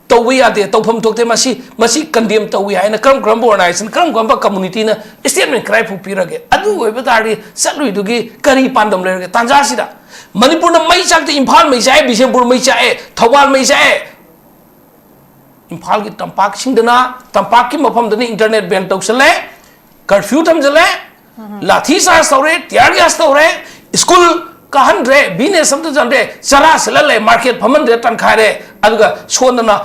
ꯇꯧꯕ ꯌꯥꯗꯦ, ꯇꯧꯐꯝ ꯊꯣꯛꯇꯦ, ꯃꯁꯤ, ꯃꯁꯤ condemn ꯇꯧꯏ ꯍꯥꯏꯅ ꯀꯔꯝ ꯀꯔꯝꯕ organization, ꯀꯔꯝ ꯀꯔꯝꯕ communityꯅ statement ꯀꯗꯥꯏꯐꯥꯎ ꯄꯤꯔꯒꯦ? ꯑꯗꯨ ꯑꯣꯏꯕ ꯇꯥꯔꯗꯤ ꯆꯠꯂꯨꯏꯗꯨꯒꯤ ꯀꯔꯤ ꯄꯥꯟꯗꯝ ꯂꯩꯔꯒꯦ? ꯇꯥꯟꯖꯥꯁꯤꯗ ꯃꯅꯤꯄꯨꯔꯗ ꯃꯩ ꯆꯥꯛꯇ, ꯏꯝꯐꯥꯜ ꯃꯩ ꯆꯥꯛꯑꯦ, ꯕꯤꯁꯦꯝꯄꯨꯔ ꯃꯩ ꯆꯥꯛꯑꯦ, ꯊꯧꯕꯥꯜ ꯃꯩ ꯆꯥꯛꯑꯦ꯫ ꯏꯝꯐꯥꯜꯒꯤ ꯇꯝꯄꯥꯛꯁꯤꯡꯗꯅ, ꯇꯝꯄꯥꯛꯀꯤ ꯃꯐꯝꯗꯅ internet ban ꯇꯧꯁꯜꯂꯦ, curfew ꯊꯝꯖꯜꯂꯦ, ꯂꯥꯊꯤ ꯆꯥꯔꯖ ꯇꯧꯔꯦ, tear gas ꯇꯧꯔꯦ, school ꯀꯥꯍꯟꯗ꯭ꯔꯦ, business ꯑꯝꯇ ꯆꯪꯗ꯭ꯔꯦ, ꯆꯔꯥ ꯁꯤꯠꯍꯜꯂꯦ, market ꯐꯝꯍꯟꯗ꯭ꯔꯦ, ꯇꯟꯈꯥꯏꯔꯦ꯫ ꯑꯗꯨꯒ ꯁꯣꯝꯗꯅ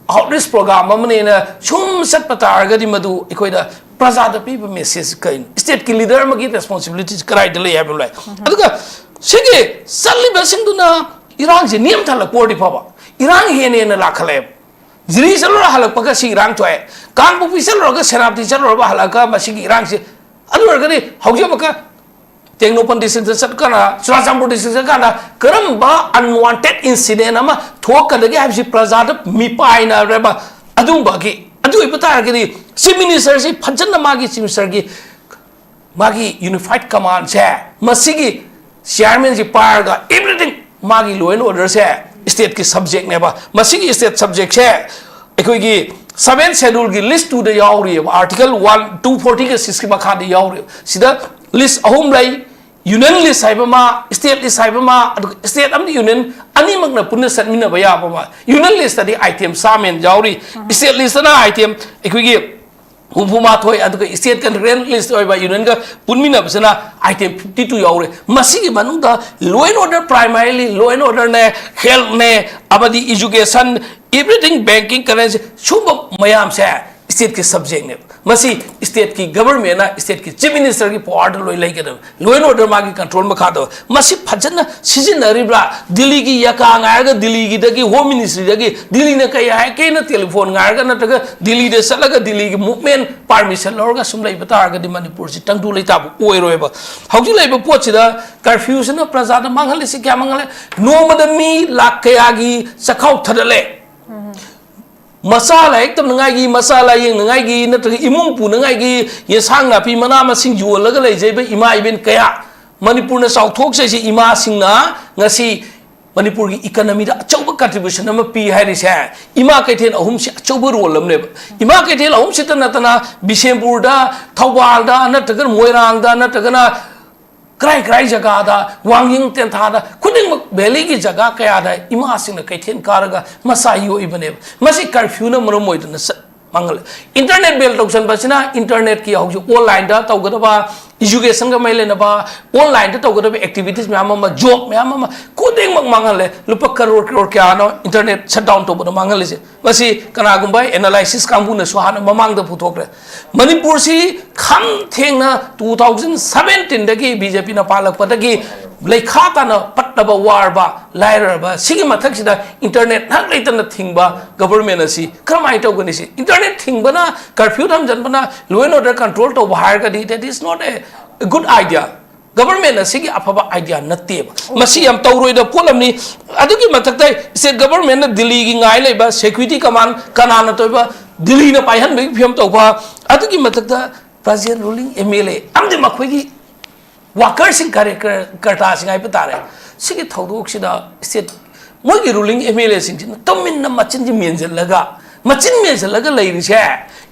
outreach program ꯑꯃꯅꯦꯅ ꯁꯨꯝ ꯆꯠꯄ ꯇꯥꯔꯒꯗꯤ ꯃꯗꯨ ꯑꯩꯈꯣꯏꯗ ꯄ꯭ꯔꯖꯥꯗ ꯄꯤꯕ message ꯀꯩꯅꯣ? Stateꯀꯤ leader ꯑꯃꯒꯤ responsibility ꯀꯗꯥꯏꯗ ꯂꯩ ꯍꯥꯏꯕ ꯂꯩ꯫ ꯑꯗꯨꯒ ꯁꯤꯒꯤ ꯆꯠꯂꯤꯕꯁꯤꯡꯗꯨꯅ ꯏꯔꯥꯡꯁꯦ ꯅꯦꯝꯊꯍꯜꯂꯛꯄ ꯑꯣꯏꯔꯗꯤ ꯐꯕ, ꯏꯔꯥꯡ ꯍꯦꯟꯅ ꯍꯦꯟꯅ ꯂꯥꯛꯈꯠꯂꯛꯑꯦꯕ꯫ ꯖꯤꯔꯤ ꯆꯠꯂꯨꯔ ꯍꯜꯂꯛꯄꯒ ꯁꯤ ꯏꯔꯥꯡ ꯊꯣꯛꯑꯦ, ꯀꯥꯡꯄꯣꯛꯄꯤ ꯆꯠꯂꯨꯔꯒ ꯁꯦꯅꯥꯄꯇꯤ ꯆꯠꯂꯨꯔꯕ ꯍꯜꯂꯛꯑꯒ ꯃꯁꯤꯒꯤ ꯏꯔꯥꯡꯁꯤ꯫ ꯑꯗꯨ ꯑꯣꯏꯔꯒꯗꯤ ꯍꯧꯖꯤꯛ ꯑꯃꯨꯛꯀ ꯇꯦꯡꯅꯧꯄꯜ districtꯇ ꯆꯠꯀꯥꯟꯗ, ꯆꯨꯔꯥꯆꯥꯟꯄꯨꯔ district ꯆꯠꯀꯥꯟꯗ ꯀꯔꯝꯕ unwanted incident ꯑꯃ ꯊꯣꯛꯀꯗꯒꯦ ꯍꯥꯏꯕꯁꯤ ꯄ꯭ꯔꯖꯥꯗ ꯃꯤꯄꯥꯏꯅꯔꯦꯕ꯫ ꯑꯗꯨꯝꯕꯒꯤ, ꯑꯗꯨ ꯑꯣꯏꯕ ꯇꯥꯔꯒꯗꯤ chief ministerꯁꯤ ꯐꯖꯅ ꯃꯥꯒꯤ chief ministerꯒꯤ ꯃꯥꯒꯤ unified commandꯁꯦ, ꯃꯁꯤꯒꯤ chairmanꯁꯤ ꯄꯥꯏꯔꯒ everything ꯃꯥꯒꯤ law and orderꯁꯦ stateꯀꯤ subjectꯅꯦꯕ꯫ ꯃꯁꯤꯒꯤ state subjectꯁꯦ ꯑꯩꯈꯣꯏꯒꯤ seventh scheduleꯒꯤ list twoꯗ ꯌꯥꯎꯔꯤꯑꯕ, article one, two fortyꯒ sixꯀꯤ ꯃꯈꯥꯗ ꯌꯥꯎꯔꯤ꯫ ꯁꯤꯗ list ꯑꯍꯨꯝ ꯂꯩ: union list ꯍꯥꯏꯕ ꯑꯃ, state list ꯍꯥꯏꯕ ꯑꯃ, ꯑꯗꯨꯒ state ꯑꯃꯗꯤ union ꯑꯅꯤꯃꯛꯅ ꯄꯨꯟꯅ ꯆꯠꯃꯤꯟꯅꯕ ꯌꯥꯕ ꯑꯃ꯫ Union listꯇꯗꯤ item ꯆꯥꯝꯃ ꯍꯦꯟꯅ ꯌꯥꯎꯔꯤ, stateꯂꯤꯁꯇꯅ item ꯑꯩꯈꯣꯏꯒꯤ ꯍꯨꯝꯐꯨ ꯃꯥꯊꯣꯏ, ꯑꯗꯨꯒ stateꯀ rent list ꯑꯣꯏꯕ unionꯒ ꯄꯨꯟꯃꯤꯟꯅꯕꯁꯤꯅ item fifty two ꯌꯥꯎꯔꯦ꯫ ꯃꯁꯤꯒꯤ ꯃꯅꯨꯡꯗ law and order, primarily law and orderꯅꯦ, healthꯅꯦ, ꯑꯃꯗꯤ education, everything, banking, currency, ꯁꯨꯝꯕ ꯃꯌꯥꯝꯁꯦ stateꯀꯤ subjectꯅꯦꯕ꯫ ꯃꯁꯤ stateꯀꯤ governmentꯅ stateꯀꯤ chief ministerꯒꯤ powerꯗ ꯂꯣꯏ ꯂꯩꯒꯗꯕ꯫ Law and order ꯃꯥꯒꯤ control ꯃꯈꯥꯗ꯫ ꯃꯁꯤ ꯐꯖꯅ ꯁꯤꯖꯤꯟꯅꯔꯤꯕ꯭ꯔꯥ? ꯗꯤꯜꯂꯤꯒꯤ ꯌꯥꯀꯥ ꯉꯥꯏꯔꯒ, ꯗꯤꯜꯂꯤꯒꯤꯗꯒꯤ, home ministryꯗꯒꯤ, ꯗꯤꯜꯂꯤꯅ ꯀꯩ ꯍꯥꯏꯔꯛꯀꯦꯅ telephone ꯉꯥꯏꯔꯒ, ꯅꯠꯇ꯭ꯔꯒ ꯗꯤꯜꯂꯤꯗ ꯆꯠꯂꯒ ꯗꯤꯜꯂꯤꯒꯤ movement permission ꯂꯧꯔꯒ ꯁꯨꯝ ꯂꯩꯕ ꯇꯥꯔꯒꯗꯤ ꯃꯅꯤꯄꯨꯔꯁꯤ ꯇꯪꯗꯨ ꯂꯩꯇꯥꯕ ꯑꯣꯏꯔꯣꯏꯕ꯫ ꯍꯧꯖꯤꯛ ꯂꯩꯕ ꯄꯣꯠꯁꯤꯗ curfewꯁꯤꯅ ꯄ꯭ꯔꯖꯥꯗ ꯃꯥꯡꯍꯜꯂꯤꯁꯤ ꯀꯌꯥ ꯃꯥꯡꯍꯜꯂꯦ? ꯅꯣꯡꯃꯗ ꯃꯤ ꯂꯥꯈ ꯀꯌꯥꯒꯤ ꯆꯥꯛꯈꯥꯎ ꯊꯥꯗꯠꯂꯦ꯫ ꯃꯆꯥ ꯂꯥꯏꯔꯤꯛ ꯇꯝꯅꯉꯥꯏꯒꯤ, ꯃꯆꯥ ꯂꯥꯏꯌꯦꯡꯅꯉꯥꯏꯒꯤ, ꯅꯠꯇ꯭ꯔꯒ ꯏꯃꯨꯡ ꯄꯨꯅꯉꯥꯏꯒꯤ ꯌꯦꯟꯁꯥꯡ ꯅꯥꯄꯤ ꯃꯅꯥ ꯃꯁꯤꯡ ꯌꯣꯜꯂꯒ ꯂꯩꯖꯩꯕ ꯏꯃꯥ ꯏꯕꯦꯟ ꯀꯌꯥ, ꯃꯅꯤꯄꯨꯔꯅ ꯆꯥꯎꯊꯣꯛꯆꯩꯁꯦ ꯏꯃꯥꯁꯤꯡꯅ ꯉꯁꯤ ꯃꯅꯤꯄꯨꯔꯒꯤ economy ꯗ ꯑꯆꯧꯕ contribution ꯑꯃ ꯄꯤ ꯍꯥꯏꯔꯤꯁꯦ ꯏꯃꯥ ꯀꯩꯊꯦꯜ ꯑꯍꯨꯝꯁꯤ ꯑꯆꯧꯕ role ꯑꯃꯅꯦꯕ꯫ ꯏꯃꯥ ꯀꯩꯊꯦꯜ ꯑꯍꯨꯝꯁꯤꯇ ꯅꯠꯇꯅ ꯕꯤꯁꯦꯝꯄꯨꯔꯗ, ꯊꯧꯕꯥꯜꯗ, ꯅꯠꯇ꯭ꯔꯒꯅ ꯃꯣꯏꯔꯥꯡꯗ, ꯅꯠꯇ꯭ꯔꯒꯅ ꯀꯔꯥꯏ ꯀꯔꯥꯏ ꯖꯒꯥꯗ, ꯋꯥꯡꯖꯤꯡ ꯇꯦꯟꯊꯥꯗ, ꯈꯨꯗꯤꯡꯃꯛ valley ꯒꯤ ꯖꯒꯥ ꯀꯌꯥꯗ ꯏꯃꯥꯁꯤꯡꯅ ꯀꯩꯊꯦꯜ ꯀꯥꯔꯒ ꯃꯆꯥ ꯌꯣꯛꯏꯕꯅꯦꯕ꯫ ꯃꯁꯤ curfew ꯅ ꯃꯔꯝ ꯑꯣꯏꯗꯨꯅ ꯆꯠ ꯃꯥꯡꯍꯜꯂꯦ꯫ Internet ban ꯇꯧꯁꯟꯕꯁꯤꯅ internet ꯀꯤ ꯍꯧꯖꯤꯛ online ꯗ ꯇꯧꯒꯗꯕ education ꯒ ꯃꯔꯤ ꯂꯩꯅꯕ online ꯗ ꯇꯧꯒꯗꯕ activities ꯃꯌꯥꯝ ꯑꯃ, job ꯃꯌꯥꯝ ꯑꯃ ꯈꯨꯗꯤꯡꯃꯛ ꯃꯥꯡꯍꯜꯂꯦ꯫ ꯂꯨꯄꯥ ꯀꯔꯣꯔ ꯀꯔꯣꯔ ꯀꯌꯥꯅꯣ internet shutdown ꯇꯧꯕꯗ ꯃꯥꯡꯍꯜꯂꯤꯁꯦ꯫ ꯃꯁꯤ ꯀꯅꯥꯒꯨꯝꯕ analysis ꯀꯥꯡꯕꯨꯅꯁꯨ ꯍꯥꯟꯅ ꯃꯃꯥꯡꯗ ꯄꯨꯊꯣꯛꯈ꯭ꯔꯦ꯫ ꯃꯅꯤꯄꯨꯔꯁꯤ ꯈꯝ ꯊꯦꯡꯅ two thousand seventeen ꯗꯒꯤ BJP ꯅ ꯄꯥꯜꯂꯛꯄꯗꯒꯤ ꯂꯩꯈꯥ ꯇꯥꯅ ꯄꯠꯂꯕ, ꯋꯥꯔꯕ, ꯂꯥꯏꯔꯔꯕ, ꯁꯤꯒꯤ ꯃꯊꯛꯁꯤꯗ internet ꯉꯥꯏꯍꯥꯛ ꯂꯩꯇꯅ ꯊꯤꯡꯕ government ꯑꯁꯤ ꯀꯔꯝꯍꯥꯏꯅ ꯇꯧꯒꯅꯤ? ꯁꯤ internet ꯊꯤꯡꯕꯅ, curfew ꯊꯝꯖꯤꯟꯕꯅ law and order control ꯇꯧꯕ ꯍꯥꯏꯔꯒꯗꯤ that is not a good idea꯫ Government ꯑꯁꯤꯒꯤ ꯑꯐꯕ idea ꯅꯠꯇꯦꯕ꯫ ꯃꯁꯤ ꯌꯥꯝ ꯇꯧꯔꯣꯏꯗꯕ ꯄꯣꯠ ꯑꯃꯅꯤ꯫ ꯑꯗꯨꯒꯤ ꯃꯊꯛꯇ state government ꯅ ꯗꯤꯜꯂꯤꯒꯤ ꯉꯥꯏ ꯂꯩꯕ security command ꯀꯅꯥꯅ ꯇꯧꯕ, ꯗꯤꯜꯂꯤꯅ ꯄꯥꯏꯍꯟꯕꯒꯤ ꯐꯤꯕꯝ ꯇꯧꯕ, ꯑꯗꯨꯒꯤ ꯃꯊꯛꯇ present ruling MLA ꯑꯃꯗꯤ ꯃꯈꯣꯏꯒꯤ worker ꯁꯤꯡ, ꯀꯔꯦ-, ꯀꯔ-, ꯀꯔꯇꯥꯁꯤꯡ ꯍꯥꯏꯕ ꯇꯥꯔꯦ, ꯁꯤꯒꯤ ꯊꯧꯗꯣꯛꯁꯤꯗ state ꯃꯣꯏꯒꯤ ruling MLA ꯁꯤꯡꯁꯤꯅ ꯇꯨꯃꯤꯟꯅ ꯃꯆꯤꯟꯁꯤ ꯃꯦꯟꯁꯤꯜꯂꯒ, ꯃꯆꯤꯟ ꯃꯦꯟꯁꯤꯜꯂꯒ ꯂꯩꯔꯤꯁꯦ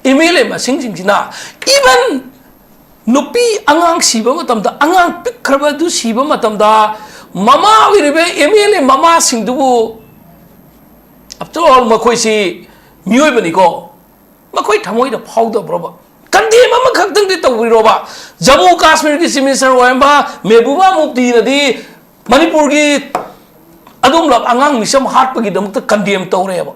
MLA ꯃꯁꯤꯡꯁꯤꯡꯁꯤꯅ, even ꯅꯨꯄꯤ ꯑꯉꯥꯡ ꯁꯤꯕ ꯃꯇꯝꯗ, ꯑꯉꯥꯡ ꯄꯤꯛꯈ꯭ꯔꯕ ꯑꯗꯨ ꯁꯤꯕ ꯃꯇꯝꯗ, ꯃꯃꯥ ꯑꯣꯏꯔꯤꯕ MLA ꯃꯃꯥꯁꯤꯡꯗꯨꯕꯨ, after all, ꯃꯈꯣꯏꯁꯤ ꯃꯤꯑꯣꯏꯕꯅꯤꯀꯣ, ꯃꯈꯣꯏ ꯊꯃꯣꯏꯗ ꯐꯥꯎꯗꯕ꯭ꯔꯣꯕ? Condemn ꯑꯃꯈꯛꯇꯪꯗꯤ ꯇꯧꯕꯤꯔꯣꯕ? ꯖꯝꯃꯨ ꯀꯥꯁꯃꯤꯔꯒꯤ Chief Minister ꯑꯣꯏꯔꯝꯕ ꯃꯦꯍꯕꯨꯕꯥ ꯃꯨꯐꯇꯤꯅꯗꯤ ꯃꯅꯤꯄꯨꯔꯒꯤ ꯑꯗꯨꯒꯨꯝꯂꯕ ꯑꯉꯥꯡ ꯃꯤꯁꯝ ꯍꯥꯠꯄꯒꯤꯗꯃꯛꯇ condemn ꯇꯧꯔꯦꯕ꯫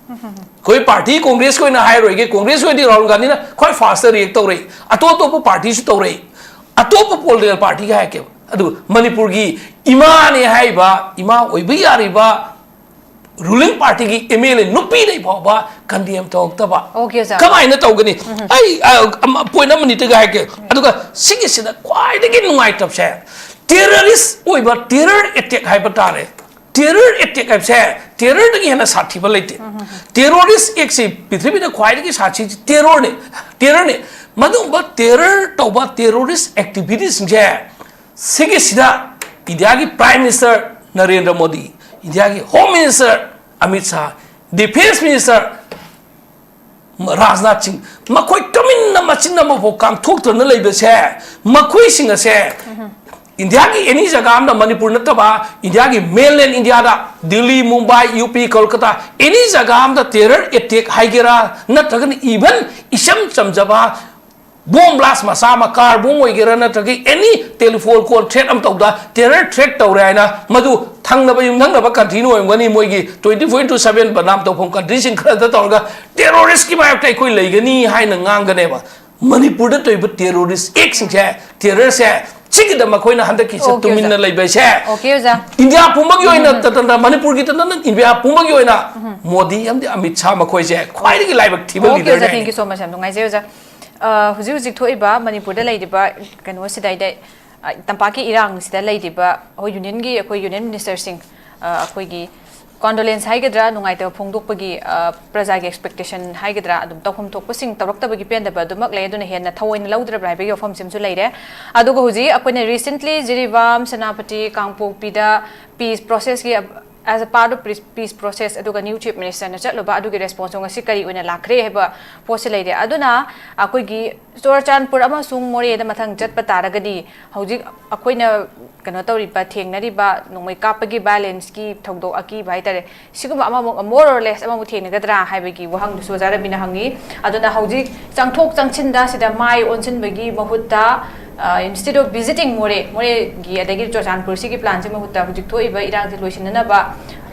ꯑꯩꯈꯣꯏ party, Congress ꯀꯤ ꯑꯣꯏꯅ ꯍꯥꯏꯔꯣꯏꯒꯦ, Congress ꯀꯤ ꯑꯣꯏꯅꯗꯤ ꯔꯥꯍꯨꯜ ꯒꯥꯟꯙꯤꯅ ꯈ꯭ꯋꯥꯏ first ꯗ react ꯇꯧꯔꯛꯏ, ꯑꯇꯣꯞ ꯑꯇꯣꯞꯄ party ꯁꯨ ꯇꯧꯔꯛꯏ, ꯑꯇꯣꯞꯄ political party ꯒꯤ ꯍꯥꯏꯔꯛꯀꯦꯕ꯫ ꯑꯗꯨ ꯃꯅꯤꯄꯨꯔꯒꯤ ꯏꯃꯥꯅꯦ ꯍꯥꯏꯔꯤꯕ, ꯏꯃꯥ ꯑꯣꯏꯕ ꯌꯥꯔꯤꯕ ruling party ꯒꯤ MLA ꯅꯨꯄꯤꯗꯩ ꯐꯥꯎꯕ condemn ꯇꯧꯔꯛꯇꯕ꯫ Okay, sir. ꯀꯃꯥꯏꯅ ꯇꯧꯒꯅꯤ? ꯑꯩ, ꯑ, ꯑꯃ, point ꯑꯃꯅꯤꯇꯒ ꯍꯥꯏꯔꯛꯀꯦ꯫ ꯑꯗꯨꯒ ꯁꯤꯒꯤꯁꯤꯗ ꯈ꯭ꯋꯥꯏꯗꯒꯤ ꯅꯨꯡꯉꯥꯏꯇꯕꯁꯦ, terrorist ꯑꯣꯏꯕ, terror attack ꯍꯥꯏꯕ ꯇꯥꯔꯦ꯫ ꯇꯦꯔꯔ ꯑꯦꯇꯦꯛ ꯍꯥꯏꯕꯁꯦ ꯇꯦꯔꯔꯗꯒꯤ ꯍꯦꯟꯅ ꯁꯥꯊꯤꯕ ꯂꯩꯇꯦ꯫ ꯇꯦꯔꯣꯔꯤꯁ ꯑꯦꯛꯁꯤ ꯄ꯭ꯔꯤꯊꯤꯕꯤꯗ ꯈ꯭ꯋꯥꯏꯗꯒꯤ ꯁꯥꯊꯤꯁꯤ ꯇꯦꯔꯣꯔꯅꯤ, ꯇꯦꯔꯣꯔꯅꯤ꯫ ꯃꯗꯨꯒꯨꯝꯕ ꯇꯦꯔꯔ ꯇꯧꯕ ꯇꯦꯔꯣꯔꯤꯁ ꯑꯦꯛꯇꯤꯚꯤꯇꯤꯁꯤꯡꯁꯦ ꯁꯤꯒꯤꯁꯤꯗ ꯏꯟꯗꯤꯌꯥꯒꯤ ꯄ꯭ꯔꯥꯏꯝ ꯃꯤꯅꯤꯁꯇꯔ ꯅꯔꯦꯟꯗ꯭ꯔ ꯃꯣꯗꯤ, ꯏꯟꯗꯤꯌꯥꯒꯤ home minister Amit Shah, defence minister Rajnath ꯁꯤꯡ, ꯃꯈꯣꯏ ꯇꯨꯃꯤꯟꯅ ꯃꯆꯤꯟ ꯑꯃꯐꯥꯎ ꯀꯥꯡꯊꯣꯛꯇꯅ ꯂꯩꯕꯁꯦ, ꯃꯈꯣꯏꯁꯤꯡ ꯑꯁꯦ ꯏꯟꯗꯤꯌꯥꯒꯤ ꯑꯦꯅꯤ ꯖꯒꯥ ꯑꯃꯗ, ꯃꯅꯤꯄꯨꯔ ꯅꯠꯇꯕ ꯏꯟꯗꯤꯌꯥꯒꯤ ꯃꯦꯟꯂꯦꯟ ꯏꯟꯗꯤꯌꯥꯗ, ꯗꯤꯜꯂꯤ, ꯃꯨꯝꯕꯥꯏ, ꯌꯨ ꯄꯤ, ꯀꯣꯜꯀꯇꯥ, ꯑꯦꯅꯤ ꯖꯒꯥ ꯑꯃꯗ ꯇꯦꯔꯔ ꯑꯦꯇꯦꯛ ꯍꯥꯏꯒꯦꯔꯥ, ꯅꯠꯇ꯭ꯔꯒꯅ ꯏꯚꯟ ꯏꯆꯝ ꯆꯝꯖꯕ ꯕꯣꯝ ꯕ꯭ꯂꯥꯁ ꯃꯆꯥ ꯑꯃ, ꯀꯥꯔ ꯕꯣꯝ ꯑꯣꯏꯒꯦꯔꯥ, ꯅꯠꯇ꯭ꯔꯒ ꯑꯦꯅꯤ ꯇꯦꯂꯤꯐꯣꯟ ꯀꯣꯜ ꯊ꯭ꯔꯦꯠ ꯑꯃ ꯇꯧꯕꯗ, ꯇꯦꯔꯔ ꯊ꯭ꯔꯦꯠ ꯇꯧꯔꯦ ꯍꯥꯏꯅ, ꯃꯗꯨ ꯊꯪꯅꯕ ꯌꯨꯝꯊꯪꯅꯕ ꯀꯟꯇ꯭ꯔꯤꯅ ꯑꯣꯏꯔꯝꯒꯅꯤ, ꯃꯣꯏꯒꯤ twenty four into seven ꯕꯗꯅꯥꯝ ꯇꯧꯐꯝ ꯀꯟꯇ꯭ꯔꯤꯁꯤꯡ ꯈꯔꯗ ꯇꯧꯔꯒ ꯇꯦꯔꯣꯔꯤꯁꯀꯤ ꯃꯥꯌꯣꯛꯇ ꯑꯩꯈꯣꯏ ꯂꯩꯒꯅꯤ ꯍꯥꯏꯅ ꯉꯥꯡꯒꯅꯦꯕ꯫ ꯃꯅꯤꯄꯨꯔꯗ ꯇꯧꯔꯤꯕ ꯇꯦꯔꯣꯔꯤꯁ ꯑꯦꯛꯁꯤꯡꯁꯦ, ꯇꯦꯔꯔꯁꯦ, ꯁꯤꯒꯤꯗ ꯃꯈꯣꯏꯅ ꯍꯟꯗꯛꯀꯤꯁꯦ Okay, ꯑꯣꯖꯥ꯫ ꯇꯨꯃꯤꯟꯅ ꯂꯩꯕꯁꯦ Okay, ꯑꯣꯖꯥ꯫ ꯏꯟꯗꯤꯌꯥ ꯄꯨꯝꯕꯒꯤ ꯑꯣꯏꯅ ꯇꯇꯅ, ꯃꯅꯤꯄꯨꯔꯒꯤ ꯇꯇꯅ ꯏꯟꯗꯤꯌꯥ ꯄꯨꯝꯕꯒꯤ ꯑꯣꯏꯅ ꯃꯣꯗꯤ ꯑꯃꯗꯤ ꯑꯃꯤꯠ ꯁꯥꯍ ꯃꯈꯣꯏꯁꯦ ꯈ꯭ꯋꯥꯏꯗꯒꯤ ꯂꯥꯏꯕꯛ ꯊꯤꯕ Okay, ꯑꯣꯖꯥ, ꯂꯤꯗꯔꯅꯤ꯫ Thank you so much, ꯌꯥꯝ ꯅꯨꯡꯉꯥꯏꯖꯩ, ꯑꯣꯖꯥ꯫ ꯑ, ꯍꯧꯖꯤꯛ ꯍꯧꯖꯤꯛ ꯊꯣꯛꯏꯕ ꯃꯅꯤꯄꯨꯔꯗ ꯂꯩꯔꯤꯕ ꯀꯩꯅꯣꯁꯤꯗ, ꯍꯥꯏꯗꯤ, ꯑ, ꯇꯝꯄꯥꯛꯀꯤ ꯏꯔꯥꯡꯁꯤꯗ ꯂꯩꯔꯤꯕ ꯑꯩꯈꯣꯏ ꯌꯨꯅꯤꯌꯟꯒꯤ, ꯑꯩꯈꯣꯏ ꯌꯨꯅꯤꯌꯟ ꯃꯤꯅꯤꯁꯇꯔꯁꯤꯡ, ꯑ, ꯑꯩꯈꯣꯏꯒꯤ ꯀꯣꯟꯗꯣꯂꯦꯟꯁ ꯍꯥꯏꯒꯗ꯭ꯔꯥ, ꯅꯨꯡꯉꯥꯏꯇꯕ ꯐꯣꯡꯗꯣꯛꯄꯒꯤ, ꯑ, ꯄ꯭ꯔꯖꯥꯒꯤ ꯑꯦꯛꯁꯄꯦꯛꯇꯦꯁꯟ ꯍꯥꯏꯒꯗ꯭ꯔꯥ, ꯑꯗꯨꯝ ꯇꯧꯐꯝ ꯊꯣꯛꯄꯁꯤꯡ ꯇꯧꯔꯛꯇꯕꯒꯤ ꯄꯦꯟꯗꯕ ꯑꯗꯨꯃꯛ ꯂꯩ, ꯑꯗꯨꯅ ꯍꯦꯟꯅ ꯊꯑꯣꯏꯅ ꯂꯧꯗ꯭ꯔꯕ꯭ꯔꯥ ꯍꯥꯏꯕꯒꯤ ꯋꯥꯐꯝꯁꯤꯃꯁꯨ ꯂꯩꯔꯦ꯫ ꯑꯗꯨꯒ ꯍꯧꯖꯤꯛ ꯑꯩꯈꯣꯏꯅ recently ꯖꯤꯔꯤꯕꯥꯝ, ꯁꯦꯅꯥꯄꯇꯤ, ꯀꯥꯡꯄꯣꯛꯄꯤꯗ ꯄꯤꯁ ꯄ꯭ꯔꯣꯁꯦꯁꯀꯤ, as a part of peace process, ꯑꯗꯨꯒ new chief ministerꯅ ꯆꯠꯂꯨꯕ ꯑꯗꯨꯒꯤ ꯔꯦꯁꯄꯣꯟꯁꯇꯣ ꯉꯁꯤ ꯀꯔꯤ ꯑꯣꯏꯅ ꯂꯥꯛꯈ꯭ꯔꯦ ꯍꯥꯏꯕ ꯄꯣꯠꯁꯤ ꯂꯩꯔꯦ꯫ ꯑꯗꯨꯅ ꯑꯩꯈꯣꯏꯒꯤ ꯆꯨꯔꯆꯥꯟꯄꯨꯔ ꯑꯃꯁꯨꯡ ꯃꯣꯔꯦꯗ ꯃꯊꯪ ꯆꯠꯄ ꯇꯥꯔꯒꯗꯤ, ꯍꯧꯖꯤꯛ ꯑꯩꯈꯣꯏꯅ ꯀꯩꯅꯣ ꯇꯧꯔꯤꯕ, ꯊꯦꯡꯅꯔꯤꯕ ꯅꯣꯡꯃꯩ ꯀꯥꯞꯄꯒꯤ violenceꯀꯤ ꯊꯧꯗꯣꯛ ꯑꯀꯤꯕ ꯍꯥꯏꯇꯥꯔꯦ, ꯁꯤꯒꯨꯝꯕ ꯑꯃꯃꯨꯛ more or less ꯑꯃꯃꯨꯛ ꯊꯦꯡꯅꯒꯗ꯭ꯔꯥ ꯍꯥꯏꯕꯒꯤ ꯋꯥꯍꯪꯗꯨꯁꯨ ꯑꯣꯖꯥ ꯔꯕꯤꯅ ꯍꯪꯉꯤ꯫ ꯑꯗꯨꯅ ꯍꯧꯖꯤꯛ ꯆꯪꯊꯣꯛ ꯆꯪꯁꯤꯟꯗ ꯁꯤꯗ ꯃꯥꯏ ꯑꯣꯟꯁꯤꯟꯕꯒꯤ ꯃꯍꯨꯠꯇ, ꯑ, instead of visiting ꯃꯣꯔꯦ, ꯃꯣꯔꯦꯒꯤ ꯑꯗꯒꯤ ꯆꯨꯔꯆꯥꯟꯄꯨꯔ ꯁꯤꯒꯤ planꯁꯤ ꯃꯍꯨꯠꯇ ꯍꯧꯖꯤꯛ ꯊꯣꯛꯏꯕ ꯏꯔꯥꯡꯁꯤ ꯂꯣꯏꯁꯤꯟꯅꯅꯕ,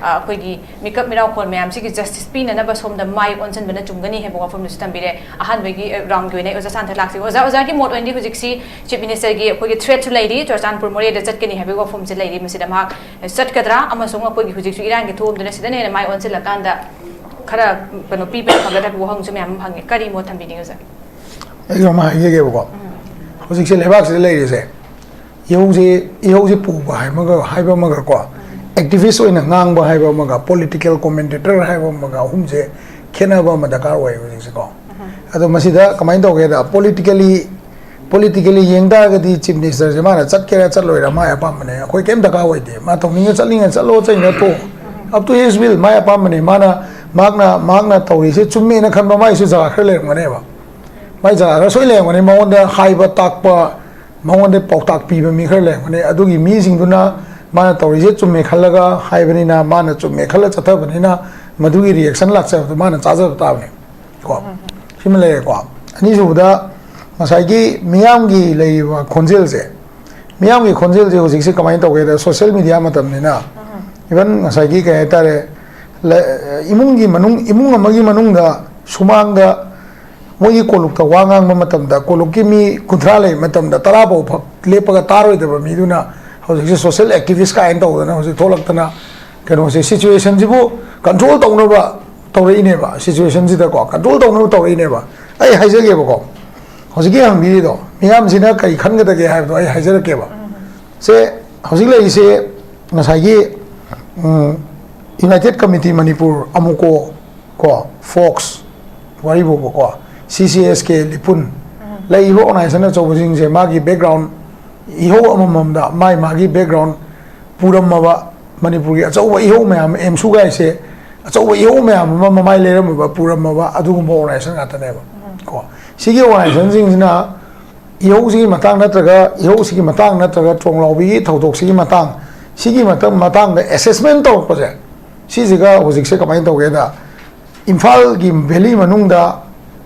ꯑ, ꯑꯩꯈꯣꯏꯒꯤ ꯃꯤꯀꯞ ꯃꯤꯔꯥꯎꯈꯣꯜ ꯃꯌꯥꯝꯁꯤꯒꯤ justice ꯄꯤꯅꯅꯕ ꯁꯣꯝꯗ ꯃꯥꯏ ꯑꯣꯟꯁꯤꯟꯕꯅ ꯆꯨꯝꯒꯅꯤ ꯍꯥꯏꯕ ꯋꯥꯐꯝꯗꯨꯁꯨ ꯊꯝꯕꯤꯔꯦ꯫ ꯑꯍꯥꯟꯕꯒꯤ, ꯑ, roundꯀꯤ ꯑꯣꯏꯅ ꯑꯩ ꯑꯣꯖꯥ ꯁꯥꯟꯇ ꯂꯥꯛꯆꯒꯦ꯫ ꯑꯣꯖꯥ, ꯑꯣꯖꯥꯒꯤ ꯃꯣꯠ ꯑꯣꯏꯅꯗꯤ ꯍꯧꯖꯤꯛꯁꯤ chief ministerꯒꯤ ꯑꯩꯈꯣꯏꯒꯤ threatꯁꯨ ꯂꯩꯔꯤ, ꯆꯨꯔꯆꯥꯟꯄꯨꯔ ꯃꯣꯔꯦꯗ ꯆꯠꯀꯅꯤ ꯍꯥꯏꯕꯒꯤ ꯋꯥꯐꯝꯁꯤ ꯂꯩꯔꯤ, ꯃꯁꯤꯗ ꯃꯍꯥꯛ ꯆꯠꯀꯗ꯭ꯔꯥ? ꯑꯃꯁꯨꯡ ꯑꯩꯈꯣꯏꯒꯤ ꯍꯧꯖꯤꯛꯁꯨ ꯏꯔꯥꯡꯒꯤ ꯊꯣꯛꯑꯝꯗꯨꯅ ꯁꯤꯗꯅ ꯍꯦꯟꯅ ꯃꯥꯏ ꯑꯣꯟꯁꯤꯜꯂꯀꯥꯟꯗ ꯈꯔ ꯀꯩꯅꯣ ꯄꯤꯕꯅ ꯐꯒꯗ꯭ꯔꯥ ꯍꯥꯏꯕ ꯋꯥꯍꯪꯁꯨ ꯃꯌꯥꯝ ꯑꯃ ꯐꯪꯉꯦ꯫ ꯀꯔꯤ ꯃꯣꯠ ꯊꯝꯕꯤꯅꯤꯡꯉꯤ, ꯑꯣꯖꯥ? ꯑꯩ ꯑꯃ ꯍꯥꯏꯖꯒꯦꯕꯀꯣ꯫ ꯍꯧꯖꯤꯛꯁꯦ ꯂꯩꯕꯥꯛꯁꯤꯗ ꯂꯩꯔꯤꯁꯦ, ꯏꯍꯧꯁꯦ, ꯏꯍꯧꯁꯦ ꯄꯨꯕ ꯍꯥꯏꯕ ꯑꯃꯒ, ꯍꯥꯏꯕ ꯑꯃꯒꯀꯣ, ꯑꯦꯛꯇꯤꯚꯤꯁ ꯑꯣꯏꯅ ꯉꯥꯡꯕ ꯍꯥꯏꯕ ꯑꯃꯒ ꯄꯣꯂꯤꯇꯤꯀꯦꯜ ꯀꯣꯃꯦꯟꯇꯦꯇꯔ ꯍꯥꯏꯕ ꯑꯃꯒ ꯑꯍꯨꯝꯁꯦ ꯈꯦꯠꯅꯕ ꯑꯃ ꯗꯔꯀꯥꯔ ꯑꯣꯏ ꯍꯧꯖꯤꯛꯁꯦꯀꯣ꯫ ꯑꯗꯣ ꯃꯁꯤꯗ ꯀꯃꯥꯏꯅ ꯇꯧꯒꯦꯗ, ꯄꯣꯂꯤꯇꯤꯀꯦꯂꯤ ꯄꯣꯂꯤꯇꯤꯀꯦꯂꯤ ꯌꯦꯡ ꯇꯥꯔꯒꯗꯤ ꯆꯤꯐ ꯃꯤꯅꯤꯁꯇꯔꯁꯦ ꯃꯥꯅ ꯆꯠꯀꯦꯔꯥ ꯆꯠꯂꯣꯏꯔꯥ ꯃꯥꯏ ꯑꯄꯥꯝꯕꯅꯦ, ꯑꯩꯈꯣꯏ ꯀꯩꯝ ꯗꯔꯀꯥꯔ ꯑꯣꯏꯗꯦ꯫ ꯃꯥ ꯇꯧꯅꯤꯡꯉ ꯆꯠꯅꯤꯡꯉ ꯆꯠꯂꯣ, ꯆꯠꯅꯤꯡꯉ ꯇꯣꯛꯑꯣ, up to his will, ꯃꯥꯏ ꯑꯄꯥꯝꯕꯅꯦ꯫ ꯃꯥꯅ ꯃꯍꯥꯛꯅ ꯃꯍꯥꯛꯅ ꯇꯧꯔꯤꯁꯦ ꯆꯨꯝꯃꯦꯅ ꯈꯟꯕ ꯃꯥꯏꯁꯨ ꯖꯒꯥ ꯈꯔ ꯂꯩꯔꯝꯒꯅꯦꯕ꯫ ꯃꯥꯏ ꯖꯒꯥ ꯈꯔ ꯁꯣꯏ ꯂꯩꯔꯝꯒꯅꯤ, ꯃꯉꯣꯟꯗ ꯍꯥꯏꯕ ꯇꯥꯛꯄ, ꯃꯉꯣꯟꯗ ꯄꯥꯎꯇꯥꯛ ꯄꯤꯕ ꯃꯤ ꯈꯔ ꯂꯩꯔꯝꯒꯅꯤ꯫ ꯑꯗꯨꯒꯤ ꯃꯤꯁꯤꯡꯗꯨꯅ ꯃꯥꯅ ꯇꯧꯔꯤꯁꯦ ꯆꯨꯝꯃꯦ ꯈꯜꯂꯒ ꯍꯥꯏꯕꯅꯤꯅ, ꯃꯥꯅ ꯆꯨꯝꯃꯦ ꯈꯜꯂ ꯆꯠꯊꯕꯅꯤꯅ ꯃꯗꯨꯒꯤ ꯔꯤꯌꯦꯛꯁꯟ ꯂꯥꯛꯆꯕꯗꯨ ꯃꯥꯅ ꯆꯥꯖꯕ ꯇꯥꯕꯅꯤ꯫ ꯀꯣ, ꯁꯤꯃ ꯂꯩꯔꯦꯀꯣ꯫ ꯑꯅꯤꯁꯨꯕꯗ ꯉꯁꯥꯏꯒꯤ ꯃꯤꯌꯥꯝꯒꯤ ꯂꯩꯔꯤꯕ ꯈꯣꯟꯖꯦꯜꯁꯦ, ꯃꯤꯌꯥꯝꯒꯤ ꯈꯣꯟꯖꯦꯜꯁꯦ ꯍꯧꯖꯤꯛꯁꯦ ꯀꯃꯥꯏꯅ ꯇꯧꯒꯦꯗ, ꯁꯣꯁꯤꯌꯦꯜ ꯃꯤꯗꯤꯌꯥ ꯃꯇꯝꯅꯤꯅ, ꯏꯚꯟ ꯉꯁꯥꯏꯒꯤ ꯀꯩ ꯍꯥꯏꯇꯥꯔꯦ, ꯂ-, ꯏꯃꯨꯡꯒꯤ ꯃꯅꯨꯡ, ꯏꯃꯨꯡ ꯑꯃꯒꯤ ꯃꯅꯨꯡꯗ ꯁꯨꯃꯥꯡꯗ ꯃꯣꯏꯒꯤ ꯀꯣꯂꯨꯞꯇ ꯋꯥ ꯉꯥꯡꯕ ꯃꯇꯝꯗ, ꯀꯣꯂꯨꯞꯀꯤ ꯃꯤ ꯀꯨꯟꯊ꯭ꯔꯥ ꯂꯩꯕ ꯃꯇꯝꯗ ꯇꯔꯥ ꯐꯥꯎ ꯐꯛ ꯂꯦꯞꯄꯒ ꯇꯥꯔꯣꯏꯗꯕ ꯃꯤꯗꯨꯅ ꯍꯧꯖꯤꯛꯁꯦ ꯁꯣꯁꯤꯌꯦꯜ ꯑꯦꯛꯇꯤꯚꯤꯁ ꯀꯥꯏꯅ ꯇꯧꯗꯅ ꯍꯧꯖꯤꯛ ꯊꯣꯛꯂꯛꯇꯅ, ꯀꯩꯅꯣꯁꯦ, ꯁꯤꯆꯨꯋꯦꯁꯟꯁꯤꯕꯨ ꯀꯟꯇ꯭ꯔꯣꯜ ꯇꯧꯅꯕ ꯇꯧꯔꯛꯏꯅꯦꯕ꯫ ꯁꯤꯆꯨꯋꯦꯁꯟꯁꯤꯗꯀꯣ ꯀꯟꯇ꯭ꯔꯣꯜ ꯇꯧꯅꯕ ꯇꯧꯔꯛꯏꯅꯦꯕ꯫ ꯑꯩ ꯍꯥꯏꯖꯒꯦꯕꯀꯣ, ꯍꯧꯖꯤꯛꯀꯤ ꯍꯪꯕꯤꯔꯤꯗꯣ, ꯃꯤꯌꯥꯝꯁꯤꯅ ꯀꯔꯤ ꯈꯟꯒꯗꯒꯦ ꯍꯥꯏꯕꯗꯣ ꯑꯩ ꯍꯥꯏꯖꯔꯛꯀꯦꯕ꯫ ꯁꯦ, ꯍꯧꯖꯤꯛ ꯂꯩꯔꯤꯁꯦ ꯉꯁꯥꯏꯒꯤ, ꯎꯝ, ꯌꯨꯅꯥꯏꯇꯦꯠ ꯀꯃꯤꯇꯤ ꯃꯅꯤꯄꯨꯔ, ꯑꯃꯨꯀꯣ, ꯀꯣ, ꯐꯣꯛꯁ, ꯋꯥꯔꯤ ꯐꯥꯎꯕꯀꯣ, ꯁꯤ ꯁꯤ ꯑꯦꯁ ꯀꯦ, ꯂꯤꯄꯨꯟ, ꯂꯩꯔꯤꯕ ꯑꯣꯔꯒꯅꯥꯏꯖꯦꯁꯟ ꯑꯆꯧꯕꯁꯤꯡꯁꯦ ꯃꯥꯒꯤ ꯕꯦꯛꯒ꯭ꯔꯥꯎꯟ, ꯏꯍꯧ ꯑꯃꯃꯝꯗ ꯃꯥꯒꯤ ꯃꯥꯒꯤ ꯕꯦꯛꯒ꯭ꯔꯥꯎꯟ ꯄꯨꯔꯝꯃꯕ, ꯃꯅꯤꯄꯨꯔꯒꯤ ꯑꯆꯧꯕ ꯏꯍꯧ ꯃꯌꯥꯝ, ꯑꯦꯝꯁꯨ ꯀꯥꯏꯁꯦ ꯑꯆꯧꯕ ꯏꯍꯧ ꯃꯌꯥꯝ ꯑꯃ ꯃꯃꯥꯏ ꯂꯩꯔꯝꯃꯕ, ꯄꯨꯔꯝꯃꯕ ꯑꯗꯨꯒꯨꯝꯕ ꯑꯣꯔꯒꯅꯥꯏꯖꯦꯁꯟ ꯉꯥꯛꯇꯅꯦꯕ꯫ ꯀꯣ, ꯁꯤꯒꯤ ꯑꯣꯔꯒꯅꯥꯏꯖꯦꯁꯟꯁꯤꯡꯁꯤꯅ ꯏꯍꯧꯁꯤꯒꯤ ꯃꯇꯥꯡ ꯅꯠꯇ꯭ꯔꯒ ꯏꯍꯧꯁꯤꯒꯤ ꯃꯇꯥꯡ ꯅꯠꯇ꯭ꯔꯒ ꯇ꯭ꯔꯣꯡꯂꯥꯎꯕꯤꯒꯤ ꯊꯧꯗꯣꯛꯁꯤꯒꯤ ꯃꯇꯥꯡ, ꯁꯤꯒꯤ ꯃꯇꯝ-, ꯃꯇꯥꯡꯗ ꯑꯦꯁꯦꯁꯃꯦꯟ ꯇꯧꯔꯛꯄꯁꯦ, ꯁꯤꯁꯤꯒ ꯍꯧꯖꯤꯛꯁꯦ ꯀꯃꯥꯏꯅ ꯇꯧꯒꯦꯗ, ꯏꯝꯐꯥꯜꯒꯤ ꯚꯦꯂꯤ ꯃꯅꯨꯡꯗ,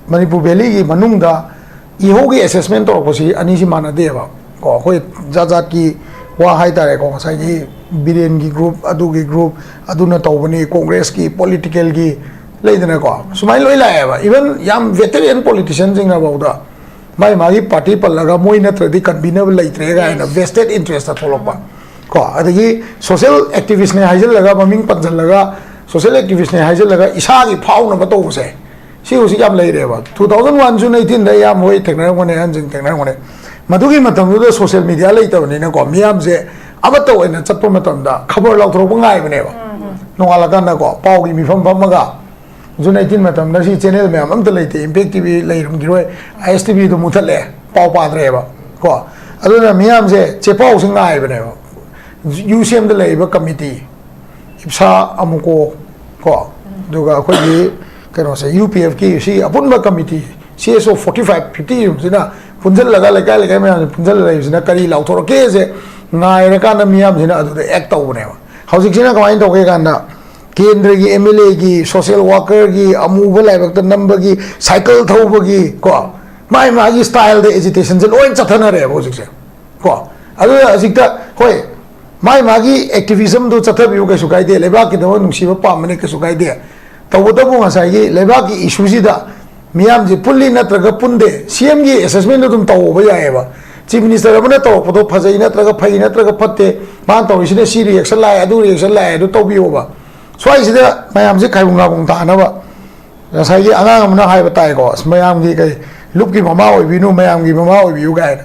ꯃꯅꯤꯄꯨꯔ ꯚꯦꯂꯤꯒꯤ ꯃꯅꯨꯡꯗ ꯏꯍꯧꯒꯤ ꯑꯦꯁꯦꯁꯃꯦꯟ ꯇꯧꯔꯛꯄꯁꯤ ꯑꯅꯤꯁꯤ ꯃꯥꯟꯅꯗꯦꯕ꯫ ꯀꯣ, ꯑꯩꯈꯣꯏ ꯖꯥꯠ ꯖꯥꯠꯀꯤ ꯋꯥ ꯍꯥꯏꯇꯥꯔꯦꯀꯣ, ꯉꯁꯥꯏꯒꯤ ꯕꯤꯔꯦꯟꯒꯤ ꯒ꯭ꯔꯨꯞ, ꯑꯗꯨꯒꯤ ꯒ꯭ꯔꯨꯞ, ꯑꯗꯨꯅ ꯇꯧꯕꯅꯤ, ꯀꯣꯡꯒ꯭ꯔꯦꯁꯀꯤ, ꯄꯣꯂꯤꯇꯤꯀꯦꯜꯒꯤ, ꯂꯩꯗꯅꯀꯣ, ꯁꯨꯃꯥꯏꯅ ꯂꯣꯏ ꯂꯥꯛꯑꯦꯕ꯫ ꯏꯚꯟ ꯌꯥꯝ ꯚꯦꯇꯔꯤꯌꯟ ꯄꯣꯂꯤꯇꯤꯁꯤꯌꯟꯁꯤꯡꯅꯐꯥꯎꯗ ꯃꯥꯏ ꯃꯥꯒꯤ ꯄꯥꯔꯇꯤ ꯄꯜꯂꯒ ꯃꯣꯏ ꯅꯠꯇ꯭ꯔꯗꯤ ꯀꯟꯕꯤꯅꯕ ꯂꯩꯇ꯭ꯔꯦ ꯀꯥꯏꯅ ꯚꯦꯁꯇꯦꯠ ꯏꯟꯇꯔꯦꯁꯇ ꯊꯣꯛꯂꯛꯄ꯫ ꯀꯣ, ꯑꯗꯒꯤ ꯁꯣꯁꯤꯌꯦꯜ ꯑꯦꯛꯇꯤꯚꯤꯁ꯭ꯠꯅꯦ ꯍꯥꯏꯖꯤꯜꯂꯒ, ꯃꯃꯤꯡ ꯄꯟꯁꯤꯜꯂꯒ ꯁꯣꯁꯤꯌꯦꯜ ꯑꯦꯛꯇꯤꯚꯤꯁ꯭ꯠꯅꯦ ꯍꯥꯏꯖꯤꯜꯂꯒ ꯏꯁꯥꯒꯤ ꯐꯥꯎꯅꯕ ꯇꯧꯕꯁꯦ, ꯁꯤ ꯍꯧꯖꯤꯛ ꯌꯥꯝ ꯂꯩꯔꯦꯕ꯫ Two thousand one June eighteen ꯗ ꯏꯌꯥꯝꯕ ꯍꯣꯏ ꯊꯦꯡꯅꯔꯝꯒꯅꯤ, ꯑꯍꯟꯁꯤꯡ ꯊꯦꯡꯅꯔꯝꯒꯅꯤ꯫ ꯃꯗꯨꯒꯤ ꯃꯇꯝꯗꯨꯗ ꯁꯣꯁꯤꯌꯦꯜ ꯃꯤꯗꯤꯌꯥ ꯂꯩꯇꯕꯅꯤꯅꯀꯣ, ꯃꯤꯌꯥꯝꯁꯦ ꯑꯃꯠꯇ ꯑꯣꯏꯅ ꯆꯠꯄ ꯃꯇꯝꯗ ꯈꯕꯔ ꯂꯥꯎꯊꯣꯔꯛꯄ ꯉꯥꯏꯕꯅꯦꯕ꯫ ꯅꯣꯡꯉꯥꯜꯂꯀꯥꯟꯗꯀꯣ, ꯄꯥꯎꯒꯤ ꯃꯤꯐꯝ ꯐꯝꯃꯒ, June eighteen ꯃꯇꯝꯗ ꯁꯤ channel ꯃꯌꯥꯝ ꯑꯝꯇ ꯂꯩꯇꯦ, Impact T V ꯂꯩꯔꯝꯈꯤꯔꯣꯏ, I S T V ꯗꯣ ꯃꯨꯊꯠꯂꯦ, ꯄꯥꯎ ꯄꯥꯗ꯭ꯔꯦꯕ ꯀꯣ꯫ ꯑꯗꯨꯅ ꯃꯤꯌꯥꯝꯁꯦ ꯆꯦ ꯄꯥꯎꯁꯦ ꯉꯥꯏꯕꯅꯦꯕ꯫ UCM ꯗ ꯂꯩꯔꯤꯕ committee, ꯏꯞꯁꯥ, ꯑꯃꯨꯀꯣ ꯀꯣ, ꯑꯗꯨꯒ ꯑꯩꯈꯣꯏꯒꯤ ꯀꯩꯅꯣꯁꯦ, UPF ꯀꯤ ꯁꯤ ꯑꯄꯨꯟꯕ committee, CSO forty five, fifty ꯁꯤꯅ ꯄꯨꯟꯁꯤꯜꯂꯒ, ꯂꯩꯀꯥꯏ ꯂꯩꯀꯥꯏ ꯃꯌꯥꯝꯁꯦ ꯄꯨꯟꯁꯤꯜꯂ ꯂꯩꯕꯁꯤꯅ ꯀꯔꯤ ꯂꯥꯎꯊꯣꯔꯛꯀꯦꯁꯦ ꯉꯥꯏꯔꯀꯥꯟꯗ ꯃꯤꯌꯥꯝꯁꯤꯅ ꯑꯗꯨꯗ act ꯇꯧꯕꯅꯦꯕ꯫ ꯍꯧꯖꯤꯛꯁꯤꯅ ꯀꯃꯥꯏꯅ ꯇꯧꯒꯦ ꯀꯥꯟꯗ, ꯀꯦꯟꯗ꯭ꯔꯒꯤ MLA ꯒꯤ, social worker ꯒꯤ, ꯑꯃꯨꯕ ꯂꯥꯏꯕꯛꯇ ꯅꯝꯕꯒꯤ, cycle ꯊꯧꯕꯒꯤ ꯀꯣ, ꯃꯥꯏ ꯃꯥꯒꯤ style ꯗ agitation ꯁꯦ ꯂꯣꯏ ꯆꯠꯊꯅꯔꯦꯕ ꯍꯧꯖꯤꯛꯁꯦ ꯀꯣ꯫ ꯑꯗꯨꯅ ꯍꯧꯖꯤꯛꯇ, ꯍꯣꯏ, ꯃꯥꯏ ꯃꯥꯒꯤ activism ꯗꯨ ꯆꯠꯊꯕꯤꯌꯨ, ꯀꯩꯁꯨ ꯀꯥꯏꯗꯦ, ꯂꯩꯕꯥꯛꯀꯤꯗꯃꯛ ꯅꯨꯡꯁꯤꯕ ꯄꯥꯝꯕꯅꯤ, ꯀꯩꯁꯨ ꯀꯥꯏꯗꯦ꯫ ꯇꯧꯕꯇꯕꯨ ꯉꯁꯥꯏꯒꯤ ꯂꯩꯕꯥꯛꯀꯤ issue ꯁꯤꯗ ꯃꯤꯌꯥꯝꯁꯦ ꯄꯨꯜꯂꯤ ꯅꯠꯇ꯭ꯔꯒ ꯄꯨꯟꯗꯦ, CM ꯒꯤ assessment ꯗꯨ ꯑꯗꯨꯝ ꯇꯧꯕ ꯌꯥꯏꯑꯕ꯫ Chief Minister ꯑꯃꯅ ꯇꯧꯔꯛꯄꯗꯣ ꯐꯖꯩ ꯅꯠꯇ꯭ꯔꯒ ꯐꯩ ꯅꯠꯇ꯭ꯔꯒ ꯐꯠꯇꯦ, ꯃꯥꯅ ꯇꯧꯔꯤꯁꯤꯅ ꯁꯤ reaction ꯂꯥꯛꯑꯦ, ꯑꯗꯨ reaction ꯂꯥꯛꯑꯦ, ꯑꯗꯨ ꯇꯧꯕꯤꯌꯣꯕ꯫ ꯁ꯭ꯋꯥꯏꯁꯤꯗ ꯃꯌꯥꯝꯁꯦ ꯈꯥꯏꯕꯨꯡ ꯈꯥꯕꯨꯡ ꯇꯥꯅꯕ, ꯉꯁꯥꯏꯒꯤ ꯑꯉꯥꯡ ꯑꯃꯅ ꯍꯥꯏꯕ ꯇꯥꯏꯀꯣ, ꯑꯁ, ꯃꯌꯥꯝꯒꯤ ꯀꯩ, ꯂꯨꯞꯀꯤ ꯃꯃꯥ ꯑꯣꯏꯕꯤꯅꯨ, ꯃꯌꯥꯝꯒꯤ ꯃꯃꯥ ꯑꯣꯏꯕꯤꯌꯨ ꯀꯥꯏꯅ꯫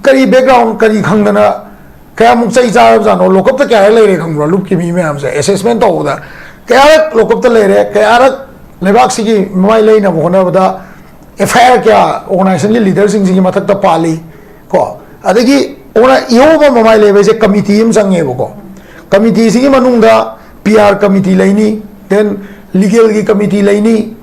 ꯀꯔꯤ background, ꯀꯔꯤ ꯈꯪꯗꯅ ꯀꯌꯥꯃꯨꯛ ꯆꯩ ꯆꯥꯔꯕꯖꯥꯠꯅꯣ? ꯂꯣꯀꯞꯇ ꯀꯌꯥꯔꯛ ꯂꯩꯔꯦ ꯈꯪꯕ꯭ꯔꯣ? ꯂꯨꯞꯀꯤ ꯃꯤ ꯃꯌꯥꯝꯁꯦ assessment ꯇꯧꯕꯗ ꯀꯌꯥꯔꯛ ꯂꯣꯀꯞꯇ ꯂꯩꯔꯦ, ꯀꯌꯥꯔꯛ ꯂꯩꯕꯥꯛꯁꯤꯒꯤ ꯃꯃꯥꯏ ꯂꯩꯅꯕ ꯍꯣꯠꯅꯕꯗ FIR ꯀꯌꯥ organization ꯒꯤ leader ꯁꯤꯡꯁꯤꯒꯤ ꯃꯊꯛꯇ ꯄꯥꯜꯂꯤ ꯀꯣ꯫ ꯑꯗꯒꯤ ꯑꯣꯅ-, ꯏꯍꯧꯕ ꯃꯃꯥꯏ ꯂꯩꯕ ꯍꯥꯏꯁꯦ committee ꯑꯃ ꯆꯪꯉꯦꯕꯀꯣ꯫ Committee ꯁꯤꯒꯤ ꯃꯅꯨꯡꯗ PR committee ꯂꯩꯅꯤ, then legal ꯒꯤ committee ꯂꯩꯅꯤ,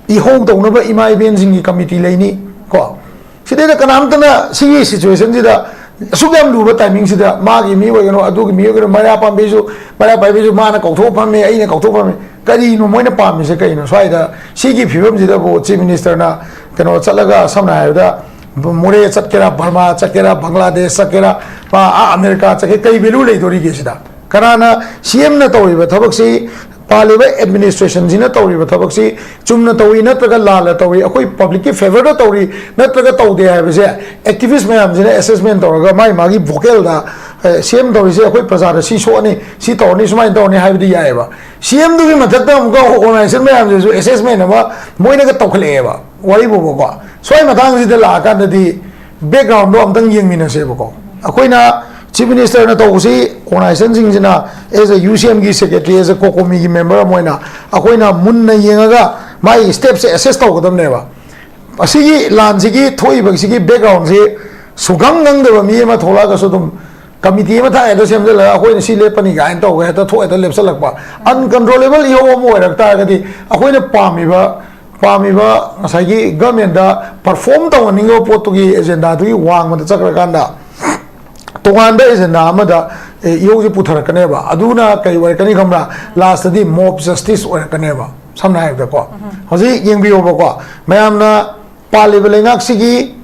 ꯏꯍꯧ ꯇꯧꯅꯕ ꯏꯃꯥ ꯏꯕꯦꯟꯁꯤꯡꯒꯤ committee ꯂꯩꯅꯤ ꯀꯣ꯫ ꯁꯤꯗꯩꯗ ꯀꯅꯥꯝꯇꯅ ꯁꯤꯒꯤ situation ꯁꯤꯗ, ꯑꯁꯨꯛ ꯌꯥꯝ ꯂꯨꯕ timing ꯁꯤꯗ, ꯃꯥꯒꯤ ꯃꯤ ꯑꯣꯏꯒꯅꯨ, ꯑꯗꯨꯒꯤ ꯃꯤ ꯑꯣꯏꯒꯅꯨ, ꯃꯩꯔꯥ ꯄꯥꯝꯕꯤꯁꯨ, ꯃꯩꯔꯥ ꯄꯥꯏꯕꯤꯁꯨ, ꯃꯥꯅ ꯀꯧꯊꯣꯛꯑ ꯐꯝꯃꯦ, ꯑꯩꯅ ꯀꯧꯊꯣꯛꯑ ꯐꯝꯃꯦ, ꯀꯔꯤꯅꯣ ꯃꯣꯏꯅ ꯄꯥꯝꯃꯤꯁꯦ ꯀꯩꯅꯣ? ꯁ꯭ꯋꯥꯏꯗ ꯁꯤꯒꯤ ꯐꯤꯕꯝꯁꯤꯗꯕꯨ Chief Minister ꯅ ꯀꯩꯅꯣ ꯆꯠꯂꯒ, ꯁꯝꯅ ꯍꯥꯏꯔꯕꯗ, ꯃꯣꯔꯦ ꯆꯠꯀꯦꯔꯥ, ꯕꯔꯃꯥ ꯆꯠꯀꯦꯔꯥ, ꯕꯪꯒ꯭ꯂꯥꯗꯦꯁ ꯆꯠꯀꯦꯔꯥ, ꯃꯥ ꯑꯥ ꯑꯃꯦꯔꯤꯀꯥ ꯆꯠꯀꯦ, ꯀꯩ value ꯂꯩꯗꯣꯔꯤꯒꯦ ꯁꯤꯗ? ꯀꯅꯥꯅ, CM ꯅ ꯇꯧꯔꯤꯕ ꯊꯕꯛꯁꯤ, ꯄꯥꯜꯂꯤꯕ administration ꯁꯤꯅ ꯇꯧꯔꯤꯕ ꯊꯕꯛꯁꯤ ꯆꯨꯝꯅ ꯇꯧꯏ ꯅꯠꯇ꯭ꯔꯒ ꯂꯥꯜꯂ ꯇꯧꯏ, ꯑꯩꯈꯣꯏ public ꯀꯤ favour ꯗ ꯇꯧꯔꯤ ꯅꯠꯇ꯭ꯔꯒ ꯇꯧꯗꯦ ꯍꯥꯏꯕꯁꯦ activist ꯃꯌꯥꯝꯁꯤꯅ assessment ꯇꯧꯔꯒ ꯃꯥꯒꯤ ꯃꯥꯒꯤ vocal ꯗ, ꯑꯦ, CM ꯇꯧꯔꯤꯁꯦ ꯑꯩꯈꯣꯏ ꯄ꯭ꯔꯖꯥꯗ ꯁꯤ ꯁꯣꯛꯑꯅꯤ, ꯁꯤ ꯇꯧꯔꯅꯤ, ꯁꯨꯃꯥꯏꯅ ꯇꯧꯔꯅꯤ ꯍꯥꯏꯕꯗꯤ ꯌꯥꯏꯑꯕ꯫ CM ꯗꯨꯒꯤ ꯃꯊꯛꯇ ꯑꯃꯨꯛꯀ organization ꯃꯌꯥꯝꯁꯤꯁꯨ assessment ꯑꯃ ꯃꯣꯏꯅꯒ ꯇꯧꯈꯠꯂꯛꯑꯦꯕ ꯋꯥꯔꯤꯕꯨꯕꯀꯣ꯫ ꯁ꯭ꯋꯥꯏ ꯃꯇꯥꯡꯁꯤꯗ ꯂꯥꯛꯑꯀꯥꯟꯗꯗꯤ background ꯗꯣ ꯑꯝꯇꯪ ꯌꯦꯡꯃꯤꯟꯅꯁꯦꯕꯀꯣ꯫ ꯑꯩꯈꯣꯏꯅ ꯆꯤꯐ ꯃꯤꯅꯤꯁꯇꯔꯅ ꯇꯧꯕꯁꯤ ꯑꯣꯔꯒꯅꯥꯏꯖꯦꯁꯟꯁꯤꯡꯁꯤꯅ as a UCMꯒꯤ secretary, as a COCOMIꯒꯤ member ꯑꯃ ꯑꯣꯏꯅ ꯑꯩꯈꯣꯏꯅ ꯃꯨꯟꯅ ꯌꯦꯡꯉꯒ ꯃꯥꯒꯤ stepꯁꯦ assess ꯇꯧꯒꯗꯕꯅꯦꯕ꯫ ꯑꯁꯤꯒꯤ ꯂꯥꯟꯁꯤꯒꯤ ꯊꯣꯛꯏꯕꯁꯤꯒꯤ backgroundꯁꯤ ꯁꯨꯈꯪ ꯈꯪꯗꯕ ꯃꯤ ꯑꯃ ꯊꯣꯛꯂꯛꯑꯒꯁꯨ ꯑꯗꯨꯝ committee ꯑꯃ ꯊꯥꯏ, ꯍꯦꯛꯇ ꯁꯦꯝꯖꯤꯜꯂꯒ ꯑꯩꯈꯣꯏꯅ ꯁꯤ ꯂꯦꯞꯄꯅꯤ ꯀꯥꯏꯅ ꯇꯧꯔꯒ ꯍꯦꯛꯇ ꯊꯣꯛ ꯍꯦꯛꯇ ꯂꯦꯞꯁꯜꯂꯛꯄ, uncontrollable ꯏꯍꯧ ꯑꯃ ꯑꯣꯏꯔꯛ ꯇꯥꯔꯒꯗꯤ ꯑꯩꯈꯣꯏꯅ ꯄꯥꯝꯃꯤꯕ ꯄꯥꯝꯃꯤꯕ ꯉꯁꯥꯏꯒꯤ governmentꯇ perform ꯇꯧꯍꯟꯅꯤꯡꯉꯤꯕ ꯄꯣꯠꯇꯨꯒꯤ agendaꯗꯨꯒꯤ ꯋꯥꯡꯃꯗ ꯆꯠꯈ꯭ꯔꯀꯥꯟꯗ ꯇꯣꯉꯥꯟꯕ agenda ꯑꯃꯗ, ꯑꯦ, ꯏꯍꯧꯁꯦ ꯄꯨꯊꯔꯛꯀꯅꯦꯕ꯫ ꯑꯗꯨꯅ ꯀꯩ ꯑꯣꯏꯔꯛꯀꯅꯤ ꯈꯪꯕ꯭ꯔꯥ? Lastꯇꯗꯤ mob justice ꯑꯣꯏꯔꯛꯀꯅꯦꯕ꯫ ꯁꯝꯅ ꯍꯥꯏꯔꯕꯗꯀꯣ, ꯍꯧꯖꯤꯛ ꯌꯦꯡꯕꯤꯌꯣꯕꯀꯣ, ꯃꯌꯥꯝꯅ ꯄꯥꯜꯂꯤꯕ ꯂꯩꯉꯥꯛꯁꯤꯒꯤ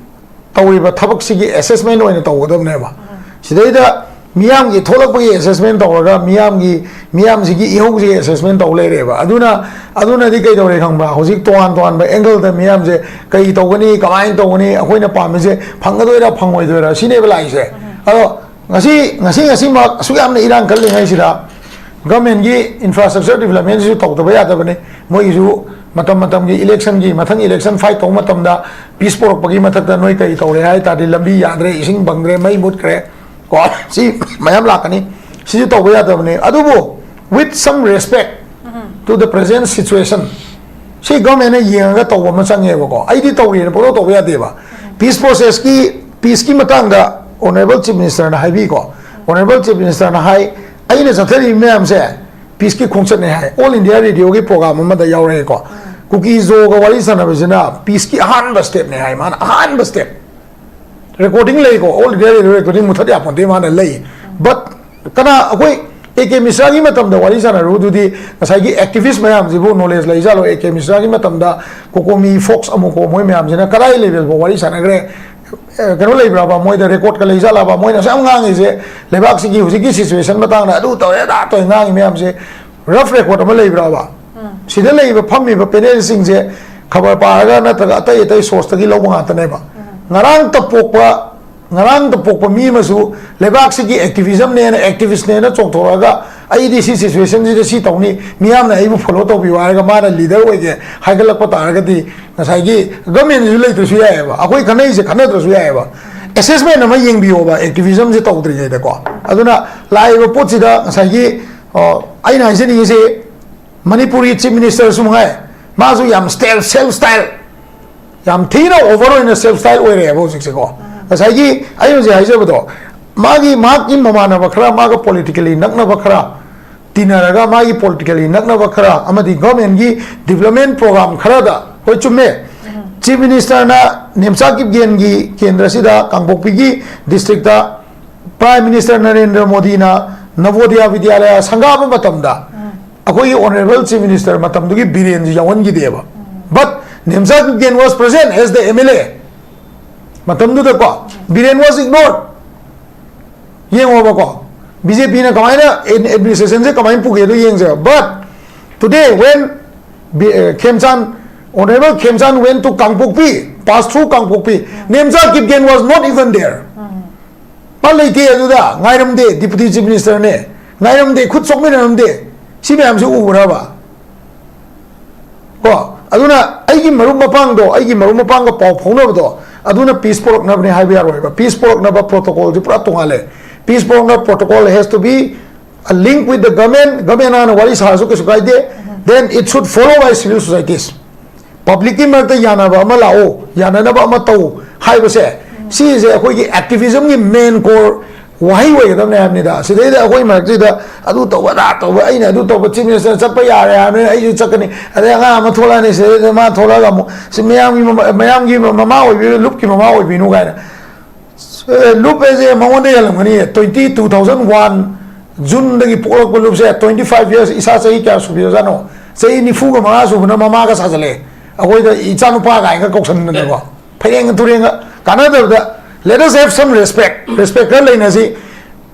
ꯇꯧꯔꯤꯕ ꯊꯕꯛꯁꯤꯒꯤ assessment ꯑꯣꯏꯅ ꯇꯧꯒꯗꯕꯅꯦꯕ꯫ ꯁꯤꯗꯩꯗ ꯃꯤꯌꯥꯝꯒꯤ ꯊꯣꯛꯂꯛꯄꯒꯤ assessment ꯇꯧꯔꯒ ꯃꯤꯌꯥꯝꯒꯤ, ꯃꯤꯌꯥꯝꯁꯤꯒꯤ ꯏꯍꯧꯁꯤꯒꯤ assessment ꯇꯧ ꯂꯩꯔꯦꯕ꯫ ꯑꯗꯨꯅ, ꯑꯗꯨꯅꯗꯤ ꯀꯩꯗꯧꯔꯦ ꯈꯪꯕ꯭ꯔꯥ? ꯍꯧꯖꯤꯛ ꯇꯣꯉꯥꯟ ꯇꯣꯉꯥꯟꯕ angleꯗ ꯃꯤꯌꯥꯝꯁꯦ ꯀꯩ ꯇꯧꯒꯅꯤ, ꯀꯃꯥꯏꯅ ꯇꯧꯒꯅꯤ, ꯑꯩꯈꯣꯏꯅ ꯄꯥꯝꯃꯤꯁꯦ ꯐꯪꯒꯗꯣꯏꯔꯥ ꯐꯪꯉꯣꯏꯗꯣꯏꯔꯥ, ꯁꯤꯅꯦꯕ ꯂꯥꯛꯏꯁꯦ꯫ ꯑꯗꯣ ꯉꯁꯤ, ꯉꯁꯤ, ꯉꯁꯤꯃꯛ ꯑꯁꯨꯛ ꯌꯥꯝꯅ ꯏꯔꯥꯡ ꯀꯜꯂꯤꯉꯩꯁꯤꯗ governmentꯀꯤ infrastructure developmentꯁꯤꯁꯨ ꯇꯧꯗꯕ ꯌꯥꯗꯕꯅꯤ꯫ ꯃꯣꯏꯒꯤꯁꯨ ꯃꯇꯝ ꯃꯇꯝꯒꯤ electionꯒꯤ, ꯃꯊꯪ election fight ꯇꯧꯕ ꯃꯇꯝꯗ peace ꯄꯨꯔꯛꯄꯒꯤ ꯃꯊꯛꯇ ꯅꯣꯏ ꯀꯔꯤ ꯇꯧꯔꯦ ꯍꯥꯏ ꯇꯥꯔꯗꯤ, ꯂꯝꯕꯤ ꯌꯥꯗ꯭ꯔꯦ, ꯏꯁꯤꯡ ꯐꯪꯗ꯭ꯔꯦ, ꯃꯩ ꯃꯨꯠꯈ꯭ꯔꯦ, ꯀꯣ, ꯁꯤ ꯃꯌꯥꯝ ꯂꯥꯛꯀꯅꯤ꯫ ꯁꯤꯁꯨ ꯇꯧꯕ ꯌꯥꯗꯕꯅꯤ꯫ ꯑꯗꯨꯕꯨ with some respect to the present situation, ꯁꯤ governmentꯅ ꯌꯦꯡꯉꯒ ꯇꯧꯕ ꯑꯃ ꯆꯪꯉꯦꯕꯀꯣ꯫ ꯑꯩꯗꯤ ꯇꯧꯔꯤꯅ ꯄꯪꯇꯧ ꯇꯧꯕ ꯌꯥꯗꯦꯕ꯫ Peace processꯀꯤ, peaceꯀꯤ ꯃꯇꯥꯡꯗ honourable chief ministerꯅ ꯍꯥꯏꯕꯤꯀꯣ꯫ Honourable chief ministerꯅ ꯍꯥꯏ, "ꯑꯩꯅ ꯆꯠꯊꯔꯤꯕ ꯃꯌꯥꯝꯁꯦ peaceꯀꯤ ꯈꯣꯡꯆꯠꯅꯦ" ꯍꯥꯏ꯫ All India Radioꯒꯤ program ꯑꯃꯗ ꯌꯥꯎꯔꯛꯑꯦꯀꯣ꯫ ꯀꯨꯀꯤ ꯖꯣꯒ ꯋꯥꯔꯤ ꯁꯥꯟꯅꯕꯁꯤꯅ peaceꯀꯤ ꯑꯍꯥꯟꯕ stepꯅꯦ ꯍꯥꯏ꯫ ꯃꯥꯅ ꯑꯍꯥꯟꯕ step꯫ Recording ꯂꯩꯀꯣ, All India Radio recording ꯃꯨꯊꯠ ꯌꯥꯄꯣꯟꯇꯦ, ꯃꯥꯅ ꯂꯩ꯫ But ꯀꯅꯥ, ꯑꯩꯈꯣꯏ A K ꯃꯤꯁ꯭ꯔꯥꯒꯤ ꯃꯇꯝꯗ ꯋꯥꯔꯤ ꯁꯥꯟꯅꯔꯨꯕꯗꯨꯗꯤ ꯉꯁꯥꯏꯒꯤ activist ꯃꯌꯥꯝꯁꯤꯕꯨ knowledge ꯂꯩꯖꯥꯠꯂꯣ? A K ꯃꯤꯁ꯭ꯔꯥꯒꯤ ꯃꯇꯝꯗ COCOMI, FOCS, ꯑꯃꯨꯛꯀꯣ, ꯃꯣꯏ ꯃꯌꯥꯝꯁꯤꯅ ꯀꯗꯥꯏ levelꯐꯥꯎ ꯋꯥꯔꯤ ꯁꯥꯟꯅꯈ꯭ꯔꯦ? ꯑꯦ, ꯀꯩꯅꯣ ꯂꯩꯕ꯭ꯔꯕ? ꯃꯣꯏꯗ recordꯀ ꯂꯩꯖꯥꯠꯂꯕ? ꯃꯣꯏꯅ ꯑꯁꯨꯛ ꯌꯥꯝ ꯉꯥꯡꯉꯤꯁꯦ, ꯂꯩꯕꯥꯛꯁꯤꯒꯤ ꯍꯧꯖꯤꯛꯀꯤ situation ꯃꯇꯥꯡꯗ ꯑꯗꯨ ꯇꯧꯔꯦ, ꯑꯗꯥ ꯇꯧꯔꯦ ꯉꯥꯡꯉꯤ ꯃꯌꯥꯝꯁꯦ, rough record ꯑꯃ ꯂꯩꯕ꯭ꯔꯕ? ꯁꯤꯗ ꯂꯩꯔꯤꯕ ꯐꯝꯃꯤꯕ panelꯁꯤꯡꯁꯦ ꯈꯕꯔ ꯄꯥꯔꯒ ꯅꯠꯇ꯭ꯔꯒ ꯑꯇꯩ ꯑꯇꯩ sourceꯇꯒꯤ ꯂꯧꯕ ꯉꯥꯛꯇꯅꯦꯕ꯫ ꯉꯔꯥꯡꯇ ꯄꯣꯛꯄ, ꯉꯔꯥꯡꯇ ꯄꯣꯛꯄ ꯃꯤ ꯑꯃꯁꯨ ꯂꯩꯕꯥꯛꯁꯤꯒꯤ activismꯅꯦꯅ, activistꯅꯦꯅ ꯆꯣꯡꯊꯣꯔꯛꯑꯒ ꯑꯩꯗꯤ ꯁꯤ situationꯁꯤꯗ ꯁꯤ ꯇꯧꯅꯤ, ꯃꯤꯌꯥꯝꯅ ꯑꯩꯕꯨ follow ꯇꯧꯕꯤꯌꯨ ꯍꯥꯏꯔꯒ ꯃꯥꯅ leader ꯑꯣꯏꯒꯦ ꯍꯥꯏꯒꯠꯂꯛꯄ ꯇꯥꯔꯒꯗꯤ ꯉꯁꯥꯏꯒꯤ governmentꯁꯨ ꯂꯩꯇ꯭ꯔꯁꯨ ꯌꯥꯏꯑꯕ, ꯑꯩꯈꯣꯏ ꯈꯟꯅꯩꯁꯦ ꯈꯟꯅꯗ꯭ꯔꯁꯨ ꯌꯥꯏꯑꯕ꯫ ꯑꯦꯁꯦꯁꯃꯦꯟ ꯑꯃ ꯌꯦꯡꯕꯤꯌꯣꯕ, ꯑꯦꯛꯇꯤꯚꯤꯖꯝꯁꯦ ꯇꯧꯗ꯭ꯔꯤꯉꯩꯗꯀꯣ꯫ ꯑꯗꯨꯅ ꯂꯥꯛꯏꯕ ꯄꯣꯠꯁꯤꯗ ꯉꯁꯥꯏꯒꯤ, ꯑ, ꯑꯩꯅ ꯍꯥꯏꯖꯅꯤꯡꯉꯤꯁꯦ, ꯃꯅꯤꯄꯨꯔꯤ ꯆꯤꯐ ꯃꯤꯅꯤꯁꯇꯔꯁꯨ ꯃꯉꯥꯏ, ꯃꯥꯁꯨ ꯌꯥꯝ ꯁꯦꯜꯐ ꯁꯦꯜꯐ ꯁ꯭ꯇꯥꯏꯜ, ꯌꯥꯝ ꯊꯤꯅ ꯑꯣꯚꯔ ꯑꯣꯏꯅ ꯁꯦꯜꯐ ꯁ꯭ꯇꯥꯏꯜ ꯑꯣꯏꯔꯦꯕ ꯍꯧꯖꯤꯛꯁꯦꯀꯣ꯫ ꯉꯁꯥꯏꯒꯤ ꯑꯩ ꯍꯧꯖꯤꯛ ꯍꯥꯏꯖꯕꯗꯣ, ꯃꯥꯒꯤ, ꯃꯍꯥꯛꯀꯤ ꯃꯃꯥꯟꯅꯕ ꯈꯔ, ꯃꯥꯒ ꯄꯣꯂꯤꯇꯤꯀꯦꯂꯤ ꯅꯛꯅꯕ ꯈꯔ ꯇꯤꯟꯅꯔꯒ, ꯃꯥꯒꯤ ꯄꯣꯂꯤꯇꯤꯀꯦꯂꯤ ꯅꯛꯅꯕ ꯈꯔ ꯑꯃꯗꯤ ꯒꯚꯔꯟꯃꯦꯟꯒꯤ ꯗꯤꯕ꯭ꯂꯞꯃꯦꯟ ꯄ꯭ꯔꯣꯒ꯭ꯔꯥꯝ ꯈꯔꯗ, ꯍꯣꯏ, ꯆꯨꯝꯃꯦ, ꯆꯤꯐ ꯃꯤꯅꯤꯁꯇꯔꯅ ꯅꯦꯝꯆꯥ ꯀꯤꯞꯒꯦꯟꯒꯤ ꯀꯦꯟꯗ꯭ꯔꯁꯤꯗ, ꯀꯥꯡꯄꯣꯛꯄꯤꯒꯤ ꯗꯤꯁꯇ꯭ꯔꯤꯛꯇ, ꯄ꯭ꯔꯥꯏꯝ ꯃꯤꯅꯤꯁꯇꯔ ꯅꯔꯦꯟꯗ꯭ꯔ ꯃꯣꯗꯤꯅ ꯅꯕꯣꯗꯤꯌꯥ ꯕꯤꯗ꯭ꯌꯥꯂꯌꯥ ꯁꯪꯒꯥꯕ ꯃꯇꯝꯗ, ꯑꯩꯈꯣꯏꯒꯤ ꯑꯣꯅꯔꯦꯕꯜ ꯆꯤꯐ ꯃꯤꯅꯤꯁꯇꯔ ꯃꯇꯝꯗꯨꯒꯤ ꯕꯤꯔꯦꯟꯁꯤ ꯌꯥꯎꯍꯟꯈꯤꯗꯦꯕ꯫ But Nemcha Kipgen was present as the M L A꯫ ꯃꯇꯝꯗꯨꯗꯀꯣ, ꯕꯤꯔꯦꯟ was ignored꯫ ꯌꯦꯡꯉꯣꯕꯀꯣ, ꯕꯤ ꯖꯦ ꯄꯤꯅ ꯀꯃꯥꯏꯅ ꯑꯦꯗꯃꯤꯅꯤꯁꯇ꯭ꯔꯦꯁꯟꯁꯦ ꯀꯃꯥꯏꯅ ꯄꯨꯒꯦꯗꯣ ꯌꯦꯡꯁꯦꯕ꯫ But today, when B-, uh, Khemchand, Honorable Khemchand went to Kangpokpi, passed through Kangpokpi, Nemcha Kipgen was not even there꯫ ꯃꯥ ꯂꯩꯇꯦ ꯑꯗꯨꯗ, ꯉꯥꯏꯔꯝꯗꯦ, ꯗꯤꯄꯨꯇꯤ ꯆꯤꯐ ꯃꯤꯅꯤꯁꯇꯔꯅꯦ, ꯉꯥꯏꯔꯝꯗꯦ, ꯈꯨꯠ ꯁꯣꯛꯃꯤꯟꯅꯔꯝꯗꯦ꯫ ꯁꯤ ꯃꯌꯥꯝꯁꯦ ꯎꯕ꯭ꯔꯕ? ꯀꯣ, ꯑꯗꯨꯅ ꯑꯩꯒꯤ ꯃꯔꯨꯞ ꯃꯄꯥꯡꯗꯣ, ꯑꯩꯒꯤ ꯃꯔꯨꯞ ꯃꯄꯥꯡꯒ ꯄꯥꯎ ꯐꯥꯎꯅꯕꯗꯣ, ꯑꯗꯨꯅ ꯄꯤꯁ ꯄꯨꯔꯛꯅꯕꯅꯦ ꯍꯥꯏꯕ ꯌꯥꯔꯣꯏꯕ꯫ ꯄꯤꯁ ꯄꯨꯔꯛꯅꯕ ꯄ꯭ꯔꯣꯇꯣꯀꯣꯜꯁꯦ ꯄꯨꯔꯥ ꯇꯣꯉꯥꯜꯂꯦ꯫ ꯄꯤꯁ ꯄꯨꯔꯛꯅꯕ protocol has to be a link with the government, government ꯍꯥꯟꯅ ꯋꯥꯔꯤ ꯁꯥꯔꯁꯨ ꯀꯩꯁꯨ ꯀꯥꯏꯗꯦ, then it should follow by civil societies꯫ ꯄꯕ꯭ꯂꯤꯛꯀꯤ ꯃꯔꯛꯇ ꯌꯥꯅꯕ ꯑꯃ ꯂꯥꯛꯑꯣ, ꯌꯥꯅꯅꯕ ꯑꯃ ꯇꯧ ꯍꯥꯏꯕꯁꯦ, ꯁꯤꯁꯦ ꯑꯩꯈꯣꯏꯒꯤ ꯑꯦꯛꯇꯤꯚꯤꯖꯝꯒꯤ ꯃꯦꯟ ꯀꯣꯔ ꯋꯥꯍꯩ ꯑꯣꯏꯒꯗꯕꯅꯦ ꯍꯥꯏꯕꯅꯤꯗ꯫ ꯁꯤꯗꯩꯗ ꯑꯩꯈꯣꯏ ꯃꯔꯛꯁꯤꯗ ꯑꯗꯨ ꯇꯧꯕ, ꯑꯗꯥ ꯇꯧꯕ, ꯑꯩꯅ ꯑꯗꯨ ꯇꯧꯕ, ꯆꯤꯐ ꯃꯤꯅꯤꯁꯇꯔ ꯆꯠꯄ ꯌꯥꯔꯦ ꯍꯥꯏꯕꯅꯤꯅ ꯑꯩꯁꯨ ꯆꯠꯀꯅꯤ, ꯑꯗꯩ ꯑꯉꯥꯡ ꯑꯃ ꯊꯣꯛꯂꯛꯑꯅꯤ, ꯁꯤꯗꯩꯗ ꯃꯥ ꯊꯣꯛꯂꯛꯑꯒ ꯑꯃꯨꯛ ꯁꯤ ꯃꯌꯥꯝꯒꯤ ꯃꯃꯥ, ꯃꯌꯥꯝꯒꯤ ꯃꯃꯥ ꯑꯣꯏꯕꯤꯅꯨ, ꯂꯨꯞꯀꯤ ꯃꯃꯥ ꯑꯣꯏꯕꯤꯅꯨ ꯀꯥꯏꯅ꯫ ꯑꯦ, ꯂꯨꯞ ꯍꯥꯏꯁꯦ ꯃꯉꯣꯟꯗ ꯍꯦꯜꯂꯝꯒꯅꯤ꯫ Twenty, two thousand one ꯖꯨꯟꯗꯒꯤ ꯄꯣꯛꯂꯛꯄ ꯂꯨꯞꯁꯦ, twenty five years, ꯏꯁꯥ ꯆꯍꯤ ꯀꯌꯥ ꯁꯨꯕꯤꯔꯖꯥꯠꯅꯣ? ꯆꯍꯤ ꯅꯤꯐꯨꯒ ꯃꯉꯥ ꯁꯨꯕꯅ ꯃꯃꯥꯒ ꯁꯥꯖꯜꯂꯛꯑꯦ꯫ ꯑꯩꯈꯣꯏꯗ ꯏꯆꯥꯅꯨꯄꯥ ꯀꯥꯏꯅꯒ ꯀꯧꯁꯟꯗꯅꯀꯣ꯫ ꯐꯩꯔꯦꯡ ꯇꯨꯔꯦꯡꯒ ꯀꯥꯟꯅꯗꯕꯗ, let us have some respect, respect ꯈꯔ ꯂꯩꯅꯁꯤ꯫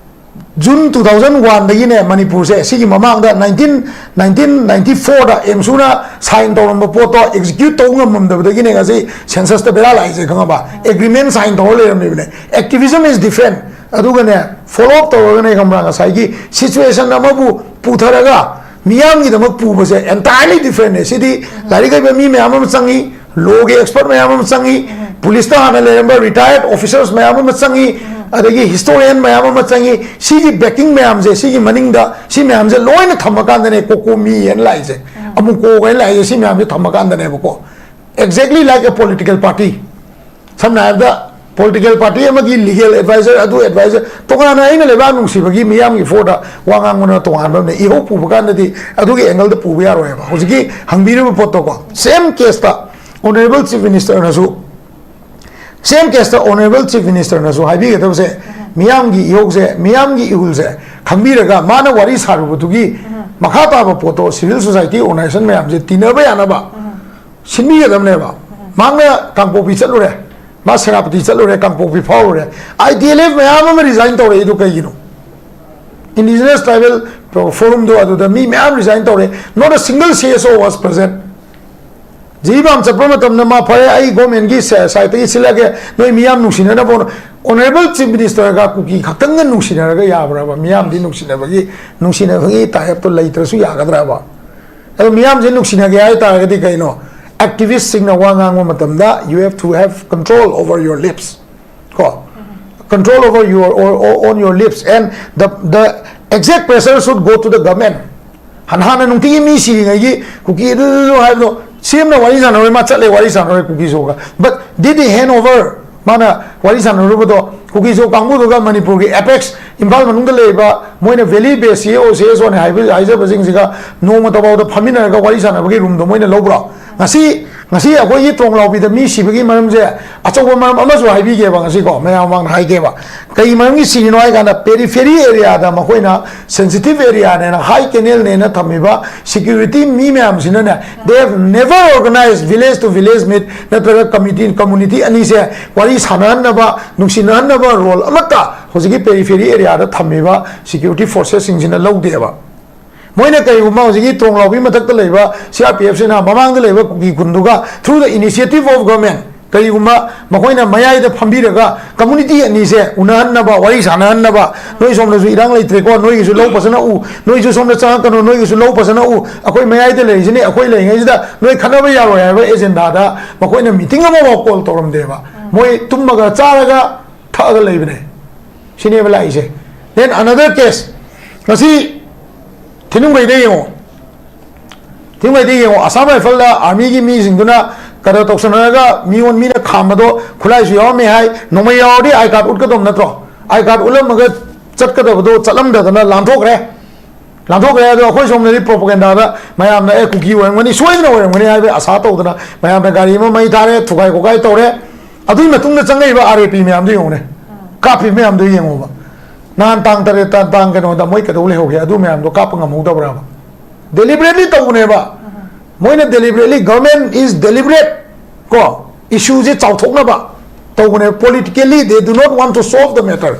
ꯖꯨꯟ two thousand one ꯗꯒꯤꯅꯦ ꯃꯅꯤꯄꯨꯔꯁꯦ, ꯁꯤꯒꯤ ꯃꯃꯥꯡꯗ nineteen, nineteen ninety four ꯗ ꯑꯦꯝꯁꯨꯅ ꯁꯥꯏꯟ ꯇꯧꯔꯝꯕ ꯄꯣꯠꯇꯣ ꯑꯦꯛꯖꯤꯀ꯭ꯌꯨꯠ ꯇꯧꯕ ꯉꯝꯃꯝꯗꯕꯗꯒꯤꯅꯦ ꯉꯁꯤ ꯁꯦꯟꯁꯁꯇ ꯕꯦꯔꯥ ꯂꯥꯛꯏꯁꯦ, ꯈꯪꯉꯕ? ꯑꯦꯒ꯭ꯔꯤꯃꯦꯟ ꯁꯥꯏꯟ ꯇꯧꯔ ꯂꯩꯔꯝꯃꯤꯕꯅꯦ꯫ Activism is different꯫ ꯑꯗꯨꯒꯅꯦ, ꯐꯣꯂꯣ ꯑꯞ ꯇꯧꯔꯒꯅꯦ, ꯈꯪꯕ꯭ꯔꯥ, ꯉꯁꯥꯏꯒꯤ ꯁꯤꯆꯨꯋꯦꯁꯟ ꯑꯃꯕꯨ ꯄꯨꯊꯔꯒ ꯃꯤꯌꯥꯝꯒꯤꯗꯃꯛ ꯄꯨꯕꯁꯦ entirely different ꯅꯦ꯫ ꯁꯤꯗꯤ ꯂꯥꯏꯔꯤꯛ ꯍꯩꯕ ꯃꯤ ꯃꯌꯥꯝ ꯑꯃ ꯆꯪꯉꯤ, ꯂꯣꯒꯤ ꯑꯦꯛꯁꯄꯔꯠ ꯃꯌꯥꯝ ꯑꯃ ꯆꯪꯉꯤ, ꯄꯨꯂꯤꯁꯇ ꯍꯥꯟꯅ ꯂꯩꯔꯝꯕ retired officers ꯃꯌꯥꯝ ꯑꯃ ꯆꯪꯉꯤ, ꯑꯗꯒꯤ historian ꯃꯌꯥꯝ ꯑꯃ ꯆꯪꯉꯤ꯫ ꯁꯤꯒꯤ backing ꯃꯌꯥꯝꯁꯦ, ꯁꯤꯒꯤ ꯃꯅꯤꯡꯗ ꯁꯤ ꯃꯌꯥꯝꯁꯦ ꯂꯣꯏꯅ ꯊꯝꯃꯀꯥꯟꯗꯅꯦ COCOMI ꯍꯥꯏꯅ ꯂꯥꯛꯏꯁꯦ, AMUCO ꯍꯥꯏꯅ ꯂꯥꯛꯏꯁꯦ, ꯁꯤ ꯃꯌꯥꯝꯁꯦ ꯊꯝꯃꯀꯥꯟꯗꯅꯦꯕꯀꯣ꯫ Exactly like a political party. ꯁꯝꯅ ꯍꯥꯏꯔꯕꯗ, political party ꯑꯃꯒꯤ legal advisor, ꯑꯗꯨ advisor, ꯇꯣꯉꯥꯟꯅ ꯑꯩꯅ ꯂꯩꯕꯥꯛ ꯅꯨꯡꯁꯤꯕꯒꯤ ꯃꯤꯌꯥꯝꯒꯤ ꯐꯣꯔꯗ ꯋꯥ ꯉꯥꯡꯕꯅ ꯇꯣꯉꯥꯟꯕ ꯑꯃꯅꯦ꯫ ꯏꯍꯧ ꯄꯨꯕ ꯀꯥꯟꯗꯗꯤ ꯑꯗꯨꯒꯤ angle ꯗ ꯄꯨꯕ ꯌꯥꯔꯣꯏꯕ꯫ ꯍꯧꯖꯤꯛꯀꯤ ꯍꯪꯕꯤꯔꯤꯕ ꯄꯣꯠꯇꯣꯀꯣ, same case ꯇ Honourable Chief Minister ꯅꯁꯨ, same case ꯇ Honourable Chief Minister ꯅꯁꯨ ꯍꯥꯏꯕꯤꯒꯗꯕꯁꯦ, ꯃꯤꯌꯥꯝꯒꯤ ꯏꯍꯧꯁꯦ, ꯃꯤꯌꯥꯝꯒꯤ ꯏꯍꯨꯜꯁꯦ ꯈꯪꯕꯤꯔꯒ ꯃꯥꯅ ꯋꯥꯔꯤ ꯁꯥꯔꯨꯕꯗꯨꯒꯤ ꯃꯈꯥ ꯇꯥꯕ ꯄꯣꯠꯇꯣ civil society organization ꯃꯌꯥꯝꯁꯦ ꯇꯤꯟꯅꯕ ꯌꯥꯅꯕ ꯁꯤꯟꯕꯤꯒꯗꯕꯅꯦꯕ꯫ ꯃꯍꯥꯛꯅ ꯀꯥꯡꯄꯣꯛꯄꯤ ꯆꯠꯂꯨꯔꯦ, ꯃꯥ ꯁꯦꯅꯥꯄꯇꯤ ꯆꯠꯂꯨꯔꯦ, ꯀꯥꯡꯄꯣꯛꯄꯤ ꯐꯥꯎꯔꯨꯔꯦ, ITLF ꯃꯌꯥꯝ ꯑꯃ resign ꯇꯧꯔꯛꯏꯗꯨ ꯀꯩꯒꯤꯅꯣ? Indigenous Tribal Forum ꯗꯣ ꯑꯗꯨꯗ ꯃꯤ ꯃꯌꯥꯝ resign ꯇꯧꯔꯦ, not a single CSO was present꯫ Jiribam ꯆꯠꯄ ꯃꯇꯝꯗ ꯃꯥ, "ꯐꯔꯦ, ꯑꯩ government ꯀꯤ side ꯇꯒꯤ ꯁꯤꯜꯂꯒꯦ, ꯅꯣꯏ ꯃꯤꯌꯥꯝ ꯅꯨꯡꯁꯤꯅꯅꯕ ꯍꯣꯠꯅꯧ"꯫ Honourable Chief Minister ꯒ ꯀꯨꯀꯤ ꯈꯛꯇꯪꯒ ꯅꯨꯡꯁꯤꯅꯔꯒ ꯌꯥꯕ꯭ꯔꯕ? ꯃꯤꯌꯥꯝꯗꯤ ꯅꯨꯡꯁꯤꯅꯕꯒꯤ, ꯅꯨꯡꯁꯤꯅꯕꯒꯤ tie up ꯇꯣ ꯂꯩꯇ꯭ꯔꯁꯨ ꯌꯥꯒꯗ꯭ꯔꯕ? ꯑꯗꯣ ꯃꯤꯌꯥꯝꯁꯦ ꯅꯨꯡꯁꯤꯅꯒꯦ ꯍꯥꯏ ꯇꯥꯔꯒꯗꯤ ꯀꯩꯅꯣ? Activist ꯁꯤꯡꯅ ꯋꯥ ꯉꯥꯡꯕ ꯃꯇꯝꯗ you have to have control over your lips, ꯀꯣ, control over your, or, or on your lips, and the, the exact pressure should go to the government. ꯍꯥꯟ-, ꯍꯥꯟꯅ ꯅꯨꯡꯇꯤꯒꯤ ꯃꯤ ꯁꯤꯔꯤꯉꯩꯒꯤ ꯀꯨꯀꯤ ꯑꯗꯨ ꯍꯥꯏꯕꯗꯣ, CM ꯅ ꯋꯥꯔꯤ ꯁꯥꯟꯅꯔꯣꯏ, ꯃꯥ ꯆꯠꯂꯦ, ꯋꯥꯔꯤ ꯁꯥꯟꯅꯔꯣꯏ ꯀꯨꯀꯤ ꯁꯣꯒ꯫ But did he hand over? ꯃꯥꯅ ꯋꯥꯔꯤ ꯁꯥꯟꯅꯔꯨꯕꯗꯣ ꯀꯨꯀꯤ ꯁꯣ ꯀꯥꯡꯕꯨꯗꯨꯒ ꯃꯅꯤꯄꯨꯔꯒꯤ apex, ꯏꯝꯐꯥꯜ ꯃꯅꯨꯡꯗ ꯂꯩꯔꯤꯕ, ꯃꯣꯏꯅ valley based CEO, CSO ꯅꯤ ꯍꯥꯏꯕ, ꯍꯥꯏꯖꯕꯁꯤꯡꯁꯤꯒ ꯅꯣꯡꯃꯇ ꯐꯥꯎꯗ ꯐꯝꯃꯤꯟꯅꯔꯒ ꯋꯥꯔꯤ ꯁꯥꯟꯅꯕꯒꯤ room ꯗꯣ ꯃꯣꯏꯅ ꯂꯧꯕ꯭ꯔꯣ? ꯉꯁꯤ, ꯉꯁꯤ ꯑꯩꯈꯣꯏꯒꯤ ꯇ꯭ꯔꯣꯡꯂꯥꯎꯕꯤꯗ ꯃꯤ ꯁꯤꯕꯒꯤ ꯃꯔꯝꯁꯦ ꯑꯆꯧꯕ ꯃꯔꯝ ꯑꯃꯁꯨ ꯍꯥꯏꯕꯤꯒꯦꯕ ꯉꯁꯤꯀꯣ, ꯃꯌꯥꯝ ꯃꯃꯥꯡꯗ ꯍꯥꯏꯒꯦꯕ꯫ ꯀꯩ ꯃꯔꯝꯒꯤ ꯁꯤꯔꯤꯅꯣ ꯍꯥꯏ ꯀꯥꯟꯗ, periphery area ꯗ ꯃꯈꯣꯏꯅ sensitive area ꯅꯦꯅ, high canal ꯅꯦꯅ ꯊꯝꯃꯤꯕ security me ꯃꯌꯥꯝꯁꯤꯅꯅꯦ, they have never organized village to village meet ꯅꯠꯇ꯭ꯔꯒ committee, community ꯑꯅꯤꯁꯦ ꯋꯥꯔꯤ ꯁꯥꯟꯅꯍꯟꯅꯕ, ꯅꯨꯡꯁꯤꯅꯍꯟꯅꯕ role ꯑꯃꯠꯇ ꯍꯧꯖꯤꯛꯀꯤ periphery area ꯗ ꯊꯝꯃꯤꯕ security forces ꯁꯤꯡꯁꯤꯅ ꯂꯧꯗꯦꯕ꯫ ꯃꯣꯏꯅ ꯀꯔꯤꯒꯨꯝꯕ ꯍꯧꯖꯤꯛꯀꯤ ꯇ꯭ꯔꯣꯡꯂꯥꯎꯕꯤ ꯃꯊꯛꯇ ꯂꯩꯕ CRPF ꯁꯤꯅ ꯃꯃꯥꯡꯗ ꯂꯩꯕ ꯀꯨꯀꯤ ꯈꯨꯟꯗꯨꯒ through the initiative of government, ꯀꯔꯤꯒꯨꯝꯕ ꯃꯈꯣꯏꯅ ꯃꯌꯥꯏꯗ ꯐꯝꯕꯤꯔꯒ community ꯑꯅꯤꯁꯦ ꯎꯅꯍꯟꯅꯕ, ꯋꯥꯔꯤ ꯁꯥꯟꯅꯍꯟꯅꯕ, ꯅꯣꯏ ꯁꯣꯝꯗꯁꯨ ꯏꯔꯥꯡ ꯂꯩꯇ꯭ꯔꯦꯀꯣ, ꯅꯣꯏꯒꯤꯁꯨ ꯂꯧ ꯐꯖꯅ ꯎ, ꯅꯣꯏꯁꯨ ꯁꯣꯝꯗ ꯆꯪꯉꯛꯀꯅꯨ, ꯅꯣꯏꯒꯤꯁꯨ ꯂꯧ ꯐꯖꯅ ꯎ, ꯑꯩꯈꯣꯏ ꯃꯌꯥꯏꯗ ꯂꯩꯔꯤꯁꯤꯅꯤ, ꯑꯩꯈꯣꯏ ꯂꯩꯔꯤꯉꯩꯁꯤꯗ ꯅꯣꯏ ꯈꯠꯅꯕ ꯌꯥꯔꯣꯏ ꯍꯥꯏꯕ ꯑꯦꯖꯦꯟꯗꯥꯗ ꯃꯈꯣꯏꯅ ꯃꯤꯇꯤꯡ ꯑꯃꯐꯥꯎ ꯀꯣꯜ ꯇꯧꯔꯝꯗꯦꯕ꯫ ꯃꯣꯏ ꯇꯨꯝꯃꯒ ꯆꯥꯔꯒ ꯊꯛꯑꯒ ꯂꯩꯕꯅꯦ꯫ ꯁꯤꯅꯦꯕ ꯂꯥꯛꯏꯁꯦ꯫ Then another case, ꯉꯁꯤ ꯊꯤꯅꯨꯡꯒꯩꯗ ꯌꯦꯡꯉꯣ, ꯊꯤꯅꯨꯡꯒꯩꯗ ꯌꯦꯡꯉꯣ, ꯑꯁꯥꯝ ꯔꯥꯏꯐꯜꯗ ꯑꯥꯔꯃꯤꯒꯤ ꯃꯤꯁꯤꯡꯗꯨꯅ ꯀꯩꯅꯣ ꯇꯧꯁꯟꯅꯔꯒ ꯃꯤꯉꯣꯟ, ꯃꯤꯅ ꯈꯥꯝꯕꯗꯣ ꯈꯨꯠꯂꯥꯏꯁꯨ ꯌꯥꯎꯔꯝꯃꯦ ꯍꯥꯏ꯫ ꯅꯣꯡꯃꯩ ꯌꯥꯎꯔꯗꯤ ꯑꯥꯏ ꯀꯥꯔꯗ ꯎꯠꯀꯗꯧꯕ ꯅꯠꯇ꯭ꯔꯣ? ꯑꯥꯏ ꯀꯥꯔꯗ ꯎꯠꯂꯝꯃꯒ ꯆꯠꯀꯗꯕꯗꯣ ꯆꯠꯂꯝꯗꯗꯅ ꯂꯥꯟꯊꯣꯛꯈ꯭ꯔꯦ꯫ ꯂꯥꯟꯊꯣꯛꯈ꯭ꯔꯦ꯫ ꯑꯗꯣ ꯑꯩꯈꯣꯏ ꯁꯣꯝꯗꯗꯤ ꯄ꯭ꯔꯣꯄꯒꯦꯟꯗꯥꯗ ꯃꯌꯥꯝꯅ ꯑꯦ ꯀꯨꯀꯤ ꯑꯣꯏꯔꯝꯒꯅꯤ, ꯁꯣꯏꯗꯅ ꯑꯣꯏꯔꯝꯒꯅꯤ ꯍꯥꯏꯕꯒꯤ ꯑꯁꯥ ꯇꯧꯗꯅ ꯃꯌꯥꯝꯅ ꯒꯥꯔꯤ ꯑꯃ ꯃꯩ ꯊꯥꯔꯦ, ꯊꯨꯒꯥꯏ ꯈꯣꯠꯀꯥꯏ ꯇꯧꯔꯦ꯫ ꯑꯗꯨꯒꯤ ꯃꯇꯨꯡꯗ ꯆꯪꯉꯛꯏꯕ ꯑꯥꯔ ꯑꯦ ꯄꯤ ꯃꯌꯥꯝꯗꯣ ꯌꯦꯡꯉꯨꯅꯦ, ꯀꯥꯞꯄꯤꯕ ꯃꯌꯥꯝꯗꯣ ꯌꯦꯡꯉꯣꯕ꯫ ꯅꯍꯥꯟ ꯇꯥꯡ ꯇꯔꯦꯠ, ꯇꯥꯡ, ꯇꯥꯡ ꯀꯩꯅꯣꯗ ꯃꯣꯏ ꯀꯩꯗꯧ ꯂꯩꯍꯧꯒꯦ? ꯑꯗꯨ ꯃꯌꯥꯝꯗꯣ ꯀꯥꯞꯄ ꯉꯝꯍꯧꯗꯕ꯭ꯔꯕ? Deliberately ꯇꯧꯕꯅꯦꯕ꯫ ꯃꯣꯏꯅ deliberately, government is deliberate, ꯀꯣ, issue ꯁꯦ ꯆꯥꯎꯊꯣꯛꯅꯕ ꯇꯧꯕꯅꯦꯕ꯫ Politically they do not want to solve the matter.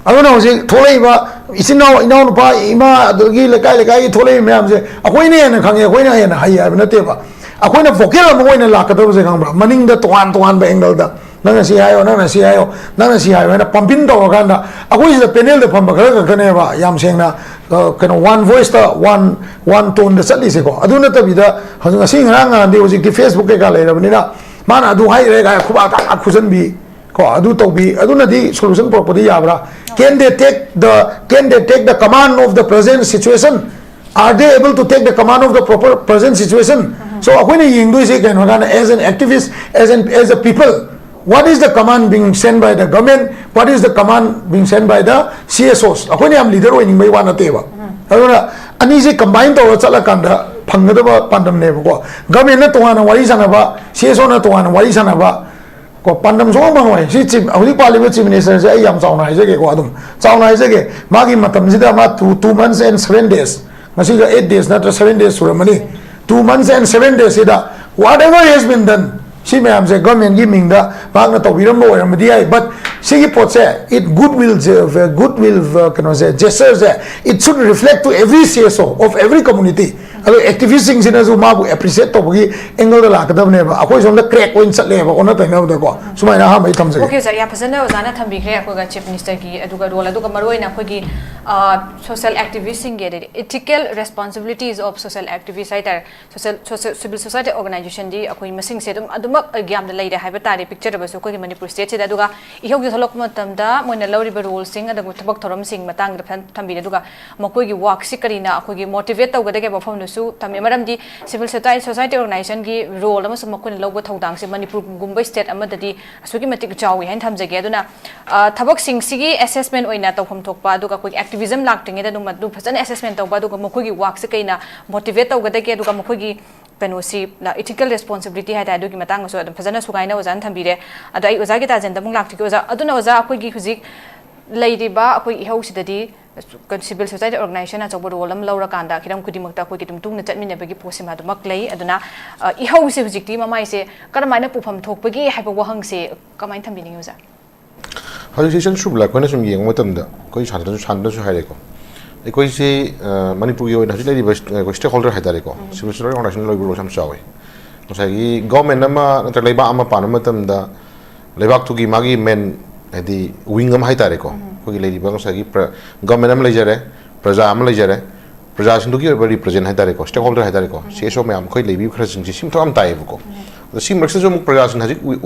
ꯑꯗꯨꯅ ꯍꯧꯖꯤꯛ ꯊꯣꯛꯂꯛꯏꯕ ꯏꯆꯤꯟ ꯏꯅꯥꯎ, ꯏꯅꯥꯎꯅꯨꯄꯥ, ꯏꯃꯥ, ꯑꯗꯒꯤ ꯂꯩꯀꯥꯏ ꯂꯩꯀꯥꯏꯒꯤ ꯊꯣꯛꯂꯛꯏꯕ ꯃꯌꯥꯝꯁꯦ ꯑꯩꯈꯣꯏꯅ ꯍꯦꯟꯅ ꯈꯪꯉꯦ, ꯑꯩꯈꯣꯏꯅ ꯍꯦꯟꯅ ꯍꯩ ꯍꯥꯏꯕ ꯅꯠꯇꯦꯕ꯫ ꯑꯩꯈꯣꯏꯅ vocal ꯑꯃ ꯑꯣꯏꯅ ꯂꯥꯛꯀꯗꯕꯁꯦ, ꯈꯪꯕ꯭ꯔꯥ? ꯃꯅꯤꯡꯗ ꯇꯣꯉꯥꯟ ꯇꯣꯉꯥꯟꯕ angle ꯗ ꯅꯪꯅ ꯁꯤ ꯍꯥꯏꯌꯣ, ꯅꯪꯅ ꯁꯤ ꯍꯥꯏꯌꯣ, ꯅꯪꯅ ꯁꯤ ꯍꯥꯏꯌꯣ ꯍꯥꯏꯅ pumping ꯇꯧꯔꯀꯥꯟꯗ ꯑꯩꯈꯣꯏ ꯁꯤꯗ panel ꯗ ꯐꯝꯕ ꯈꯔ ꯈꯛꯇꯅꯦꯕ ꯌꯥꯝ ꯁꯦꯡꯅ, ꯑ, ꯀꯩꯅꯣ, one voice ꯇ, one, one tone ꯗ ꯆꯠꯂꯤꯁꯦꯀꯣ꯫ ꯑꯗꯨ ꯅꯠꯇꯕꯤꯗ ꯍꯧꯖꯤꯛ ꯉꯁꯤ ꯉꯔꯥꯡ ꯉꯍꯥꯟꯗꯤ ꯍꯧꯖꯤꯛꯇꯤ Facebook ꯀꯩꯀꯥ ꯂꯩꯔꯕꯅꯤꯅ ꯃꯥꯅ ꯑꯗꯨ ꯍꯥꯏꯈ꯭ꯔꯦ ꯀꯥꯏꯅ ꯈꯨꯕꯥꯛ ꯊꯥ ꯊꯥ ꯈꯨꯖꯟꯕꯤ, ꯀꯣ, ꯑꯗꯨ ꯇꯧꯕꯤ, ꯑꯗꯨꯅꯗꯤ solution ꯄꯨꯔꯛꯄꯗꯤ ꯌꯥꯕ꯭ꯔꯥ? Can they take the, can they take the command of the present situation? Are they able to take the command of the proper present situation? So ꯑꯩꯈꯣꯏꯅ ꯌꯦꯡꯗꯣꯏꯁꯦ ꯀꯩꯅꯣ ꯍꯥꯏ ꯀꯥꯟꯗ, as an activist, as an, as a people, what is the command being sent by the government? What is the command being sent by the C S Os? ꯑꯩꯈꯣꯏꯅ ꯌꯥꯝ leader ꯑꯣꯏꯅꯤꯡꯕꯩ ꯋꯥ ꯅꯠꯇꯦꯕ꯫ ꯑꯗꯨꯅ ꯑꯅꯤꯁꯦ combine ꯇꯧꯔꯒ ꯆꯠꯂꯀꯥꯟꯗ ꯐꯪꯒꯗꯕ ꯄꯥꯟꯗꯝꯅꯦꯕꯀꯣ꯫ Government ꯅ ꯇꯣꯉꯥꯟꯅ ꯋꯥꯔꯤ ꯁꯥꯟꯅꯕ, C S O ꯅ ꯇꯣꯉꯥꯟꯅ ꯋꯥꯔꯤ ꯁꯥꯟꯅꯕ, ꯀꯣ, ꯄꯥꯟꯗꯝ ꯁꯨꯡꯐꯪ ꯐꯪꯉꯣꯏ꯫ ꯁꯤ chief, ꯍꯧꯖꯤꯛ ꯄꯥꯜꯂꯤꯕ chief minister ꯁꯦ ꯑꯩ ꯌꯥꯝ ꯆꯥꯎꯅ ꯍꯥꯏꯖꯒꯦꯀꯣ, ꯑꯗꯨꯝ ꯆꯥꯎꯅ ꯍꯥꯏꯖꯒꯦ, ꯃꯥꯒꯤ ꯃꯇꯝꯁꯤꯗ ꯃꯥ two, two months and seven days, ꯉꯁꯤꯒ eight days ꯅꯠꯇ꯭ꯔ seven days ꯁꯨꯔꯝꯃꯅꯤ, two months and seven days ꯁꯤꯗ whatever has been done, ꯁꯤ ꯃꯌꯥꯝꯁꯦ government ꯀꯤ ꯃꯤꯡꯗ ꯃꯍꯥꯛꯅ ꯇꯧꯕꯤꯔꯝꯕ ꯑꯣꯏꯔꯝꯕꯗꯤ ꯌꯥꯏ, but ꯁꯤꯒꯤ ꯄꯣꯠꯁꯦ, it goodwill, goodwill, ꯀꯩꯅꯣꯁꯦ, gesture say, it should reflect to every C S O of every community꯫ ꯑꯗꯣ ꯑꯦꯛꯇꯤꯚꯤꯁꯁꯤꯡꯁꯤꯅꯁꯨ ꯃꯥꯕꯨ ꯑꯦꯄ꯭ꯔꯤꯁꯤꯌꯦꯠ ꯇꯧꯕꯒꯤ ꯑꯦꯡꯒꯜꯗ ꯂꯥꯛꯀꯗꯕꯅꯦꯕ꯫ ꯑꯩꯈꯣꯏ ꯁꯣꯝꯗ ꯀ꯭ꯔꯦꯛ ꯑꯣꯏꯅ ꯆꯠꯂꯦꯕ ꯑꯣꯟꯅ ꯇꯩꯅꯕꯗꯀꯣ꯫ ꯁꯨꯃꯥꯏꯅ ꯑꯍꯥꯟꯕ ꯑꯩ ꯊꯝꯖꯒꯦ꯫ ꯑꯣꯀꯦ ꯁꯥꯔ, ꯌꯥꯝ ꯐꯖꯅ ꯑꯣꯖꯥꯅ ꯊꯝꯕꯤꯈ꯭ꯔꯦ ꯑꯩꯈꯣꯏꯒ ꯆꯤꯐ ꯃꯤꯅꯤꯁꯇꯔꯒꯤ ꯑꯗꯨꯒ ꯔꯣꯜ, ꯑꯗꯨꯒ ꯃꯔꯨꯑꯣꯏꯅ ꯑꯩꯈꯣꯏꯒꯤ ꯁꯣꯁꯤꯌꯦꯜ ꯑꯦꯛꯇꯤꯚꯤꯁꯁꯤꯡꯒꯤ, ꯑꯗꯩꯗꯤ ethical responsibilities of social activist ꯍꯥꯏꯇꯥꯔꯦ, ꯁꯣꯁꯤꯌꯦꯜ ꯁꯣꯁꯤꯌꯦꯜ ꯁꯤꯚꯤꯜ ꯁꯣꯁꯥꯏꯇꯤ ꯑꯣꯔꯒꯅꯥꯏꯖꯦꯁꯟꯗꯤ ꯑꯩꯈꯣꯏ ꯃꯁꯤꯡꯁꯦ ꯑꯗꯨꯝ ꯑꯗꯨꯃꯛ ꯌꯥꯝꯅ ꯂꯩꯔꯦ ꯍꯥꯏꯕ ꯇꯥꯔꯦ, ꯄꯤꯛꯆꯔꯕꯁꯨ ꯑꯩꯈꯣꯏꯒꯤ ꯃꯅꯤꯄꯨꯔ ꯁ꯭ꯇꯦꯠꯁꯤꯗ꯫ ꯑꯗꯨꯒ ꯏꯍꯧꯁꯦ ꯊꯣꯛꯂꯛꯄ ꯃꯇꯝꯗ ꯃꯣꯏꯅ ꯂꯧꯔꯤꯕ ꯔꯣꯜꯁꯤꯡ ꯑꯗꯨꯒ ꯊꯕꯛ ꯊꯧꯔꯝꯁꯤꯡ ꯃꯇꯥꯡꯗ ꯐꯖꯅ ꯊꯝꯕꯤꯔꯦ꯫ ꯑꯗꯨꯒ ꯃꯈꯣꯏꯒꯤ ꯋꯥꯛꯁꯤ ꯀꯔꯤꯅ ꯑꯩꯈꯣꯏꯒꯤ ꯃꯣꯇꯤꯚꯦꯠ ꯇꯧꯒꯗꯒꯦ ꯃꯐꯝꯗꯨꯁꯨ ꯊꯝꯃꯤ꯫ ꯃꯔꯝꯗꯤ ꯁꯤꯚꯤꯜ ꯁꯣꯁꯥꯏꯇꯤ ꯑꯣꯔꯒꯅꯥꯏꯖꯦꯁꯟꯒꯤ ꯔꯣꯜ ꯑꯃꯁꯨꯡ ꯃꯈꯣꯏꯅ ꯂꯧꯕ ꯊꯧꯗꯥꯡꯁꯦ ꯃꯅꯤꯄꯨꯔꯒꯨꯝꯕ ꯁ꯭ꯇꯦꯠ ꯑꯃꯗꯗꯤ ꯑꯁꯨꯛꯀꯤ ꯃꯇꯤꯛ ꯆꯥꯎꯏ ꯍꯥꯏꯅ ꯊꯝꯖꯒꯦ꯫ ꯑꯗꯨꯅ ꯊꯕꯛꯁꯤꯡꯁꯤꯒꯤ ꯑꯦꯁꯦꯁꯃꯦꯟ ꯑꯣꯏꯅ ꯇꯧꯐꯝ ꯊꯣꯛꯄ, ꯑꯗꯨꯒ ꯑꯩꯈꯣꯏꯒꯤ ꯑꯦꯛꯇꯤꯚꯤꯖꯝ ꯂꯥꯛꯇ꯭ꯔꯤꯉꯩꯗ ꯑꯗꯨꯝ ꯑꯗꯨ ꯐꯖꯅ ꯑꯦꯁꯦꯁꯃꯦꯟ ꯇꯧꯕ, ꯑꯗꯨꯒ ꯃꯈꯣꯏꯒꯤ ꯋꯥꯛꯁꯦ ꯀꯩꯅ ꯃꯣꯇꯤꯚꯦꯠ ꯇꯧꯒꯗꯒꯦ, ꯑꯗꯨꯒ ꯃꯈꯣꯏꯒꯤ ꯀꯩꯅꯣꯁꯤ, ꯏꯊꯤꯀꯦꯜ ꯔꯦꯁꯄꯣꯟꯁꯤꯕꯤꯂꯤꯇꯤ ꯍꯥꯏ ꯇꯥꯔꯦ, ꯑꯗꯨꯒꯤ ꯃꯇꯥꯡꯗꯁꯨ ꯑꯗꯨꯝ ꯐꯖꯅ ꯁꯨꯒꯥꯏꯅ ꯑꯣꯖꯥꯅ ꯊꯝꯕꯤꯔꯦ꯫ ꯑꯗꯣ ꯑꯩ ꯑꯣꯖꯥꯒꯤ ꯇꯥꯖꯦꯟꯗ ꯑꯃꯨꯛ ꯂꯥꯛꯆꯒꯦ ꯑꯣꯖꯥ꯫ ꯑꯗꯨꯅ ꯑꯣꯖꯥ, ꯑꯩꯈꯣꯏꯒꯤ ꯍꯧꯖꯤꯛ ꯂꯩꯔꯤꯕ ꯑꯩꯈꯣꯏ ꯏꯍꯧꯁꯤꯗꯗꯤ ꯁꯤꯚꯤꯜ ꯁꯣꯁꯥꯏꯇꯤ ꯑꯣꯔꯒꯅꯥꯏꯖꯦꯁꯟ ꯑꯆꯧꯕ ꯔꯣꯜ ꯑꯃ ꯂꯧꯔꯀꯥꯟꯗ ꯍꯤꯔꯝ ꯈꯨꯗꯤꯡꯃꯛꯇ ꯑꯩꯈꯣꯏꯒꯤ ꯑꯗꯨꯝ ꯇꯨꯡꯅ ꯆꯠꯃꯤꯟꯅꯕꯒꯤ ꯄꯣꯠꯁꯤꯃ ꯑꯗꯨꯃꯛ ꯂꯩ꯫ ꯑꯗꯨꯅ ꯏꯍꯧꯁꯦ ꯍꯧꯖꯤꯛꯇꯤ ꯃꯃꯥꯏꯁꯦ ꯀꯔꯝꯍꯥꯏꯅ ꯄꯨꯐꯝ ꯊꯣꯛꯄꯒꯦ ꯍꯥꯏꯕ ꯋꯥꯍꯪꯁꯦ ꯀꯃꯥꯏꯅ ꯊꯝꯕꯤꯅꯤꯡꯉꯤ ꯑꯣꯖꯥ? ꯍꯧꯖꯤꯛꯁꯦ ꯏꯆꯟ ꯁꯨꯕꯂꯥ, ꯑꯩꯈꯣꯏꯅ ꯁꯨꯝ ꯌꯦꯡꯕ ꯃꯇꯝꯗ ꯑꯩꯈꯣꯏ ꯁꯥꯟꯅꯗꯁꯨ ꯁꯥꯟꯅꯗꯁꯨ ꯍꯥꯏꯔꯦꯀꯣ꯫ ꯑꯩꯈꯣꯏꯁꯤ ꯃꯅꯤꯄꯨꯔꯒꯤ ꯑꯣꯏꯅ ꯍꯧꯖꯤꯛ ꯂꯩꯔꯤꯕ ꯑꯩꯈꯣꯏ ꯁ꯭ꯇꯦꯛ ꯍꯣꯜꯗꯔ ꯍꯥꯏꯇꯥꯔꯦꯀꯣ, ꯁꯤꯚꯤꯜ ꯁꯣꯁꯥꯏꯇꯤ ꯑꯣꯔꯒꯅꯥꯏꯖꯦꯁꯟ ꯂꯩꯕ ꯔꯣꯜꯁꯦ ꯌꯥꯝ ꯆꯥꯎꯋꯤ꯫ ꯉꯁꯥꯏꯒꯤ ꯒꯣꯔꯃꯦꯟ ꯑꯃ ꯅꯠꯇ꯭ꯔꯒ ꯂꯩꯕꯥꯛ ꯑꯃ ꯄꯥꯟꯕ ꯃꯇꯝꯗ ꯂꯩꯕꯥꯛꯇꯨꯒꯤ ꯃꯥꯒꯤ ꯃꯦꯟ ꯍꯥꯏꯗꯤ ꯋꯤꯡ ꯑꯃ ꯍꯥꯏꯇꯥꯔꯦꯀꯣ, ꯑꯩꯈꯣꯏꯒꯤ ꯂꯩꯔꯤꯕ ꯉꯁꯥꯏꯒꯤ ꯒꯣꯔꯃꯦꯟ ꯑꯃ ꯂꯩꯖꯔꯦ, ꯄ꯭ꯔꯖꯥ ꯑꯃ ꯂꯩꯖꯔꯦ, ꯄ꯭ꯔꯖꯥꯁꯤꯡꯗꯨꯒꯤ ꯑꯣꯏꯕ ꯔꯤꯄ꯭ꯔꯖꯦꯟ ꯍꯥꯏꯇꯥꯔꯦꯀꯣ, ꯁ꯭ꯇꯦꯛ ꯍꯣꯜꯗꯔ ꯍꯥꯏꯇꯥꯔꯦꯀꯣ, ꯁꯤ ꯑꯦꯁ ꯑꯣ ꯃꯌꯥꯝ ꯑꯩꯈꯣꯏ ꯂꯩꯕꯤꯕ ꯈꯔꯁꯤꯡꯁꯦ ꯁꯤ ꯃꯊꯧ ꯌꯥꯝ ꯇꯥꯏꯌꯦꯕꯀꯣ꯫ ꯑꯗꯣ ꯁꯤ ꯃꯔꯛꯁꯤꯗꯁꯨ ꯑꯃꯨꯛ ꯄ꯭ꯔꯖꯥꯁꯤꯡꯅ ꯍꯧꯖꯤꯛ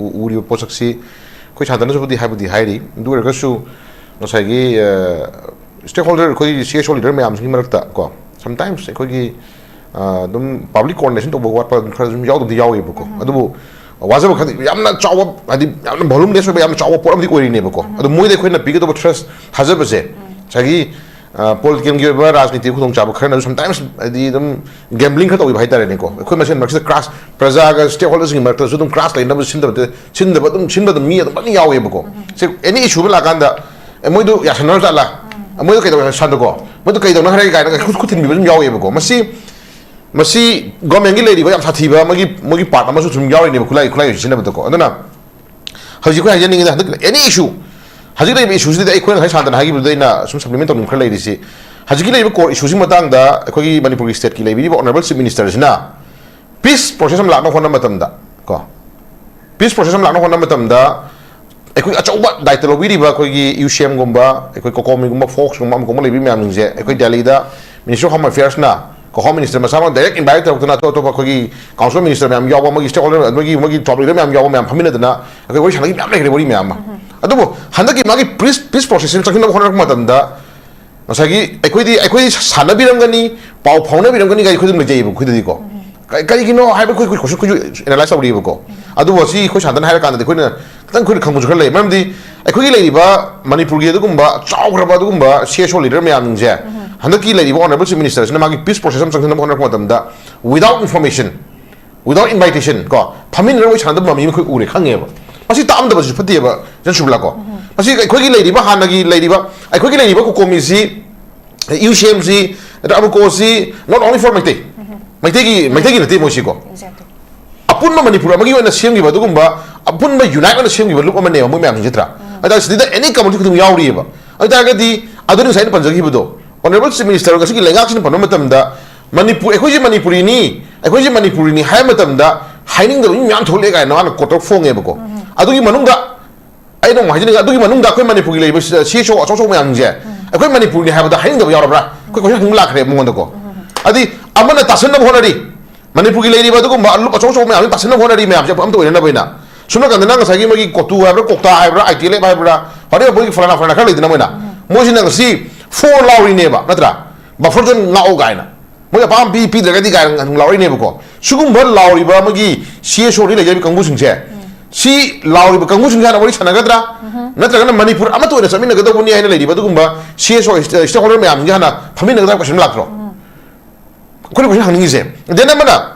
ꯎꯔꯤꯕ ꯄꯣꯠꯁꯛꯁꯤ ꯑꯩꯈꯣꯏ ꯁꯥꯟꯅꯗꯅꯁꯨꯕꯨꯗꯤ ꯍꯥꯏꯕꯨꯗꯤ ꯍꯥꯏꯔꯤ, ꯑꯗꯨ ꯑꯣꯏꯔꯒꯁꯨ ꯉꯁꯥꯏꯒꯤ ꯁ꯭ꯇꯦꯛ ꯍꯣꯜꯗꯔ ꯑꯩꯈꯣꯏ ꯁꯤ ꯑꯦꯁ ꯑꯣ ꯂꯤꯗꯔ ꯃꯌꯥꯝꯁꯤꯒꯤ ꯃꯔꯛꯇ ꯀꯣ, ꯁꯝꯇꯥꯏꯝꯁ ꯑꯩꯈꯣꯏꯒꯤ ꯑꯗꯨꯝ ꯄꯕ꯭ꯂꯤꯛ ꯀꯣꯑꯣꯔꯗꯤꯅꯦꯁꯟ ꯇꯧꯕ ꯋꯥꯠꯄ ꯑꯗꯨꯝ ꯈꯔ ꯑꯗꯨꯝ ꯌꯥꯎꯗꯕꯗꯤ ꯌꯥꯎꯋꯦꯕꯀꯣ꯫ ꯑꯗꯨꯕꯨ ꯋꯥꯖꯕ ꯈꯔꯗꯤ ꯌꯥꯝꯅ ꯆꯥꯎꯕ, ꯍꯥꯏꯗꯤ ꯌꯥꯝꯅ ꯚꯣꯂꯨꯝꯂꯦꯁ ꯑꯣꯏꯕ ꯌꯥꯝꯅ ꯆꯥꯎꯕ ꯄꯣꯠ ꯑꯃꯗꯤ ꯑꯣꯏꯔꯤꯅꯦꯕꯀꯣ꯫ ꯑꯗꯣ ꯃꯣꯏꯗ ꯑꯩꯈꯣꯏꯅ ꯄꯤꯒꯗꯧꯕ ꯇ꯭ꯔꯁ, ꯊꯥꯖꯕꯁꯦ ꯉꯁꯥꯏꯒꯤ ꯄꯣꯂꯤꯇꯤꯀꯦꯜꯒꯤ ꯑꯣꯏꯕ ꯔꯥꯖꯅꯤꯇꯤꯒꯤ ꯈꯨꯗꯣꯡꯆꯥꯕ ꯈꯔꯅꯁꯨ ꯁꯝꯇꯥꯏꯝꯁ ꯍꯥꯏꯗꯤ ꯑꯗꯨꯝ ꯒꯦꯝꯕ꯭ꯂꯤꯡ ꯈꯔ ꯇꯧꯕꯤꯕ ꯍꯥꯏꯇꯥꯔꯦꯅꯦꯀꯣ꯫ ꯑꯩꯈꯣꯏ ꯃꯁꯦꯟ ꯃꯔꯛꯁꯤꯗ ꯀ꯭ꯔꯥꯁ, ꯄ꯭ꯔꯖꯥꯒ ꯁ꯭ꯇꯦꯛ ꯍꯣꯜꯗꯔꯁꯤꯡꯒꯤ ꯃꯔꯛꯇꯁꯨ ꯑꯗꯨꯝ ꯀ꯭ꯔꯥꯁ ꯂꯩꯅꯕ ꯁꯤꯟꯗꯕ ꯁꯤꯟꯗꯕ ꯑꯗꯨꯝ ꯁꯤꯟꯕ ꯑꯗꯨꯝ ꯃꯤ ꯑꯗꯨꯝ ꯐꯖꯅ ꯌꯥꯎꯋꯦꯕꯀꯣ꯫ ꯁꯤ ꯑꯦꯅꯤ ꯏꯁꯨ ꯑꯃ ꯂꯥꯛꯀꯥꯟꯗ ꯑꯦ ꯃꯣꯏꯗꯨ ꯌꯥꯁꯟꯅꯔ ꯖꯥꯠꯂꯥ, ꯃꯣꯏꯗꯨ ꯀꯩꯗꯧꯔꯦ ꯁꯥꯟꯗꯀꯣ, ꯃꯣꯏꯗꯨ ꯀꯩꯗꯧꯅ ꯍꯥꯏꯔꯛꯏ ꯀꯥꯏꯅ ꯈꯨꯠ ꯈꯨꯠ ꯊꯤꯟꯕꯤꯕ ꯑꯗꯨꯝ ꯌꯥꯎꯋꯦꯕꯀꯣ꯫ ꯃꯁꯤ ꯃꯁꯤ ꯒꯣꯔꯃꯦꯟꯒꯤ ꯂꯩꯔꯤꯕ ꯌꯥꯝ ꯁꯥꯊꯤꯕ ꯑꯃꯒꯤ ꯃꯣꯏꯒꯤ ꯄꯥꯔꯠ ꯑꯃꯁꯨ ꯑꯗꯨꯝ ꯌꯥꯎꯔꯤꯅꯦꯕ ꯈꯨꯠꯂꯥꯏ ꯈꯨꯠꯂꯥꯏ ꯁꯤꯖꯤꯟꯅꯕꯗꯀꯣ꯫ ꯑꯗꯨꯅ ꯍꯧꯖꯤꯛ ꯑꯩꯈꯣꯏ ꯍꯥꯏꯖꯅꯤꯡꯉꯤꯗ ꯍꯟꯗꯛ ꯑꯦꯅꯤ ꯏꯁꯨ ꯍꯧꯖꯤꯛ ꯂꯩꯔꯤꯕ ꯏꯁꯨꯁꯤꯗ ꯑꯩꯈꯣꯏꯅ ꯉꯁꯥꯏ ꯁꯥꯟꯇꯅ ꯍꯥꯏꯈꯤꯕꯗꯨꯗ ꯑꯩꯅ ꯁꯨꯝ ꯁꯄ꯭ꯂꯤꯃꯦꯟ ꯇꯧꯅꯤꯡꯕ ꯈꯔ ꯂꯩꯔꯤꯁꯤ, ꯍꯧꯖꯤꯛꯀꯤ ꯂꯩꯔꯤꯕ core issue ꯁꯤꯒꯤ ꯃꯇꯥꯡꯗ ꯑꯩꯈꯣꯏꯒꯤ ꯃꯅꯤꯄꯨꯔꯒꯤ state ꯀꯤ ꯂꯩꯕꯤꯔꯤꯕ Honourable Chief Minister ꯁꯤꯅ peace process ꯑꯃ ꯂꯥꯛꯅꯕ ꯍꯣꯠꯅꯕ ꯃꯇꯝꯗ, ꯀꯣ, peace process ꯑꯃ ꯂꯥꯛꯅꯕ ꯍꯣꯠꯅꯕ ꯃꯇꯝꯗ ꯑꯩꯈꯣꯏ ꯑꯆꯧꯕ ꯗꯥꯏꯇ ꯂꯧꯕꯤꯔꯤꯕ ꯑꯩꯈꯣꯏꯒꯤ ꯌꯨ ꯁꯤ ꯑꯦꯝꯒꯨꯝꯕ, ꯑꯩꯈꯣꯏ ꯀꯣꯀꯣꯃꯤꯒꯨꯝꯕ, ꯐꯣꯛꯁꯀꯨꯝꯕ, ꯑꯃꯒꯨꯝꯕ ꯂꯩꯕꯤꯕ ꯃꯌꯥꯝꯁꯤꯡꯁꯦ ꯑꯩꯈꯣꯏ ꯗꯦꯜꯂꯤꯗ Ministry of Home Affairs ꯅ, ꯀꯣ, Home Minister ꯃꯁꯥꯃꯛ direct invite ꯇꯧꯔꯛꯇꯅ ꯑꯇꯣꯞ ꯑꯇꯣꯞꯄ ꯑꯩꯈꯣꯏꯒꯤ council minister ꯃꯌꯥꯝ ꯌꯥꯎꯕ, ꯃꯣꯏꯒꯤ stakeholder, ꯃꯣꯏꯒꯤ, ꯃꯣꯏꯒꯤ top leader ꯃꯌꯥꯝ ꯌꯥꯎꯕ ꯃꯌꯥꯝ ꯐꯝꯃꯤꯟꯅꯗꯅ ꯑꯩꯈꯣꯏ ꯋꯥꯔꯤ ꯁꯥꯟꯅꯈꯤꯕ ꯃꯌꯥꯝ ꯂꯩꯈ꯭ꯔꯦ, ꯋꯥꯔꯤ ꯃꯌꯥꯝ ꯑꯃ꯫ ꯑꯗꯨꯕꯨ ꯍꯟꯗꯛꯀꯤ ꯃꯥꯒꯤ peace, peace process ꯁꯤꯗ ꯆꯪꯁꯤꯟꯅꯕ ꯍꯣꯠꯅꯔꯛꯄ ꯃꯇꯝꯗ ꯉꯁꯥꯏꯒꯤ ꯑꯩꯈꯣꯏꯗꯤ, ꯑꯩꯈꯣꯏꯗꯤ ꯁꯥꯟꯅꯕꯤꯔꯝꯒꯅꯤ, ꯄꯥꯎ ꯐꯥꯎꯅꯕꯤꯔꯝꯒꯅꯤ ꯀꯥꯏ ꯑꯩꯈꯣꯏ ꯑꯗꯨꯝ ꯂꯩꯖꯩꯌꯦꯕ ꯑꯩꯈꯣꯏꯗꯗꯤꯀꯣ꯫ ꯀ-, ꯀꯔꯤꯒꯤꯅꯣ ꯍꯥꯏꯕ ꯑꯩꯈꯣꯏ, ꯑꯩꯈꯣꯏ question, ꯑꯩꯈꯣꯏꯁꯨ analyse ꯇꯧꯔꯤꯕꯀꯣ꯫ ꯑꯗꯨꯕꯨ ꯁꯤ ꯑꯩꯈꯣꯏ ꯁꯥꯟꯅꯗꯅ ꯍꯥꯏꯔ ꯀꯥꯟꯗꯗꯤ ꯑꯩꯈꯣꯏꯅ ꯈꯤꯇꯪ ꯑꯩꯈꯣꯏꯅ ꯈꯪꯕꯁꯨ ꯈꯔ ꯂꯩ꯫ ꯃꯔꯝꯗꯤ ꯑꯩꯈꯣꯏꯒꯤ ꯂꯩꯔꯤꯕ ꯃꯅꯤꯄꯨꯔꯒꯤ ꯑꯗꯨꯒꯨꯝꯕ ꯆꯥꯎꯈ꯭ꯔꯕ ꯑꯗꯨꯒꯨꯝꯕ C S O leader ꯃꯌꯥꯝꯁꯤꯡꯁꯦ ꯍꯟꯗꯛꯀꯤ ꯂꯩꯔꯤꯕ Honourable Chief Minister ꯁꯤꯅ ꯃꯥꯒꯤ peace process ꯑꯃ ꯆꯪꯁꯤꯟꯅꯕ ꯍꯣꯠꯅꯔꯛꯄ ꯃꯇꯝꯗ without information, without invitation, ꯀꯣ, ꯐꯝꯃꯤꯟꯅꯔꯒ ꯋꯥꯔꯤ ꯁꯥꯟꯅꯗꯕ ꯃꯤ ꯑꯃ ꯑꯩꯈꯣꯏ ꯎꯔꯦ, ꯈꯪꯉꯦꯕ꯫ ꯃꯁꯤ ꯇꯥꯛꯑꯝꯗꯕꯁꯤꯁꯨ ꯐꯠꯇꯦꯕ, ꯖꯟꯁꯨꯕꯂꯥ, ꯀꯣ꯫ ꯃꯁꯤ ꯑꯩꯈꯣꯏꯒꯤ ꯂꯩꯔꯤꯕ, ꯍꯥꯟꯅꯒꯤ ꯂꯩꯔꯤꯕ, ꯑꯩꯈꯣꯏꯒꯤ ꯂꯩꯔꯤꯕ ꯀꯣꯀꯣꯃꯤꯁꯤ, ꯌꯨ ꯁꯤ ꯑꯦꯝꯁꯤ, ꯅꯠꯇ꯭ꯔꯒ ꯑꯃꯨꯀꯣꯁꯤ, not only for ꯃꯩꯇꯩ, ꯃꯩꯇꯩꯒꯤ, ꯃꯩꯇꯩꯒꯤ ꯅꯠꯇꯦ ꯃꯣꯏꯁꯤꯀꯣ꯫ Exactly. ꯑꯄꯨꯟꯕ ꯃꯅꯤꯄꯨꯔ ꯑꯃꯒꯤ ꯑꯣꯏꯅ ꯁꯦꯝꯈꯤꯕ ꯑꯗꯨꯒꯨꯝꯕ, ꯑꯄꯨꯟꯕ unite ꯑꯣꯏꯅ ꯁꯦꯝꯈꯤꯕ ꯂꯨꯞ ꯑꯃꯅꯦꯕ ꯃꯣꯏ ꯃꯌꯥꯝꯁꯤꯡꯁꯦ, ꯅꯠꯇ꯭ꯔꯥ? ꯎꯝ꯫ ꯑꯗꯨ ꯁꯤꯗꯩꯗ any community ꯈꯨꯗꯤꯡꯃꯛ ꯌꯥꯎꯔꯤꯑꯕ꯫ ꯑꯗꯨ ꯑꯣꯏꯇꯥꯔꯒꯗꯤ ꯑꯗꯨꯅꯤ ꯉꯁꯥꯏ ꯑꯩꯅ ꯄꯟꯖꯈꯤꯕꯗꯣ, Honourable Chief Minister ꯉꯁꯤꯒꯤ ꯂꯩꯉꯥꯛꯁꯤꯅ ꯄꯟꯕ ꯃꯇꯝꯗ ꯃꯅꯤꯄꯨꯔ, ꯑꯩꯈꯣꯏꯁꯦ ꯃꯅꯤꯄꯨꯔꯤꯅꯤ, ꯑꯩꯈꯣꯏꯁꯦ ꯃꯅꯤꯄꯨꯔꯤꯅꯤ ꯍꯥꯏꯕ ꯃꯇꯝꯗ ꯍꯥꯏꯅꯤꯡꯗꯕ ꯃꯤ ꯃꯌꯥꯝ ꯊꯣꯛꯂꯛꯑꯦ ꯀꯥꯏꯅ ꯃꯥꯅ ꯀꯣꯇꯔ ꯐꯣꯡꯉꯦꯕꯀꯣ꯫ ꯎꯝ꯫ ꯑꯗꯨꯒꯤ ꯃꯅꯨꯡꯗ ꯑꯩꯅ ꯑꯃꯨꯛ ꯍꯥꯏꯖꯅꯤꯡꯉꯤ, ꯑꯗꯨꯒꯤ ꯃꯅꯨꯡꯗ ꯑꯩꯈꯣꯏ ꯃꯅꯤꯄꯨꯔꯒꯤ ꯂꯩꯔꯤꯕ C S O ꯑꯆꯧ ꯑꯆꯧꯕ ꯃꯌꯥꯝꯁꯦ, ꯎꯝ, ꯑꯩꯈꯣꯏ ꯃꯅꯤꯄꯨꯔꯅꯤ ꯍꯥꯏꯕꯗ ꯍꯥꯏꯅꯤꯡꯗꯕ ꯌꯥꯎꯔꯕ꯭ꯔꯥ? ꯑꯩꯈꯣꯏ question ꯍꯪꯕ ꯂꯥꯛꯈ꯭ꯔꯦ ꯃꯉꯣꯟꯗꯀꯣ꯫ ꯎꯝ꯫ ꯑꯗꯨꯗꯤ ꯑꯃꯅ ꯇꯥꯁꯟꯅꯕ ꯍꯣꯠꯅꯔꯤ, ꯃꯅꯤꯄꯨꯔꯒꯤ ꯂꯩꯔꯤꯕ ꯑꯗꯨꯒꯨꯝꯕ ꯂꯨꯞ ꯑꯆꯧ ꯑꯆꯧꯕ ꯃꯌꯥꯝꯁꯤ ꯇꯥꯁꯟꯅꯕ ꯍꯣꯠꯅꯔꯤ ꯃꯌꯥꯝꯁꯦ ꯑꯝꯇ ꯑꯣꯏꯅꯅꯕ ꯑꯩꯅ꯫ ꯁꯣꯝ ꯅꯥꯀꯟꯗꯅ ꯉꯁꯥꯏꯒꯤ ꯃꯣꯏꯒꯤ ꯀꯣꯇꯨ ꯍꯥꯏꯕ꯭ꯔꯥ, ꯀꯣꯛꯇꯥ ꯍꯥꯏꯕ꯭ꯔꯥ, I T L F ꯍꯥꯏꯕ꯭ꯔꯥ, whatever ꯃꯣꯏꯒꯤ ꯐꯂꯥꯅꯥ ꯐꯂꯥꯅꯥ ꯈꯔ ꯂꯩꯗꯅ ꯃꯣꯏꯅ, ꯎꯝ, ꯃꯣꯏꯁꯤꯅ ꯉꯁꯤ ꯐꯣꯔ ꯂꯥꯎꯔꯤꯅꯦꯕ, ꯅꯠꯇ꯭ꯔꯥ? Buffer zone ꯉꯥꯛꯑꯣ ꯀꯥꯏꯅ꯫ ꯃꯣꯏ ꯑꯄꯥꯝꯕ ꯄꯤ-, ꯄꯤꯗ꯭ꯔꯒꯗꯤ ꯀꯥꯏꯅ ꯑꯗꯨꯝ ꯂꯥꯎꯔꯛꯏꯅꯦꯕꯀꯣ꯫ ꯁꯤꯒꯨꯝꯕ ꯂꯥꯎꯔꯤꯕ ꯃꯣꯏꯒꯤ C S O ꯗ ꯂꯩꯖꯔꯤꯕ ꯀꯥꯡꯕꯨꯁꯤꯡꯁꯦ, ꯎꯝ, ꯁꯤ ꯂꯥꯎꯔꯤꯕ ꯀꯥꯡꯕꯨꯁꯤꯡꯁꯦ ꯍꯥꯟꯅ ꯋꯥꯔꯤ ꯁꯥꯟꯅꯒꯗ꯭ꯔꯥ? ꯎꯝ꯫ ꯅꯠꯇ꯭ꯔꯒꯅ ꯃꯅꯤꯄꯨꯔ ꯑꯃꯠꯇ ꯑꯣꯏꯅ ꯆꯠꯃꯤꯟꯅꯒꯗꯧꯕꯅꯤ ꯍꯥꯏꯅ ꯂꯩꯔꯤꯕ ꯑꯗꯨꯒꯨꯝꯕ C S O, stakeholder ꯃꯌꯥꯝꯁꯤꯡꯁꯦ ꯍꯥꯟꯅ ꯐꯝꯃꯤꯟꯅꯒꯗ꯭ꯔꯥ question ꯂꯥꯛꯇ꯭ꯔꯣ? ꯎꯝ꯫ ꯑꯩꯈꯣꯏꯅ question ꯍꯪꯅꯤꯡꯉꯤꯁꯦ꯫ Then ꯑꯃꯅ,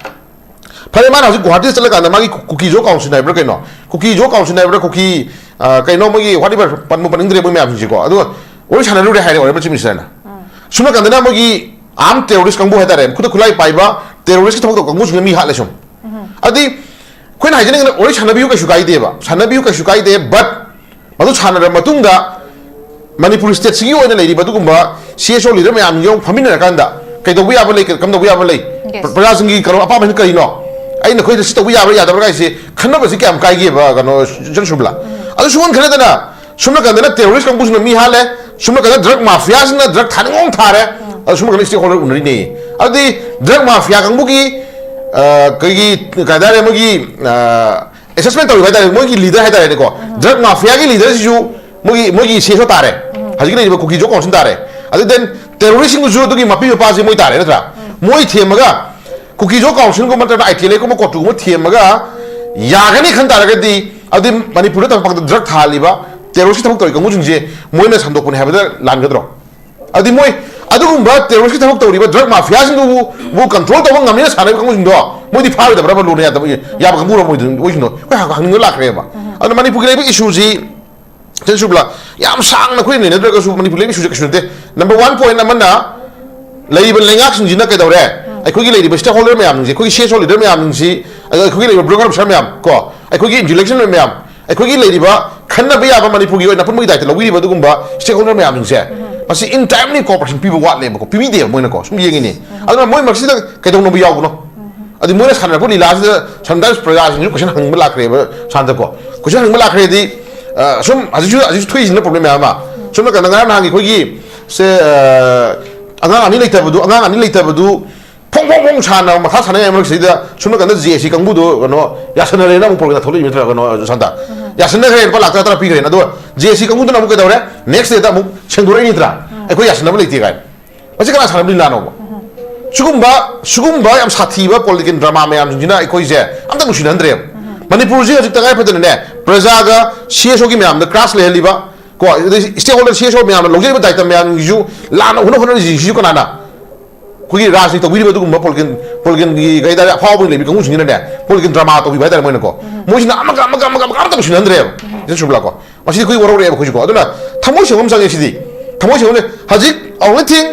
ꯐꯔꯦ, ꯃꯥꯅ ꯍꯧꯖꯤꯛ ꯒꯨꯋꯥꯍꯥꯇꯤꯗ ꯆꯠꯂꯀꯥꯟꯗ ꯃꯥꯒꯤ ꯀꯨ-, ꯀꯨꯀꯤ ꯖꯣ ꯀꯥꯎꯟꯁꯤꯜ ꯍꯥꯏꯕ꯭ꯔꯥ ꯀꯩꯅꯣ? ꯀꯨꯀꯤ ꯖꯣ ꯀꯥꯎꯟꯁꯤꯜ ꯍꯥꯏꯕ꯭ꯔꯥ? ꯀꯨꯀꯤ, ꯑ, ꯀꯩꯅꯣ ꯃꯣꯏꯒꯤ whatever ꯄꯟꯕꯨ ꯄꯟꯅꯤꯡꯗ꯭ꯔꯦ ꯃꯣꯏ ꯃꯌꯥꯝꯁꯤꯡꯁꯦꯀꯣ꯫ ꯑꯗꯨꯒ ꯋꯥꯔꯤ ꯁꯥꯟꯅꯔꯨꯔꯦ ꯍꯥꯏꯔꯦ Honourable Chief Minister ꯅ꯫ ꯎꯝ꯫ ꯁꯣꯝ ꯅꯥꯀꯟꯗꯅ ꯃꯣꯏꯒꯤ armed terrorist ꯀꯥꯡꯕꯨ ꯍꯥꯏꯇꯥꯔꯦ, ꯈꯨꯠꯇ ꯈꯨꯠꯂꯥꯏ ꯄꯥꯏꯕ terrorist ꯀꯤ ꯊꯕꯛ ꯇꯧꯕ ꯀꯥꯡꯕꯨꯁꯤꯡꯅ ꯃꯤ ꯍꯥꯠꯂꯦ ꯁꯨꯝ꯫ ꯎꯝ꯫ ꯑꯗꯨꯗꯤ ꯑꯩꯈꯣꯏꯅ ꯍꯥꯏꯖꯅꯤꯡꯉꯤꯅ ꯋꯥꯔꯤ ꯁꯥꯟꯅꯕꯤꯌꯨ ꯀꯩꯁꯨ ꯀꯥꯏꯗꯦꯕ, ꯁꯥꯟꯅꯕꯤꯌꯨ ꯀꯩꯁꯨ ꯀꯥꯏꯗꯦ, but ꯃꯗꯨ ꯁꯥꯟꯅꯔꯕ ꯃꯇꯨꯡꯗ ꯃꯅꯤꯄꯨꯔ state ꯁꯤꯒꯤ ꯑꯣꯏꯅ ꯂꯩꯔꯤꯕ ꯑꯗꯨꯒꯨꯝꯕ ꯁꯤ ꯑꯦꯁ ꯑꯣ ꯂꯤꯗꯔ ꯃꯌꯥꯝ ꯌꯧ ꯐꯝꯃꯤꯟꯅꯔꯀꯥꯟꯗ ꯀꯩꯗꯧꯕ ꯌꯥꯕ ꯂꯩ, ꯀꯝꯗꯧꯕ ꯌꯥꯕ ꯂꯩ, Yes. ꯄ꯭ꯔ- ꯄ꯭ꯔꯖꯥꯁꯤꯡꯒꯤ ꯀꯩꯅꯣ ꯑꯄꯥꯝꯕꯁꯤꯅ ꯀꯔꯤꯅꯣ, ꯑꯩ ꯅꯈꯣꯏꯗ ꯁꯤ ꯇꯧꯕ ꯌꯥꯕ꯭ꯔꯥ ꯌꯥꯗꯕ꯭ꯔꯥ ꯍꯥꯏꯁꯦ ꯈꯟꯅꯕꯁꯤ ꯀꯌꯥꯝ ꯀꯥꯏꯒꯦꯕ? ꯀꯩꯅꯣ, ꯆꯟ ꯁꯨꯕꯂꯥ, ꯑꯗꯨ ꯁꯨꯡꯍꯟ ꯈꯟꯅꯗꯅ ꯁꯨꯝ ꯅꯥꯀꯟꯗꯅ ꯇꯦꯔꯣꯔꯤꯁ ꯀꯥꯡꯕꯨꯁꯤꯅ ꯃꯤ ꯍꯥꯠꯂꯦ, ꯁꯨꯝ ꯅꯥꯀꯟꯗ ꯗ꯭ꯔꯒ ꯃꯥꯐꯤꯌꯥꯁꯤꯅ ꯗ꯭ꯔꯒ ꯊꯥꯅꯤꯡꯉꯣꯝ ꯊꯥꯔꯦ, ꯑꯗꯨ ꯁꯨꯝ ꯅꯥꯀꯟꯗ ꯁ꯭ꯇꯦꯛ ꯍꯣꯜꯗꯔ ꯎꯅꯔꯤꯅꯦ꯫ ꯑꯗꯨꯗꯤ ꯗ꯭ꯔꯒ ꯃꯥꯐꯤꯌꯥ ꯀꯥꯡꯕꯨꯒꯤ, ꯑ, ꯑꯩꯈꯣꯏꯒꯤ ꯀꯩ ꯍꯥꯏꯇꯥꯔꯦ, ꯃꯣꯏꯒꯤ, ꯑ, ꯑꯦꯁꯦꯁꯃꯦꯟ ꯇꯧꯔꯤꯕ ꯍꯥꯏꯇꯥꯔꯦ, ꯃꯣꯏꯒꯤ ꯂꯤꯗꯔ ꯍꯥꯏꯇꯥꯔꯦꯅꯦꯀꯣ, ꯗ꯭ꯔꯒ ꯃꯥꯐꯤꯌꯥꯒꯤ ꯂꯤꯗꯔꯁꯤꯁꯨ ꯃꯣꯏꯒꯤ, ꯃꯣꯏꯒꯤ ꯁꯤ ꯑꯦꯁ ꯑꯣ ꯇꯥꯔꯦ, ꯍꯧꯖꯤꯛꯀꯤ ꯂꯩꯔꯤꯕ ꯀꯨꯀꯤ ꯖꯣ ꯀꯥꯎꯟꯁꯤꯜ ꯇꯥꯔꯦ꯫ ꯑꯗꯨ ꯗꯦꯟ ꯇꯦꯔꯣꯔꯤꯁꯁꯤꯡꯗꯨꯁꯨ ꯑꯗꯨꯒꯤ ꯃꯄꯤ ꯃꯄꯥꯁꯦ ꯃꯣꯏ ꯇꯥꯔꯦ, ꯅꯠꯇ꯭ꯔꯥ? ꯃꯣꯏ ꯊꯦꯝꯃꯒ ꯀꯨꯀꯤ ꯖꯣ ꯀꯥꯎꯟꯁꯤꯜꯒꯨꯝꯕ ꯅꯠꯇ꯭ꯔꯒ ꯑꯥꯏ ꯇꯤ ꯑꯦꯜ ꯑꯦꯒꯨꯝꯕ ꯀꯣꯔꯇꯨꯒꯨꯝꯕ ꯊꯦꯝꯃꯒ ꯌꯥꯒꯅꯤ ꯈꯟ ꯇꯥꯔꯒꯗꯤ, ꯑꯗꯨꯗꯤ ꯃꯅꯤꯄꯨꯔꯗ ꯇꯝꯄꯥꯛꯇ ꯗ꯭ꯔꯒ ꯊꯥꯍꯜꯂꯤꯕ, ꯇꯦꯔꯣꯔꯤꯁꯀꯤ ꯊꯕꯛ ꯇꯧꯔꯤ ꯀꯥꯡꯕꯨꯁꯤꯡꯁꯦ ꯃꯣꯏꯅ ꯁꯟꯗꯣꯛꯄꯅꯦ ꯍꯥꯏꯕꯗ ꯂꯥꯟꯒꯗ꯭ꯔꯣ? ꯑꯗꯨꯗꯤ ꯃꯣꯏ ꯑꯗꯨꯒꯨꯝꯕ ꯇꯦꯔꯣꯔꯤꯁꯀꯤ ꯊꯕꯛ ꯇꯧꯔꯤꯕ ꯗ꯭ꯔꯒ ꯃꯥꯐꯤꯌꯥꯁꯤꯡꯗꯨꯕꯨ ꯕꯨ ꯀꯟꯇ꯭ꯔꯣꯜ ꯇꯧꯕ ꯉꯝꯅꯤꯅ ꯁꯥꯟꯅꯔꯤꯕ ꯀꯥꯡꯕꯨꯁꯤꯡꯗꯣ ꯃꯣꯏꯗꯤ ꯐꯥꯔꯣꯏꯗꯕ꯭ꯔꯕ, ꯂꯣꯟꯅ ꯌꯥꯗꯕ, ꯌꯥꯕ ꯀꯥꯡꯕꯨꯔꯣ ꯃꯣꯏꯗꯨ? ꯃꯣꯏꯁꯤꯡꯗꯣ ꯑꯩꯈꯣꯏ ꯍꯪ-, ꯍꯪꯅꯤꯡꯕ ꯂꯥꯛꯈ꯭ꯔꯦꯕ꯫ ꯑꯗꯨꯅ ꯃꯅꯤꯄꯨꯔꯒꯤ ꯂꯩꯔꯤꯕ ꯏꯁꯨꯁꯤ, ꯆꯟ ꯁꯨꯕꯂꯥ, ꯌꯥꯝ ꯁꯥꯡꯅ ꯑꯩꯈꯣꯏ ꯅꯩꯅꯗ꯭ꯔꯒꯁꯨ ꯃꯅꯤꯄꯨꯔ ꯂꯩꯕ ꯏꯁꯨꯁꯦ ꯀꯩꯁꯨ ꯅꯠꯇꯦ꯫ ꯅꯝꯕꯔ ꯋꯥꯟ ꯄꯣꯏꯟ ꯑꯃꯅ, ꯂꯩꯔꯤꯕ ꯂꯩꯉꯥꯛꯁꯤꯡꯁꯤꯅ ꯀꯩꯗꯧꯔꯦ? ꯑꯩꯈꯣꯏꯒꯤ ꯂꯩꯔꯤꯕ ꯁ꯭ꯇꯦꯛ ꯍꯣꯜꯗꯔ ꯃꯌꯥꯝꯁꯤꯡꯁꯦ, ꯑꯩꯈꯣꯏꯒꯤ ꯁꯤ ꯑꯦꯁ ꯑꯣ ꯂꯤꯗꯔ ꯃꯌꯥꯝꯁꯤꯡꯁꯤ, ꯑꯗ ꯑꯩꯈꯣꯏꯒꯤ ꯂꯩꯔꯤꯕ ꯕ꯭ꯔꯣꯀꯔ ꯑꯣꯐꯤꯁꯥꯔ ꯃꯌꯥꯝ ꯀꯣ, ꯑꯩꯈꯣꯏꯒꯤ ꯏꯟꯇꯦꯂꯦꯛꯆꯨꯋꯦꯜ ꯃꯌꯥꯝ, ꯑꯩꯈꯣꯏꯒꯤ ꯂꯩꯔꯤꯕ ꯈꯟꯅꯕ ꯌꯥꯕ ꯃꯅꯤꯄꯨꯔꯒꯤ ꯑꯣꯏꯅ ꯑꯄꯨꯟꯕꯒꯤ ꯗꯥꯏꯇ ꯂꯧꯕꯤꯔꯤꯕ ꯑꯗꯨꯒꯨꯝꯕ ꯁ꯭ꯇꯦꯛ ꯍꯣꯜꯗꯔ ꯃꯌꯥꯝꯁꯤꯡꯁꯦ, ꯃꯁꯤ ꯏꯟ ꯇꯥꯏꯝꯂꯤ ꯀꯣꯑꯣꯄꯔꯦꯁꯟ ꯄꯤꯕ ꯋꯥꯠꯂꯦꯕꯀꯣ, ꯄꯤꯕꯤꯗꯦꯕ ꯃꯣꯏꯅꯀꯣ꯫ ꯁꯨꯝ ꯌꯦꯡꯉꯤꯅꯦ꯫ ꯑꯗꯨꯅ ꯃꯣꯏ ꯃꯁꯤꯗ ꯀꯩꯗꯧꯅꯕ ꯌꯥꯎꯕꯅꯣ? ꯑꯗꯨ ꯃꯣꯏꯅ ꯁꯥꯟꯅꯔꯛꯄ ꯂꯤꯂꯥꯁꯤꯗ ꯁꯝꯇꯥꯏꯝꯁ ꯄ꯭ꯔꯖꯥꯁꯤꯡꯁꯨ ꯀꯣꯏꯁꯟ ꯍꯪꯕ ꯂꯥꯛꯈ꯭ꯔꯦꯕ ꯁꯥꯟꯇꯀꯣ꯫ ꯀꯣꯏꯁꯟ ꯍꯪꯕ ꯂꯥꯛꯈ꯭ꯔꯦꯗꯤ, ꯑ, ꯁꯨꯝ ꯍꯧꯖꯤꯛꯁꯨ, ꯍꯧꯖꯤꯛꯁꯨ ꯊꯣꯛꯏꯁꯤꯅ ꯄ꯭ꯔꯣꯕ꯭ꯂꯦꯝ ꯃꯌꯥꯝ ꯑꯃ꯫ ꯁꯣꯝ ꯅꯥꯀꯟꯗ ꯉꯔꯥꯡ ꯅꯍꯥꯟꯒꯤ ꯑꯩꯈꯣꯏꯒꯤ ꯁꯦ, ꯑ, ꯑꯉꯥꯡ ꯑꯅꯤ ꯂꯩꯇꯕꯗꯨ, ꯑꯉꯥꯡ ꯑꯅꯤ ꯂꯩꯇꯕꯗꯨ ꯐꯣꯡ ꯐꯣꯡ ꯐꯣꯡ ꯁꯥꯟꯅ ꯃꯊꯥ ꯁꯥꯟꯅꯉꯥꯏ ꯃꯔꯛꯁꯤꯗ ꯁꯣꯝ ꯅꯥꯀꯟꯗ ꯖꯦ ꯑꯦ ꯁꯤ ꯀꯥꯡꯕꯨꯗꯣ ꯀꯩꯅꯣ ꯌꯥꯁꯟꯅꯔꯦꯅ ꯑꯃꯨꯛ ꯄ꯭ꯔꯣꯕ꯭ꯂꯦꯝ ꯊꯣꯛꯂꯛꯏ ꯅꯠꯇ꯭ꯔꯥ, ꯀꯩꯅꯣ ꯁꯥꯟꯇ? ꯌꯥꯁꯟꯅꯈ꯭ꯔꯦ, ꯂꯨꯄꯥ ꯂꯥꯛ ꯇꯔꯥ ꯇꯔꯥ ꯄꯤꯈ꯭ꯔꯦꯅ꯫ ꯑꯗꯣ ꯖꯦ ꯑꯦ ꯁꯤ ꯀꯥꯡꯕꯨꯗꯨꯅ ꯑꯃꯨꯛ ꯀꯩꯗꯧꯔꯦ? ꯅꯦꯛꯁ ꯗꯦꯗ ꯑꯃꯨꯛ ꯁꯦꯡꯗꯣꯔꯛꯏ ꯅꯠꯇ꯭ꯔꯥ? ꯑꯩꯈꯣꯏ ꯌꯥꯁꯟꯅꯕ ꯂꯩꯇꯦ ꯀꯥꯏꯅ꯫ ꯃꯁꯤ ꯀꯅꯥ ꯁꯥꯟꯅꯕ ꯂꯤꯂꯥꯅꯣꯕ? ꯁꯤꯒꯨꯝꯕ, ꯁꯤꯒꯨꯝꯕ ꯌꯥꯝ ꯁꯥꯊꯤꯕ ꯄꯣꯂꯤꯇꯤꯀꯦꯜ ꯗ꯭ꯔꯃꯥ ꯃꯌꯥꯝꯁꯤꯡꯁꯤꯅ ꯑꯩꯈꯣꯏꯁꯦ ꯑꯝꯇ ꯅꯨꯡꯁꯤꯅꯍꯟꯗ꯭ꯔꯦꯕ꯫ ꯃꯅꯤꯄꯨꯔꯁꯤ ꯍꯧꯖꯤꯛ ꯇꯉꯥꯏ ꯐꯗꯅꯅꯦ, ꯄ꯭ꯔꯖꯥꯒ ꯁꯤ ꯑꯦꯁ ꯑꯣꯒꯤ ꯃꯌꯥꯝꯗ ꯀ꯭ꯂꯥꯁ ꯂꯩꯍꯜꯂꯤꯕ, ꯀꯣ, ꯑꯗꯩ ꯁ꯭ꯇꯦꯛ ꯍꯣꯜꯗꯔ ꯁꯤ ꯑꯦꯁ ꯑꯣ ꯃꯌꯥꯝꯅ ꯂꯧꯖꯔꯤꯕ ꯗꯥꯏꯇ ꯃꯌꯥꯝꯁꯤꯡꯁꯤꯁꯨ ꯂꯥꯟꯅ ꯎꯅ ꯍꯣꯠꯅꯔꯤꯁꯤꯡꯁꯤꯁꯨ ꯀꯅꯥꯅ? ꯑꯩꯈꯣꯏꯒꯤ ꯔꯥꯖꯅꯤꯇꯤ ꯇꯧꯕꯤꯔꯤꯕ ꯑꯗꯨꯒꯨꯝꯕ ꯄꯣꯂꯤꯇꯤꯀꯦꯜ, ꯄꯣꯂꯤꯇꯤꯀꯦꯜꯒꯤ ꯀꯩ ꯍꯥꯏꯇꯥꯔꯦ, ꯑꯐꯥꯎꯕ ꯂꯩꯕꯤ ꯀꯥꯡꯕꯨꯁꯤꯡꯁꯤꯅꯅꯦ, ꯄꯣꯂꯤꯇꯤꯀꯦꯜ ꯗ꯭ꯔꯃꯥ ꯇꯧꯕꯤꯕ ꯍꯥꯏꯇꯥꯔꯦ ꯃꯣꯏꯅꯀꯣ꯫ ꯃꯣꯏꯁꯤꯅ ꯑꯃꯒ, ꯑꯃꯒ, ꯑꯃꯒ, ꯑꯃꯒ ꯑꯝꯇ ꯅꯨꯡꯁꯤꯅꯍꯟꯗ꯭ꯔꯦꯕ꯫ ꯁꯤ ꯆꯨꯝꯕ꯭ꯔꯥꯀꯣ? ꯃꯁꯤꯗꯤ ꯑꯩꯈꯣꯏ ꯋꯥꯔꯧꯔꯛꯑꯦꯕ ꯑꯩꯈꯣꯏꯁꯨꯀꯣ꯫ ꯑꯗꯨꯅ ꯊꯃꯣꯏ ꯁꯦꯡꯕ ꯑꯃ ꯆꯪꯉꯦ ꯁꯤꯗꯤ꯫ ꯊꯃꯣꯏ ꯁꯦꯡꯕ ꯑꯃ ꯆꯪꯉꯦ꯫ ꯍꯧꯖꯤꯛ only thing,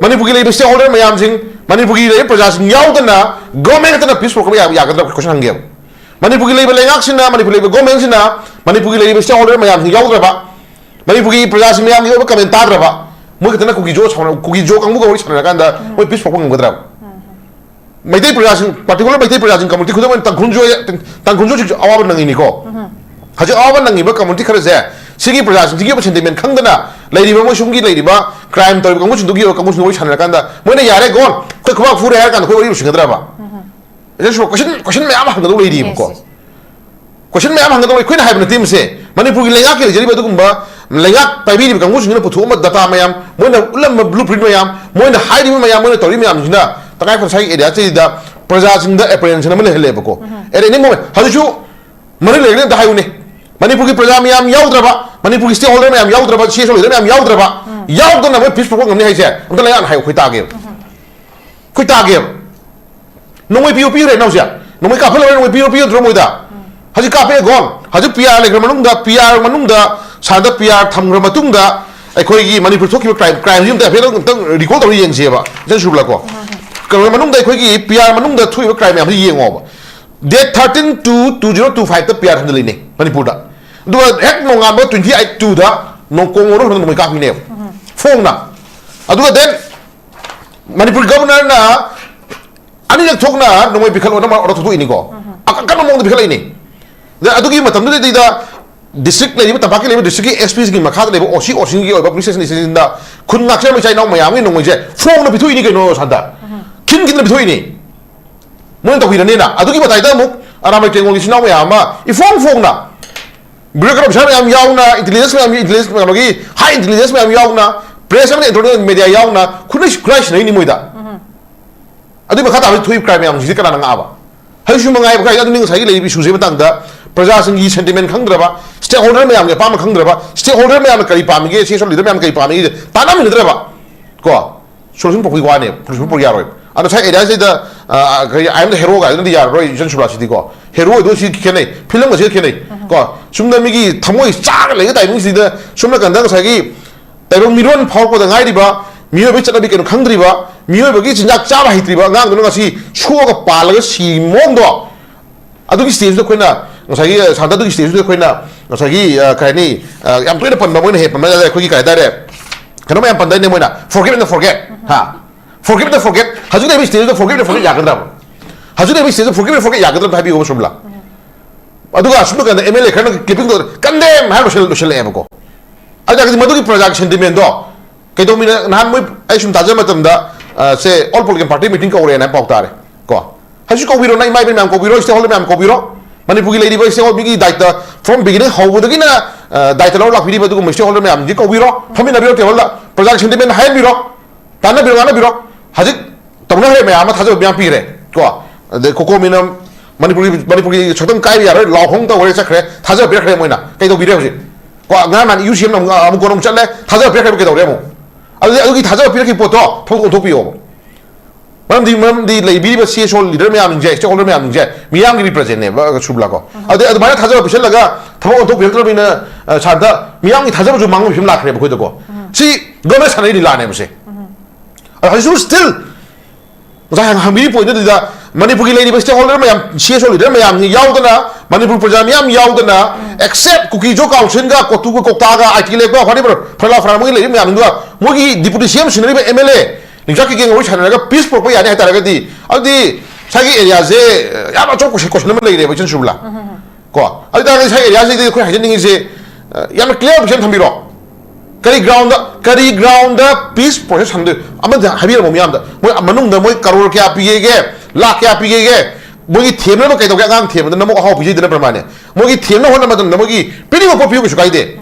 ꯃꯅꯤꯄꯨꯔꯒꯤ ꯂꯩꯔꯤꯕ ꯁ꯭ꯇꯦꯛ ꯍꯣꯜꯗꯔ ꯃꯌꯥꯝꯁꯤꯡ, ꯃꯅꯤꯄꯨꯔꯒꯤ ꯂꯩꯔꯤꯕ ꯄ꯭ꯔꯖꯥꯁꯤꯡ ꯌꯥꯎꯗꯅ ꯒꯣꯔꯃꯦꯟ ꯈꯛꯇꯅ ꯄꯤꯁ ꯄꯨꯔꯛꯄ ꯌꯥ-, ꯌꯥꯒꯗ꯭ꯔꯥ? ꯑꯩꯈꯣꯏ ꯀꯣꯏꯁꯟ ꯍꯪꯒꯦꯕ꯫ ꯃꯅꯤꯄꯨꯔꯒꯤ ꯂꯩꯕ ꯂꯩꯉꯥꯛꯁꯤꯅ, ꯃꯅꯤꯄꯨꯔꯒꯤ ꯂꯩꯕ ꯒꯣꯔꯃꯦꯟꯁꯤꯅ ꯃꯅꯤꯄꯨꯔꯒꯤ ꯂꯩꯔꯤꯕ ꯁ꯭ꯇꯦꯛ ꯍꯣꯜꯗꯔ ꯃꯌꯥꯝꯁꯤꯡ ꯌꯥꯎꯗ꯭ꯔꯕ, ꯃꯅꯤꯄꯨꯔꯒꯤ ꯄ꯭ꯔꯖꯥꯁꯤꯡ ꯃꯌꯥꯝꯒꯤ ꯑꯣꯏꯕ ꯀꯃꯦꯟ ꯇꯥꯗ꯭ꯔꯕ, ꯃꯣꯏ ꯈꯛꯇꯅ ꯀꯨꯀꯤꯖꯣ ꯁꯥꯎꯅ-, ꯀꯨꯀꯤꯖꯣ ꯀꯥꯡꯕꯨꯒ ꯋꯥꯔꯤ ꯁꯥꯟꯅꯔꯀꯥꯟꯗ ꯃꯣꯏ ꯄꯤꯁ ꯄꯨꯔꯛꯄ ꯉꯝꯒꯗ꯭ꯔꯕ? ꯃꯩꯇꯩ ꯄ꯭ꯔꯖꯥꯁꯤꯡ, particular ꯃꯩꯇꯩ ꯄ꯭ꯔꯖꯥꯁꯤꯡ community, ꯈꯨꯗꯝ ꯑꯣꯏꯅ ꯇꯥꯡꯈꯨꯜꯁꯨ, ꯇꯥꯡꯈꯨꯜꯁꯨ ꯍꯧꯖꯤꯛ ꯑꯋꯥꯕ ꯅꯪꯉꯤꯅꯤꯀꯣ꯫ ꯍꯧꯖꯤꯛ ꯑꯋꯥꯕ ꯅꯪꯉꯤꯕ community ꯈꯔꯁꯦ, ꯁꯤꯒꯤ ꯄ꯭ꯔꯖꯥꯁꯤꯡꯁꯤꯒꯤ ꯑꯣꯏꯕ sentiment ꯈꯪꯗꯅ ꯂꯩꯔꯤꯕ, ꯃꯣꯏ ꯁꯣꯝꯒꯤ ꯂꯩꯔꯤꯕ crime ꯇꯧꯔꯤꯕ ꯀꯥꯡꯕꯨꯁꯤꯡꯗꯨꯒꯤ ꯑꯣꯏꯕ ꯀꯥꯡꯕꯨꯁꯤꯡꯗꯨ ꯋꯥꯔꯤ ꯁꯥꯟꯅꯔꯀꯥꯟꯗ ꯃꯣꯏꯅ "ꯌꯥꯔꯦ ꯒꯣꯟ, ꯑꯩꯈꯣꯏ ꯈꯨꯕꯥꯛ ꯐꯨꯔꯦ" ꯍꯥꯏꯔ ꯀꯥꯟꯗ ꯑꯩꯈꯣꯏ ꯋꯥꯔꯤ ꯂꯣꯏꯁꯤꯟꯒꯗ꯭ꯔꯕ? ꯏꯆꯟ ꯁꯨꯕ, question, question ꯃꯌꯥꯝ ꯍꯪꯒꯗꯧ ꯂꯩꯔꯤꯕꯀꯣ꯫ Yes, yes. Question ꯃꯌꯥꯝ ꯍꯪꯒꯗꯧ ꯂꯩ꯫ ꯑꯩꯈꯣꯏꯅ ꯍꯥꯏꯕ ꯅꯠꯇꯦ ꯃꯁꯦ꯫ ꯃꯅꯤꯄꯨꯔꯒꯤ ꯂꯩꯉꯥꯛꯀꯤ ꯂꯩꯖꯔꯤꯕ ꯑꯗꯨꯒꯨꯝꯕ ꯂꯩꯉꯥꯛ ꯄꯥꯏꯕꯤꯔꯤꯕ ꯀꯥꯡꯕꯨꯁꯤꯡꯁꯤꯅ ꯄꯨꯊꯣꯛꯑꯝꯕ data ꯃꯌꯥꯝ, ꯃꯣꯏꯅ ꯎꯠꯂꯝꯕ blueprint ꯃꯌꯥꯝ, ꯃꯣꯏꯅ ꯍꯥꯏꯔꯤꯕ ꯃꯌꯥꯝ, ꯃꯣꯏꯅ ꯇꯧꯔꯤꯕ ꯃꯌꯥꯝꯁꯤꯅ ꯇꯉꯥꯏ ꯐꯗꯅ ꯉꯁꯥꯏꯒꯤ area ꯁꯤꯗ ꯄ꯭ꯔꯖꯥꯁꯤꯡꯗ apprehension ꯑꯃ ꯂꯩꯍꯜꯂꯦꯕꯀꯣ꯫ At any moment, ꯍꯧꯖꯤꯛꯁꯨ ꯃꯔꯤ ꯂꯩꯔꯒꯅꯤ ꯑꯝꯇ ꯍꯥꯏꯌꯨꯅꯦ꯫ ꯃꯅꯤꯄꯨꯔꯒꯤ ꯄ꯭ꯔꯖꯥ ꯃꯌꯥꯝ ꯌꯥꯎꯗ꯭ꯔꯕ, ꯃꯅꯤꯄꯨꯔꯒꯤ stakeholder ꯃꯌꯥꯝ ꯌꯥꯎꯗ꯭ꯔꯕ, CSO leader ꯃꯌꯥꯝ ꯌꯥꯎꯗ꯭ꯔꯕ, ꯌꯥꯎꯗꯅ ꯃꯣꯏ peace ꯄꯨꯔꯛꯄ ꯉꯝꯅꯤ ꯍꯥꯏꯁꯦ ꯑꯝꯇ ꯂꯩꯉꯥꯛꯅ ꯍꯥꯏꯌꯨ, ꯑꯩꯈꯣꯏ ꯇꯥꯒꯦꯕ꯫ ꯑꯩꯈꯣꯏ ꯇꯥꯒꯦꯕ꯫ ꯅꯣꯡꯃꯩ ꯄꯤꯌꯨ ꯄꯤꯈ꯭ꯔꯦ ꯅꯪ ꯍꯧꯖꯤꯛ? ꯅꯣꯡꯃꯩ ꯀꯥꯞꯍꯜꯂꯔꯣꯏ, ꯅꯣꯡꯃꯩ ꯄꯤꯌꯨ ꯄꯤꯌꯨ ꯅꯠꯇ꯭ꯔꯣ ꯃꯣꯏꯗ? ꯍꯧꯖꯤꯛ ꯀꯥꯞꯄꯛꯑꯦ ꯒꯣꯟ꯫ ꯍꯧꯖꯤꯛ P R ꯂꯩꯈ꯭ꯔ ꯃꯅꯨꯡꯗ, P R ꯃꯅꯨꯡꯗ, ꯁꯥꯟꯗ P R ꯊꯝꯈ꯭ꯔ ꯃꯇꯨꯡꯗ ꯑꯩꯈꯣꯏꯒꯤ ꯃꯅꯤꯄꯨꯔ ꯊꯣꯛꯈꯤꯕ crime, crimeꯁꯤ ꯑꯝꯇ ꯍꯥꯏꯐꯦꯠ ꯑꯝꯇꯪ recall ꯇꯧꯔ ꯌꯦꯡꯁꯦꯕ, ꯏꯆꯟ ꯁꯨꯔꯂꯥꯀꯣ꯫ ꯀꯩꯅꯣ ꯃꯅꯨꯡꯗ, ꯑꯩꯈꯣꯏꯒꯤ P R ꯃꯅꯨꯡꯗ ꯊꯣꯛꯏꯕ crime ꯃꯌꯥꯝꯁꯤ ꯌꯦꯡꯉꯣꯕ꯫ Date thirteen two two zero two five ꯇ P R ꯊꯝꯖꯤꯜꯂꯤꯅꯦ ꯃꯅꯤꯄꯨꯔꯗ꯫ ꯑꯗꯨꯒ ꯍꯦꯛ ꯅꯣꯡꯉꯥꯟꯕ twenty eight two ꯗ ꯅꯣꯡ-, ꯀꯣꯡ ꯃꯅꯨꯡ ꯅꯣꯡꯃꯩ ꯀꯥꯞꯄꯤꯅꯦꯕ꯫ ꯐꯣꯡꯅ꯫ ꯑꯗꯨꯒ then ꯃꯅꯤꯄꯨꯔ governorꯅ ꯑꯅꯤꯔꯛ ꯊꯣꯛꯅ ꯅꯣꯡꯃꯩ ꯄꯤꯈꯠꯂꯣꯅ order ꯊꯣꯛꯇꯣꯛꯏꯅꯤꯀꯣ꯫ ꯑꯀꯟꯕ ꯃꯑꯣꯡꯗ ꯄꯤꯈꯠꯂꯛꯏꯅꯤ꯫ ꯑꯗ ꯑꯗꯨꯒꯤ ꯃꯇꯝꯗꯨꯗꯩꯗ district ꯂꯩꯔꯤꯕ, ꯇꯝꯄꯥꯛꯀꯤ ꯂꯩꯔꯤꯕ districtꯀꯤ S Pꯁꯤꯡꯒꯤ ꯃꯈꯥꯗ ꯂꯩꯕ O C, OCꯒꯤ ꯑꯣꯏꯕ police stationꯁꯤꯡꯗ ꯈꯨꯟ ꯉꯥꯛꯆꯕ ꯏꯆꯥ ꯏꯅꯥꯎ ꯃꯌꯥꯝꯒꯤ ꯅꯣꯡꯃꯩꯁꯦ ꯐꯣꯡꯅ ꯄꯤꯊꯣꯛꯏꯅꯤ ꯀꯩꯅꯣ ꯁꯥꯟꯗ꯫ ꯈꯤꯟ ꯈꯤꯟꯗꯅ ꯄꯤꯊꯣꯛꯏꯅꯤ꯫ ꯃꯣꯏꯅ ꯇꯧꯕꯤꯔꯅꯤꯅ꯫ ꯑꯗꯨꯒꯤ ꯃꯇꯥꯏꯗ ꯑꯃꯨꯛ ꯑꯔꯥꯃꯩ ꯇꯦꯡꯒꯣꯜꯒꯤ ꯏꯆꯤꯟ ꯏꯅꯥꯎ ꯃꯌꯥꯝ ꯑꯃ ꯏꯐꯣꯡ ꯐꯣꯡꯅ bureaucrat officer ꯃꯌꯥꯝ ꯌꯥꯎꯅ, intelligence ꯃꯌꯥꯝ, intelligence ꯀꯩꯅꯣꯒꯤ high intelligence ꯃꯌꯥꯝ ꯌꯥꯎꯅ, press ꯑꯃꯗꯤ electronic media ꯌꯥꯎꯅ ꯈꯨꯠꯅꯩ-, ꯈꯨꯠꯂꯥꯏ ꯁꯤꯟꯅꯔꯤꯅꯤ ꯃꯣꯏꯗ꯫ ꯑꯗꯨꯒꯤ ꯃꯈꯥ ꯇꯥꯕꯗ ꯊꯣꯛꯏꯕ crime ꯃꯌꯥꯝꯁꯤꯗꯤ ꯀꯅꯥꯅ ꯉꯥꯛꯑꯕ? ꯍꯧꯖꯤꯛꯁꯨ ꯃꯉꯥꯏꯕ ꯀꯥꯏꯗ ꯑꯗꯨꯅꯤ ꯉꯁꯥꯏꯒꯤ ꯂꯩꯔꯤꯕ issueꯁꯤꯒꯤ ꯃꯇꯥꯡꯗ ꯄ꯭ꯔꯖꯥꯁꯤꯡꯒꯤ sentiment ꯈꯪꯗ꯭ꯔꯕ, stakeholder ꯃꯌꯥꯝꯒꯤ ꯑꯄꯥꯝꯕ ꯈꯪꯗ꯭ꯔꯕ, stakeholder ꯃꯌꯥꯝꯅ ꯀꯔꯤ ꯄꯥꯝꯃꯤꯒꯦ, CSO leader ꯃꯌꯥꯝꯅ ꯀꯔꯤ ꯄꯥꯝꯃꯤꯒꯦ ꯇꯥꯟꯅꯃꯤꯟꯅꯗ꯭ꯔꯕ ꯀꯣ, solution ꯄꯨꯔꯛꯄꯒꯤ ꯋꯥꯅꯦꯕ, solution ꯄꯨꯔꯛ ꯌꯥꯔꯣꯏ꯫ ꯑꯗꯣ ꯉꯁꯥꯏ areaꯁꯤꯗ, ꯑ, ꯀꯔꯤ, "I am the hero" ꯀꯥꯏꯗꯨꯅꯗꯤ ꯌꯥꯔꯔꯣꯏ, ꯏꯆꯟ ꯁꯨꯕ꯭ꯔꯥꯁꯤꯗꯤꯀꯣ꯫ Hero ꯑꯗꯨ ꯁꯤ ꯈꯦꯠꯅꯩ, filmꯒꯁꯤꯒ ꯈꯦꯠꯅꯩ ꯀꯣ꯫ ꯁꯨꯝꯗ ꯃꯤꯒꯤ ꯊꯃꯣꯏ ꯆꯥꯒ ꯂꯩꯒ timingꯁꯤꯗ ꯁꯨꯝ ꯅꯥꯀꯟꯗ ꯉꯁꯥꯏꯒꯤ ꯇꯥꯏꯕꯪ ꯃꯤꯔꯣꯟ ꯐꯥꯎꯔꯛꯄꯗ ꯉꯥꯏꯔꯤꯕ, ꯃꯤꯑꯣꯏꯕꯒꯤ ꯆꯠꯅꯕꯤ ꯀꯩꯅꯣ ꯈꯪꯗ꯭ꯔꯤꯕ, ꯃꯤꯑꯣꯏꯕꯒꯤ ꯆꯤꯟꯖꯥꯛ ꯆꯥꯕ ꯍꯩꯇ꯭ꯔꯤꯕ ꯑꯉꯥꯡꯗꯨꯅ ꯉꯁꯤ ꯁꯣꯛꯑꯒ ꯄꯥꯜꯂꯒ ꯁꯤ ꯃꯑꯣꯡꯗꯣ, ꯑꯗꯨꯒꯤ stageꯗꯨꯗ ꯑꯩꯈꯣꯏꯅ ꯉꯁꯥꯏꯒꯤ, ꯑ, ꯁꯥꯟꯇ, ꯑꯗꯨꯒꯤ stageꯗꯨꯗ ꯑꯩꯈꯣꯏꯅ ꯉꯁꯥꯏꯒꯤ, ꯑ, ꯀꯩ ꯍꯥꯏꯅꯤ, ꯑ, ꯌꯥꯝ ꯇꯣꯏꯅ ꯄꯟꯕ ꯑꯃ ꯑꯣꯏꯅ ꯍꯦꯛ ꯄꯟꯕ ꯌꯥꯗꯦ, ꯑꯩꯈꯣꯏꯒꯤ ꯀꯩ ꯍꯥꯏꯇꯥꯔꯦ, ꯀꯩꯅꯣ ꯃꯌꯥꯝ ꯄꯟꯗꯥꯏꯅꯦ ꯃꯣꯏꯅ, forgive and forget, ꯍꯥ? Forgive and forget. ꯍꯧꯖꯤꯛ ꯂꯩꯕ stage forgive and forget ꯌꯥꯒꯗ꯭ꯔꯕ? ꯍꯧꯖꯤꯛ ꯂꯩꯕ stage forgive and forget ꯌꯥꯒꯗ꯭ꯔꯕ ꯍꯥꯏꯕꯤꯌꯨꯕ ꯁꯨꯝꯂꯥ? ꯑꯗꯨꯒ ꯑꯁꯨꯝꯕ ꯀꯥꯟꯗ M L A ꯈꯔꯅ clipping ꯇꯧꯗꯅ condemn ꯍꯥꯏꯔ ꯂꯣꯏꯁꯤꯜ-, ꯂꯣꯏꯁꯤꯜꯂꯛꯑꯦꯕꯀꯣ꯫ ꯑꯗꯨ ꯇꯥꯔꯒꯗꯤ ꯃꯗꯨꯒꯤ ꯄ꯭ꯔꯖꯥꯒꯤ sentiment ꯗꯣ ꯀꯩꯗꯧꯃꯤꯅ ꯅꯍꯥꯟ ꯃꯣꯏ ꯑꯩ ꯁꯨꯝ ꯇꯥꯖꯕ ꯃꯇꯝꯗ, ꯑ, ꯁꯦ, all political party meeting ꯀꯧꯔꯦꯅ ꯄꯥꯎ ꯇꯥꯔꯦ ꯀꯣ꯫ ꯍꯧꯖꯤꯛ ꯀꯧꯕꯤꯔꯣ, ꯅꯪ ꯏꯃꯥ ꯏꯕꯦꯟ ꯃꯌꯥꯝ ꯀꯧꯕꯤꯔꯣ, stakeholder ꯃꯌꯥꯝ ꯀꯧꯕꯤꯔꯣ꯫ ꯃꯅꯤꯄꯨꯔꯒꯤ ꯂꯩꯔꯤꯕ stakeholder ꯃꯤꯒꯤ ꯗꯥꯏꯇ from beginning ꯍꯧꯕꯗꯒꯤꯅ, ꯑ, ꯗꯥꯏꯇ ꯂꯧꯔ ꯂꯥꯛꯄꯤꯔꯤꯕ ꯑꯗꯨꯒꯨꯝꯕ stakeholder ꯃꯌꯥꯝꯁꯤ ꯀꯧꯕꯤꯔꯣ, ꯐꯝꯃꯤꯟꯅꯕꯤꯔꯣ ꯇꯦꯕꯜꯗ, ꯄ꯭ꯔꯖꯥꯒꯤ sentiment ꯍꯥꯏꯍꯟꯕꯤꯔꯣ, ꯇꯥꯟꯅꯕꯤꯔꯣ, ꯉꯥꯡꯅꯕꯤꯔꯣ꯫ ꯍꯧꯖꯤꯛ ꯇꯧꯅꯈ꯭ꯔꯦ ꯃꯌꯥꯝ ꯑꯃ, ꯊꯥꯖꯕ ꯃꯌꯥꯝ ꯄꯤꯈ꯭ꯔꯦ ꯀꯣ꯫ ꯑꯗꯩ ꯀꯣꯀꯣꯃꯤꯅ ꯃꯅꯤꯄꯨꯔꯒꯤ, ꯃꯅꯤꯄꯨꯔꯒꯤ ꯁꯛꯇꯝ ꯀꯥꯏꯕ ꯌꯥꯔꯣꯏ ꯂꯥꯎ ꯍꯣꯡ ꯇꯧꯈ꯭ꯔꯦ, ꯆꯠꯈ꯭ꯔꯦ, ꯊꯥꯖꯕ ꯄꯤꯔꯛꯈ꯭ꯔꯦ ꯃꯣꯏꯅ꯫ ꯀꯩꯗꯧꯕꯤꯔꯦ ꯍꯧꯖꯤꯛ? ꯀꯣ, ꯉꯔꯥꯡ ꯅꯍꯥꯟ U C M ꯅ ꯑꯃꯨꯛ, ꯑꯃꯨꯛ ꯀꯣꯟꯅ ꯑꯃꯨꯛ ꯆꯠꯂꯦ, ꯊꯥꯖꯕ ꯄꯤꯔꯛꯈ꯭ꯔꯦ, ꯀꯩꯗꯧꯔꯦ ꯑꯃꯨꯛ? ꯑꯗꯨꯗꯤ ꯑꯗꯨꯒꯤ ꯊꯥꯖꯕ ꯄꯤꯔꯛꯈꯤꯕ ꯄꯣꯠꯇꯣ ꯊꯕꯛ ꯑꯣꯟꯊꯣꯛꯄꯤꯌꯣꯕ꯫ ꯃꯔꯝꯗꯤ, ꯃꯔꯝꯗꯤ ꯂꯩꯕꯤꯔꯤꯕ C S O leader ꯃꯌꯥꯝꯁꯤꯡꯁꯦ, stakeholder ꯃꯌꯥꯝꯁꯤꯡꯁꯦ ꯃꯤꯌꯥꯝꯒꯤ represent ꯅꯦꯕ, ꯁꯨꯕ꯭ꯂꯥ ꯀꯣ꯫ ꯑꯗꯩ ꯑꯗꯨꯃꯥꯏꯅ ꯊꯥꯖꯕ ꯄꯤꯁꯜꯂꯒ ꯊꯕꯛ ꯑꯣꯟꯊꯣꯛꯄꯤꯔꯛꯇ꯭ꯔꯕꯅꯤꯅ, ꯑ, ꯁꯥꯟꯇ ꯃꯤꯌꯥꯝꯒꯤ ꯊꯥꯖꯕꯁꯨ ꯃꯥꯡꯕ ꯐꯤꯕꯝ ꯂꯥꯛꯈ꯭ꯔꯦꯕ ꯑꯩꯈꯣꯏꯗꯀꯣ꯫ ꯁꯤ government ꯁꯥꯟꯅꯔꯤ ꯂꯤꯂꯥꯅꯦꯕ ꯁꯦ꯫ ꯑꯗꯣ ꯍꯧꯖꯤꯛꯁꯨ still ꯉꯁꯥꯏ ꯍꯪ-, ꯍꯪꯕꯤꯔꯤ point ꯑꯗꯨꯗ ꯃꯅꯤꯄꯨꯔꯒꯤ ꯂꯩꯔꯤꯕ stakeholder ꯃꯌꯥꯝ, C S O leader ꯃꯌꯥꯝ ꯌꯥꯎꯗꯅ, ꯃꯅꯤꯄꯨꯔ ꯄ꯭ꯔꯖꯥ ꯃꯤꯌꯥꯝ ꯌꯥꯎꯗꯅ, except ꯀꯨꯀꯤ ꯖꯣ ꯀꯥꯎꯟꯁꯤꯜꯒ, ꯀꯣꯇꯨꯒ, ꯀꯣꯛꯇꯥꯒ, ꯑꯥꯏ ꯇꯤ ꯂꯦꯛꯄ, whatever, ꯐꯔꯂꯥ ꯐꯔꯥ ꯃꯣꯏꯒꯤ ꯂꯩꯔꯤꯕ ꯃꯌꯥꯝꯗꯨꯒ, ꯃꯣꯏꯒꯤ deputy C M ꯁꯤꯟꯅꯔꯤꯕ M L A ꯂꯤꯡꯆꯥꯛ ꯀꯤꯀꯦꯟꯒ ꯋꯥꯔꯤ ꯁꯥꯟꯅꯔꯒ peace ꯄꯨꯔꯛꯄ ꯌꯥꯅꯤ ꯍꯥꯏꯇꯥꯔꯒꯗꯤ, ꯑꯗꯨꯗꯤ ꯉꯁꯥꯏꯒꯤ areaꯁꯦ ꯌꯥꯝ ꯑꯆꯧꯕ question, question ꯑꯃ ꯂꯩꯔꯦꯕ, ꯏꯆꯟ ꯁꯨꯕꯂꯥ꯫ ꯀꯣ, ꯑꯗꯨ ꯇꯥꯔꯒꯗꯤ ꯉꯁꯥꯏ areaꯁꯤꯗꯤ ꯑꯩꯈꯣꯏ ꯍꯥꯏꯖꯅꯤꯡꯉꯤꯁꯦ, ꯑ, ꯌꯥꯝꯅ clear picture ꯑꯃ ꯊꯝꯕꯤꯔꯣ꯫ ꯀꯔꯤ groundꯗ, ꯀꯔꯤ groundꯗ peace process ꯍꯟꯗꯣꯏ? ꯑꯃꯗ ꯍꯥꯏꯕꯤꯔꯝꯃꯣ ꯃꯤꯌꯥꯝꯗ꯫ ꯃꯣꯏ ꯃꯅꯨꯡꯗ ꯃꯣꯏ ꯀꯔꯣꯔ ꯀꯌꯥ ꯄꯤꯒꯦꯒꯦ, ꯂꯥꯛ ꯀꯌꯥ ꯄꯤꯒꯦꯒꯦ? ꯃꯣꯏꯒꯤ ꯊꯦꯝꯅꯕ ꯀꯩꯗꯧꯒꯦ? ꯑꯉꯥꯡ ꯊꯦꯝꯕꯗ ꯅꯃꯨꯛ ꯑꯍꯥꯎ ꯄꯤꯖꯩꯗꯅ ꯄ꯭ꯔꯃꯥꯅꯦ꯫ ꯃꯣꯏꯒꯤ ꯊꯦꯝꯅꯕ ꯍꯣꯠꯅꯕ ꯃꯇꯝꯗ ꯃꯣꯏꯒꯤ ꯄꯤꯅꯤꯡꯕ ꯄꯣꯠ ꯄꯤꯌꯨ, ꯀꯩꯁꯨ ꯀꯥꯏꯗꯦ꯫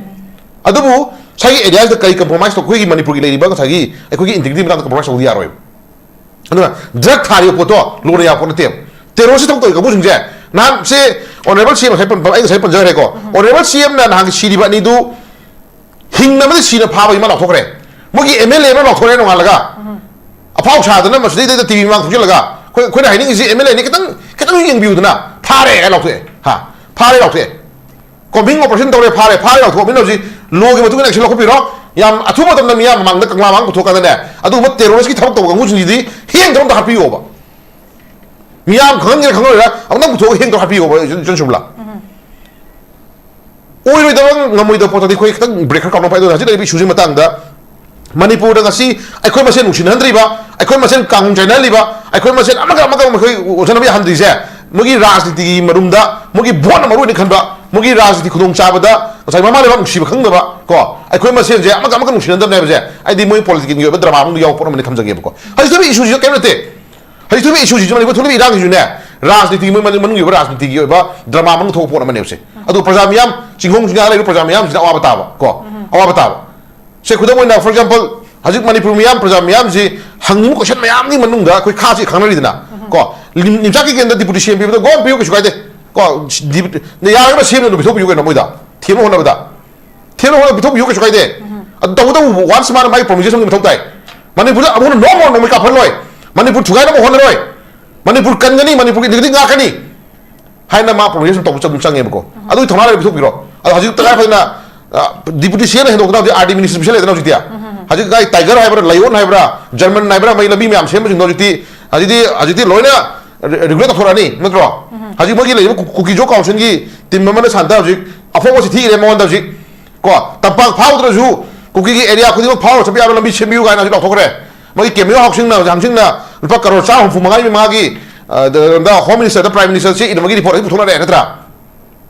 ꯑꯗꯨꯕꯨ ꯉꯁꯥꯏꯒꯤ areaꯁꯤꯗ ꯀꯔꯤ compromise ꯇꯧ-, ꯑꯩꯈꯣꯏꯒꯤ ꯃꯅꯤꯄꯨꯔꯒꯤ ꯂꯩꯔꯤꯕ ꯉꯁꯥꯏꯒꯤ ꯑꯩꯈꯣꯏꯒꯤ integrity ꯃꯇꯥꯡꯗ compromise ꯇꯧꯕꯗꯤ ꯌꯥꯔꯣꯏꯕ꯫ ꯑꯗꯨꯅ drug ꯊꯥꯔꯤꯕ ꯄꯣꯠꯇꯣ ꯂꯣꯟꯅ ꯌꯥꯕ ꯄꯣꯠ ꯅꯠꯇꯦꯕ꯫ Terrorist ꯊꯕꯛ ꯇꯧꯔꯤ ꯀꯥꯡꯕꯨꯁꯤꯡꯁꯦ, ꯅꯍꯥꯟ ꯁꯦ Honourable C M ꯉꯁꯥꯏ ꯄꯟ-, ꯑꯩ ꯉꯁꯥꯏ ꯄꯟꯖꯈ꯭ꯔꯦꯀꯣ꯫ Honourable C M ꯅ ꯅꯍꯥꯟꯒꯤ ꯁꯤꯔꯤꯕ ꯑꯅꯤꯗꯨ ꯍꯤꯡꯅꯕꯗꯤ ꯁꯤꯅ ꯐꯥꯕ ꯏꯃꯥ ꯂꯥꯎꯊꯣꯛꯈ꯭ꯔꯦ꯫ ꯃꯣꯏꯒꯤ M L A ꯑꯃ ꯂꯥꯎꯊꯣꯛꯈ꯭ꯔꯦ ꯅꯣꯡꯉꯥꯜꯂꯒ꯫ ꯑꯐꯥꯎ ꯁꯥꯗꯅ ꯃꯁꯤꯗꯩꯗ T V ꯃꯃꯥꯡ ꯊꯣꯛꯆꯤꯜꯂꯒ ꯑꯩꯈꯣꯏ, ꯑꯩꯈꯣꯏꯅ ꯍꯥꯏꯅꯤꯡꯉꯤꯁꯤ M L A ꯑꯅꯤ ꯈꯤꯇꯪ, ꯈꯤꯇꯪ ꯌꯦꯡꯕꯤꯌꯨꯗꯅ꯫ ꯐꯥꯔꯦ ꯍꯥꯏ ꯂꯥꯎꯊꯣꯛꯑꯦ꯫ ꯍꯥ? ꯐꯥꯔꯦ ꯂꯥꯎꯊꯣꯛꯑꯦ꯫ Combing operation ꯇꯧꯔꯦ, ꯐꯥꯔꯦ, ꯐꯥꯔꯦ ꯂꯥꯎꯊꯣꯛꯑꯃꯤꯅ ꯍꯧꯖꯤꯛ law ꯒꯤ ꯃꯇꯨꯡ ꯏꯟꯅ action ꯂꯧꯈꯠꯄꯤꯔꯣ꯫ ꯌꯥꯝ ꯑꯊꯨꯕ ꯃꯇꯝꯗ ꯃꯤꯌꯥꯝ ꯃꯃꯥꯡꯗ, ꯀꯪꯂꯥ ꯃꯃꯥꯡ ꯄꯨꯊꯣꯛꯀꯗꯅꯦ, ꯑꯗꯨꯒꯨꯝꯕ terrorist ꯀꯤ ꯊꯕꯛ ꯇꯧꯕ ꯀꯥꯡꯕꯨꯁꯤꯡꯁꯤꯗꯤ ꯍꯦꯡ ꯊꯕꯛꯇ ꯍꯥꯠꯄꯤꯌꯣꯕ꯫ ꯃꯤꯌꯥꯝ ꯈꯪꯍꯟꯒꯦꯔꯥ ꯈꯪꯍꯜꯂꯣꯏꯔꯥ ꯑꯃꯨꯛꯇꯪ ꯄꯨꯊꯣꯛꯑꯒ ꯍꯦꯡ ꯇꯧꯔ ꯍꯥꯠꯄꯤꯌꯣꯕ, ꯏꯆꯟ ꯁꯨꯕꯂꯥ꯫ ꯑꯣꯏꯔꯣꯏꯗꯕ, ꯉꯝꯃꯣꯏꯗꯕ ꯄꯣꯠꯇꯗꯤ ꯑꯩꯈꯣꯏ ꯈꯤꯇꯪ break ꯈꯔ ꯀꯥꯎꯅ ꯐꯩ꯫ ꯑꯗꯨꯅ ꯍꯧꯖꯤꯛ ꯂꯩꯔꯤꯕ issue ꯁꯤꯒꯤ ꯃꯇꯥꯡꯗ ꯃꯅꯤꯄꯨꯔꯗ ꯉꯁꯤ ꯑꯩꯈꯣꯏ ꯃꯁꯦꯟ ꯅꯨꯡꯁꯤꯅꯍꯟꯗ꯭ꯔꯤꯕ, ꯑꯩꯈꯣꯏ ꯃꯁꯦꯟ ꯀꯥꯡ ꯆꯥꯏꯅꯍꯜꯂꯤꯕ, ꯑꯩꯈꯣꯏ ꯃꯁꯦꯟ ꯑꯃꯒ ꯑꯃꯒ ꯑꯩꯈꯣꯏ ꯑꯣꯟꯁꯤꯟꯅꯕ ꯌꯥꯍꯟꯗ꯭ꯔꯤꯁꯦ ꯃꯣꯏꯒꯤ ꯔꯥꯖꯅꯤꯇꯤꯒꯤ ꯃꯔꯨꯝꯗ, ꯃꯣꯏꯒꯤ ꯚꯣꯠꯅ ꯃꯔꯨ ꯑꯣꯏꯅ ꯈꯟꯕ, ꯃꯣꯏꯒꯤ ꯔꯥꯖꯅꯤꯇꯤ ꯈꯨꯗꯣꯡꯆꯥꯕꯗ ꯉꯁꯥꯏ ꯃꯃꯥ ꯂꯩꯕꯥꯛ ꯅꯨꯡꯁꯤꯕ ꯈꯪꯗꯕ ꯀꯣ, ꯑꯩꯈꯣꯏ ꯃꯁꯦꯟꯁꯦ ꯑꯃꯒ ꯑꯃꯒ ꯅꯨꯡꯁꯤꯅꯗꯕꯅꯦ ꯍꯥꯏꯕꯁꯦ ꯑꯩꯗꯤ ꯃꯣꯏ ꯄꯣꯂꯤꯇꯤꯀꯦꯜꯒꯤ ꯑꯣꯏꯕ ꯗ꯭ꯔꯃꯥ ꯃꯅꯨꯡꯗ ꯌꯥꯎꯕ ꯄꯣꯠ ꯑꯃꯅꯤ ꯊꯝꯖꯒꯦꯕꯀꯣ꯫ ꯍꯧꯖꯤꯛ ꯊꯣꯛꯏꯕ ꯏꯁꯨꯁꯤꯁꯨ ꯀꯔꯤꯝ ꯅꯠꯇꯦ꯫ ꯍꯧꯖꯤꯛ ꯊꯣꯛꯏꯕ ꯏꯁꯨꯁꯤꯁꯨ, ꯃꯅꯤꯄꯨꯔ ꯊꯣꯛꯂꯤꯕ ꯏꯔꯥꯡꯁꯤꯁꯨꯅꯦ, ꯔꯥꯖꯅꯤꯇꯤꯒꯤ ꯃꯣꯏ ꯃꯅꯨꯡ-, ꯃꯅꯨꯡꯒꯤ ꯑꯣꯏꯕ ꯔꯥꯖꯅꯤꯇꯤꯒꯤ ꯑꯣꯏꯕ ꯗ꯭ꯔꯃꯥ ꯃꯅꯨꯡ ꯊꯣꯛꯄ ꯄꯣꯠ ꯑꯃꯅꯦꯕꯁꯦ꯫ ꯑꯗꯨ ꯄ꯭ꯔꯖꯥ ꯃꯤꯌꯥꯝ, ꯆꯤꯡꯈꯣꯡ ꯆꯤꯡꯌꯥ ꯂꯩꯔꯤꯕ ꯄ꯭ꯔꯖꯥ ꯃꯤꯌꯥꯝꯁꯤꯗ ꯑꯋꯥꯕ ꯇꯥꯕ ꯀꯣ, ꯑꯋꯥꯕ ꯇꯥꯕ꯫ ꯁꯦ, ꯈꯨꯗꯝ ꯑꯣꯏꯅ, for example, ꯍꯧꯖꯤꯛ ꯃꯅꯤꯄꯨꯔ ꯃꯤꯌꯥꯝ, ꯄ꯭ꯔꯖꯥ ꯃꯤꯌꯥꯝꯁꯤ ꯍꯪꯅꯤꯡꯕ ꯀꯣꯏꯁꯟ ꯃꯌꯥꯝꯒꯤ ꯃꯅꯨꯡꯗ ꯑꯩꯈꯣꯏ ꯈꯥꯁꯤ ꯈꯪꯅꯔꯤꯗꯅ ꯀꯣ, ꯂꯤꯝ-, ꯂꯤꯝꯆꯥꯛꯀꯤ ꯀꯦꯟꯗ꯭ꯔ ꯗꯤꯄꯨꯇꯤ ꯁꯤ ꯑꯦꯝ ꯄꯤꯕꯗ ꯒꯣꯟ ꯄꯤꯌꯨ, ꯀꯩꯁꯨ ꯀꯥꯏꯗꯦ ꯀꯣ, ꯗꯤꯄꯨꯇꯤ-, ꯌꯥꯔꯒꯅ ꯁꯤ ꯑꯦꯝꯅ ꯑꯗꯨꯝ ꯄꯤꯊꯣꯛꯄꯤꯌꯨ ꯀꯩꯅꯣ ꯃꯣꯏꯗ, ꯊꯦꯝꯅ ꯍꯣꯠꯅꯕꯗ꯫ ꯊꯦꯝꯅ ꯍꯣꯠꯅꯕ ꯄꯤꯊꯣꯛꯄꯤꯌꯨ, ꯀꯩꯁꯨ ꯀꯥꯏꯗꯦ꯫ ꯑꯗꯨ ꯇꯧꯕꯇꯕꯨ once ꯃꯥꯅ ꯃꯥꯒꯤ promises ꯑꯃꯒꯤ ꯃꯊꯧ ꯇꯥꯏ꯫ ꯃꯅꯤꯄꯨꯔꯗ ꯑꯃꯨꯛ ꯍꯟꯅ ꯅꯣꯡꯃ ꯅꯣꯡꯃꯩ ꯀꯥꯞꯍꯜꯂꯣꯏ꯫ ꯃꯅꯤꯄꯨꯔ ꯊꯨꯒꯥꯏꯅꯕ ꯍꯣꯠꯅꯔꯣꯏ꯫ ꯃꯅꯤꯄꯨꯔ ꯀꯟꯒꯅꯤ, ꯃꯅꯤꯄꯨꯔꯒꯤ integrity ꯉꯥꯛꯀꯅꯤ ꯍꯥꯏꯅ ꯃꯥ promises ꯑꯃ ꯇꯧꯕ ꯑꯗꯨꯝ ꯆꯪꯉꯦꯕꯀꯣ꯫ ꯑꯗꯨꯒꯤ ꯊꯧꯅꯥ ꯂꯩꯔ ꯄꯤꯊꯣꯛꯄꯤꯔꯣ꯫ ꯑꯗꯣ ꯍꯧꯖꯤꯛ ꯇꯉꯥꯏ ꯐꯗꯅ, ꯑ, ꯗꯤꯄꯨꯇꯤ ꯁꯤ ꯑꯦꯝꯅ ꯍꯦꯟꯗꯣꯛꯇꯅ ꯍꯧꯖꯤꯛ ꯑꯥꯔ ꯗꯤ ꯃꯤꯅꯤꯁꯇꯔ ꯄꯤꯁꯜꯂꯦꯗꯅ ꯍꯧꯖꯤꯛꯇꯤ꯫ ꯍꯧꯖꯤꯛ ꯀꯥꯏ ꯇꯥꯏꯒꯔ ꯍꯥꯏꯕ꯭ꯔꯥ, ꯂꯥꯏꯑꯣꯟ ꯍꯥꯏꯕ꯭ꯔꯥ, ꯖꯔꯃꯟ ꯍꯥꯏꯕ꯭ꯔꯥ, ꯃꯩ ꯂꯝꯕꯤ ꯃꯌꯥꯝ ꯁꯦꯝꯕꯁꯤꯡꯗꯣ ꯍꯧꯖꯤꯛꯇꯤ, ꯍꯧꯖꯤꯛꯇꯤ, ꯍꯧꯖꯤꯛꯇꯤ ꯂꯣꯏꯅ ꯔꯤ-, regulate ꯇꯧꯊꯣꯔꯛꯑꯅꯤ, ꯅꯠꯇ꯭ꯔꯣ? ꯍꯧꯖꯤꯛ ꯃꯣꯏꯒꯤ ꯂꯩꯔꯤꯕ ꯀꯨ-, ꯀꯨꯀꯤ ꯖꯣ ꯀꯥꯎꯟꯁꯤꯜꯒꯤ ꯇꯤꯝ ꯑꯃꯅ ꯁꯥꯟꯇ ꯍꯧꯖꯤꯛ ꯑꯐꯥꯎꯕ ꯆꯤꯊꯤ ꯏꯔꯦ ꯃꯉꯣꯟꯗ ꯍꯧꯖꯤꯛ, ꯀꯣ, ꯇꯝꯄꯥꯛ ꯐꯥꯎꯗ꯭ꯔꯁꯨ ꯀꯨꯀꯤꯒꯤ ꯑꯦꯔꯤꯌꯥ ꯈꯨꯗꯤꯡꯃꯛ ꯐꯥꯎꯔ ꯆꯠꯄ ꯌꯥꯕ ꯂꯝꯕꯤ ꯁꯦꯝꯕꯤꯌꯨ ꯀꯥꯏꯅ ꯍꯧꯖꯤꯛ ꯂꯥꯎꯊꯣꯛꯈ꯭ꯔꯦ꯫ ꯃꯣꯏꯒꯤ ꯀꯦꯃꯤꯑꯣ ꯍꯥꯎꯁꯤꯡꯅ ꯍꯧꯖꯤꯛ ꯍꯪꯁꯤꯡꯅ ꯂꯨꯄꯥ ꯀꯔꯣꯔ ꯆꯥꯝꯃ ꯍꯨꯝꯐꯨ ꯃꯉꯥꯒꯤ ꯃꯉꯥꯒꯤ, ꯑ, ꯗ, ꯗ, ꯍꯣꯝ ꯃꯤꯅꯤꯁꯇꯔꯗ ꯄ꯭ꯔꯥꯏꯝ ꯃꯤꯅꯤꯁꯇꯔ ꯆꯦ ꯏꯅꯕꯒꯤ ꯔꯤꯄꯣꯔꯠ ꯍꯧꯖꯤꯛ ꯄꯨꯊꯣꯛꯅꯔꯦ, ꯅꯠꯇ꯭ꯔꯥ?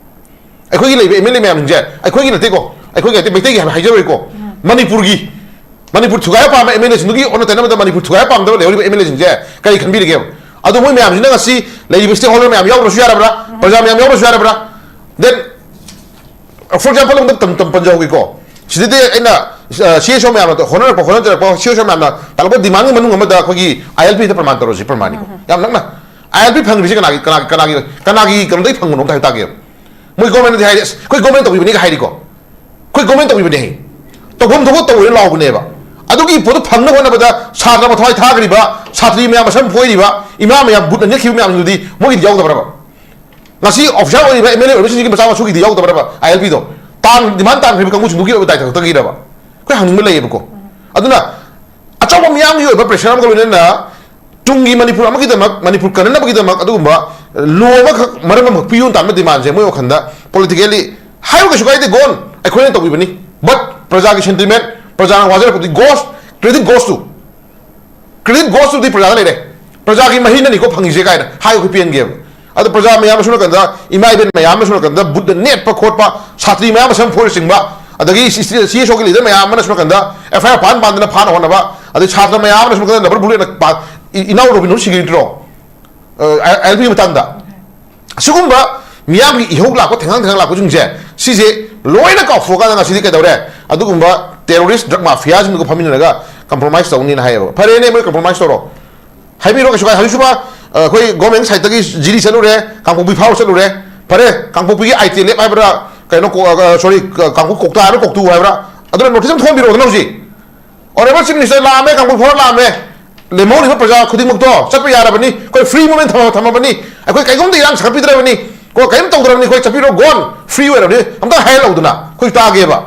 ꯑꯩꯈꯣꯏꯒꯤ ꯂꯩꯕ ꯑꯦꯝ ꯑꯦꯜ ꯑꯦ ꯃꯌꯥꯝꯁꯤꯡꯁꯦ, ꯑꯩꯈꯣꯏꯒꯤ ꯅꯠꯇꯦꯀꯣ, ꯑꯩꯈꯣꯏꯒꯤ ꯅꯠꯇꯦ, ꯃꯩꯇꯩꯒꯤ ꯍꯥꯏꯕ ꯍꯥꯏꯖꯔꯣꯏꯀꯣ, ꯃꯅꯤꯄꯨꯔꯒꯤ, ꯃꯅꯤꯄꯨꯔ ꯊꯨꯒꯥꯏꯕ ꯄꯥꯝꯕ ꯑꯦꯝ ꯑꯦꯜ ꯑꯦꯁꯤꯡꯗꯨꯒꯤ ꯑꯣꯟꯅ ꯇꯩꯅꯕꯗ ꯃꯅꯤꯄꯨꯔ ꯊꯨꯒꯥꯏꯕ ꯄꯥꯝꯗꯕ ꯂꯩꯍꯧꯔꯤꯕ ꯑꯦꯝ ꯑꯦꯜ ꯑꯦꯁꯤꯡꯁꯦ ꯀꯔꯤ ꯈꯟꯕꯤꯔꯤꯒꯦꯕ? ꯑꯗꯣ ꯃꯣꯏ ꯃꯌꯥꯝꯁꯤꯅ ꯉꯁꯤ ꯂꯩꯔꯤꯕ ꯁ꯭ꯇꯦꯛ ꯍꯣꯜꯗꯔ ꯃꯌꯥꯝ ꯌꯥꯎꯗ꯭ꯔꯁꯨ ꯌꯥꯔꯕ꯭ꯔꯥ? ꯄ꯭ꯔꯖꯥ ꯃꯌꯥꯝ ꯌꯥꯎꯗ꯭ꯔꯁꯨ ꯌꯥꯔꯕ꯭ꯔꯥ? ꯗꯦꯟ, for example ꯑꯃꯗ ꯇꯝ-, ꯇꯝ-, ꯄꯟꯖꯍꯧꯒꯦꯀꯣ꯫ ꯁꯤꯗꯗꯤ ꯑꯩꯅ, ꯑ, ꯁꯤ ꯑꯦꯁ ꯑꯣ ꯃꯌꯥꯝꯅ ꯍꯣꯠꯅꯔꯛꯄ, ꯍꯣꯠꯅꯖꯔꯛꯄ ꯁꯤ ꯑꯦꯁ ꯑꯣ ꯃꯌꯥꯝꯅ ꯇꯥꯛꯂꯛꯄ ꯗꯤꯃꯥꯟꯒꯤ ꯃꯅꯨꯡ ꯑꯃꯗ ꯑꯩꯈꯣꯏꯒꯤ ꯑꯥꯏ ꯑꯦꯜ ꯄꯤꯗ ꯄ꯭ꯔꯃꯥꯟ ꯇꯧꯔꯁꯤ, ꯄ꯭ꯔꯃꯥꯟꯅꯤꯀꯣ꯫ ꯌꯥꯝ ꯅꯛꯅ꯫ ꯑꯥꯏ ꯑꯦꯜ ꯄꯤ ꯐꯪꯗ꯭ꯔꯤꯁꯦ ꯀꯅꯥꯒꯤ, ꯀꯅꯥꯒꯤ, ꯀꯅꯥꯒꯤ, ꯀꯅꯥꯒꯤ ꯀꯩꯅꯣꯗꯒꯤ ꯐꯪꯕꯅꯣ ꯑꯝꯇ ꯍꯥꯏꯇꯥꯒꯦꯕ꯫ ꯃꯣꯏ ꯒꯣꯔꯃꯦꯟꯅꯗꯤ ꯍꯥꯏꯔꯤ, "ꯑꯁ, ꯑꯩꯈꯣꯏ ꯒꯣꯔꯃꯦꯟ ꯇꯧꯕꯤꯕꯅꯤꯒ" ꯍꯥꯏꯔꯤꯀꯣ꯫ ꯑꯩꯈꯣꯏ ꯒꯣꯔꯃꯦꯟ ꯇꯧꯕꯤꯕꯅꯦ ꯍꯥꯏ꯫ ꯇꯧꯐꯝ ꯊꯣꯛꯄ ꯇꯧꯔꯦ ꯂꯥꯎꯕꯅꯦꯕ꯫ ꯑꯗꯨꯒꯤ ꯄꯣꯠꯇꯨ ꯐꯪꯅꯕ ꯍꯣꯠꯅꯕꯗ ꯁꯥꯇ꯭ꯔ ꯃꯊ꯭ꯋꯥꯏ ꯊꯥꯈ꯭ꯔꯤꯕ, ꯁꯥꯇ꯭ꯔꯤ ꯃꯌꯥꯝ ꯃꯁꯝ ꯐꯣꯏꯔꯤꯕ, ꯏꯃꯥ ꯃꯌꯥꯝ ꯕꯨꯠꯅ ꯅꯦꯠꯈꯤꯕ ꯃꯌꯥꯝꯗꯨꯗꯤ ꯃꯣꯏꯒꯤꯗꯤ ꯌꯥꯎꯗꯕ꯭ꯔꯕ? ꯉꯁꯤ ꯑꯣꯐꯤꯁꯥꯔ ꯑꯣꯏꯔꯤꯕ ꯑꯦꯝ ꯑꯦꯜ ꯑꯦ ꯑꯣꯏꯔꯤꯕꯁꯤꯡꯁꯤꯒꯤ ꯃꯆꯥ ꯃꯁꯨꯒꯤꯗꯤ ꯌꯥꯎꯗꯕ꯭ꯔꯕ ꯑꯥꯏ ꯑꯦꯜ ꯄꯤꯗꯣ? ꯇꯥꯟ-, ꯗꯤꯃꯥꯟ ꯇꯥꯟꯈ꯭ꯔꯤꯕ ꯀꯥꯡꯕꯨꯁꯤꯡꯗꯨꯒꯤ ꯑꯣꯏꯕ ꯗꯥꯏꯇ ꯈꯛꯇꯒꯤꯔꯕ? ꯑꯩꯈꯣꯏ ꯍꯪꯅꯤꯡꯕ ꯂꯩꯌꯦꯕꯀꯣ꯫ ꯑꯗꯨꯅ ꯑꯆꯧꯕ ꯃꯤꯌꯥꯝꯒꯤ ꯑꯣꯏꯕ ꯄ꯭ꯔꯦꯁꯔ ꯑꯃꯒ ꯂꯣꯏꯅꯅ ꯇꯨꯡꯒꯤ ꯃꯅꯤꯄꯨꯔ ꯑꯃꯒꯤꯗꯃꯛ, ꯃꯅꯤꯄꯨꯔ ꯀꯟꯅꯅꯕꯒꯤꯗꯃꯛ ꯑꯗꯨꯒꯨꯝꯕ ꯂꯣ ꯑꯃꯈꯛ, ꯃꯔꯝ ꯑꯃꯈꯛ ꯄꯤꯌꯨꯅ ꯇꯥꯟꯕ ꯗꯤꯃꯥꯟꯁꯦ ꯃꯣꯏ ꯋꯥꯈꯜꯗ ꯄꯣꯂꯤꯇꯤꯀꯦꯜꯂꯤ ꯍꯥꯏꯌꯨ ꯀꯩꯁꯨ ꯀꯥꯏꯗꯦ, ꯒꯣꯟ, ꯑꯩꯈꯣꯏꯅ ꯇꯧꯕꯤꯕꯅꯤ꯫ ꯕꯠ ꯄ꯭ꯔꯖꯥꯒꯤ ꯁꯦꯟꯇꯤꯃꯦꯟ, ꯄ꯭ꯔꯖꯥꯅ ꯋꯥꯖꯔꯛꯄꯗꯨꯗꯤ goes credit goes to credit goes ꯇꯨꯗꯤ ꯄ꯭ꯔꯖꯥꯗ ꯂꯩꯔꯦ꯫ ꯄ꯭ꯔꯖꯥꯒꯤ ꯃꯍꯩꯅꯅꯤꯀꯣ ꯐꯪꯉꯤꯁꯦ ꯀꯥꯏꯅ ꯍꯥꯏꯕ ꯑꯩꯈꯣꯏ ꯄꯦꯟꯒꯦꯕ꯫ ꯑꯗꯣ ꯄ꯭ꯔꯖꯥ ꯃꯌꯥꯝ ꯑꯁꯣꯝ ꯅꯥꯀꯟꯗ, ꯏꯃꯥ ꯏꯕꯦꯟ ꯃꯌꯥꯝ ꯑꯁꯣꯝ ꯅꯥꯀꯟꯗ ꯕꯨꯠꯅ ꯅꯦꯠꯄ ꯈꯣꯠꯄ, ꯁꯥꯇ꯭ꯔꯤ ꯃꯌꯥꯝ ꯑꯃ ꯁꯝ ꯐꯣꯏꯔ ꯆꯤꯡꯕ, ꯑꯗꯒꯤ ꯁꯤ ꯑꯦꯁ ꯑꯣꯒꯤ ꯂꯤꯗꯔ ꯃꯌꯥꯝ ꯑꯃꯅ ꯁꯣꯝ ꯅꯥꯀꯟꯗ ꯑꯦꯐ ꯑꯥꯏ ꯑꯥꯔ ꯄꯥꯟ ꯄꯥꯟꯗꯅ ꯐꯥꯅ ꯍꯣꯠꯅꯕ, ꯑꯗꯩ ꯁꯥꯇ꯭ꯔ ꯃꯌꯥꯝ ꯑꯃꯅ ꯁꯣꯝ ꯅꯥꯀꯟꯗ ꯔꯕꯔ ꯕꯨꯂꯦꯠꯅ ꯄꯥ-, ꯏ-, ꯏꯅꯥꯎ ꯔꯣꯕꯤꯟ ꯍꯨꯗ ꯁꯤꯈꯤꯗ꯭ꯔꯣ? ꯑꯥꯏ ꯑꯦꯜ ꯄꯤꯒꯤ ꯃꯇꯥꯡꯗ ꯁꯤꯒꯨꯝꯕ ꯃꯤꯌꯥꯝꯒꯤ ꯏꯍꯧ ꯂꯥꯛꯄ, ꯊꯦꯡꯉꯥꯡ ꯊꯦꯡꯉꯥꯡ ꯂꯥꯛꯄꯁꯤꯡꯁꯦ, ꯁꯤꯁꯦ ꯂꯣꯏꯅ ꯀꯥꯎꯊꯣꯛꯑꯀꯥꯟꯗ ꯉꯁꯤꯗꯤ ꯀꯩꯗꯧꯔꯦ? ꯑꯗꯨꯒꯨꯝꯕ ꯇꯦꯔꯣꯔꯤꯁ ꯗ꯭ꯔꯒ ꯃꯥꯐꯤꯌꯥꯁꯤꯡꯗꯨꯒ ꯐꯝꯃꯤꯟꯅꯔꯒ ꯀꯝꯄ꯭ꯔꯣꯃꯥꯏꯁ ꯇꯧꯅꯤꯅ ꯍꯥꯏꯌꯦꯕ꯫ ꯐꯔꯦꯅꯦ, ꯃꯣꯏ ꯀꯝꯄ꯭ꯔꯣꯃꯥꯏꯁ ꯇꯧꯔꯣ, ꯍꯥꯏꯕꯤꯔꯣ, ꯀꯩꯁꯨ ꯀꯥꯏ꯫ ꯍꯧꯖꯤꯛꯁꯨ ꯃꯥ, ꯑ, ꯑꯩꯈꯣꯏ ꯒꯣꯔꯃꯦꯟ ꯁꯥꯏꯠꯇꯒꯤ ꯖꯤꯔꯤ ꯆꯠꯂꯨꯔꯦ, ꯀꯥꯡꯄꯣꯛꯄꯤ ꯐꯥꯎꯔ ꯆꯠꯂꯨꯔꯦ꯫ ꯐꯔꯦ, ꯀꯥꯡꯄꯣꯛꯄꯤꯒꯤ ꯑꯥꯏ ꯇꯤ ꯂꯦꯞ ꯍꯥꯏꯕ꯭ꯔꯥ, ꯀꯩꯅꯣ, ꯀꯣ-, ꯑ, ꯁꯣꯔꯤ, ꯀ-, ꯀꯥꯡꯄꯣꯛ ꯀꯣꯛꯇꯥ ꯍꯥꯏꯕ꯭ꯔꯥ, ꯀꯣꯛꯇꯨ ꯍꯥꯏꯕ꯭ꯔꯥ, ꯑꯗꯨꯅ ꯅꯣꯇꯤꯁ ꯑꯃ ꯊꯣꯛꯍꯟꯕꯤꯔꯛꯑꯣꯗꯅ ꯍꯧꯖꯤꯛ꯫ ꯑꯣꯅꯦꯕꯜ ꯆꯤꯐ ꯃꯤꯅꯤꯁꯇꯔ ꯂꯥꯛꯑꯝꯃꯦ, ꯀꯥꯡꯄꯣꯛ ꯐꯥꯎꯔ ꯂꯥꯛꯑꯝꯃꯦ, ꯂꯦꯝꯍꯧꯔꯤꯕ ꯄ꯭ꯔꯖꯥ ꯈꯨꯗꯤꯡꯃꯛꯇꯣ ꯆꯠꯄ ꯌꯥꯔꯕꯅꯤ, ꯑꯩꯈꯣꯏ ꯐ꯭ꯔꯤ ꯃꯨꯚꯃꯦꯟ ꯊꯝꯃ-, ꯊꯝꯃꯕꯅꯤ, ꯑꯩꯈꯣꯏ ꯀꯩꯒꯨꯝꯕꯗ ꯏꯔꯥꯡ ꯁꯥꯒꯠꯄꯤꯗ꯭ꯔꯕꯅꯤ, ꯀꯣ, ꯀꯔꯤꯝ ꯇꯧꯗ꯭ꯔꯕꯅꯤ, ꯑꯩꯈꯣꯏ ꯆꯠꯄꯤꯔꯣ, ꯒꯣꯟ ꯐ꯭ꯔꯤ ꯑꯣꯏꯔꯕꯅꯤ, ꯑꯝꯇ ꯍꯥꯏꯍꯜꯂꯧꯗꯅ ꯑꯩꯈꯣꯏꯁꯨ ꯇꯥꯒꯦꯕ꯫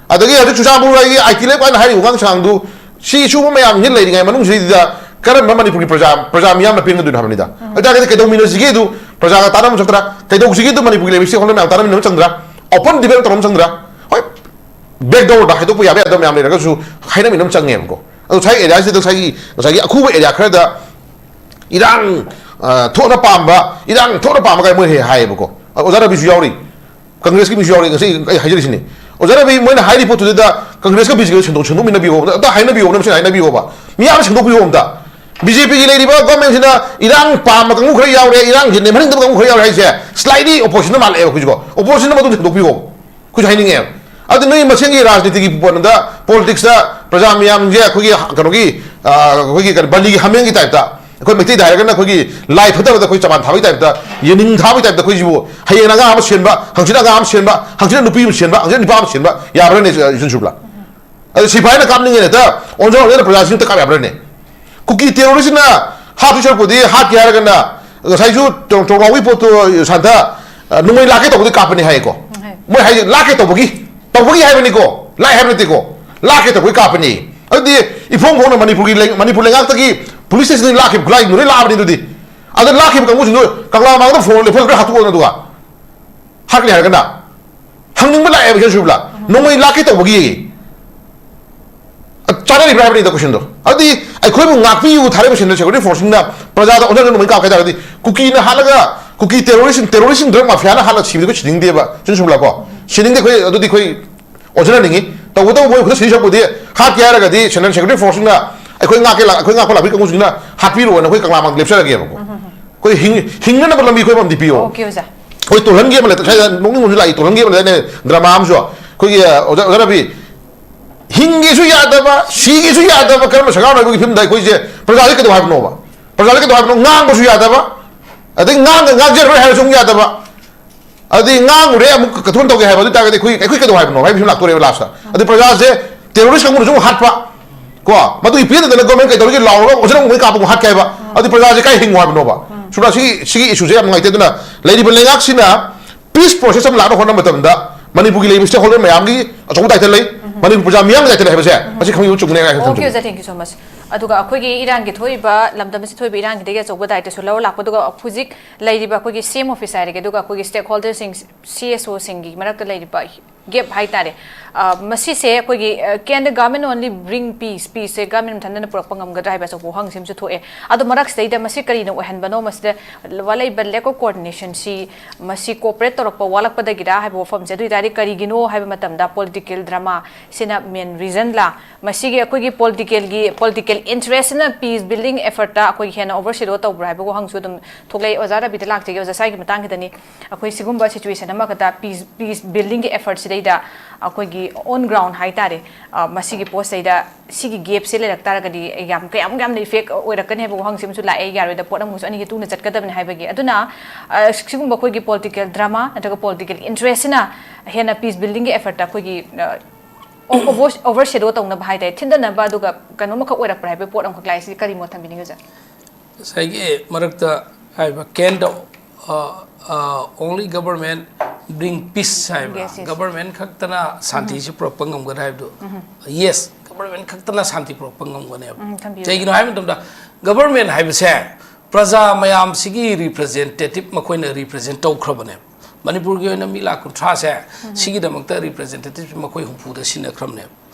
ꯑꯗꯒꯤ ꯍꯧꯖꯤꯛ ꯆꯨꯔꯆꯥꯟꯄꯨꯔꯒꯤ ꯑꯥꯏ ꯇꯤ ꯂꯦꯞ ꯍꯥꯏꯅ ꯍꯥꯏꯔꯤꯕ ꯋꯥꯉꯥꯡ ꯁꯉꯥꯡꯗꯨ, ꯁꯤ ꯁꯤꯒꯨꯝꯕ ꯃꯌꯥꯝꯁꯤ ꯂꯩꯔꯤꯉꯩ ꯃꯅꯨꯡꯁꯤꯗꯩꯗ ꯀꯔꯝꯕ ꯃꯅꯤꯄꯨꯔꯒꯤ ꯄ꯭ꯔꯖꯥ, ꯄ꯭ꯔꯖꯥ ꯃꯤꯌꯥꯝꯅ ꯄꯦꯟꯒꯗꯣꯏꯅꯣ ꯍꯥꯏꯕꯅꯤꯗ꯫ ꯑꯗꯨ ꯑꯣꯏꯇꯥꯔꯒꯗꯤ ꯀꯩꯗꯧꯃꯤꯟꯅꯁꯤꯒꯦ ꯑꯗꯨ, ꯄ꯭ꯔꯖꯥꯒ ꯇꯥꯟꯅꯕ ꯆꯠꯇ꯭ꯔꯥ, ꯀꯩꯗꯧꯁꯤꯒꯦ ꯑꯗꯨ, ꯃꯅꯤꯄꯨꯔꯒꯤ ꯂꯩꯔꯤꯕ ꯁ꯭ꯇꯦꯛꯍꯣꯜꯗꯔ ꯃꯌꯥꯝ ꯇꯥꯟꯅꯃꯤꯟꯅꯕ ꯆꯪꯗ꯭ꯔꯥ, ꯑꯣꯄꯟ ꯗꯤꯕꯦꯠ ꯇꯧꯔꯝ ꯆꯪꯗ꯭ꯔꯥ? ꯍꯣꯏ, ꯕꯦꯛ ꯗꯣꯔꯗ ꯍꯥꯏꯗꯣꯛꯄ ꯌꯥꯕ ꯌꯥꯗꯕ ꯃꯌꯥꯝ ꯂꯩꯔꯒꯁꯨ ꯍꯥꯏꯅꯃꯤꯟꯅꯕ ꯆꯪꯉꯦꯕꯀꯣ꯫ ꯑꯗꯣ ꯉꯁꯥꯏ ꯑꯦꯔꯤꯌꯥꯁꯤꯗ, ꯉꯁꯥꯏꯒꯤ, ꯉꯁꯥꯏꯒꯤ ꯑꯈꯨꯕ ꯑꯦꯔꯤꯌꯥ ꯈꯔꯗ ꯏꯔꯥꯡ, ꯑ, ꯊꯣꯛꯅ ꯄꯥꯝꯕ, ꯏꯔꯥꯡ ꯊꯣꯛꯅ ꯄꯥꯝꯕ ꯀꯥꯏ ꯃꯣꯏ ꯍꯦꯛ ꯍꯥꯏꯌꯦꯕꯀꯣ꯫ ꯑ, ꯑꯣꯖꯥ ꯔꯕꯤꯁꯨ ꯌꯥꯎꯔꯤ, ꯀꯪꯒ꯭ꯔꯦꯁꯀꯤ ꯃꯤꯁꯨ ꯌꯥꯎꯔꯤ꯫ ꯉꯁꯤ ꯑꯩ ꯍꯥꯏꯖꯔꯤꯁꯤꯅꯤ, ꯑꯣꯖꯥ ꯔꯕꯤ, ꯃꯣꯏꯅ ꯍꯥꯏꯔꯤ ꯄꯣꯠꯇꯨꯗ ꯀꯪꯒ꯭ꯔꯦꯁꯀ ꯕꯤ ꯖꯦ ꯄꯤꯒ ꯁꯦꯡꯗꯣꯛ-, ꯁꯦꯡꯗꯣꯛꯃꯤꯟꯅꯕꯤꯌꯣ, ꯑꯝꯇ ꯍꯥꯏꯅꯕꯤꯌꯣ, ꯃꯁꯤ ꯍꯥꯏꯅꯕꯤꯌꯣꯕ꯫ ꯃꯤꯌꯥꯝ ꯁꯦꯡꯗꯣꯛꯄꯤꯌꯣ ꯑꯝꯇ꯫ ꯕꯤ ꯖꯦ ꯄꯤꯒꯤ ꯂꯩꯔꯤꯕ ꯒꯣꯔꯃꯦꯟꯁꯤꯅ ꯏꯔꯥꯡ ꯄꯥꯝꯕ ꯀꯥꯡꯕꯨ ꯈꯔ ꯌꯥꯎꯔꯦ, ꯏꯔꯥꯡꯁꯦ ꯅꯦꯝꯍꯟꯅꯤꯡꯗꯕ ꯀꯥꯡꯕꯨ ꯈꯔ ꯌꯥꯎꯔꯦ ꯍꯥꯏꯁꯦ ꯁ꯭ꯂꯥꯏꯠꯂꯤ ꯑꯣꯄꯣꯖꯤꯁꯟꯗ ꯃꯥꯜꯂꯛꯑꯦꯕ ꯑꯩꯈꯣꯏꯁꯤꯀꯣ꯫ ꯑꯣꯄꯣꯖꯤꯁꯟꯗ ꯃꯗꯨ ꯁꯦꯡꯗꯣꯛꯄꯤꯌꯣ꯫ ꯑꯩꯈꯣꯏꯁꯨ ꯍꯥꯏꯅꯤꯡꯉꯦꯕ꯫ ꯑꯗꯨ ꯅꯣꯏ ꯃꯁꯦꯟꯒꯤ ꯔꯥꯖꯅꯤꯇꯤꯒꯤ ꯄꯣꯠꯇ, ꯄꯣꯂꯤꯇꯤꯛꯁꯇ ꯄ꯭ꯔꯖꯥ ꯃꯤꯌꯥꯝꯁꯦ ꯑꯩꯈꯣꯏꯒꯤ ꯀꯩꯅꯣꯒꯤ, ꯑ, ꯑꯩꯈꯣꯏꯒꯤ ꯀꯔꯤ, ꯕꯂꯤꯒꯤ ꯍꯥꯃꯦꯡꯒꯤ ꯇꯥꯏꯞꯇ, ꯑꯩꯈꯣꯏ ꯃꯩꯇꯩꯗ ꯍꯥꯏꯔꯒꯅ ꯑꯩꯈꯣꯏꯒꯤ ꯂꯥꯏ ꯐꯠꯇꯕꯗ ꯑꯩꯈꯣꯏ ꯆꯕꯥꯟ ꯊꯥꯕꯒꯤ ꯇꯥꯏꯞꯇ, ꯌꯦꯅꯤꯡ ꯊꯥꯕꯒꯤ ꯇꯥꯏꯞꯇ ꯑꯩꯈꯣꯏꯁꯤꯕꯨ ꯍꯌꯦꯡ ꯑꯉꯥꯡ ꯑꯃ ꯁꯦꯟꯕ, ꯍꯪꯆꯤꯠ ꯑꯉꯥꯡ ꯑꯃ ꯁꯦꯟꯕ, ꯍꯪꯆꯤꯠ ꯅꯨꯄꯤ ꯑꯃ ꯁꯦꯟꯕ, ꯍꯪꯆꯤꯠ ꯅꯨꯄꯥ ꯑꯃ ꯁꯦꯟꯕ ꯌꯥꯕ꯭ꯔꯥꯅꯦ, ꯌꯨꯁꯟ ꯁꯨꯕ꯭ꯂꯥ? ꯑꯗꯨ ꯁꯤꯐꯥꯏꯅ ꯀꯥꯞꯅꯤꯡꯉꯦꯅ ꯍꯦꯛꯇ ꯑꯣꯟꯖ ꯑꯣꯟꯖꯅ ꯄ꯭ꯔꯖꯥꯁꯤꯡꯗ ꯀꯥꯞ ꯌꯥꯕ꯭ꯔꯥꯅꯦ? ꯀꯨꯀꯤ ꯇꯦꯔꯣꯔꯤꯁꯅ ꯍꯥꯠꯇꯣꯏ ꯁꯔꯨꯛꯄꯨꯗꯤ ꯍꯥꯠꯀꯦ ꯍꯥꯏꯔꯒꯅ ꯉꯁꯥꯏꯁꯨ ꯆꯧ-, ꯆꯧꯔꯥꯎꯕꯒꯤ ꯄꯣꯠꯇꯣ ꯁꯥꯟꯇ, ꯑ, ꯅꯣꯡꯃꯩ ꯂꯥꯛꯀꯦ ꯇꯧꯕꯗꯤ ꯀꯥꯞꯄꯅꯤ ꯍꯥꯏꯌꯦꯀꯣ꯫ ꯎꯝ, ꯍꯥꯏ꯫ ꯃꯣꯏ ꯍꯥꯏꯁꯦ ꯂꯥꯛꯀꯦ ꯇꯧꯕꯒꯤ, ꯇꯧꯕꯒꯤ ꯍꯥꯏꯕꯅꯤꯀꯣ, ꯂꯥꯛꯑꯦ ꯍꯥꯏꯕ ꯅꯠꯇꯦꯀꯣ, ꯂꯥꯛꯀꯦ ꯇꯧꯕꯒꯤ ꯀꯥꯞꯄꯅꯤ꯫ ꯑꯗꯨꯗꯤ ꯏꯐꯣꯡ ꯐꯣꯡꯅ ꯃꯅꯤꯄꯨꯔꯒꯤ ꯂꯩ-, ꯃꯅꯤꯄꯨꯔ ꯂꯩꯉꯥꯛꯇꯒꯤ ꯄꯨꯂꯤꯁ ꯁ꯭ꯇꯦꯁꯟꯗꯒꯤ ꯂꯥꯛꯈꯤꯕ ꯈꯨꯠꯂꯥꯏꯁꯤꯡꯗꯨ ꯂꯣꯏ ꯂꯥꯛꯑꯕꯅꯤ꯫ ꯑꯗꯨꯗꯤ ꯑꯗ ꯂꯥꯛꯈꯤꯕ ꯀꯥꯡꯕꯨꯁꯤꯡꯗꯨ ꯀꯪꯂꯥ ꯃꯥꯡꯗ ꯐꯣꯟ ꯂꯦꯞꯍꯜꯂꯒ ꯍꯥꯠꯇꯣꯛꯑꯣꯅ ꯑꯗꯨꯒ ꯍꯥꯠꯀꯅꯤ ꯍꯥꯏꯔꯒꯅ ꯍꯪꯅꯤꯡꯕ ꯂꯥꯛꯑꯦꯕ ꯏꯆꯟ ꯁꯨꯕꯂꯥ꯫ ꯅꯣꯡꯃꯩ ꯂꯥꯛꯀꯦ ꯇꯧꯕꯒꯤ ꯆꯥꯅꯔꯤꯕ꯭ꯔꯥ ꯍꯥꯏꯕꯅꯤꯗ ꯀꯣꯏꯁꯟꯗꯣ꯫ ꯑꯗꯨꯗꯤ ꯑꯩꯈꯣꯏꯕꯨ ꯉꯥꯛꯄꯤꯌꯨ ꯊꯥꯔꯛꯏꯕ ꯁꯦꯟꯇ꯭ꯔꯦꯜ ꯁꯦꯀ꯭ꯌꯨꯔꯤꯇꯤ ꯐꯣꯔꯁꯁꯤꯡꯅ ꯄ꯭ꯔꯖꯥꯗ ꯑꯣꯟꯁꯤꯟꯅꯕ ꯃꯩ ꯀꯥꯞꯀꯦ ꯍꯥꯏ ꯇꯥꯔꯒꯗꯤ ꯀꯨꯀꯤꯅ ꯍꯥꯠꯂꯒ ꯀꯨꯀꯤ ꯇꯦꯔꯣꯔꯤꯁ ꯇꯦꯔꯣꯔꯤꯁꯁꯤꯡ ꯗ꯭ꯔꯒ ꯃꯥꯐꯤꯌꯥꯅ ꯍꯥꯠꯂꯒ ꯁꯤꯕꯗꯤ ꯑꯩꯈꯣꯏ ꯁꯤꯅꯤꯡꯗꯦꯕ ꯆꯤꯟ ꯁꯨꯝꯂꯥꯀꯣ꯫ ꯁꯤꯅꯤꯡꯗꯦ ꯑꯩꯈꯣꯏ꯫ ꯑꯗꯨꯗꯤ ꯑꯩꯈꯣꯏ ꯑꯣꯟꯁꯤꯟꯍꯟꯅꯤꯡꯉꯤ꯫ ꯇꯧꯕꯇꯕꯨ ꯃꯣꯏ ꯈꯨꯗ ꯁꯤꯗꯣꯏ ꯁꯔꯨꯛꯄꯨꯗꯤ ꯍꯥꯠꯀꯦ ꯍꯥꯏꯔꯒꯗꯤ ꯁꯦꯟꯇ꯭ꯔꯦꯜ ꯁꯦꯀ꯭ꯌꯨꯔꯤꯇꯤ ꯐꯣꯔꯁꯁꯤꯡꯅ ꯑꯩꯈꯣꯏ ꯉꯥꯛꯀꯦ ꯂꯥꯛ- ꯑꯩꯈꯣꯏ ꯉꯥꯛꯄ ꯂꯥꯛꯄꯤ ꯀꯥꯡꯕꯨꯁꯤꯡꯅ ꯍꯥꯠꯄꯤꯔꯣꯅ ꯑꯩꯈꯣꯏ ꯀꯪꯂꯥ ꯃꯥꯡꯗ ꯂꯦꯞꯆꯔꯒꯦꯕꯀꯣ꯫ ꯑꯩꯈꯣꯏ ꯍꯤꯡ- ꯍꯤꯡꯅꯅꯕ ꯂꯝꯕꯤ ꯑꯩꯈꯣꯏ ꯑꯃꯗꯤ ꯄꯤꯌꯣ꯫ ꯑꯣꯀꯦ ꯑꯣꯖꯥ꯫ ꯑꯩꯈꯣꯏ ꯇꯣꯜꯍꯟꯒꯤ ꯑꯃ ꯂꯩꯇ ꯉꯁꯥꯏ ꯅꯣꯛꯅꯤꯡꯕꯁꯨ ꯂꯥꯛꯏ꯫ ꯇꯣꯜꯍꯟꯒꯤ ꯑꯃ ꯂꯩꯅꯦ ꯗ꯭ꯔꯃꯥ ꯑꯃꯁꯨ ꯑꯩꯈꯣꯏꯒꯤ ꯑꯣꯖꯥ ꯑꯣꯖꯥ ꯔꯕꯤ ꯍꯤꯡꯒꯦꯁꯨ ꯌꯥꯗꯕ ꯁꯤꯒꯦꯁꯨ ꯌꯥꯗꯕ ꯀꯔꯝꯕ ꯁꯔꯀꯥꯔꯅꯣ ꯍꯥꯏꯕꯒꯤ ꯐꯤꯂꯝꯗ ꯑꯩꯈꯣꯏꯁꯦ ꯄ꯭ꯔꯖꯥꯁꯦ ꯀꯩꯗꯧ ꯍꯥꯏꯕꯅꯣꯕ? ꯄ꯭ꯔꯖꯥꯁꯦ ꯀꯩꯗꯧ ꯍꯥꯏꯕꯅꯣ? ꯉꯥꯡꯕꯁꯨ ꯌꯥꯗꯕ, ꯑꯗꯩ ꯉꯥꯡ ꯉꯥꯡꯖꯔꯣꯏ ꯍꯥꯏꯔꯁꯨ ꯑꯃꯨꯛ ꯌꯥꯗꯕ, ꯑꯗꯩ ꯉꯥꯡꯉꯨꯔꯦ ꯑꯃꯨꯛ ꯀꯊꯣꯟ ꯇꯧꯒꯦ ꯍꯥꯏꯕ ꯑꯗꯨ ꯑꯣꯏ ꯇꯥꯔꯒꯗꯤ ꯑꯩꯈꯣꯏ ꯑꯩꯈꯣꯏ ꯀꯩꯗꯧ ꯍꯥꯏꯕꯅꯣ ꯍꯥꯏꯕ ꯐꯤꯂꯝ ꯂꯥꯛꯇꯣꯔꯦꯕ ꯂꯥꯁꯇ꯫ ꯑꯗꯩ ꯄ꯭ꯔꯖꯥꯁꯦ ꯇꯦꯔꯣꯔꯤꯁ ꯀꯥꯡꯕꯨꯅꯁꯨ ꯑꯃꯨꯛ ꯍꯥꯠꯄ ꯀꯣ, ꯃꯗꯨꯒꯤ ꯄꯦꯟꯗꯗꯅ ꯒꯣꯔꯃꯦꯟ ꯀꯩꯗꯧꯔꯤꯒꯦ ꯂꯥꯎꯔꯒ ꯑꯣꯖꯥ ꯑꯃꯨꯛ ꯃꯩ ꯀꯥꯞꯄ ꯑꯃꯨꯛ ꯍꯥꯠꯀꯦ ꯍꯥꯏꯕ꯫ ꯑꯗꯨꯗꯤ ꯄ꯭ꯔꯖꯥꯁꯦ ꯀꯥꯏ ꯍꯤꯡꯉꯨ ꯍꯥꯏꯕꯅꯣꯕ? ꯁꯨꯝꯅ ꯁꯤꯒꯤ ꯁꯤꯒꯤ ꯏꯁꯨꯁꯦ ꯌꯥꯝ ꯅꯨꯡꯉꯥꯏꯇꯦ꯫ ꯑꯗꯨꯅ ꯂꯩꯔꯤꯕ ꯂꯩꯉꯥꯛꯁꯤꯅ ꯄꯤꯁ ꯄ꯭ꯔꯣꯁꯦꯁ ꯑꯃ ꯂꯥꯛꯅꯕ ꯍꯣꯠꯅꯕ ꯃꯇꯝꯗ ꯃꯅꯤꯄꯨꯔꯒꯤ ꯂꯩꯔꯤꯕ ꯁ꯭ꯇꯦꯛ ꯍꯣꯜꯗꯔ ꯃꯌꯥꯝꯒꯤ ꯑꯆꯧꯕ ꯗꯥꯏꯇ ꯂꯩ꯫ ꯃꯅꯤꯄꯨꯔ ꯄ꯭ꯔꯖꯥ ꯃꯤꯌꯥꯝꯒꯤ ꯗꯥꯏꯇ ꯂꯩ ꯍꯥꯏꯕꯁꯦ ꯃꯁꯤ ꯈꯪꯕꯤꯕ ꯆꯨꯝꯒꯅꯤ ꯍꯥꯏꯅ ꯑꯣꯀꯦ ꯊꯝꯖꯒꯦ꯫ ꯑꯣꯖꯥ, thank you so much꯫ ꯑꯗꯨꯒ ꯑꯩꯈꯣꯏꯒꯤ ꯏꯔꯥꯡꯒꯤ ꯊꯣꯛꯏꯕ ꯂꯝꯗꯝ ꯑꯁꯤ ꯊꯣꯛꯏꯕ ꯏꯔꯥꯡꯒꯤꯗꯒꯤ ꯑꯆꯧꯕ ꯗꯥꯏꯇꯁꯨ ꯂꯧꯔ ꯂꯥꯛꯄ, ꯑꯗꯨꯒ ꯍꯧꯖꯤꯛ ꯂꯩꯔꯤꯕ ꯑꯩꯈꯣꯏꯒꯤ ꯁꯤ ꯑꯦꯝ ꯑꯣꯐꯤꯁ ꯍꯥꯏꯔꯒꯦ, ꯑꯗꯨꯒ ꯑꯩꯈꯣꯏꯒꯤ ꯁ꯭ꯇꯦꯛ ꯍꯣꯜꯗꯔꯁꯤꯡ, ꯁꯤ ꯑꯦꯁ ꯑꯣꯁꯤꯡꯒꯤ ꯃꯔꯛꯇ ꯂꯩꯔꯤꯕ ꯒꯦꯞ ꯍꯥꯏꯇꯥꯔꯦ꯫ ꯑ, ꯃꯁꯤꯁꯦ ꯑꯩꯈꯣꯏꯒꯤ, ꯑ, can the government only bring peace? ꯄꯤꯁꯁꯦ ꯒꯚꯔꯟꯃꯦꯟ ꯃꯊꯟꯇꯅ ꯄꯨꯔꯛꯄ ꯉꯝꯒꯗ꯭ꯔꯥ ꯍꯥꯏꯕ ꯑꯆꯧꯕ ꯋꯥꯍꯪꯁꯤ ꯑꯃꯁꯨ ꯊꯣꯛꯑꯦ꯫ ꯑꯗꯣ ꯃꯔꯛꯁꯤꯗꯩꯗ ꯃꯁꯤ ꯀꯔꯤꯅ ꯑꯣꯏꯍꯟꯕꯅꯣ? ꯃꯁꯤꯗ ꯋꯥꯠꯂꯛꯏꯕ lack of coordination ꯁꯤ, ꯃꯁꯤ cooperate ꯇꯧꯔꯛꯄ ꯋꯥꯠꯂꯛꯄꯗꯒꯤꯔꯥ ꯍꯥꯏꯕ ꯋꯥꯐꯝꯁꯦ꯫ ꯑꯗꯨ ꯑꯣꯏꯇꯥꯔꯗꯤ ꯀꯔꯤꯒꯤꯅꯣ ꯍꯥꯏꯕ ꯃꯇꯝꯗ political drama ꯁꯤꯅ main reason ꯂꯥ? ꯃꯁꯤꯒꯤ ꯑꯩꯈꯣꯏꯒꯤ ꯄꯣꯂꯤꯇꯤꯀꯦꯜꯒꯤ, political interest ꯁꯤꯅ peace building effort ꯇ ꯑꯩꯈꯣꯏꯒꯤ ꯍꯦꯟꯅ overshadow ꯇꯧꯕ꯭ꯔꯥ ꯍꯥꯏꯕꯒꯤ ꯋꯥꯍꯪꯁꯨ ꯑꯗꯨꯝ ꯊꯣꯛꯂꯛꯏ꯫ ꯑꯣꯖꯥ ꯔꯕꯤꯗ ꯂꯥꯛꯆꯒꯦ꯫ ꯑꯣꯖꯥ, ꯁ꯭ꯋꯥꯏꯒꯤ ꯃꯇꯥꯡꯁꯤꯗꯅꯤ꯫ ꯑꯩꯈꯣꯏ ꯁꯤꯒꯨꯝꯕ situation ꯑꯃꯈꯛꯇ peace, peace building ꯒꯤ effort ꯁꯤꯗꯩꯗ ꯑꯩꯈꯣꯏꯒꯤ on ground ꯍꯥꯏꯇꯥꯔꯦ, ꯑ, ꯃꯁꯤꯒꯤ ꯄꯣꯠꯁꯤꯗꯩꯗ ꯁꯤꯒꯤ ꯒꯦꯞꯁꯦ ꯂꯩꯔꯛ ꯇꯥꯔꯒꯗꯤ ꯌꯥꯝ ꯀꯌꯥꯃꯨꯛ ꯌꯥꯝꯅ effect ꯑꯣꯏꯔꯛꯀꯅꯤ ꯍꯥꯏꯕ ꯋꯥꯍꯪꯁꯤ ꯑꯃꯁꯨ ꯂꯥꯛꯑꯦ꯫ ꯌꯥꯔꯣꯏꯗ ꯄꯣꯠ ꯑꯃꯁꯨ ꯑꯅꯤꯁꯦ ꯇꯨꯅ ꯆꯠꯀꯗꯕꯅꯤ ꯍꯥꯏꯕꯒꯤ꯫ ꯑꯗꯨꯅ, ꯑ, ꯁꯤꯒꯨꯝꯕ ꯑꯩꯈꯣꯏꯒꯤ political drama ꯅꯠꯇ꯭ꯔꯒ political interest ꯁꯤꯅ ꯍꯦꯟꯅ peace building ꯒꯤ effort ꯇ ꯑꯩꯈꯣꯏꯒꯤ, ꯑ, over, overshadow ꯇꯧꯅꯕ ꯍꯥꯏꯇꯥꯔꯦ, ꯊꯤꯟꯗꯅꯕ ꯑꯗꯨꯒ ꯀꯩꯅꯣꯝꯈꯛ ꯑꯣꯏꯔꯛꯄ꯭ꯔꯥ ꯍꯥꯏꯕꯒꯤ ꯄꯣꯠ ꯑꯃꯈꯛ ꯂꯥꯛꯑꯦ꯫ ꯁꯤꯗꯤ ꯀꯔꯤ ꯃꯣꯠ ꯊꯝꯕꯤꯅꯤꯡꯉꯤ ꯑꯣꯖꯥ? ꯉꯁꯥꯏꯒꯤ ꯃꯔꯛꯇ ꯍꯥꯏꯕ, can the, uh, uh, only government bring peace ꯍꯥꯏꯕ, Yes, yes. ꯒꯕꯔꯃꯦꯟ ꯈꯛꯇꯅ ꯁꯥꯟꯇꯤꯁꯤ ꯄꯨꯔꯛꯄ ꯉꯝꯒꯗ꯭ꯔꯥ ꯍꯥꯏꯕꯗꯨ? Yes, ꯒꯕꯔꯃꯦꯟ ꯈꯛꯇꯅ ꯁꯥꯟꯇꯤ ꯄꯨꯔꯛꯄ ꯉꯝꯒꯅꯦꯕ꯫ ꯎꯝ, ꯊꯝꯕꯤꯌꯨ꯫ ꯀꯩꯒꯤꯅꯣ ꯍꯥꯏꯕ ꯃꯇꯝꯗ ꯒꯕꯔꯃꯦꯟ ꯍꯥꯏꯕꯁꯦ ꯄ꯭ꯔꯖꯥ ꯃꯌꯥꯝꯁꯤꯒꯤ ꯔꯤꯄ꯭ꯔꯖꯦꯟꯇꯦꯇꯤꯞ ꯃꯈꯣꯏꯅ ꯔꯤꯄ꯭ꯔꯖꯦꯟ ꯇꯧꯈ꯭ꯔꯕꯅꯦꯕ꯫ ꯃꯅꯤꯄꯨꯔꯒꯤ ꯑꯣꯏꯅ ꯃꯤ ꯂꯥꯈ ꯀꯨꯟꯊ꯭ꯔꯥꯁꯦ ꯁꯤꯒꯤꯗꯃꯛꯇ representative ꯃꯈꯣꯏ ꯍꯨꯝꯐꯨꯗ ꯁꯤꯟꯅꯈ꯭ꯔꯕꯅꯦꯕ꯫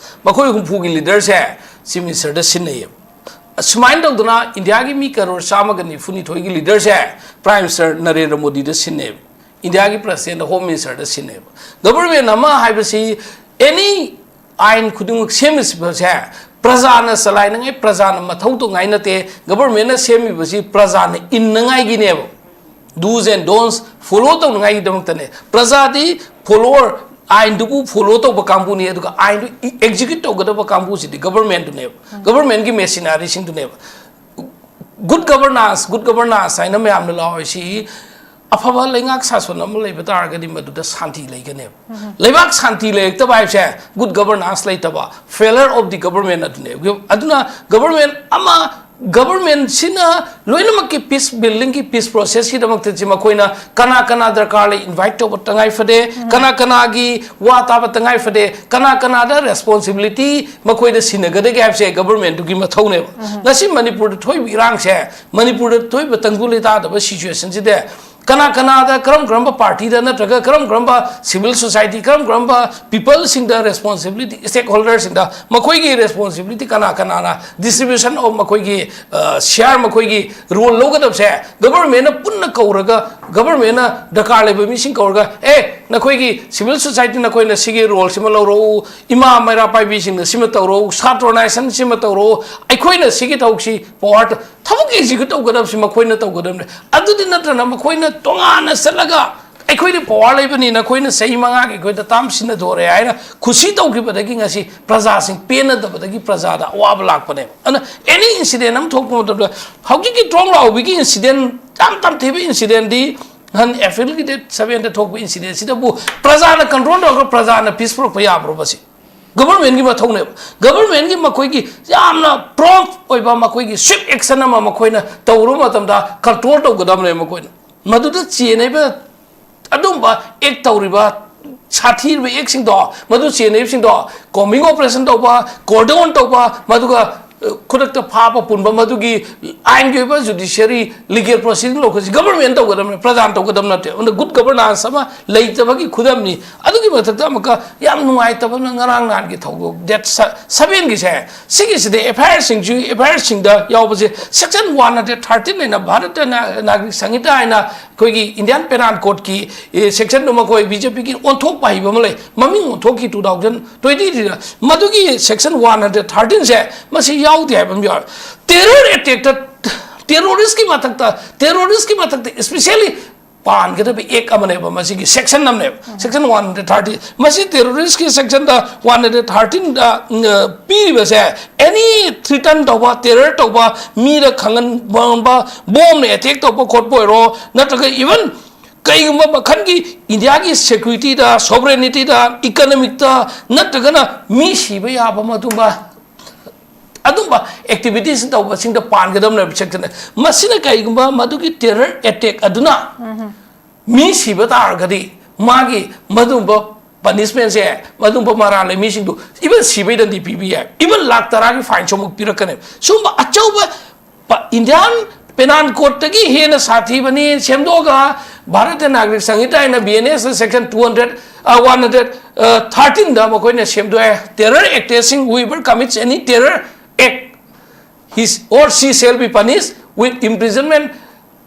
ꯃꯈꯣꯏ ꯍꯨꯝꯐꯨꯒꯤ leaderꯁꯦ chief ministerꯗ ꯁꯤꯟꯅꯩꯌꯦꯕ꯫ ꯁꯨꯃꯥꯏꯅ ꯇꯧꯗꯅ ꯏꯟꯗꯤꯌꯥꯒꯤ ꯃꯤ ꯀꯔꯣꯔ ꯆꯥꯝꯃꯒ ꯅꯤꯐꯨꯅꯤꯊꯣꯏꯒꯤ leaderꯁꯦ prime minister ꯅꯔꯦꯟꯗ꯭ꯔ ꯃꯣꯗꯤꯗ ꯁꯤꯟꯅꯩꯌꯦꯕ꯫ ꯏꯟꯗꯤꯌꯥꯒꯤ presidentꯗ, home ministerꯗ ꯁꯤꯟꯅꯩꯌꯦꯕ꯫ Government ꯑꯃ ꯍꯥꯏꯕꯁꯤ any ꯑꯥꯏꯟ ꯈꯨꯗꯤꯡꯃꯛ ꯁꯦꯝꯃꯤꯕꯁꯦ ꯄ꯭ꯔꯖꯥꯅ ꯆꯂꯥꯏꯅꯉꯥꯏ, ꯄ꯭ꯔꯖꯥꯅ ꯃꯊꯧ ꯇꯧꯉꯥꯏ ꯅꯠꯇꯦ꯫ Governmentꯅ ꯁꯦꯝꯃꯤꯕꯁꯤ ꯄ꯭ꯔꯖꯥꯅ ꯏꯟꯅꯉꯥꯏꯒꯤꯅꯦꯕ꯫ Do's and don'ts follow ꯇꯧꯅꯉꯥꯏꯒꯤꯗꯃꯛꯇꯅꯦ꯫ ꯄ꯭ꯔꯖꯥꯗꯤ follower, ꯑꯥꯏꯟꯗꯨꯕꯨ follow ꯇꯧꯕ ꯀꯥꯡꯕꯨꯅꯤ, ꯑꯗꯨꯒ ꯑꯥꯏꯟꯗꯨ execute ꯇꯧꯒꯗꯕ ꯀꯥꯡꯕꯨꯁꯤꯗꯤ governmentꯗꯨꯅꯦꯕ, governmentꯀꯤ machineryꯁꯤꯡꯗꯨꯅꯦꯕ꯫ Good governance, good governance ꯍꯥꯏꯅ ꯃꯌꯥꯝꯅ ꯂꯥꯎꯔꯤꯁꯤ ꯑꯐꯕ ꯂꯩꯉꯥꯛ ꯁꯥꯁꯣꯟ ꯑꯃ ꯂꯩꯕ ꯇꯥꯔꯒꯗꯤ ꯃꯗꯨꯗ ꯁꯥꯟꯇꯤ ꯂꯩꯒꯅꯦꯕ꯫ ꯂꯩꯕꯥꯛ ꯁꯥꯟꯇꯤ ꯂꯩꯔꯛꯇꯕ ꯍꯥꯏꯕꯁꯦ good governance ꯂꯩꯇꯕ, failure of the government ꯑꯗꯨꯅꯦꯕ꯫ ꯑꯗꯨꯅ government ꯑꯃ, governmentꯁꯤꯅ ꯂꯣꯏꯅꯃꯛꯀꯤ peace buildingꯒꯤ, peace processꯀꯤꯗꯃꯛꯇꯗꯤ ꯃꯈꯣꯏꯅ ꯀꯅꯥ ꯀꯅꯥ ꯗꯔꯀꯥꯔ ꯂꯩ invite ꯇꯧꯕ ꯇꯉꯥꯏ ꯐꯗꯦ, ꯀꯅꯥ ꯀꯅꯥꯒꯤ ꯋꯥ ꯇꯥꯕ ꯇꯉꯥꯏ ꯐꯗꯦ, ꯀꯅꯥ ꯀꯅꯥꯗ responsibility ꯃꯈꯣꯏꯗ ꯁꯤꯟꯅꯒꯗꯒꯦ ꯍꯥꯏꯕꯁꯦ governmentꯗꯨꯒꯤ ꯃꯊꯧꯅꯦꯕ꯫ ꯉꯁꯤ ꯃꯅꯤꯄꯨꯔꯗ ꯊꯣꯛꯏꯕ ꯏꯔꯥꯡꯁꯦ, ꯃꯅꯤꯄꯨꯔꯗ ꯊꯣꯛꯏꯕ ꯇꯪꯗꯨ ꯂꯩꯇꯥꯗꯕ situationꯁꯤꯗ ꯀꯅꯥ ꯀꯅꯥꯗ, ꯀꯔꯝ ꯀꯔꯝꯕ partyꯗ ꯅꯠꯇ꯭ꯔꯒ ꯀꯔꯝ ꯀꯔꯝꯕ civil society, ꯀꯔꯝ ꯀꯔꯝꯕ peopleꯁꯤꯡꯗ responsibility, stakeholderꯁꯤꯡꯗ ꯃꯈꯣꯏꯒꯤ responsibility ꯀꯅꯥ ꯀꯅꯥꯅ distribution of ꯃꯈꯣꯏꯒꯤ, ꯑ, share, ꯃꯈꯣꯏꯒꯤ role ꯂꯧꯒꯗꯕꯁꯦ governmentꯅ ꯄꯨꯟꯅ ꯀꯧꯔꯒ, governmentꯅ ꯗꯔꯀꯥꯔ ꯂꯩꯕ ꯃꯤꯁꯤꯡ ꯀꯧꯔꯒ, "ꯑꯦ, ꯅꯈꯣꯏꯒꯤ civil society, ꯅꯈꯣꯏꯅ ꯁꯤꯒꯤ roleꯁꯤꯃ ꯂꯧꯔꯛꯎ, ꯏꯃꯥ ꯃꯩꯔꯥ ꯄꯥꯏꯕꯤꯁꯤꯡꯅ ꯁꯤꯃ ꯇꯧꯔꯛꯎ, ꯁꯥꯇ꯭ꯔ organizationꯁꯤꯃ ꯇꯧꯔꯛꯎ, ꯑꯩꯈꯣꯏꯅ ꯁꯤꯒꯤ ꯊꯕꯛꯁꯤ power ꯊꯕꯛ execute ꯇꯧꯒꯗꯕꯁꯤ ꯃꯈꯣꯏꯅ ꯇꯧꯒꯗꯕꯅꯤ"꯫ ꯑꯗꯨꯗꯤ ꯅꯠꯇꯅ ꯃꯈꯣꯏꯅ ꯇꯣꯉꯥꯟꯅ ꯆꯠꯂꯒ "ꯑꯩꯈꯣꯏꯗꯤ power ꯂꯩꯕꯅꯤ, ꯅꯈꯣꯏꯅ ꯆꯍꯤ ꯃꯉꯥꯒꯤ ꯑꯩꯈꯣꯏꯗ term ꯁꯤꯟꯅꯗꯣꯔꯦ" ꯍꯥꯏꯅ ꯈꯨꯁꯤ ꯇꯧꯈꯤꯕꯗꯒꯤ ꯉꯁꯤ ꯄ꯭ꯔꯖꯥꯁꯤꯡ ꯄꯦꯟꯅꯗꯕꯗꯒꯤ ꯄ꯭ꯔꯖꯥꯗ ꯑꯋꯥꯕ ꯂꯥꯛꯄꯅꯦꯕ꯫ ꯑꯗꯨꯅ any incident ꯑꯃ ꯊꯣꯛꯄ ꯃꯇꯝꯗ, ꯍꯧꯖꯤꯛꯀꯤ ꯇ꯭ꯔꯣꯡ ꯂꯥꯎꯕꯤꯒꯤ incident, ꯌꯥꯝ ꯇꯝꯊꯤꯕ incidentꯗꯤ ꯅꯍꯥꯟ Aprilꯒꯤ date sevenꯗ ꯊꯣꯛꯄ incidentꯁꯤꯗꯕꯨ ꯄ꯭ꯔꯖꯥꯅ control ꯇꯧꯔꯒ ꯄ꯭ꯔꯖꯥꯅ peace ꯄꯨꯔꯛꯄ ꯌꯥꯕ꯭ꯔꯣꯕ ꯁꯤ? Governmentꯀꯤ ꯃꯊꯧꯅꯦꯕ꯫ Governmentꯀꯤ ꯃꯈꯣꯏꯒꯤ ꯌꯥꯝꯅ prompt ꯑꯣꯏꯕ, ꯃꯈꯣꯏꯒꯤ swift action ꯑꯃ ꯃꯈꯣꯏꯅ ꯇꯧꯔꯨꯕ ꯃꯇꯝꯗ control ꯇꯧꯒꯗꯕꯅꯦꯕ ꯃꯈꯣꯏꯅ꯫ ꯃꯗꯨꯗ ꯆꯦꯟꯅꯔꯤꯕ ꯑꯗꯨꯝꯕ act ꯇꯧꯔꯤꯕ ꯁꯥꯊꯤꯔꯤꯕ actꯁꯤꯡꯗꯣ, ꯃꯗꯨ ꯆꯦꯟꯅꯔꯤꯕꯁꯤꯡꯗꯣ, combing operation ꯇꯧꯕ, cordon tꯧꯕ, ꯃꯗꯨꯒ ꯈꯨꯗꯛꯇ ꯐꯥꯕ ꯄꯨꯟꯕ ꯃꯗꯨꯒꯤ ꯑꯥꯏꯟꯒꯤ ꯑꯣꯏꯕ ꯖꯨꯗꯤꯁꯤꯌꯔꯤ ꯂꯤꯒꯦꯜ ꯄ꯭ꯔꯣꯁꯤꯗꯤꯡ ꯂꯧꯈꯠꯁꯤ ꯒꯚꯔꯟꯃꯦꯟ ꯇꯧꯒꯗꯕꯅꯤ, ꯄ꯭ꯔꯖꯥꯅ ꯇꯧꯒꯗꯕ ꯅꯠꯇꯦ꯫ ꯑꯗꯨꯅ ꯒꯨꯗ ꯒꯕꯔꯅꯥꯟꯁ ꯑꯃ ꯂꯩꯇꯕꯒꯤ ꯈꯨꯗꯝꯅꯤ꯫ ꯑꯗꯨꯒꯤ ꯃꯊꯛꯇ ꯑꯃꯨꯛꯀ ꯌꯥꯝ ꯅꯨꯡꯉꯥꯏꯇꯕ ꯑꯃꯅ ꯉꯔꯥꯡ ꯅꯍꯥꯟꯒꯤ ꯊꯧꯗꯣꯛ ꯗꯦꯠ ꯁꯚꯦꯟꯒꯤꯁꯦ, ꯁꯤꯒꯤꯁꯤꯗ ꯑꯦꯐ ꯑꯥꯏ ꯑꯥꯔꯁꯤꯡꯁꯨ, ꯑꯦꯐ ꯑꯥꯏ ꯑꯥꯔꯁꯤꯡꯗ ꯌꯥꯎꯕꯁꯦ ꯁꯦꯛꯁꯟ ꯋꯥꯟ ꯍꯟꯗ꯭ꯔꯦꯠ ꯊꯥꯔꯇꯤꯟ ꯍꯥꯏꯅ ꯚꯥꯔꯠꯇ ꯅꯥꯒꯔꯤꯛ ꯁꯪꯍꯤꯇꯥ ꯍꯥꯏꯅ ꯑꯩꯈꯣꯏꯒꯤ ꯏꯟꯗꯤꯌꯥꯟ ꯄꯦꯅꯥꯜ ꯀꯣꯗꯀꯤ ꯁꯦꯛꯁꯟꯗꯣ ꯃꯈꯣꯏ ꯕꯤ ꯖꯦ ꯄꯤꯒꯤ ꯑꯣꯟꯊꯣꯛꯄ ꯍꯩꯕ ꯑꯃ ꯂꯩ, ꯃꯃꯤꯡ ꯑꯣꯟꯊꯣꯛꯈꯤ ꯇꯨ ꯊꯥꯎꯖꯟ ꯇ꯭ꯋꯦꯟꯇꯤ ꯊ꯭ꯔꯤꯗ꯫ ꯃꯗꯨꯒꯤ ꯁꯦꯛꯁꯟ ꯋꯥꯟ ꯍꯟꯗ꯭ꯔꯦꯠ ꯊꯥꯔꯇꯤꯟꯁꯦ ꯃꯁꯤ ꯌꯥꯎꯗꯦ ꯍꯥꯏꯕ ꯑꯃ ꯌꯥꯎꯔꯦ꯫ ꯇꯦꯔꯔ ꯑꯦꯇꯦꯛꯇ, ꯇꯦꯔꯣꯔꯤꯁꯀꯤ ꯃꯊꯛꯇ, ꯇꯦꯔꯣꯔꯤꯁꯀꯤ ꯃꯊꯛꯇ ꯏꯁꯄꯤꯁꯦꯜꯂꯤ ꯄꯥꯟꯒꯗꯕ ꯑꯦꯛ ꯑꯃꯅꯦꯕ ꯃꯁꯤꯒꯤ ꯁꯦꯛꯁꯟ ꯑꯃꯅꯦꯕ, ꯁꯦꯛꯁꯟ ꯋꯥꯟ ꯍꯟꯗ꯭ꯔꯦꯠ ꯊꯥꯔꯇꯤ꯫ ꯃꯁꯤ ꯇꯦꯔꯣꯔꯤꯁꯀꯤ ꯁꯦꯛꯁꯟꯗ ꯋꯥꯟ ꯍꯟꯗ꯭ꯔꯦꯠ ꯊꯥꯔꯇꯤꯟꯗ ꯄꯤꯔꯤꯕꯁꯦ, ꯑꯦꯅꯤ ꯊ꯭ꯔꯤꯇꯟ ꯇꯧꯕ, ꯇꯦꯔꯔ ꯇꯧꯕ, ꯃꯤꯗ ꯈꯪꯍꯟꯕ, ꯕꯣꯝꯅ ꯑꯦꯇꯦꯛ ꯇꯧꯕ ꯈꯣꯠꯄ ꯑꯣꯏꯔꯣ, ꯅꯠꯇ꯭ꯔꯒ ꯏꯚꯟ ꯀꯩꯒꯨꯝꯕ ꯃꯈꯜꯒꯤ ꯏꯟꯗꯤꯌꯥꯒꯤ ꯁꯦꯀ꯭ꯌꯨꯔꯤꯇꯤꯗ, ꯁꯣꯕꯔꯦꯅꯤꯇꯤꯗ, ꯏꯀꯅꯣꯃꯤꯛꯇ, ꯅꯠꯇ꯭ꯔꯒꯅ ꯃꯤ ꯁꯤꯕ ꯌꯥꯕ ꯃꯗꯨꯝꯕ ꯑꯗꯨꯝꯕ ꯑꯦꯛꯇꯤꯚꯤꯇꯤꯁ ꯇꯧꯕꯁꯤꯡꯗ ꯄꯥꯟꯒꯗꯕꯅꯦꯕ ꯁꯦꯛꯁꯟ꯫ ꯃꯁꯤꯅ ꯀꯩꯒꯨꯝꯕ ꯃꯗꯨꯒꯤ ꯇꯦꯔꯔ ꯑꯦꯇꯦꯛ ꯑꯗꯨꯅ ꯃꯤ ꯁꯤꯕ ꯇꯥꯔꯒꯗꯤ ꯃꯥꯒꯤ ꯃꯗꯨꯝꯕ ꯄꯅꯤꯁꯃꯦꯟꯁꯦ, ꯃꯗꯨꯝꯕ ꯃꯔꯥꯜ ꯂꯩ ꯃꯤꯁꯤꯡꯗꯨ ꯏꯚꯟ ꯁꯤꯕꯩ ꯗꯟꯗꯤ ꯄꯤꯕ ꯌꯥꯏ, ꯏꯚꯟ ꯂꯥꯛ ꯇꯔꯥꯒꯤ ꯐꯥꯏꯟꯁꯨ ꯑꯃꯨꯛ ꯄꯤꯔꯛꯀꯅꯦꯕ꯫ ꯁꯨꯝꯕ ꯑꯆꯧꯕ ꯄ-, ꯏꯟꯗꯤꯌꯥꯟ ꯄꯦꯅꯥꯜ ꯀꯣꯗꯇꯒꯤ ꯍꯦꯟꯅ ꯁꯥꯊꯤꯕꯅꯤ ꯁꯦꯝꯗꯣꯛꯑꯒ ꯚꯥꯔꯠꯇ ꯅꯥꯒꯔꯤꯛ ꯁꯪꯍꯤꯇꯥ ꯍꯥꯏꯅ B N S section two hundred, one hundred ꯊꯥꯔꯇꯤꯟꯗ ꯃꯈꯣꯏꯅ ꯁꯦꯝꯗꯣꯛꯑꯦ꯫ Terror actꯁꯤꯡ, whoever commits any terror act, he or she shall be punished with imprisonment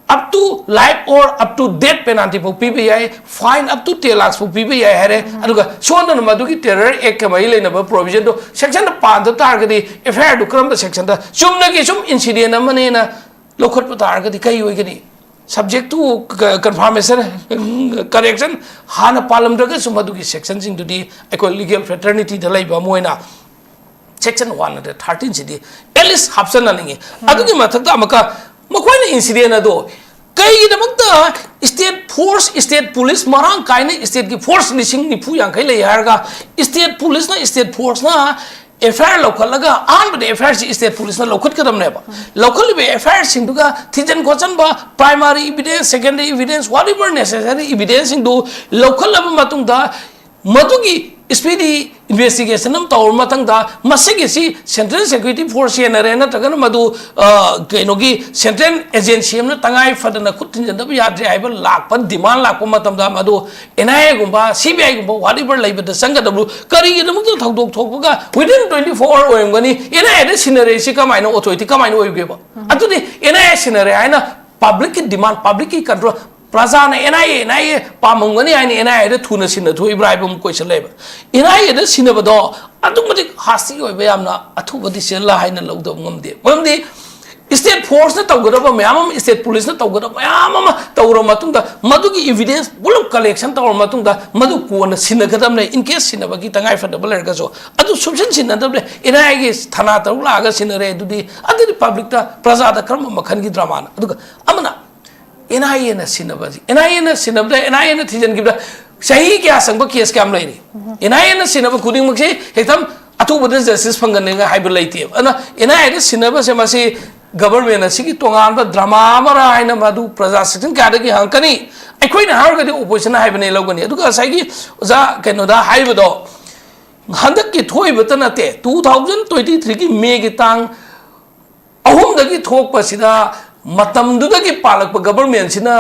up to life or up to death penalty ꯐꯥꯎ ꯄꯤꯕ ꯌꯥꯏ, fine up to ten lakhs ꯐꯥꯎ ꯄꯤꯕ ꯌꯥꯏ ꯍꯥꯏꯔꯦ꯫ ꯑꯗꯨꯒ ꯁꯣꯝꯗꯅ ꯃꯗꯨꯒꯤ ꯇꯦꯔꯔ ꯑꯦꯛꯀ ꯃꯔꯤ ꯂꯩꯅꯕ ꯄ꯭ꯔꯣꯚꯤꯖꯟꯗꯣ ꯁꯦꯛꯁꯟꯗ ꯄꯥꯟꯗ ꯇꯥꯔꯒꯗꯤ ꯑꯦꯐ ꯑꯥꯏ ꯑꯥꯔꯗꯨ ꯀꯔꯝꯕ ꯁꯦꯛꯁꯟꯗ? ꯆꯨꯝꯅꯒꯤ ꯁꯨꯝ ꯏꯟꯁꯤꯗꯦꯟ ꯑꯃꯅꯦꯅ ꯂꯧꯈꯠꯄ ꯇꯥꯔꯒꯗꯤ ꯀꯩ ꯑꯣꯏꯒꯅꯤ? Subject to confirmation, correction, ꯍꯥꯟꯅ ꯄꯥꯜꯂꯝꯗ꯭ꯔꯒꯁꯨ ꯃꯗꯨꯒꯤ ꯁꯦꯛꯁꯟꯁꯤꯡꯗꯨꯗꯤ ꯑꯩꯈꯣꯏ ꯂꯤꯒꯦꯜ ꯐ꯭ꯔꯦꯇꯔꯅꯤꯇꯤꯗ ꯂꯩꯕ ꯑꯃ ꯑꯣꯏꯅ ꯁꯦꯛꯁꯟ ꯋꯥꯟ ꯍꯟꯗ꯭ꯔꯦꯠ ꯊꯥꯔꯇꯤꯟꯁꯤꯗꯤ ꯑꯦꯠꯂꯤꯁ ꯍꯥꯞꯆꯟꯅꯅꯤꯡꯉꯤ꯫ ꯑꯗꯨꯒꯤ ꯃꯊꯛꯇ ꯑꯃꯨꯛꯀ ꯃꯈꯣꯏꯅ ꯏꯟꯁꯤꯗꯦꯟ ꯑꯗꯣ ꯀꯩꯒꯤꯗꯃꯛꯇ ꯁ꯭ꯇꯦꯠ ꯐꯣꯔꯁ, ꯁ꯭ꯇꯦꯠ ꯄꯨꯂꯤꯁ ꯃꯔꯥꯡ ꯀꯥꯏꯅ ꯁ꯭ꯇꯦꯠꯀꯤ ꯐꯣꯔꯁ ꯂꯤꯁꯤꯡ ꯅꯤꯐꯨ ꯌꯥꯡꯈꯩ ꯂꯩ ꯍꯥꯏꯔꯒ ꯁ꯭ꯇꯦꯠ ꯄꯨꯂꯤꯁꯅ, ꯁ꯭ꯇꯦꯠ ꯐꯣꯔꯁꯅ ꯑꯦꯐ ꯑꯥꯏ ꯑꯥꯔ ꯂꯧꯈꯠꯂꯒ ꯑꯍꯥꯟꯕꯗ ꯑꯦꯐ ꯑꯥꯏ ꯑꯥꯔꯁꯤ ꯁ꯭ꯇꯦꯠ ꯄꯨꯂꯤꯁꯅ ꯂꯧꯈꯠꯀꯗꯕꯅꯦꯕ꯫ ꯂꯧꯈꯠꯂꯤꯕ ꯑꯦꯐ ꯑꯥꯏ ꯑꯥꯔꯁꯤꯡꯗꯨꯒ ꯊꯤꯖꯤꯟ ꯈꯣꯠꯆꯟꯕ, primary evidence, secondary evidence, whatever necessary evidenceꯁꯤꯡꯗꯨ ꯂꯧꯈꯠꯂꯕ ꯃꯇꯨꯡꯗ ꯃꯗꯨꯒꯤ ꯁ꯭ꯄꯤꯗꯤ ꯏꯟꯚꯦꯁꯇꯤꯒꯦꯁꯟ ꯑꯃ ꯇꯧꯔꯕ ꯃꯊꯪꯗ ꯃꯁꯤꯒꯤꯁꯤ ꯁꯦꯟꯇ꯭ꯔꯦꯜ ꯁꯦꯀ꯭ꯌꯨꯔꯤꯇꯤ ꯐꯣꯔꯁ ꯁꯤꯖꯤꯟꯅꯔꯦ ꯅꯠꯇ꯭ꯔꯒꯅ ꯃꯗꯨ, ꯑ, ꯀꯩꯅꯣꯒꯤ ꯁꯦꯟꯇ꯭ꯔꯦꯜ ꯑꯦꯖꯦꯟꯁꯤ ꯑꯃꯅ ꯇꯉꯥꯏ ꯐꯗꯅ ꯈꯨꯠ ꯊꯤꯟꯖꯤꯟꯗꯕ ꯌꯥꯗ꯭ꯔꯦ ꯍꯥꯏꯕ ꯂꯥꯛꯄ, ꯗꯤꯃꯥꯟ ꯂꯥꯛꯄ ꯃꯇꯝꯗ ꯃꯗꯨ and I ꯑꯦꯒꯨꯝꯕ, C B ꯑꯥꯏꯒꯨꯝꯕ, whatever ꯂꯩꯕꯗ ꯆꯪꯒꯗꯕꯗꯨ ꯀꯔꯤꯒꯤꯗꯃꯛꯇ ꯊꯧꯗꯣꯛ ꯊꯣꯛꯄꯒ within twenty four hour ꯑꯣꯏꯔꯝꯒꯅꯤ? ꯑꯦꯟ ꯑꯥꯏ ꯑꯦꯗ ꯁꯤꯟꯅꯔꯛꯏꯁꯤ ꯀꯃꯥꯏꯅ, ꯑꯣꯊꯣꯔꯤꯇꯤ ꯀꯃꯥꯏꯅ ꯑꯣꯏꯒꯦꯕ? ꯑꯗꯨꯗꯤ ꯑꯦꯟ ꯑꯥꯏ ꯑꯦ ꯁꯤꯟꯅꯔꯦ ꯍꯥꯏꯅ ꯄꯕ꯭ꯂꯤꯛꯀꯤ ꯗꯤꯃꯥꯟ, ꯄꯕ꯭ꯂꯤꯛꯀꯤ ꯀꯟꯇ꯭ꯔꯣꯜ, ꯄ꯭ꯔꯖꯥꯅ N I A, N I A ꯄꯥꯝꯃꯝꯒꯅꯤ ꯍꯥꯏꯅ ꯑꯦꯟ ꯑꯥꯏ ꯑꯦꯗ ꯊꯨꯅ ꯁꯤꯟꯅ ꯊꯣꯛꯏꯕ꯭ꯔꯥ ꯍꯥꯏꯕ ꯑꯃ ꯀꯣꯏꯁꯟ ꯂꯩꯕ꯫ ꯑꯦꯟ ꯑꯥꯏ ꯑꯦꯗ ꯁꯤꯟꯅꯕꯗꯣ ꯑꯗꯨꯛ ꯃꯇꯤꯛ ꯍꯥꯁꯇꯤ ꯑꯣꯏꯕ, ꯌꯥꯝꯅ ꯑꯊꯨꯕ ꯗꯤꯁꯤꯖꯟꯂ ꯍꯥꯏꯅ ꯂꯧꯗꯕ ꯉꯝꯗꯦ꯫ ꯃꯔꯝꯗꯤ ꯁ꯭ꯇꯦꯠ ꯐꯣꯔꯁꯅ ꯇꯧꯒꯗꯕ ꯃꯌꯥꯝ ꯑꯃ, ꯁ꯭ꯇꯦꯠ ꯄꯨꯂꯤꯁꯅ ꯇꯧꯒꯗꯕ ꯃꯌꯥꯝ ꯑꯃ ꯇꯧꯔꯕ ꯃꯇꯨꯡꯗ, ꯃꯗꯨꯒꯤ ꯏꯚꯤꯗꯦꯟꯁ ꯄꯨꯂꯞ ꯀꯂꯦꯛꯁꯟ ꯇꯧꯔꯕ ꯃꯇꯨꯡꯗ, ꯃꯗꯨ ꯀꯣꯟꯅ ꯁꯤꯟꯅꯒꯗꯕꯅꯦ꯫ ꯏꯟ ꯀꯦꯁ ꯁꯤꯟꯅꯕꯒꯤ ꯇꯉꯥꯏ ꯐꯗꯕ ꯂꯩꯔꯒꯁꯨ, ꯑꯗꯨ ꯁꯨꯞꯁꯤꯟ ꯁꯤꯟꯅꯗꯕꯅꯦ꯫ ꯑꯦꯟ ꯑꯥꯏ ꯑꯦꯒꯤ ꯊꯥꯅꯥ ꯇꯔꯨꯛ ꯂꯥꯛꯑꯒ ꯁꯤꯟꯅꯔꯦ, ꯑꯗꯨꯗꯤ, ꯑꯗꯨꯗꯤ ꯄꯕ꯭ꯂꯤꯛꯇ, ꯄ꯭ꯔꯖꯥꯗ ꯀꯔꯝꯕ ꯃꯈꯜꯒꯤ ꯗ꯭ꯔꯃꯥꯅꯣ? ꯑꯗꯨꯒ ꯑꯃꯅ ꯑꯦꯟ ꯑꯥꯏ ꯑꯦꯅ ꯁꯤꯟꯅꯕꯁꯤ, ꯑꯦꯟ ꯑꯥꯏ ꯑꯦꯅ ꯁꯤꯟꯅꯕꯗ, ꯑꯦꯟ ꯑꯥꯏ ꯑꯦꯅ ꯊꯤꯖꯤꯟꯈꯤꯕꯗ ꯆꯍꯤ ꯀꯌꯥ ꯆꯪꯕ ꯀꯦꯁ ꯀꯌꯥꯝ ꯂꯩꯔꯤ? ꯑꯦꯟ ꯑꯥꯏ ꯑꯦꯅ ꯁꯤꯟꯅꯕ ꯈꯨꯗꯤꯡꯃꯛꯁꯤ ꯍꯦꯛꯇ ꯑꯊꯨꯕꯗ ꯖꯁꯇꯤꯁ ꯐꯪꯒꯅꯤ ꯍꯥꯏꯕ ꯂꯩꯇꯦꯕ꯫ ꯑꯗꯨꯅ ꯑꯦꯟ ꯑꯥꯏ ꯑꯦꯗ ꯁꯤꯟꯅꯕꯁꯦ ꯃꯁꯤ ꯒꯚꯔꯟꯃꯦꯟ ꯑꯁꯤꯒꯤ ꯇꯣꯉꯥꯟꯕ ꯗ꯭ꯔꯃꯥ ꯑꯃꯔ ꯍꯥꯏꯅ ꯃꯗꯨ ꯄ꯭ꯔꯖꯥ ꯁꯦꯛꯁꯟ ꯀꯌꯥꯗꯒꯤ ꯍꯪꯉꯛꯀꯅꯤ? ꯑꯩꯈꯣꯏꯅ ꯍꯥꯏꯔꯒꯗꯤ ꯑꯣꯄꯣꯖꯤꯁꯟꯅ ꯍꯥꯏꯕꯅꯦ ꯂꯧꯒꯅꯤ꯫ ꯑꯗꯨꯒ ꯉꯁꯥꯏꯒꯤ ꯑꯣꯖꯥ ꯀꯩꯅꯣꯗ ꯍꯥꯏꯕꯗꯣ, ꯍꯟꯗꯛꯀꯤ ꯊꯣꯛꯏꯕꯇ ꯅꯠꯇꯦ, two thousand twenty three ꯒꯤ ꯃꯦꯒꯤ ꯇꯥꯡ ꯑꯍꯨꯝꯗꯒꯤ ꯊꯣꯛꯄꯁꯤꯗ, ꯃꯇꯝꯗꯨꯗꯒꯤ ꯄꯥꯜꯂꯛꯄ ꯒꯚꯔꯟꯃꯦꯟꯁꯤꯅ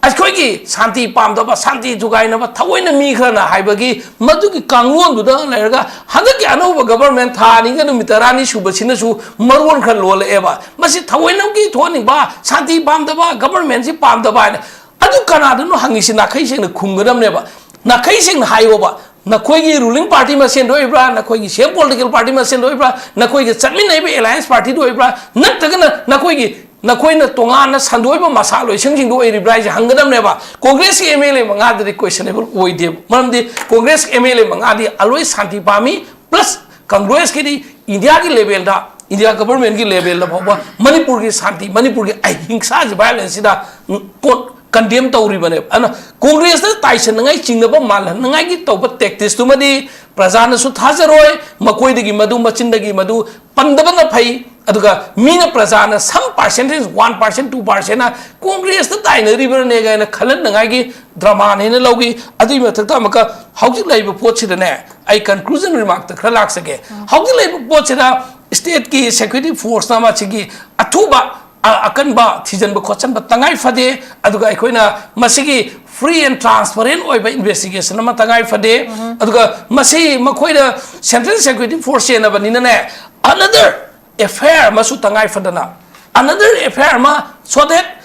ꯑꯩꯈꯣꯏꯒꯤ ꯁꯥꯟꯇꯤ ꯄꯥꯝꯗꯕ, ꯁꯥꯟꯇꯤ ꯊꯨꯒꯥꯏꯅꯕ ꯊꯑꯣꯏꯅ ꯃꯤ ꯈꯔꯅ ꯍꯥꯏꯕꯒꯤ ꯃꯗꯨꯒꯤ ꯀꯥꯡꯂꯣꯟꯗꯨꯗ ꯂꯩꯔꯒ, ꯍꯟꯗꯛꯀꯤ ꯑꯅꯧꯕ ꯒꯚꯔꯟꯃꯦꯟ ꯊꯥ ꯑꯅꯤꯒ ꯅꯨꯃꯤꯠ ꯇꯔꯥꯅꯤ ꯁꯨꯕꯁꯤꯅꯁꯨ ꯃꯔꯣꯟ ꯈꯔ ꯂꯣꯜꯂꯛꯑꯦꯕ꯫ ꯃꯁꯤ ꯊꯑꯣꯏꯅꯒꯤ ꯊꯣꯛꯍꯟꯅꯤꯡꯕ, ꯁꯥꯟꯇꯤ ꯄꯥꯝꯗꯕ, ꯒꯚꯔꯟꯃꯦꯟꯁꯤ ꯄꯥꯝꯗꯕ ꯍꯥꯏꯅ꯫ ꯑꯗꯨ ꯀꯅꯥꯗꯅꯣ ꯍꯪꯉꯤꯁꯤ? ꯅꯥꯈꯩ ꯁꯦꯡꯅ ꯈꯨꯝꯒꯗꯕꯅꯦꯕ꯫ ꯅꯥꯈꯩ ꯁꯦꯡꯅ ꯍꯥꯏꯌꯣꯕ꯫ ꯅꯈꯣꯏꯒꯤ ꯔꯨꯂꯤꯡ ꯄꯥꯔꯇꯤ ꯃꯁꯦꯟꯗ ꯑꯣꯏꯕ꯭ꯔꯥ, ꯅꯈꯣꯏꯒꯤ ꯁꯦꯝ ꯄꯣꯂꯤꯇꯤꯀꯦꯜ ꯄꯥꯔꯇꯤ ꯃꯁꯦꯟꯗ ꯑꯣꯏꯕ꯭ꯔꯥ, ꯅꯈꯣꯏꯒ ꯆꯠꯃꯤꯟꯅꯔꯤꯕ ꯑꯦꯂꯥꯏꯟꯁ ꯄꯥꯔꯇꯤꯗ ꯑꯣꯏꯕ꯭ꯔꯥ, ꯅꯠꯇ꯭ꯔꯒꯅ ꯅꯈꯣꯏꯒꯤ, ꯅꯈꯣꯏꯅ ꯇꯣꯉꯥꯟꯅ ꯁꯟꯗꯣꯛꯏꯕ ꯃꯁꯥ ꯂꯣꯏꯁꯪꯁꯤꯡꯗ ꯑꯣꯏꯔꯤꯕ꯭ꯔꯥ ꯍꯥꯏꯁꯦ ꯍꯪꯒꯗꯕꯅꯦꯕ꯫ ꯀꯣꯡꯒ꯭ꯔꯦꯁꯀꯤ ꯑꯦꯝ ꯑꯦꯜ ꯑꯦ ꯃꯉꯥꯗꯗꯤ ꯀꯣꯏꯁꯟꯅꯦꯕꯜ ꯑꯣꯏꯗꯦꯕ꯫ ꯃꯔꯝꯗꯤ ꯀꯣꯡꯒ꯭ꯔꯦꯁ ꯑꯦꯝ ꯑꯦꯜ ꯑꯦ ꯃꯉꯥꯗꯤ ꯑꯂꯣꯏ ꯁꯥꯟꯇꯤ ꯄꯥꯝꯃꯤ, ꯄ꯭ꯂꯁ ꯀꯪꯒ꯭ꯔꯦꯁꯀꯤꯗꯤ ꯏꯟꯗꯤꯌꯥꯒꯤ ꯂꯦꯚꯦꯜꯗ, ꯏꯟꯗꯤꯌꯥ ꯒꯚꯔꯟꯃꯦꯟꯒꯤ ꯂꯦꯚꯦꯜꯗ ꯐꯥꯎꯕ ꯃꯅꯤꯄꯨꯔꯒꯤ ꯁꯥꯟꯇꯤ, ꯃꯅꯤꯄꯨꯔꯒꯤ ꯑꯍꯤꯡꯁꯥꯁꯤ, ꯚꯥꯏꯑꯣꯂꯦꯟꯁꯁꯤꯗ, ꯎꯝ, ꯀꯣ-, ꯀꯟꯗꯦꯝ ꯇꯧꯔꯤꯕꯅꯦꯕ꯫ ꯑꯗꯨꯅ ꯀꯣꯡꯒ꯭ꯔꯦꯁꯇ ꯇꯥꯏꯁꯟꯅꯉꯥꯏ, ꯆꯤꯡꯅꯕ ꯃꯥꯜꯍꯟꯅꯉꯥꯏꯒꯤ ꯇꯧꯕ ꯇꯦꯛꯇꯤꯁꯇꯨꯃꯗꯤ ꯄ꯭ꯔꯖꯥꯅꯁꯨ ꯊꯥꯖꯔꯣꯏ, ꯃꯈꯣꯏꯗꯒꯤ ꯃꯗꯨ ꯃꯆꯤꯟꯗꯒꯤ ꯃꯗꯨ ꯄꯟꯗꯕꯅ ꯐꯩ꯫ ꯑꯗꯨꯒ ꯃꯤꯅ, ꯄ꯭ꯔꯖꯥꯅ some percentage, one percent, two percent ꯅ ꯀꯣꯡꯒ꯭ꯔꯦꯁꯇ ꯇꯥꯏꯅꯔꯤꯕꯅꯦ ꯀꯥꯏꯅ ꯈꯜꯍꯟꯅꯉꯥꯏꯒꯤ ꯗ꯭ꯔꯃꯥꯅꯦꯅ ꯂꯧꯈꯤ꯫ ꯑꯗꯨꯒꯤ ꯃꯊꯛꯇ ꯑꯃꯨꯛꯀ ꯍꯧꯖꯤꯛ ꯂꯩꯔꯤꯕ ꯄꯣꯠꯁꯤꯗꯅꯦ, ꯑꯩ conclusion remark ꯇ ꯈꯔ ꯂꯥꯛꯆꯒꯦ꯫ ꯍꯧꯖꯤꯛ ꯂꯩꯔꯤꯕ ꯄꯣꯠꯁꯤꯗ state ꯀꯤ security force ꯅ ꯃꯁꯤꯒꯤ ꯑꯊꯨꯕ ꯑ-, ꯑꯀꯟꯕ ꯊꯤꯖꯤꯟꯕ ꯈꯣꯠꯆꯟꯕ ꯇꯉꯥꯏ ꯐꯗꯦ꯫ ꯑꯗꯨꯒ ꯑꯩꯈꯣꯏꯅ ꯃꯁꯤꯒꯤ free and transparent ꯑꯣꯏꯕ investigation ꯑꯃ ꯇꯉꯥꯏ ꯐꯗꯦ꯫ ꯑꯗꯨꯒ ꯃꯁꯤ ꯃꯈꯣꯏꯅ central security force ꯆꯦꯟꯅꯕꯅꯤꯅꯅꯦ, another F I R ꯑꯃꯁꯨ ꯇꯉꯥꯏ ꯐꯗꯅ, another F I R ꯑꯃ, so that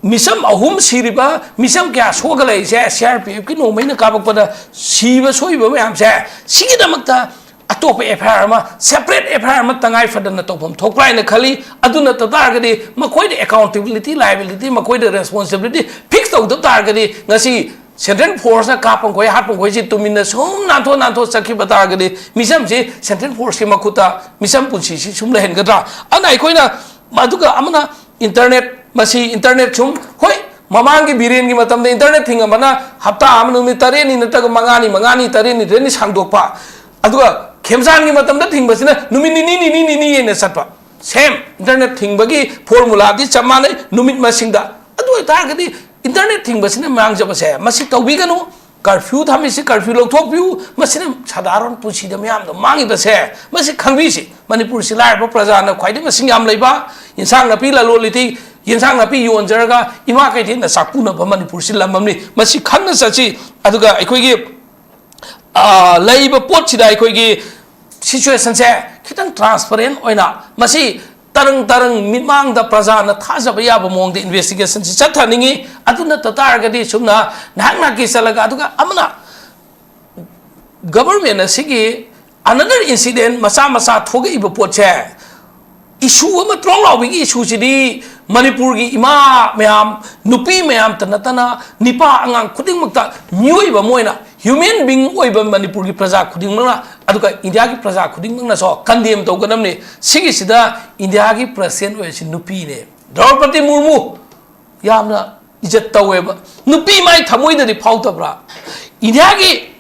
ꯃꯤꯆꯝ ꯑꯍꯨꯝ ꯁꯤꯔꯤꯕ, ꯃꯤꯆꯝ ꯀꯌꯥ ꯁꯣꯛꯑꯒ ꯂꯩꯔꯤꯁꯦ, C R P F ꯀꯤ ꯅꯣꯡꯃꯩꯅ ꯀꯥꯞꯄꯛꯄꯗ ꯁꯤꯕ ꯁꯣꯛꯏꯕ ꯃꯌꯥꯝꯁꯦ, ꯁꯤꯒꯤꯗꯃꯛꯇ ꯑꯇꯣꯞꯄ F I R ꯑꯃ, separate F I R ꯑꯃ ꯇꯉꯥꯏ ꯐꯗꯅ ꯇꯧꯐꯝ ꯊꯣꯛꯄ꯭ꯔꯥ ꯍꯥꯏꯅ ꯈꯜꯂꯤ꯫ ꯑꯗꯨ ꯅꯠꯇ ꯇꯥꯔꯒꯗꯤ ꯃꯈꯣꯏꯗ accountability, liability, ꯃꯈꯣꯏꯗ responsibility fix ꯇꯧꯗꯕ ꯇꯥꯔꯒꯗꯤ, ꯉꯁꯤ central force ꯅ ꯀꯥꯞꯄ ꯃꯈꯣꯏ, ꯍꯥꯠꯄ ꯃꯈꯣꯏꯁꯤ ꯇꯨꯃꯤꯟꯅ ꯁꯨꯝ ꯅꯥꯟꯊꯣꯛ ꯅꯥꯟꯊꯣꯛ ꯆꯠꯈꯤꯕ ꯇꯥꯔꯒꯗꯤ, ꯃꯤꯆꯝꯁꯤ central force ꯀꯤ ꯃꯈꯨꯠꯇ ꯃꯤꯆꯝ ꯄꯨꯟꯁꯤꯁꯤ ꯁꯨꯝ ꯂꯩꯍꯟꯒꯗ꯭ꯔꯥ? ꯑꯗꯨꯅ ꯑꯩꯈꯣꯏꯅ, ꯑꯗꯨꯒ ꯑꯃꯅ internet, ꯃꯁꯤ internet ꯁꯨꯝ, ꯍꯣꯏ, ꯃꯃꯥꯡꯒꯤ ꯕꯤꯔꯦꯟꯒꯤ ꯃꯇꯝꯗ internet ꯊꯤꯡꯉꯝꯕꯅ ꯍꯞꯇꯥ ꯑꯃ ꯅꯨꯃꯤꯠ ꯇꯔꯦꯠꯅꯤ ꯅꯠꯇ꯭ꯔꯒ ꯃꯉꯥꯅꯤ, ꯃꯉꯥꯅꯤ, ꯇꯔꯦꯠꯅꯤ, ꯇꯔꯦꯠꯅꯤ ꯁꯥꯡꯗꯣꯛꯄ, ꯑꯗꯨꯒ ꯈꯦꯝꯆꯥꯟꯒꯤ ꯃꯇꯝꯗ ꯊꯤꯡꯕꯁꯤꯅ ꯅꯨꯃꯤꯠ ꯅꯤꯅꯤ, ꯅꯤꯅꯤ, ꯅꯤꯅꯤ ꯍꯥꯏꯅ ꯆꯠꯄ꯫ Same, internet ꯊꯤꯡꯕꯒꯤ formula ꯗꯤ ꯆꯞ ꯃꯥꯟꯅꯩ, ꯅꯨꯃꯤꯠ ꯃꯁꯤꯡꯗ꯫ ꯑꯗꯨ ꯑꯣꯏꯇꯥꯔꯒꯗꯤ internet ꯊꯤꯡꯕꯁꯤꯅ ꯃꯥꯡꯖꯕꯁꯦ ꯃꯁꯤ ꯇꯧꯕꯤꯒꯅꯨ꯫ Curfew ꯊꯝꯃꯤꯁꯤ, curfew ꯂꯧꯊꯣꯛꯄꯤꯌꯨ꯫ ꯃꯁꯤꯅ ꯁꯥꯙꯥꯔꯟ ꯄꯨꯟꯁꯤꯗ ꯃꯤꯌꯥꯝꯗ ꯃꯥꯡꯉꯤꯕꯁꯦ, ꯃꯁꯤ ꯈꯪꯕꯤꯁꯤ꯫ ꯃꯅꯤꯄꯨꯔꯁꯤ ꯂꯥꯏꯔꯕ ꯄ꯭ꯔꯖꯥꯅ ꯈ꯭ꯋꯥꯏꯗꯒꯤ ꯃꯁꯤꯡ ꯌꯥꯝ ꯂꯩꯕ, ꯌꯦꯟꯁꯥꯡ ꯅꯥꯄꯤ ꯂꯂꯣꯜ ꯏꯇꯤꯛ, ꯌꯦꯟꯁꯥꯡ ꯅꯥꯄꯤ ꯌꯣꯟꯖꯔꯒ ꯏꯃꯥ ꯀꯩꯊꯦꯜꯗ ꯆꯥꯛ ꯄꯨꯅꯕ ꯃꯅꯤꯄꯨꯔꯁꯤ ꯂꯝ ꯑꯃꯅꯤ꯫ ꯃꯁꯤ ꯈꯪꯅ ꯆꯠꯁꯤ꯫ ꯑꯗꯨꯒ ꯑꯩꯈꯣꯏꯒꯤ, ꯑ, ꯂꯩꯔꯤꯕ ꯄꯣꯠꯁꯤꯗ ꯑꯩꯈꯣꯏꯒꯤ situation ꯁꯦ ꯈꯤꯇꯪ transparent ꯑꯣꯏꯅ, ꯃꯁꯤ ꯇꯔꯪ ꯇꯔꯪ ꯃꯤꯠꯃꯥꯡꯗ ꯄ꯭ꯔꯖꯥꯅ ꯊꯥꯖꯕ ꯌꯥꯕ ꯃꯑꯣꯡꯗ investigation ꯁꯤ ꯆꯠꯊꯅꯤꯡꯉꯤ꯫ ꯑꯗꯨ ꯅꯠꯇ ꯇꯥꯔꯒꯗꯤ ꯁꯨꯝꯅ ꯅꯍꯥꯛ ꯅꯍꯥꯛꯀꯤ ꯆꯠꯂꯒ, ꯑꯗꯨꯒ ꯑꯃꯅ government ꯑꯁꯤꯒꯤ another incident ꯃꯆꯥ ꯃꯆꯥ ꯊꯣꯛꯂꯛꯏꯕ ꯄꯣꯠꯁꯦ, issue ꯑꯃ ꯇ꯭ꯔꯣꯡ ꯂꯥꯎꯕꯤꯒꯤ issue ꯁꯤꯗꯤ ꯃꯅꯤꯄꯨꯔꯒꯤ ꯏꯃꯥ ꯃꯌꯥꯝ, ꯅꯨꯄꯤ ꯃꯌꯥꯝꯇ ꯅꯠꯇꯅ ꯅꯤꯄꯥ ꯑꯉꯥꯡ ꯈꯨꯗꯤꯡꯃꯛꯇ ꯃꯤꯑꯣꯏꯕ ꯑꯃ ꯑꯣꯏꯅ, human being ꯑꯣꯏꯕ ꯃꯅꯤꯄꯨꯔꯒꯤ ꯄ꯭ꯔꯖꯥ ꯈꯨꯗꯤꯡꯃꯛꯅ, ꯑꯗꯨꯒ ꯏꯟꯗꯤꯌꯥꯒꯤ ꯄ꯭ꯔꯖꯥ ꯈꯨꯗꯤꯡꯃꯛꯅꯁꯨ condemn ꯇꯧꯒꯗꯕꯅꯤ꯫ ꯁꯤꯒꯤꯁꯤꯗ ꯏꯟꯗꯤꯌꯥꯒꯤ president ꯑꯣꯏꯔꯤꯁꯤ ꯅꯨꯄꯤꯅꯦ, ꯗ꯭ꯔꯧꯄꯗꯤ ꯃꯨꯔꯃꯨ꯫ ꯌꯥꯝꯅ ꯏꯖꯠ ꯇꯧꯋꯦꯕ꯫ ꯅꯨꯄꯤ ꯃꯥꯏ ꯊꯃꯣꯏꯗꯗꯤ ꯐꯥꯎꯗꯕ꯭ꯔꯥ? ꯏꯟꯗꯤꯌꯥꯒꯤ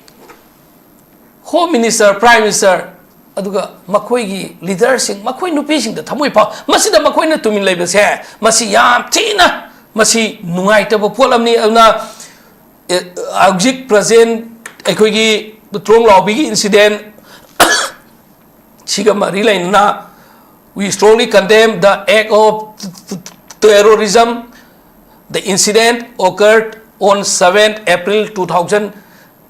Home Minister, Prime Minister, ꯑꯗꯨꯒ ꯃꯈꯣꯏꯒꯤ ꯂꯤꯗꯔꯁꯤꯡ, ꯃꯈꯣꯏ ꯅꯨꯄꯤꯁꯤꯡꯗ ꯊꯃꯣꯏ ꯐꯥꯎ, ꯃꯁꯤꯗ ꯃꯈꯣꯏꯅ ꯇꯨꯃꯤꯟ ꯂꯩꯕꯁꯦ, ꯃꯁꯤ ꯌꯥꯝ ꯊꯤꯅ, ꯃꯁꯤ ꯅꯨꯡꯉꯥꯏꯇꯕ ꯄꯣꯠ ꯑꯃꯅꯤ꯫ ꯑꯗꯨꯅ ꯑꯦ, ꯍꯧꯖꯤꯛ present ꯑꯩꯈꯣꯏꯒꯤ ꯇ꯭ꯔꯣꯡ ꯂꯥꯎꯕꯤꯒꯤ incident ꯁꯤꯒ ꯃꯔꯤ ꯂꯩꯅꯅ, we strongly condemn the act of terrorism. The incident occurred on seventh April two thousand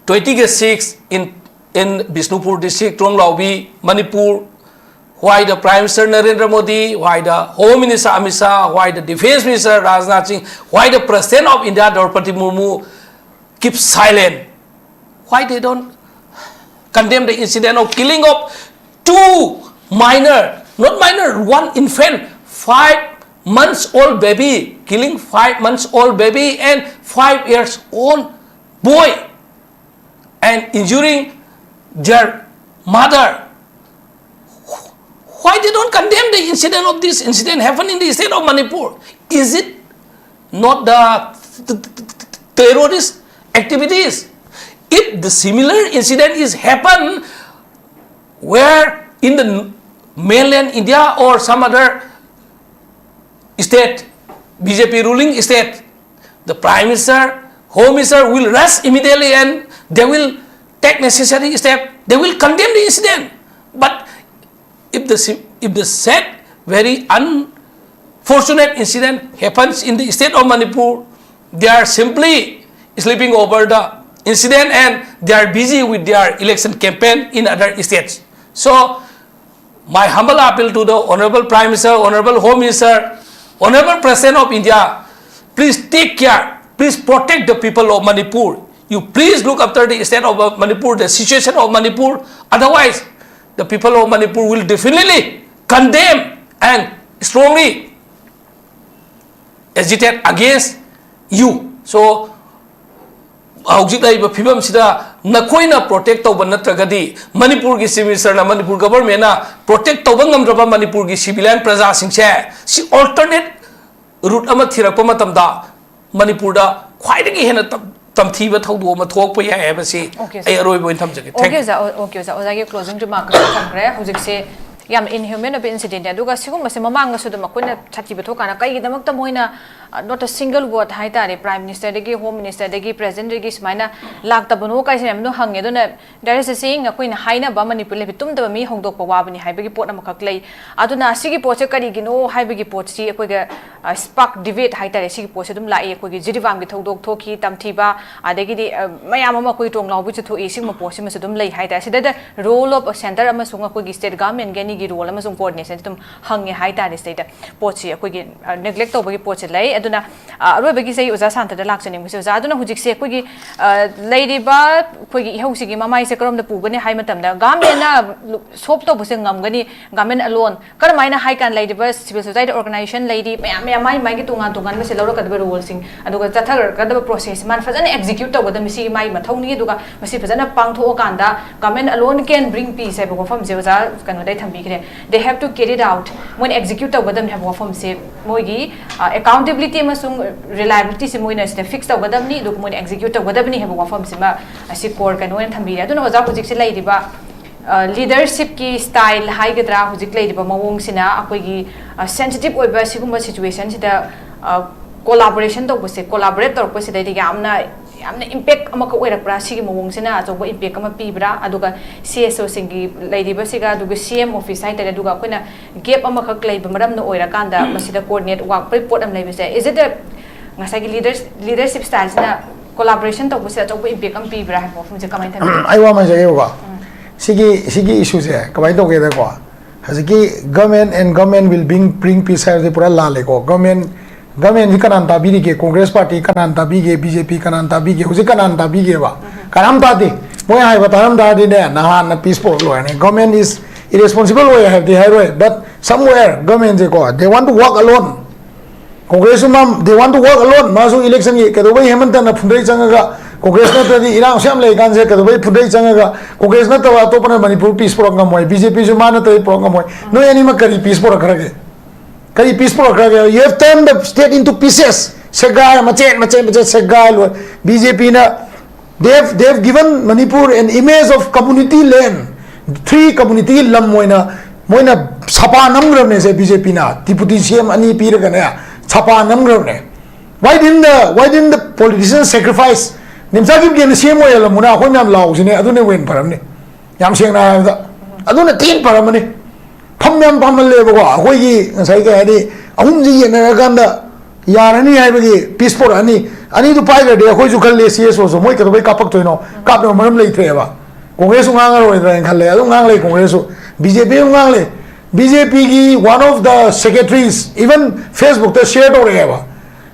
twenty-six in, in Bishnupur district, Tronglaubi, Manipur, why the Prime Minister Narendra Modi, why the Home Minister Amit Shah, why the Defense Minister Rajnath Singh, why the President of India Draupadi Murmu keep silent? Why they don't condemn the incident of killing of two minor, not minor, one infant, five months old baby, killing five months old baby and five years old boy, and injuring their mother? Why they don't condemn the incident of this incident happened in the state of Manipur? Is it not the terrorist activities? If the similar incident is happened where in the mainland India or some other state, B J P ruling state, the Prime Minister, Home Minister will rush immediately and they will take necessary step. They will condemn the incident. But if the si-, if the said very unfortunate incident happens in the state of Manipur, they are simply sleeping over the incident and they are busy with their election campaign in other states. So my humble appeal to the Honorable Prime Minister, Honorable Home Minister, Honorable President of India, please take care. Please protect the people of Manipur. You please look after the state of Manipur, the situation of Manipur. Otherwise, the people of Manipur will definitely condemn and strongly agitate against you. So, ꯍꯧꯖꯤꯛ ꯂꯩꯔꯤꯕ ꯐꯤꯕꯝꯁꯤꯗ ꯅꯈꯣꯏꯅ protect ꯇꯧꯕ ꯅꯠꯇ꯭ꯔꯒꯗꯤ, ꯃꯅꯤꯄꯨꯔꯒꯤ Chief Minister ꯅ, ꯃꯅꯤꯄꯨꯔ Government ꯅ protect ꯇꯧꯕ ꯉꯝꯗ꯭ꯔꯕ ꯃꯅꯤꯄꯨꯔꯒꯤ civilian ꯄ꯭ꯔꯖꯥꯁꯤꯡꯁꯦ, ꯁꯤ alternate route ꯑꯃ ꯊꯤꯔꯛꯄ ꯃꯇꯝꯗ, ꯃꯅꯤꯄꯨꯔꯗ ꯈ꯭ꯋꯥꯏꯗꯒꯤ ꯍꯦꯟꯅ ꯇꯝ- ꯇꯝꯊꯤꯕ ꯊꯧꯗꯣꯛ ꯑꯃ ꯊꯣꯛꯂꯛꯄ ꯌꯥꯏ ꯍꯥꯏꯕꯁꯤ Okay, ꯑꯩ sir. ꯑꯔꯣꯏꯕ ꯑꯣꯏꯅ ꯊꯝꯖꯒꯦ꯫ Thank Okay, you. ꯑꯣꯖꯥ, okay, ꯑꯣꯖꯥ, ꯑꯣꯖꯥꯒꯤ closing remark ꯈꯔ ꯊꯝꯈ꯭ꯔꯦ꯫ ꯍꯧꯖꯤꯛꯁꯦ ꯌꯥꯝ inhuman ꯑꯣꯏꯕ incident ꯅꯦ꯫ ꯑꯗꯨꯒ ꯁꯤꯒꯨꯝꯕꯁꯦ ꯃꯃꯥꯡꯗꯁꯨ ꯑꯗꯨꯝ ꯑꯩꯈꯣꯏꯅ ꯁꯥꯊꯤꯕ ꯊꯣꯛꯀꯥꯟꯗ ꯀꯩꯒꯤꯗꯃꯛꯇ ꯃꯣꯏꯅ, uh, not a single word ꯍꯥꯏꯇꯥꯔꯦ, Prime Minister ꯗꯒꯤ, Home Minister ꯗꯒꯤ, President ꯗꯒꯤ ꯁꯨꯃꯥꯏꯅ ꯂꯥꯛꯇꯕꯅꯣ ꯀꯥꯏꯁꯦ ꯃꯌꯥꯝꯗꯣ ꯍꯪꯉꯦ꯫ ꯑꯗꯨꯅ there is a saying, ꯑꯩꯈꯣꯏꯅ ꯍꯥꯏꯅꯕ ꯃꯅꯤꯄꯨꯔ ꯂꯩꯕ, "ꯇꯨꯝꯗꯕ ꯃꯤ ꯍꯧꯗꯣꯛꯄ ꯋꯥꯕꯅꯤ" ꯍꯥꯏꯕꯒꯤ ꯄꯣꯠ ꯑꯃꯈꯛ ꯂꯩ꯫ ꯑꯗꯨꯅ ꯁꯤꯒꯤ ꯄꯣꯠꯁꯦ ꯀꯔꯤꯒꯤꯅꯣ ꯍꯥꯏꯕꯒꯤ ꯄꯣꯠꯁꯤ ꯑꯩꯈꯣꯏꯒ, uh, spark debate ꯍꯥꯏꯇꯥꯔꯦ, ꯁꯤꯒꯤ ꯄꯣꯠꯁꯦ ꯑꯗꯨꯝ ꯂꯥꯛꯏ꯫ ꯑꯩꯈꯣꯏꯒꯤ ꯖꯤꯔꯤꯕꯥꯝꯒꯤ ꯊꯧꯗꯣꯛ ꯊꯣꯛꯈꯤ, ꯇꯝꯊꯤꯕ, ꯑꯗꯒꯤꯗꯤ, uh, ꯃꯌꯥꯝ ꯑꯃ ꯑꯩꯈꯣꯏ ꯇꯣꯡꯂꯥꯎꯕꯤꯁꯨ ꯊꯣꯛꯏ꯫ ꯁꯤꯒꯨꯝꯕ ꯄꯣꯠꯁꯤꯃꯁꯨ ꯑꯗꯨꯝ ꯂꯩ ꯍꯥꯏꯇꯥꯔꯦ꯫ ꯁꯤꯗꯩꯗ role of centre ꯑꯃꯁꯨꯡ ꯑꯩꯈꯣꯏꯒꯤ state government ꯒꯤ ꯑꯅꯤꯒꯤ role ꯑꯃꯁꯨꯡ coordination ꯁꯦ ꯑꯗꯨꯝ ꯍꯪꯉꯦ ꯍꯥꯏꯇꯥꯔꯦ꯫ ꯁꯤꯗꯩꯗ ꯄꯣꯠꯁꯤ ꯑꯩꯈꯣꯏꯒꯤ, uh, neglect ꯇꯧꯕꯒꯤ ꯄꯣꯠꯁꯦ ꯂꯩ꯫ ꯑꯗꯨꯅ, uh, ꯑꯔꯣꯏꯕꯒꯤ ꯑꯩ ꯑꯣꯖꯥ ꯁꯥꯟꯇꯗ ꯂꯥꯛꯆꯅꯤꯡꯕꯁꯦ, ꯑꯣꯖꯥ, ꯑꯗꯨꯅ ꯍꯧꯖꯤꯛꯁꯦ ꯑꯩꯈꯣꯏꯒꯤ, uh, ꯂꯩꯔꯤꯕ ꯑꯩꯈꯣꯏꯒꯤ ꯏꯍꯧꯁꯤꯒꯤ ꯃꯃꯥꯏꯁꯦ ꯀꯔꯣꯝꯗ ꯄꯨꯒꯅꯤ ꯍꯥꯏ ꯃꯇꯝꯗ, government ꯅ solve ꯇꯧꯕꯁꯦ ꯉꯝꯒꯅꯤ, government alone꯫ ꯀꯔꯝꯍꯥꯏꯅ ꯍꯥꯏ ꯀꯥꯟꯗ ꯂꯩꯔꯤꯕ civil society organization ꯂꯩꯔꯤ ꯃꯌꯥꯝ ꯃꯌꯥꯝ ꯃꯥꯒꯤ ꯃꯥꯒꯤ ꯇꯣꯉꯥꯟ ꯇꯣꯉꯥꯟꯕ ꯁꯤ ꯂꯧꯔꯛꯀꯗꯕ role ꯁꯤꯡ, ꯑꯗꯨꯒ ꯆꯠꯊꯔꯛꯀꯗꯕ process ꯁꯤ ꯃꯥꯅ ꯐꯖꯅ execute ꯇꯧꯒꯗꯕꯅꯤ, ꯁꯤꯒꯤ ꯃꯥꯒꯤ ꯃꯊꯧꯅꯤ꯫ ꯑꯗꯨꯒ ꯃꯁꯤ ꯐꯖꯅ ꯄꯥꯡꯊꯣꯛꯑꯀꯥꯟꯗ government alone can bring peace ꯍꯥꯏꯕ ꯋꯥꯐꯝꯁꯦ ꯑꯣꯖꯥ ꯀꯩꯅꯣꯗ ꯑꯩ ꯊꯝꯕꯤꯈ꯭ꯔꯦ꯫ They have to carry it out, ꯃꯣꯏꯅ execute ꯇꯧꯒꯗꯕꯅꯤ ꯍꯥꯏꯕ ꯋꯥꯐꯝꯁꯦ, ꯃꯣꯏꯒꯤ, ꯑ, accountability ꯑꯃꯁꯨꯡ reliability ꯁꯤ ꯃꯣꯏꯅ ꯁꯤꯗ fix ꯇꯧꯒꯗꯕꯅꯤ, ꯑꯗꯨꯒ ꯃꯣꯏꯅ execute ꯇꯧꯒꯗꯕꯅꯤ ꯍꯥꯏꯕ ꯋꯥꯐꯝꯁꯤꯃ ꯑꯁꯤ core ꯀꯩꯅꯣ ꯑꯣꯏꯅ ꯊꯝꯕꯤꯔꯦ꯫ ꯑꯗꯨꯅ ꯑꯣꯖꯥ ꯍꯧꯖꯤꯛꯁꯦ ꯂꯩꯔꯤꯕ, ꯑ, leadership ꯀꯤ style ꯍꯥꯏꯒꯗ꯭ꯔꯥ, ꯍꯧꯖꯤꯛ ꯂꯩꯔꯤꯕ ꯃꯑꯣꯡꯁꯤꯅ ꯑꯩꯈꯣꯏꯒꯤ, ꯑ, sensitive ꯑꯣꯏꯕ ꯁꯤꯒꯨꯝꯕ situation ꯁꯤꯗ, ꯑ, collaboration ꯇꯧꯕꯁꯦ, collaborate ꯇꯧꯔꯛꯄꯁꯤꯗꯩꯗ ꯌꯥꯝꯅ, ꯌꯥꯝꯅ impact ꯑꯃꯈꯛ ꯑꯣꯏꯔꯛꯄ꯭ꯔꯥ? ꯁꯤꯒꯤ ꯃꯑꯣꯡꯁꯤꯅ ꯑꯆꯧꯕ impact ꯑꯃ ꯄꯤꯕ꯭ꯔꯥ? ꯑꯗꯨꯒ C S O ꯁꯤꯡꯒꯤ ꯂꯩꯔꯤꯕꯁꯤꯒ, ꯑꯗꯨꯒ C M office ꯍꯥꯏꯇꯥꯔꯦ, ꯑꯗꯨꯒ ꯑꯩꯈꯣꯏꯅ gap ꯑꯃꯈꯛ ꯂꯩꯕ ꯃꯔꯝꯅ ꯑꯣꯏꯔꯀꯥꯟꯗ ꯃꯁꯤꯗ coordinate ꯋꯥꯠꯄꯒꯤ ꯄꯣꯠ ꯑꯃ ꯂꯩꯕꯁꯦ, is it a, ꯉꯁꯥꯏꯒꯤ leaders, leadership style ꯁꯤꯅ collaboration ꯇꯧꯕꯁꯦ ꯑꯆꯧꯕ impact ꯑꯃ ꯄꯤꯕ꯭ꯔꯥ ꯍꯥꯏꯕ ꯋꯥꯐꯝꯁꯦ ꯀꯃꯥꯏꯅ ꯊꯝꯕꯤꯒꯦ? ꯑꯩ ꯋꯥ ꯑꯃ ꯍꯥꯏꯖꯒꯦꯕꯀꯣ꯫ ꯁꯤꯒꯤ, ꯁꯤꯒꯤ issue ꯁꯦ ꯀꯃꯥꯏꯅ ꯇꯧꯒꯦꯗꯀꯣ, ꯍꯧꯖꯤꯛꯀꯤ government and government will bring, bring peace ꯍꯥꯏꯕꯗꯤ ꯄꯨꯔꯥ ꯂꯥꯜꯂꯦꯀꯣ꯫ Government, government ꯁꯤ ꯀꯅꯥꯅ ꯇꯥꯕꯤꯔꯤꯒꯦ? Congress party ꯀꯅꯥꯅ ꯇꯥꯕꯤꯒꯦ? B J P ꯀꯅꯥꯅ ꯇꯥꯕꯤꯒꯦ? ꯍꯧꯖꯤꯛ ꯀꯅꯥꯅ ꯇꯥꯕꯤꯒꯦꯕ? ꯀꯅꯥꯝ ꯇꯥꯗꯦ꯫ ꯃꯣꯏ ꯍꯥꯏꯕ ꯇꯥꯔꯝ ꯇꯥꯔꯗꯤꯅꯦ, ꯅꯍꯥꯟꯅ peace ꯄꯨꯔꯛ ꯂꯣꯏꯔꯅꯤ꯫ Government is irresponsible ꯑꯣꯏ ꯍꯥꯏꯕꯗꯤ ꯍꯥꯏꯔꯣꯏ, but somewhere government ꯁꯦꯀꯣ, they want to work alone꯫ Congress ꯁꯨ ꯃꯥ, they want to work alone꯫ ꯃꯥꯁꯨ election ꯒꯤ ꯀꯩꯗꯧꯕꯩ ꯍꯦꯃꯟꯇꯅ ꯐꯨꯟꯗ꯭ꯔꯩ ꯆꯪꯉꯒ, Congress ꯅꯠꯇ꯭ꯔꯗꯤ ꯏꯔꯥꯡꯁꯨ ꯌꯥꯝ ꯂꯩ ꯀꯥꯟꯁꯤꯗ ꯀꯩꯗꯧꯕꯩ ꯐꯨꯟꯗ꯭ꯔꯩ ꯆꯪꯉꯒ, Congress ꯅꯠꯇꯕ ꯑꯇꯣꯞꯄꯅ ꯃꯅꯤꯄꯨꯔ peace ꯄꯨꯔꯛ ꯉꯝꯃꯣꯏ, B J P ꯁꯨ ꯃꯥ ꯅꯠꯇ꯭ꯔꯗꯤ ꯄꯨꯔꯛ ꯉꯝꯃꯣꯏ꯫ ꯅꯣꯏ ꯑꯅꯤꯃꯛ ꯀꯔꯤ peace ꯄꯨꯔꯛꯈ꯭ꯔꯒꯦ? ꯀꯔꯤ peace ꯄꯨꯔꯛꯈ꯭ꯔꯒꯦ? You have turned the state into pieces꯫ ꯁꯦꯒꯥꯏ, ꯃꯆꯦꯠ ꯃꯆꯦꯠ ꯃꯆꯦꯠ ꯁꯦꯒꯥꯏ ꯂꯣꯏ꯫ ꯕꯤ ꯖꯦ ꯄꯤꯅ, they have, they have given Manipur an image of community land, three community ꯒꯤ ꯂꯝ ꯑꯣꯏꯅ ꯃꯣꯏꯅ ꯁꯄꯥ ꯅꯝꯈ꯭ꯔꯕꯅꯦ ꯁꯦ꯫ ꯕꯤ ꯖꯦ ꯄꯤꯅ ꯗꯤꯄꯨꯇꯤ ꯁꯤ ꯑꯦꯝ ꯑꯅꯤ ꯄꯤꯔꯒꯅꯦ ꯁꯄꯥ ꯅꯝꯈ꯭ꯔꯕꯅꯦ꯫ Why didn't the, why didn't the politician sacrifice? ꯅꯤꯝꯆꯥ ꯀꯤꯞꯒꯦꯟꯅ ꯁꯤ ꯑꯦꯝ ꯑꯣꯏꯍꯜꯂꯝꯃꯨꯅ ꯑꯩꯈꯣꯏ ꯃꯌꯥꯝ ꯂꯥꯎꯁꯤꯅꯦ, ꯑꯗꯨꯅ ꯍꯦꯟꯅ ꯐꯔꯝꯅꯤ꯫ ꯌꯥꯝ ꯁꯦꯡꯅ ꯍꯥꯏꯔꯕꯗ ꯑꯗꯨꯅ ꯊꯤꯅ ꯐꯔꯝꯃꯅꯤ꯫ ꯐꯝ ꯌꯥꯝ ꯐꯝꯍꯜꯂꯦꯕꯀꯣ꯫ ꯑꯩꯈꯣꯏꯒꯤ ꯉꯁꯥꯏ ꯀꯩ ꯍꯥꯏꯅꯤ, ꯑꯍꯨꯝꯁꯤ ꯌꯦꯟꯅꯔꯀꯥꯟꯗ ꯌꯥꯔꯅꯤ ꯍꯥꯏꯕꯒꯤ ꯄꯤꯁ ꯄꯣꯔꯛꯑꯅꯤ꯫ ꯑꯅꯤꯗꯨ ꯄꯥꯏꯈ꯭ꯔꯗꯤ ꯑꯩꯈꯣꯏꯁꯨ ꯈꯜꯂꯦ, ꯁꯤ ꯑꯦꯁ ꯑꯣꯁꯨ ꯃꯣꯏ ꯀꯩꯗꯧꯕꯩ ꯀꯥꯞꯄꯛꯇꯣꯏꯅꯣ? ꯀꯥꯞꯅꯕ ꯃꯔꯝ ꯂꯩꯇ꯭ꯔꯦꯕ꯫ ꯀꯣꯡꯒ꯭ꯔꯦꯁꯁꯨ ꯉꯥꯡꯉꯔꯣꯏꯗ꯭ꯔꯥ ꯍꯥꯏꯅ ꯈꯜꯂꯦ, ꯑꯗꯨꯝ ꯉꯥꯡꯂꯦ꯫ ꯀꯣꯡꯒ꯭ꯔꯦꯁꯁꯨ, ꯕꯤ ꯖꯦ ꯄꯤ ꯑꯗꯨꯝ ꯉꯥꯡꯂꯦ꯫ ꯕꯤ ꯖꯦ ꯄꯤꯒꯤ one of the secretaries even Facebook ꯇ share ꯇꯧꯔꯛꯑꯦꯕ꯫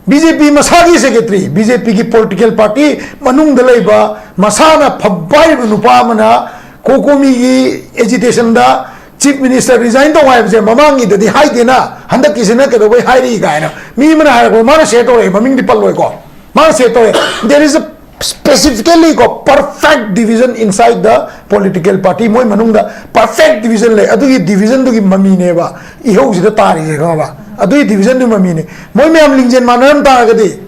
ꯕꯤ ꯖꯦ ꯄꯤ ꯃꯁꯥꯒꯤ ꯁꯦꯀ꯭ꯔꯦꯇꯔꯤ, ꯕꯤ ꯖꯦ ꯄꯤꯒꯤ ꯄꯣꯂꯤꯇꯤꯀꯦꯜ ꯄꯥꯔꯇꯤ ꯃꯅꯨꯡꯗ ꯂꯩꯕ ꯃꯁꯥꯅ ꯐꯝ ꯄꯥꯏꯔꯤꯕ ꯅꯨꯄꯥ ꯑꯃꯅ ꯀꯣꯀꯣꯃꯤꯒꯤ ꯑꯦꯖꯤꯇꯦꯁꯟꯗ ꯆꯤꯐ ꯃꯤꯅꯤꯁꯇꯔ ꯔꯤꯖꯥꯏꯟ ꯇꯧ ꯍꯥꯏꯕꯁꯦ ꯃꯃꯥꯡꯒꯤꯗꯗꯤ ꯍꯥꯏꯗꯦꯅ, ꯍꯟꯗꯛꯀꯤꯁꯤꯅ ꯀꯩꯗꯧꯕꯩ ꯍꯥꯏꯔꯛꯏ ꯀꯥꯏꯅ ꯃꯤ ꯑꯃꯅ ꯍꯥꯏꯔꯛꯄꯗ ꯃꯥꯅ ꯁꯦꯌꯔ ꯇꯧꯔꯛꯑꯦ, ꯃꯃꯤꯡꯗꯤ ꯄꯜꯂꯣꯏꯀꯣ, ꯃꯥꯅ ꯁꯦꯌꯔ ꯇꯧꯔꯛꯑꯦ꯫ There is a specifically ꯀꯣ, perfect division inside the political party꯫ ꯃꯣꯏ ꯃꯅꯨꯡꯗ perfect division ꯂꯩ꯫ ꯑꯗꯨꯒꯤ division ꯗꯨꯒꯤ ꯃꯃꯤꯅꯦꯕ ꯏꯍꯧꯁꯤꯗ ꯇꯥꯔꯤꯁꯦ, ꯈꯪꯉꯕ? ꯑꯗꯨꯒꯤ division ꯗꯨꯒꯤ ꯃꯃꯤꯅꯦ꯫ ꯃꯣꯏ ꯃꯌꯥꯝ ꯂꯤꯡꯖꯦꯜ ꯃꯥꯟꯅꯔꯝ ꯇꯥꯔꯒꯗꯤ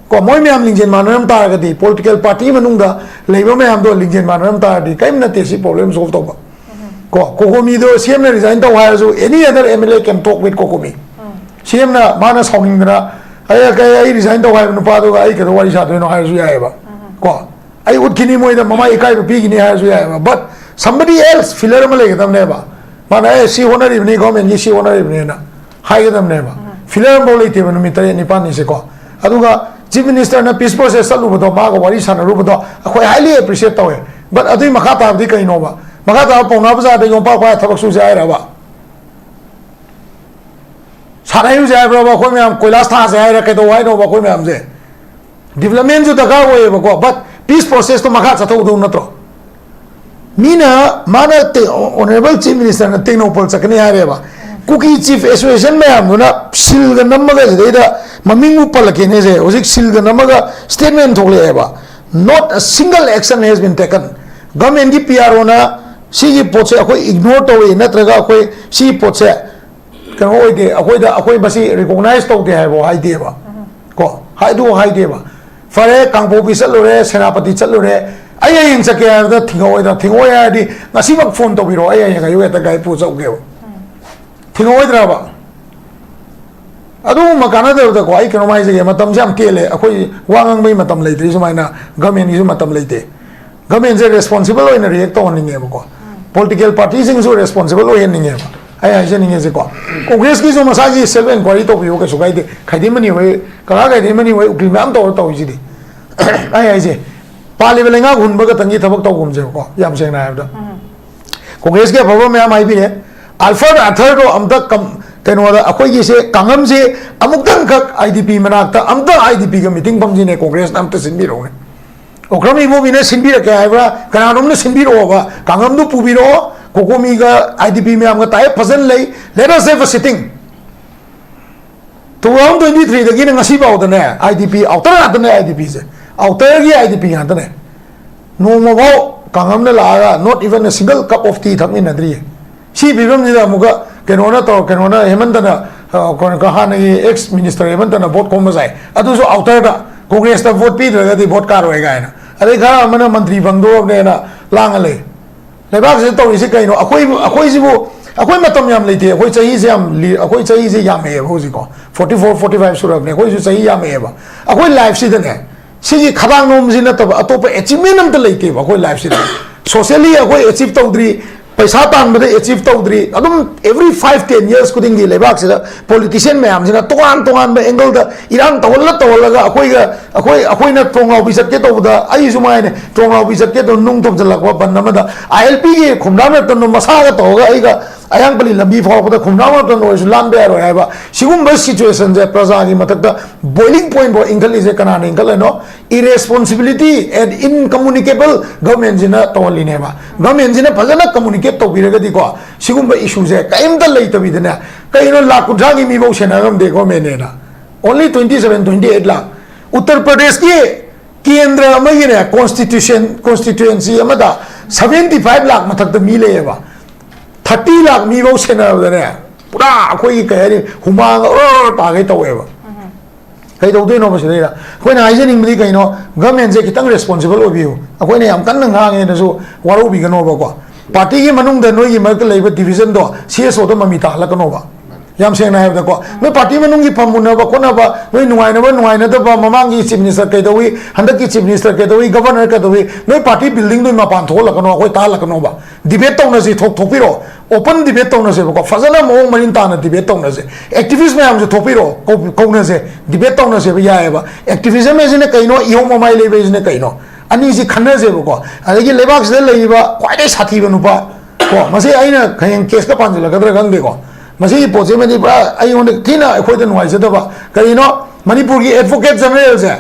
ꯀꯣ, ꯃꯣꯏ ꯃꯌꯥꯝ ꯂꯤꯡꯖꯦꯜ ꯃꯥꯟꯅꯔꯝ ꯇꯥꯔꯒꯗꯤ, ꯄꯣꯂꯤꯇꯤꯀꯦꯜ ꯄꯥꯔꯇꯤ ꯃꯅꯨꯡꯗ ꯂꯩꯕ ꯃꯌꯥꯝꯗꯣ ꯂꯤꯡꯖꯦꯜ ꯃꯥꯟꯅꯔꯝ ꯇꯥꯔꯗꯤ ꯀꯔꯤꯝ ꯅꯠꯇꯦ ꯁꯤ problem solve ꯇꯧꯕ꯫ ꯀꯣ, ꯀꯣꯀꯣꯃꯤꯗꯣ ꯁꯤ ꯑꯦꯝꯅ ꯔꯤꯖꯥꯏꯟ ꯇꯧ ꯍꯥꯏꯔꯁꯨ, any other M L A can talk with ꯀꯣꯀꯣꯃꯤ꯫ ꯁꯤ ꯑꯦꯝꯅ ꯃꯥꯅ ꯁꯥꯎꯅꯤꯡꯗꯅ, "ꯑꯩ, ꯑꯩ, ꯑꯩ ꯔꯤꯖꯥꯏꯟ ꯇꯧ ꯍꯥꯏꯕ ꯅꯨꯄꯥꯗꯨꯒ ꯑꯩ ꯀꯩꯗꯧ ꯋꯥꯔꯤ ꯁꯥꯗꯣꯏꯅꯣ?" ꯍꯥꯏꯔꯁꯨ ꯌꯥꯏꯑꯕ꯫ ꯀꯣ, "ꯑꯩ ꯎꯠꯈꯤꯅꯤ ꯃꯣꯏꯗ, ꯃꯃꯥꯏ ꯏꯀꯥꯏꯕ ꯄꯤꯈꯤꯅꯤ" ꯍꯥꯏꯔꯁꯨ ꯌꯥꯏꯑꯕ꯫ But somebody else, filler ꯑꯃ ꯂꯩꯒꯗꯕꯅꯦꯕ꯫ ꯃꯥꯅ, "ꯑꯦ, ꯁꯤ ꯍꯣꯠꯅꯔꯤꯕꯅꯤ, ꯒꯣꯔꯃꯦꯟꯒꯤ ꯁꯤ ꯍꯣꯠꯅꯔꯤꯕꯅꯤꯅ" ꯍꯥꯏꯒꯗꯕꯅꯦꯕ꯫ ꯐꯤꯂꯔ ꯑꯃꯐꯥꯎ ꯂꯩꯇꯦꯕ ꯅꯨꯃꯤꯠ ꯇꯔꯦꯠ ꯅꯤꯄꯥꯜꯅꯤꯁꯦꯀꯣ꯫ ꯑꯗꯨꯒ ꯆꯤꯐ ꯃꯤꯅꯤꯁꯇꯔꯅ ꯄꯤꯁ ꯄ꯭ꯔꯣꯁꯦꯁ ꯆꯠꯂꯨꯕꯗꯣ, ꯃꯥꯒ ꯋꯥꯔꯤ ꯁꯥꯟꯅꯔꯨꯕꯗꯣ ꯑꯩꯈꯣꯏ highly appreciate ꯇꯧꯋꯦ꯫ But ꯑꯗꯨꯒꯤ ꯃꯈꯥ ꯇꯥꯕꯗꯤ ꯀꯩꯅꯣꯕ? ꯃꯈꯥ ꯇꯥꯕ ꯄꯥꯎꯅꯥ ꯕꯖꯥꯔꯗ ꯌꯣꯝꯄꯥꯛ ꯄꯥꯏꯔ ꯊꯕꯛ ꯁꯨꯁꯦ ꯍꯥꯏꯔꯕ? ꯁꯥꯟꯅꯍꯧꯁꯦ ꯍꯥꯏꯕ꯭ꯔꯕ? ꯑꯩꯈꯣꯏ ꯃꯌꯥꯝ ꯀꯣꯏꯂꯥꯁ ꯊꯥꯁꯦ ꯍꯥꯏꯔ ꯀꯩꯗꯧ ꯍꯥꯏꯅꯣꯕ ꯑꯩꯈꯣꯏ ꯃꯌꯥꯝꯁꯦ? ꯗꯤꯕꯂꯞꯃꯦꯟꯁꯨ ꯗꯔꯀꯥꯔ ꯑꯣꯏꯌꯦꯕꯀꯣ, but ꯄꯤꯁ ꯄ꯭ꯔꯣꯁꯦꯁꯇꯣ ꯃꯈꯥ ꯆꯠꯊꯍꯧꯗꯧ ꯅꯠꯇ꯭ꯔꯣ? ꯃꯤꯅ, ꯃꯥꯅ ꯇꯦ-, ꯑꯣꯅꯔꯦꯕꯜ ꯆꯤꯐ ꯃꯤꯅꯤꯁꯇꯔꯅ ꯇꯦꯡꯅꯧꯄꯜ ꯆꯠꯀꯅꯤ ꯍꯥꯏꯔꯦꯕ꯫ ꯀꯨꯀꯤ ꯆꯤꯐ ꯑꯦꯁꯣꯁꯤꯌꯦꯁꯟ ꯃꯌꯥꯝꯗꯨꯅ ꯁꯤꯜꯒ ꯅꯝꯃꯒ, ꯁꯤꯗꯩꯗ ꯃꯃꯤꯡꯕꯨ ꯄꯜꯂꯛꯀꯦꯅꯦꯁꯦ, ꯍꯧꯖꯤꯛ ꯁꯤꯜꯒ ꯅꯝꯃꯒ statement ꯊꯣꯛꯂꯛꯑꯦꯕ꯫ Not a single action has been taken꯫ ꯒꯚꯔꯟꯃꯦꯟꯠꯀꯤ ꯄꯤ ꯑꯥꯔ ꯑꯣꯅ ꯁꯤꯒꯤ ꯄꯣꯠꯁꯦ ꯑꯩꯈꯣꯏ ꯏꯒꯅꯣꯔ ꯇꯧꯔꯤ, ꯅꯠꯇ꯭ꯔꯒ ꯑꯩꯈꯣꯏ ꯁꯤꯒꯤ ꯄꯣꯠꯁꯦ ꯀꯩꯅꯣ ꯑꯣꯏꯗꯦ, ꯑꯩꯈꯣꯏꯗ, ꯑꯩꯈꯣꯏ ꯃꯁꯤ ꯔꯤꯀꯣꯛꯅꯥꯏꯖ ꯇꯧꯗꯦ ꯍꯥꯏꯕ ꯍꯥꯏꯗꯦꯕ꯫ ꯀꯣ, ꯍꯥꯏꯗꯨ ꯍꯥꯏꯗꯦꯕ꯫ ꯐꯔꯦ, ꯀꯥꯡꯄꯣꯛꯄꯤ ꯆꯠꯂꯨꯔꯦ, ꯁꯦꯅꯥꯄꯇꯤ ꯆꯠꯂꯨꯔꯦ, ꯑꯩ ꯍꯌꯦꯡ ꯆꯠꯀꯦ ꯍꯥꯏꯕꯗ ꯊꯤꯡꯉꯛꯑꯣꯏꯗ꯭ꯔꯥ? ꯊꯤꯡꯉꯛꯑꯣꯏ ꯍꯥꯏꯔꯗꯤ ꯉꯁꯤꯃꯛ ꯐꯣꯟ ꯇꯧꯕꯤꯔꯛꯑꯣ, ꯑꯩ ꯍꯌꯦꯡ ꯑꯌꯨꯛ ꯍꯦꯛꯇ ꯒꯥꯔꯤ ꯄꯨꯔ ꯆꯠꯂꯨꯒꯦꯕ꯫ ꯊꯤꯡꯉꯛꯑꯣꯏꯗ꯭ꯔꯕ? ꯑꯗꯨꯒꯨꯝꯕ ꯀꯥꯟꯅꯗꯕꯗꯀꯣ, ꯑꯩ ꯀꯩꯅꯣꯝ ꯍꯥꯏꯖꯒꯦ, ꯃꯇꯝꯁꯦ ꯌꯥꯝ ꯇꯦꯜꯂꯦ꯫ ꯑꯩꯈꯣꯏ ꯋꯥ ꯉꯥꯡꯕꯒꯤ ꯃꯇꯝ ꯂꯩꯇ꯭ꯔꯤ, ꯁꯨꯃꯥꯏꯅ ꯒꯃꯦꯟꯒꯤꯁꯨ ꯃꯇꯝ ꯂꯩꯇꯦ꯫ ꯒꯃꯦꯟꯁꯦ ꯔꯦꯁꯄꯣꯟꯁꯤꯕꯜ ꯑꯣꯏꯅ ꯔꯤꯌꯦꯛ ꯇꯧꯍꯟꯅꯤꯡꯉꯦꯕꯀꯣ꯫ ꯄꯣꯂꯤꯇꯤꯀꯦꯜ ꯄꯥꯔꯇꯤꯁꯤꯡꯁꯨ ꯔꯦꯁꯄꯣꯟꯁꯤꯕꯜ ꯑꯣꯏꯍꯟꯅꯤꯡꯉꯦꯕ꯫ ꯑꯩ ꯍꯥꯏꯖꯅꯤꯡꯉꯤꯁꯦꯀꯣ, ꯀꯣꯡꯒ꯭ꯔꯦꯁꯀꯤꯁꯨ ꯃꯁꯥꯒꯤ ꯁꯦꯜꯐ ꯏꯟꯀ꯭ꯋꯥꯏꯔꯤ ꯇꯧꯕꯤꯌꯨ, ꯀꯩꯁꯨ ꯀꯥꯏꯗꯦ꯫ ꯈꯥꯏꯗꯦꯝ ꯃꯅꯤ ꯍꯣꯏ, ꯀꯀꯥ ꯈꯥꯏꯗꯦꯝ ꯃꯅꯤ ꯍꯣꯏ ꯎꯀꯤꯜ ꯃꯌꯥꯝ ꯇꯧꯔ ꯇꯧꯔꯤꯁꯤꯗꯤ꯫ ꯑꯩ ꯍꯥꯏꯁꯦ, ꯄꯥꯜꯂꯤꯕ ꯂꯩꯉꯥꯛ ꯍꯨꯟꯕ ꯈꯛꯇꯪꯒꯤ ꯊꯕꯛ ꯇꯧꯒꯨꯝꯁꯦꯕꯀꯣ, ꯌꯥꯝ ꯁꯦꯡꯅ ꯍꯥꯏꯔꯕꯗ꯫ ꯀꯣꯡꯒ꯭ꯔꯦꯁꯀꯤ ꯑꯐꯕ ꯃꯌꯥꯝ ꯍꯥꯏꯕꯤꯔꯦ꯫ ꯑꯜꯐꯔꯦꯗ ꯑꯥꯔꯊꯔꯗꯣ ꯑꯝꯇ ꯀꯝ-, ꯀꯩꯅꯣꯗ, ꯑꯩꯈꯣꯏꯒꯤꯁꯦ, ꯀꯥꯡꯉꯝꯁꯦ ꯑꯃꯨꯛꯇꯪꯈꯛ ꯑꯥꯏ ꯗꯤ ꯄꯤ ꯃꯅꯥꯛꯇ ꯑꯝꯇ ꯑꯥꯏ ꯗꯤ ꯄꯤꯒ ꯃꯤꯇꯤꯡ ꯐꯝꯁꯤꯅꯦ, ꯀꯣꯡꯒ꯭ꯔꯦꯁꯅ ꯑꯝꯇ ꯁꯤꯟꯕꯤꯔꯛꯎꯅꯦ꯫ ꯑꯣꯀ꯭ꯔꯝ ꯏꯕꯣꯕꯤꯅ ꯁꯤꯟꯕꯤꯔꯛꯀꯦ ꯍꯥꯏꯕ꯭ꯔꯥ, ꯀꯅꯥꯅꯣꯝꯅ ꯁꯤꯟꯕꯤꯔꯛꯑꯣꯕ, ꯀꯥꯡꯉꯝꯗꯨ ꯄꯨꯕꯤꯔꯛꯑꯣ, ꯀꯣꯀꯣꯃꯤꯒ ꯑꯥꯏ ꯗꯤ ꯄꯤ ꯃꯌꯥꯝꯒ ꯇꯥꯏꯞ ꯐꯖꯅ ꯂꯩ, let us have a sitting꯫ Two thousand twenty ꯊ꯭ꯔꯤꯗꯒꯤꯅ ꯉꯁꯤ ꯐꯥꯎꯗꯅꯦ, ꯑꯥꯏ ꯗꯤ ꯄꯤ ꯑꯥꯎꯇꯔ ꯉꯥꯛꯇꯅꯦ, ꯑꯥꯏ ꯗꯤ ꯄꯤꯁꯦ, ꯑꯥꯎꯇꯔꯒꯤ ꯑꯥꯏ ꯗꯤ ꯄꯤ ꯉꯥꯛꯇꯅꯦ꯫ ꯅꯣꯡꯃꯐꯥꯎ ꯀꯥꯡꯉꯝꯅ ꯂꯥꯛꯑꯒ not even a single cup of tea ꯊꯛꯃꯤꯟꯅꯗ꯭ꯔꯤꯌꯦ꯫ ꯁꯤ ꯐꯤꯕꯝꯁꯤꯗ ꯑꯃꯨꯛꯀ ꯀꯩꯅꯣꯅ ꯇꯧꯔ, ꯀꯩꯅꯣꯅ, ꯍꯦꯃꯟꯇꯅ, ꯑ, ꯀꯩꯅꯣ, ꯍꯥꯟꯅꯒꯤ ꯑꯦꯛꯁ ꯃꯤꯅꯤꯁꯇꯔ ꯍꯦꯃꯟꯇꯅ ꯚꯣꯠ ꯈꯣꯝꯕ ꯁꯥꯏ, ꯑꯗꯨꯁꯨ ꯑꯥꯎꯇꯔꯗ, ꯀꯣꯡꯒ꯭ꯔꯦꯁꯇ ꯚꯣꯠ ꯄꯤꯗ꯭ꯔꯒꯗꯤ ꯚꯣꯠ ꯀꯥꯔꯣꯏ ꯀꯥꯏꯅ꯫ ꯑꯗꯩ ꯈꯔ ꯑꯃꯅ ꯃꯟꯇ꯭ꯔꯤ ꯐꯪꯗꯣꯔꯕꯅꯦꯅ ꯂꯥꯡꯉ ꯂꯩ꯫ ꯂꯩꯕꯥꯛꯁꯤꯗ ꯇꯧꯔꯤꯁꯤ ꯀꯩꯅꯣ? ꯑꯩꯈꯣꯏ, ꯑꯩꯈꯣꯏꯁꯤꯕꯨ, ꯑꯩꯈꯣꯏ ꯃꯇꯝ ꯌꯥꯝ ꯂꯩꯇꯦ꯫ ꯑꯩꯈꯣꯏ ꯆꯍꯤꯁꯦ ꯌꯥꯝ ꯂꯤ-, ꯑꯩꯈꯣꯏ ꯆꯍꯤꯁꯦ ꯌꯥꯝꯃꯛꯑꯦꯕ ꯍꯧꯖꯤꯛꯀꯣ, ꯐꯣꯔꯇꯤ ꯐꯣꯔ, ꯐꯣꯔꯇꯤ ꯐꯥꯏꯚ ꯁꯨꯔꯕꯅꯦ꯫ ꯑꯩꯈꯣꯏꯁꯨ ꯆꯍꯤ ꯌꯥꯝꯃꯛꯑꯦꯕ꯫ ꯑꯩꯈꯣꯏ ꯂꯥꯏꯐꯁꯤꯗꯅꯦ, ꯁꯤꯒꯤ ꯈꯗꯥꯡ ꯅꯣꯝꯕꯁꯤ ꯅꯠꯇꯕ ꯑꯇꯣꯞꯄ ꯑꯦꯆꯤꯞꯃꯦꯟ ꯑꯝꯇ ꯂꯩꯇꯦꯕ ꯑꯩꯈꯣꯏ ꯂꯥꯏꯐꯁꯤꯗ꯫ ꯁꯣꯁꯤꯌꯦꯜꯂꯤ ꯑꯩꯈꯣꯏ ꯑꯦꯆꯤꯞ ꯇꯧꯗ꯭ꯔꯤ, ꯄꯩꯁꯥ ꯇꯥꯟꯕꯗ ꯑꯦꯆꯤꯞ ꯇꯧꯗ꯭ꯔꯤ꯫ ꯑꯗꯨꯝ every five, ten years ꯈꯨꯗꯤꯡꯒꯤ ꯂꯩꯕꯥꯛꯁꯤꯗ ꯄꯣꯂꯤꯇꯤꯁꯤꯌꯟ ꯃꯌꯥꯝꯁꯤꯅ ꯇꯣꯉꯥꯟ ꯇꯣꯉꯥꯟꯕ ꯑꯦꯡꯒꯜꯗ ꯏꯔꯥꯡ ꯇꯧꯍꯜꯂ ꯇꯧꯍꯜꯂꯒ ꯑꯩꯈꯣꯏꯒ, ꯑꯩꯈꯣꯏ, ꯑꯩꯈꯣꯏꯅ ꯇ꯭ꯔꯣꯡꯂꯥꯎꯕꯤ ꯆꯠꯀꯦ ꯇꯧꯕꯗ, ꯑꯩꯁꯨ ꯃꯉꯥꯏꯅꯦ, ꯇ꯭ꯔꯣꯡꯂꯥꯎꯕꯤ ꯆꯠꯀꯦ ꯇꯧꯕ ꯅꯨꯡ ꯊꯣꯝꯖꯤꯜꯂꯛꯄ ꯕꯟ ꯑꯃꯗ, ꯑꯥꯏ ꯑꯦꯜ ꯄꯤꯒꯤ ꯈꯨꯝꯗ꯭ꯔꯥꯝ ꯔꯇꯟꯗꯣ ꯃꯁꯥꯒ ꯇꯧꯔꯒ ꯑꯩꯒ ꯑꯌꯥꯡꯄꯜꯂꯤ ꯂꯝꯕꯤ ꯐꯥꯎꯔꯛꯄꯗ ꯈꯨꯝꯗ꯭ꯔꯥꯝ ꯔꯇꯟ ꯑꯣꯏꯔꯁꯨ ꯂꯥꯟꯕ ꯌꯥꯔꯣꯏ ꯍꯥꯏꯕ ꯁꯤꯒꯨꯝꯕ ꯁꯤꯆꯨꯋꯦꯁꯟꯁꯦ ꯄ꯭ꯔꯖꯥꯒꯤ ꯃꯊꯛꯇ ꯕꯣꯏꯂꯤꯡ ꯄꯣꯏꯟ ꯐꯥꯎ ꯏꯟꯈꯠꯂꯤꯁꯦ ꯀꯅꯥꯅ ꯏꯟꯈꯠꯂꯤꯅꯣ? Irresponsibility and incommunicable ꯒꯚꯔꯟꯃꯦꯟꯁꯤꯅ ꯇꯧꯍꯜꯂꯤꯅꯦꯕ꯫ ꯒꯚꯔꯟꯃꯦꯟꯁꯤꯅ ꯐꯖꯅ ꯀꯝꯃꯨꯅꯤꯀꯦꯠ ꯇꯧꯕꯤꯔꯒꯗꯤꯀꯣ, ꯁꯤꯒꯨꯝꯕ ꯏꯁꯨꯁꯦ ꯀꯔꯤꯝꯇ ꯂꯩꯇꯕꯤꯗꯅꯦ, ꯀꯩꯅꯣ ꯂꯥꯛ ꯀꯨꯟꯊ꯭ꯔꯥꯒꯤ ꯃꯤꯐꯧ ꯁꯦꯟꯅ ꯉꯝꯗꯦ ꯒꯚꯔꯟꯃꯦꯟꯅꯦꯅ, only twenty seven, twenty eight ꯂꯥꯛ꯫ ꯎꯠꯇꯔ ꯄ꯭ꯔꯗꯦꯁꯀꯤ ꯀꯦꯟꯗ꯭ꯔ ꯑꯃꯒꯤꯅꯦ, ꯀꯣꯟꯁꯇꯤꯇ꯭ꯌꯨꯁꯟ, ꯀꯣꯟꯁꯇꯤꯇ꯭ꯌꯨꯑꯦꯟꯁꯤ ꯑꯃꯗ seventy five ꯂꯥꯛ ꯃꯊꯛꯇ ꯃꯤ ꯂꯩꯌꯦꯕ꯫ Thirty ꯂꯥꯛ ꯃꯤꯐꯧ ꯁꯦꯟꯅꯕꯗꯅꯦ, ꯄꯨꯔꯥ ꯑꯩꯈꯣꯏꯒꯤ ꯀꯩ ꯍꯥꯏꯅꯤ, ꯍꯨꯃꯥꯡ ꯑꯣꯔ ꯑꯣꯔ ꯇꯥꯒꯩ ꯇꯧꯋꯦꯕ꯫ ꯀꯩꯗꯧꯗꯣꯏꯅꯣꯕ ꯁꯤꯗꯩꯗ? ꯑꯩꯈꯣꯏꯅ ꯍꯥꯏꯖꯅꯤꯡꯕꯗꯤ ꯀꯩꯅꯣ, ꯒꯚꯔꯟꯃꯦꯟꯁꯦ ꯈꯤꯇꯪ ꯔꯦꯁꯄꯣꯟꯁꯤꯕꯜ ꯑꯣꯏꯕꯤꯌꯨ꯫ ꯑꯩꯈꯣꯏꯅ ꯌꯥꯝ ꯀꯟꯅ ꯉꯥꯡꯉꯦꯅꯁꯨ ꯋꯥꯔꯧꯕꯤꯒꯅꯣꯕꯀꯣ꯫ ꯄꯥꯔꯇꯤꯒꯤ ꯃꯅꯨꯡꯗ ꯅꯣꯏꯒꯤ ꯃꯔꯛꯇ ꯂꯩꯕ ꯗꯤꯕꯤꯖꯟꯗꯣ ꯁꯤ ꯑꯦꯁ ꯑꯣꯗ ꯃꯃꯤ ꯇꯥꯍꯜꯂꯛꯀꯅꯣꯕ꯫ ꯌꯥꯝ ꯁꯦꯡꯅ ꯍꯥꯏꯕꯗꯀꯣ, ꯅꯣꯏ ꯄꯥꯔꯇꯤ ꯃꯅꯨꯡꯒꯤ ꯐꯝꯃꯨꯟꯅꯕ ꯈꯣꯠꯅꯕ, ꯅꯣꯏ ꯅꯨꯡꯉꯥꯏꯅꯕ ꯅꯨꯡꯉꯥꯏꯅꯗꯕ, ꯃꯃꯥꯡꯒꯤ ꯆꯤꯐ ꯃꯤꯅꯤꯁꯇꯔ ꯀꯩꯗꯧꯏ, ꯍꯟꯗꯛꯀꯤ ꯆꯤꯐ ꯃꯤꯅꯤꯁꯇꯔ ꯀꯩꯗꯧꯏ, ꯒꯚꯔꯅꯔ ꯀꯩꯗꯧꯏ, ꯅꯣꯏ ꯄꯥꯔꯇꯤ ꯕꯤꯜꯗꯤꯡꯗꯨꯒꯤ ꯃꯄꯥꯟ ꯊꯣꯛꯍꯜꯂꯛꯀꯅꯣ, ꯑꯩꯈꯣꯏ ꯇꯥꯍꯜꯂꯛꯀꯅꯣꯕ꯫ ꯗꯤꯕꯦꯠ ꯇꯧꯅꯁꯤ, ꯊꯣꯛ ꯊꯣꯛꯄꯤꯔꯣ꯫ ꯑꯣꯄꯟ ꯗꯤꯕꯦꯠ ꯇꯧꯅꯁꯦꯕꯀꯣ, ꯐꯖꯅ ꯃꯑꯣꯡ ꯃꯔꯤꯟ ꯇꯥꯅ ꯗꯤꯕꯦꯠ ꯇꯧꯅꯁꯦ꯫ ꯑꯦꯛꯇꯤꯚꯤꯁ ꯃꯌꯥꯝꯁꯨ ꯊꯣꯛꯄꯤꯔꯣ, ꯀꯧ- ꯀꯧꯅꯁꯦ, ꯗꯤꯕꯦꯠ ꯇꯧꯅꯁꯦꯕ, ꯌꯥꯏꯑꯕ꯫ ꯑꯦꯛꯇꯤꯚꯤꯖꯝ ꯍꯥꯏꯁꯤꯅ ꯀꯩꯅꯣ, ꯏꯍꯧ ꯃꯃꯥꯏ ꯂꯩꯕ ꯍꯥꯏꯁꯤꯅ ꯀꯩꯅꯣ, ꯑꯅꯤꯁꯤ ꯈꯟꯅꯁꯦꯕꯀꯣ꯫ ꯑꯗꯒꯤ ꯂꯩꯕꯥꯛꯁꯤꯗ ꯂꯩꯔꯤꯕ ꯈ꯭ꯋꯥꯏꯗꯒꯤ ꯁꯥꯊꯤꯕ ꯅꯨꯄꯥ ꯀꯣ, ꯃꯁꯤ ꯑꯩꯅ ꯍꯌꯦꯡ ꯀꯦꯁꯀ ꯄꯥꯟꯁꯤꯜꯂꯛꯀꯗ꯭ꯔꯥ ꯈꯪꯗꯦꯀꯣ, ꯃꯁꯤꯒꯤ ꯄꯣꯠꯁꯤꯃꯗꯤ ꯄꯨꯔꯥ ꯑꯩꯉꯣꯟꯗ ꯊꯤꯅ ꯑꯩꯈꯣꯏꯗ ꯅꯨꯡꯉꯥꯏꯖꯗꯕ꯫ ꯀꯔꯤꯅꯣ, ꯃꯅꯤꯄꯨꯔꯒꯤ ꯑꯦꯗꯚꯣꯀꯦꯠ ꯖꯦꯅꯔꯦꯜꯁꯦ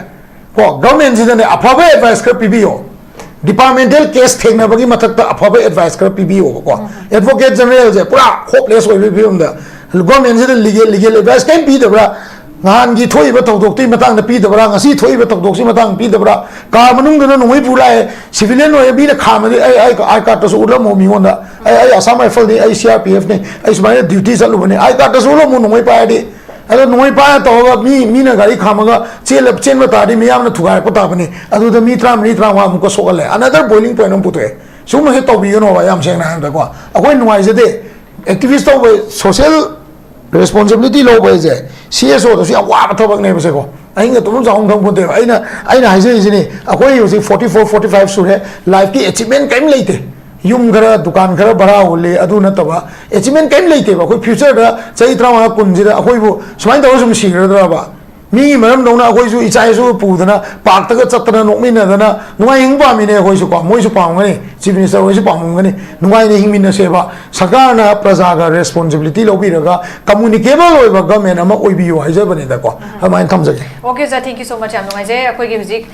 ꯀꯣ, ꯒꯚꯔꯟꯃꯦꯟꯁꯤꯗꯅꯦ ꯑꯐꯕ ꯑꯦꯗꯚꯥꯏꯁ ꯈꯔ ꯄꯤꯕꯤꯌꯣ, ꯗꯤꯄꯥꯔꯠꯃꯦꯟꯇꯦꯜ ꯀꯦꯁ ꯊꯦꯡꯅꯕꯒꯤ ꯃꯊꯛꯇ ꯑꯐꯕ ꯑꯦꯗꯚꯥꯏꯁ ꯈꯔ ꯄꯤꯕꯤꯌꯣꯕꯀꯣ꯫ ꯑꯦꯗꯚꯣꯀꯦꯠ ꯖꯦꯅꯔꯦꯜꯁꯦ ꯄꯨꯔꯥ ꯍꯣꯞꯂꯦꯁ ꯑꯣꯏꯕꯒꯤ ꯐꯤꯕꯝꯗ, ꯒꯚꯔꯟꯃꯦꯟꯁꯤꯗ ꯂꯤꯒꯦꯜ ꯂꯤꯒꯦꯜ ꯑꯦꯗꯚꯥꯏꯁ ꯀꯔꯤꯝ ꯄꯤꯗꯕ꯭ꯔꯥ? ꯅꯍꯥꯟꯒꯤ ꯊꯣꯛꯏꯕ ꯊꯧꯗꯣꯛꯇꯨꯒꯤ ꯃꯇꯥꯡꯗ ꯄꯤꯗꯕ꯭ꯔꯥ? ꯉꯁꯤ ꯊꯣꯛꯏꯕ ꯊꯧꯗꯣꯛꯁꯤ ꯃꯇꯥꯡꯗ ꯄꯤꯗꯕ꯭ꯔꯥ? ꯀꯥꯔ ꯃꯅꯨꯡꯗꯨꯗ ꯅꯣꯡꯃꯩ ꯄꯨ ꯂꯥꯛꯑꯦ, ꯁꯤꯚꯤꯂꯤꯌꯟ ꯑꯣꯏꯔꯦ, ꯃꯤꯅ ꯈꯥꯝꯃꯗꯤ ꯑꯩ ꯑꯥꯏ ꯀꯥꯔꯠꯇꯁꯨ ꯎꯠꯂꯝꯃꯣ ꯃꯤꯉꯣꯟꯗ꯫ ꯑꯩ ꯑꯩ ꯑꯁꯥꯝ ꯔꯥꯏꯐꯜꯅꯤ, ꯑꯩ ꯁꯤ ꯑꯥꯔ ꯄꯤ ꯑꯦꯐꯅꯤ, ꯑꯩ ꯁꯨꯃꯥꯏꯅ ꯗ꯭ꯌꯨꯇꯤ ꯆꯠꯂꯨꯕꯅꯤ, ꯑꯥꯏ ꯀꯥꯔꯠꯇꯁꯨ ꯎꯠꯂꯝꯃꯣ ꯅꯣꯡꯃꯩ ꯄꯥꯏꯔꯗꯤ꯫ ꯑꯗꯣ ꯅꯣꯡꯃꯩ ꯄꯥꯏꯔ ꯇꯧꯔꯒ ꯃꯤ ꯃꯤꯅ ꯒꯥꯔꯤ ꯈꯥꯝꯃꯒ ꯆꯦꯜꯂ ꯆꯦꯟꯕ ꯇꯥꯔꯗꯤ ꯃꯤꯌꯥꯝꯅ ꯊꯨꯒꯥꯏꯔꯛꯄ ꯇꯥꯕꯅꯤ꯫ ꯑꯗꯨꯗ ꯃꯤ ꯇꯔꯥꯃꯔꯤ ꯇꯔꯥꯃꯉꯥ ꯑꯃꯨꯛꯀ ꯁꯣꯛꯍꯜꯂꯦ, ꯑꯅꯗꯔ ꯕꯣꯏꯂꯤꯡ ꯄꯣꯏꯟ ꯑꯃ ꯄꯨꯊꯣꯛꯑꯦ꯫ ꯁꯤꯒꯨꯝꯕꯁꯦ ꯇꯧꯕꯤꯒꯅꯣꯕ, ꯌꯥꯝ ꯁꯦꯡꯅ ꯍꯥꯏꯔꯕꯗꯀꯣ꯫ ꯑꯩꯈꯣꯏ ꯅꯨꯡꯉꯥꯏꯖꯗꯦ꯫ ꯑꯦꯛꯇꯤꯚꯤꯁ ꯇꯧꯕ, ꯁꯣꯁꯤꯌꯦꯜ ꯔꯦꯁꯄꯣꯟꯁꯤꯕꯤꯂꯤꯇꯤ ꯂꯧꯕ ꯍꯥꯏꯁꯦ ꯁꯤ ꯑꯦꯁ ꯑꯣꯗꯁꯨ ꯌꯥꯝ ꯋꯥꯕ ꯊꯕꯛꯅꯦꯕꯁꯦꯀꯣ꯫ ꯑꯍꯤꯡꯒ ꯇꯨꯝꯐꯝ ꯆꯥꯐꯝ ꯈꯪꯄꯣꯟꯇꯦꯕ꯫ ꯑꯩꯅ ꯑꯩꯅ ꯍꯥꯏꯖꯔꯤꯁꯤꯅꯤ, ꯑꯩꯈꯣꯏ ꯍꯧꯖꯤꯛ ꯐꯣꯔꯇꯤ ꯐꯣꯔ, ꯐꯣꯔꯇꯤ ꯐꯥꯏꯚ ꯁꯨꯔꯦ, ꯂꯥꯏꯐꯀꯤ ꯑꯦꯆꯤꯞꯃꯦꯟ ꯀꯔꯤꯝ ꯂꯩꯇꯦ꯫ ꯌꯨꯝ ꯈꯔ, ꯗꯨꯀꯥꯟ ꯈꯔ ꯚꯔꯥ ꯍꯨꯜꯂꯤ, ꯑꯗꯨ ꯅꯠꯇꯕ ꯑꯦꯆꯤꯞꯃꯦꯟ ꯀꯔꯤꯝ ꯂꯩꯇꯦꯕ꯫ ꯑꯩꯈꯣꯏ ꯐ꯭ꯌꯨꯆꯔꯗ ꯆꯍꯤ ꯇꯔꯥꯃꯉꯥ ꯀꯨꯟꯁꯤꯗ ꯑꯩꯈꯣꯏꯕꯨ ꯁꯨꯃꯥꯏꯅ ꯇꯧꯔ ꯁꯨꯝ ꯁꯤꯈ꯭ꯔꯗ꯭ꯔꯕ? ꯃꯤꯒꯤ ꯃꯔꯝꯗꯧꯅ ꯑꯩꯈꯣꯏꯁꯨ ꯏꯆꯥ ꯏꯁꯨ ꯄꯨꯗꯅ, ꯄꯥꯔꯛꯇꯒ ꯆꯠꯇꯅ, ꯅꯣꯛꯃꯤꯟꯅꯗꯅ ꯅꯨꯡꯉꯥꯏꯍꯤꯡ ꯄꯥꯝꯃꯤꯅꯦ ꯑꯩꯈꯣꯏꯁꯨꯀꯣ, ꯃꯣꯏꯁꯨ ꯄꯥꯝꯒꯅꯤ, ꯆꯤꯐ ꯃꯤꯅꯤꯁꯇꯔ ꯍꯣꯏꯁꯨ ꯄꯥꯝꯃꯝꯒꯅꯤ꯫ ꯅꯨꯡꯉꯥꯏꯅ ꯍꯤꯡꯃꯤꯟꯅꯁꯦꯕ, ꯁꯔꯀꯥꯔꯅ ꯄ꯭ꯔꯖꯥꯒ ꯔꯦꯁꯄꯣꯟꯁꯤꯕꯤꯂꯤꯇꯤ ꯂꯧꯕꯤꯔꯒ ꯀꯝꯃꯨꯅꯤꯀꯦꯕꯜ ꯑꯣꯏꯕ ꯒꯃꯦꯟ ꯑꯃ ꯑꯣꯏꯕꯤꯌꯨ ꯍꯥꯏꯖꯕꯅꯤꯗꯀꯣ꯫ ꯑꯗꯨꯃꯥꯏꯅ ꯊꯝꯖꯒꯦ꯫ Okay sir, thank you so much, ꯌꯥꯝ ꯅꯨꯡꯉꯥꯏꯖꯩ꯫ ꯑꯩꯈꯣꯏꯒꯤ ꯍꯧꯖꯤꯛ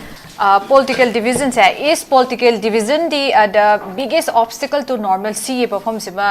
political ꯗꯤꯕꯤꯖꯟꯁꯦ, is political division the uh, the biggest obstacle to normalcy ꯍꯥꯏꯕ ꯋꯥꯐꯝꯁꯤꯃ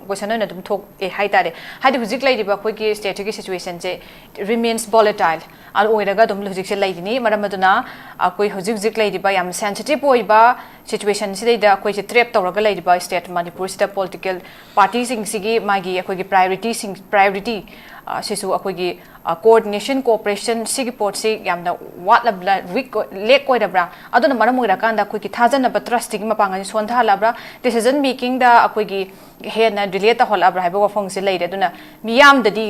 ꯀꯣꯏꯁꯟ ꯑꯣꯏꯅ ꯑꯗꯨꯝ ꯊꯣꯛꯑꯦ ꯍꯥꯏꯇꯥꯔꯦ꯫ ꯍꯥꯏꯗꯤ ꯍꯧꯖꯤꯛ ꯂꯩꯔꯤꯕ ꯑꯩꯈꯣꯏꯒꯤ ꯁ꯭ꯇꯦꯠꯁꯤꯒꯤ ꯁꯤꯆꯨꯋꯦꯁꯟꯁꯦ remains volatile ꯑꯣꯏꯔꯒ ꯑꯗꯨꯝ ꯍꯧꯖꯤꯛꯁꯦ ꯂꯩꯔꯤꯅꯤ꯫ ꯃꯔꯝ ꯑꯗꯨꯅ ꯑꯩꯈꯣꯏ ꯍꯧꯖꯤꯛ ꯍꯧꯖꯤꯛ ꯂꯩꯔꯤꯕ ꯌꯥꯝ ꯁꯦꯟꯁꯤꯇꯤꯞ ꯑꯣꯏꯕ ꯁꯤꯆꯨꯋꯦꯁꯟꯁꯤꯗꯩꯗ ꯑꯩꯈꯣꯏꯁꯦ ꯇ꯭ꯔꯦꯞ ꯇꯧꯔꯒ ꯂꯩꯔꯤꯕ ꯁ꯭ꯇꯦꯠ ꯃꯅꯤꯄꯨꯔꯁꯤꯗ ꯄꯣꯂꯤꯇꯤꯀꯦꯜ ꯄꯥꯔꯇꯤꯁꯤꯡꯁꯤꯒꯤ ꯃꯥꯒꯤ ꯑꯩꯈꯣꯏꯒꯤ ꯄ꯭ꯔꯥꯏꯌꯣꯔꯤꯇꯤꯁꯤꯡ, ꯄ꯭ꯔꯥꯏꯌꯣꯔꯤꯇꯤ ꯑ, ꯁꯤꯁꯨ ꯑꯩꯈꯣꯏꯒꯤ ꯀꯣꯑꯣꯔꯗꯤꯅꯦꯁꯟ, ꯀꯣꯑꯣꯄꯔꯦꯁꯟ ꯁꯤꯒꯤ ꯄꯣꯠꯁꯤ ꯌꯥꯝꯅ ꯋꯥꯠꯂꯕ꯭ꯔꯥ, ꯋꯤꯛ ꯂꯦꯛ ꯑꯣꯏꯔꯕ꯭ꯔꯥ? ꯑꯗꯨꯅ ꯃꯔꯝ ꯑꯣꯏꯔꯀꯥꯟꯗ ꯑꯩꯈꯣꯏꯒꯤ ꯊꯥꯖꯅꯕ, ꯇ꯭ꯔꯁꯇꯤꯒꯤ ꯃꯄꯥꯡꯒꯜꯁꯤ ꯁꯣꯟꯊꯍꯜꯂꯛꯑꯕ꯭ꯔꯥ? ꯗꯤꯁꯤꯖꯟ ꯃꯦꯀꯤꯡꯗ ꯑꯩꯈꯣꯏꯒꯤ ꯍꯦꯟꯅ ꯗꯤꯂꯦ ꯇꯧꯍꯜꯂꯛꯑꯕ꯭ꯔꯥ ꯍꯥꯏꯕ ꯋꯥꯐꯝꯁꯤ ꯂꯩꯔꯦ꯫ ꯑꯗꯨꯅ ꯃꯤꯌꯥꯝꯗꯗꯤ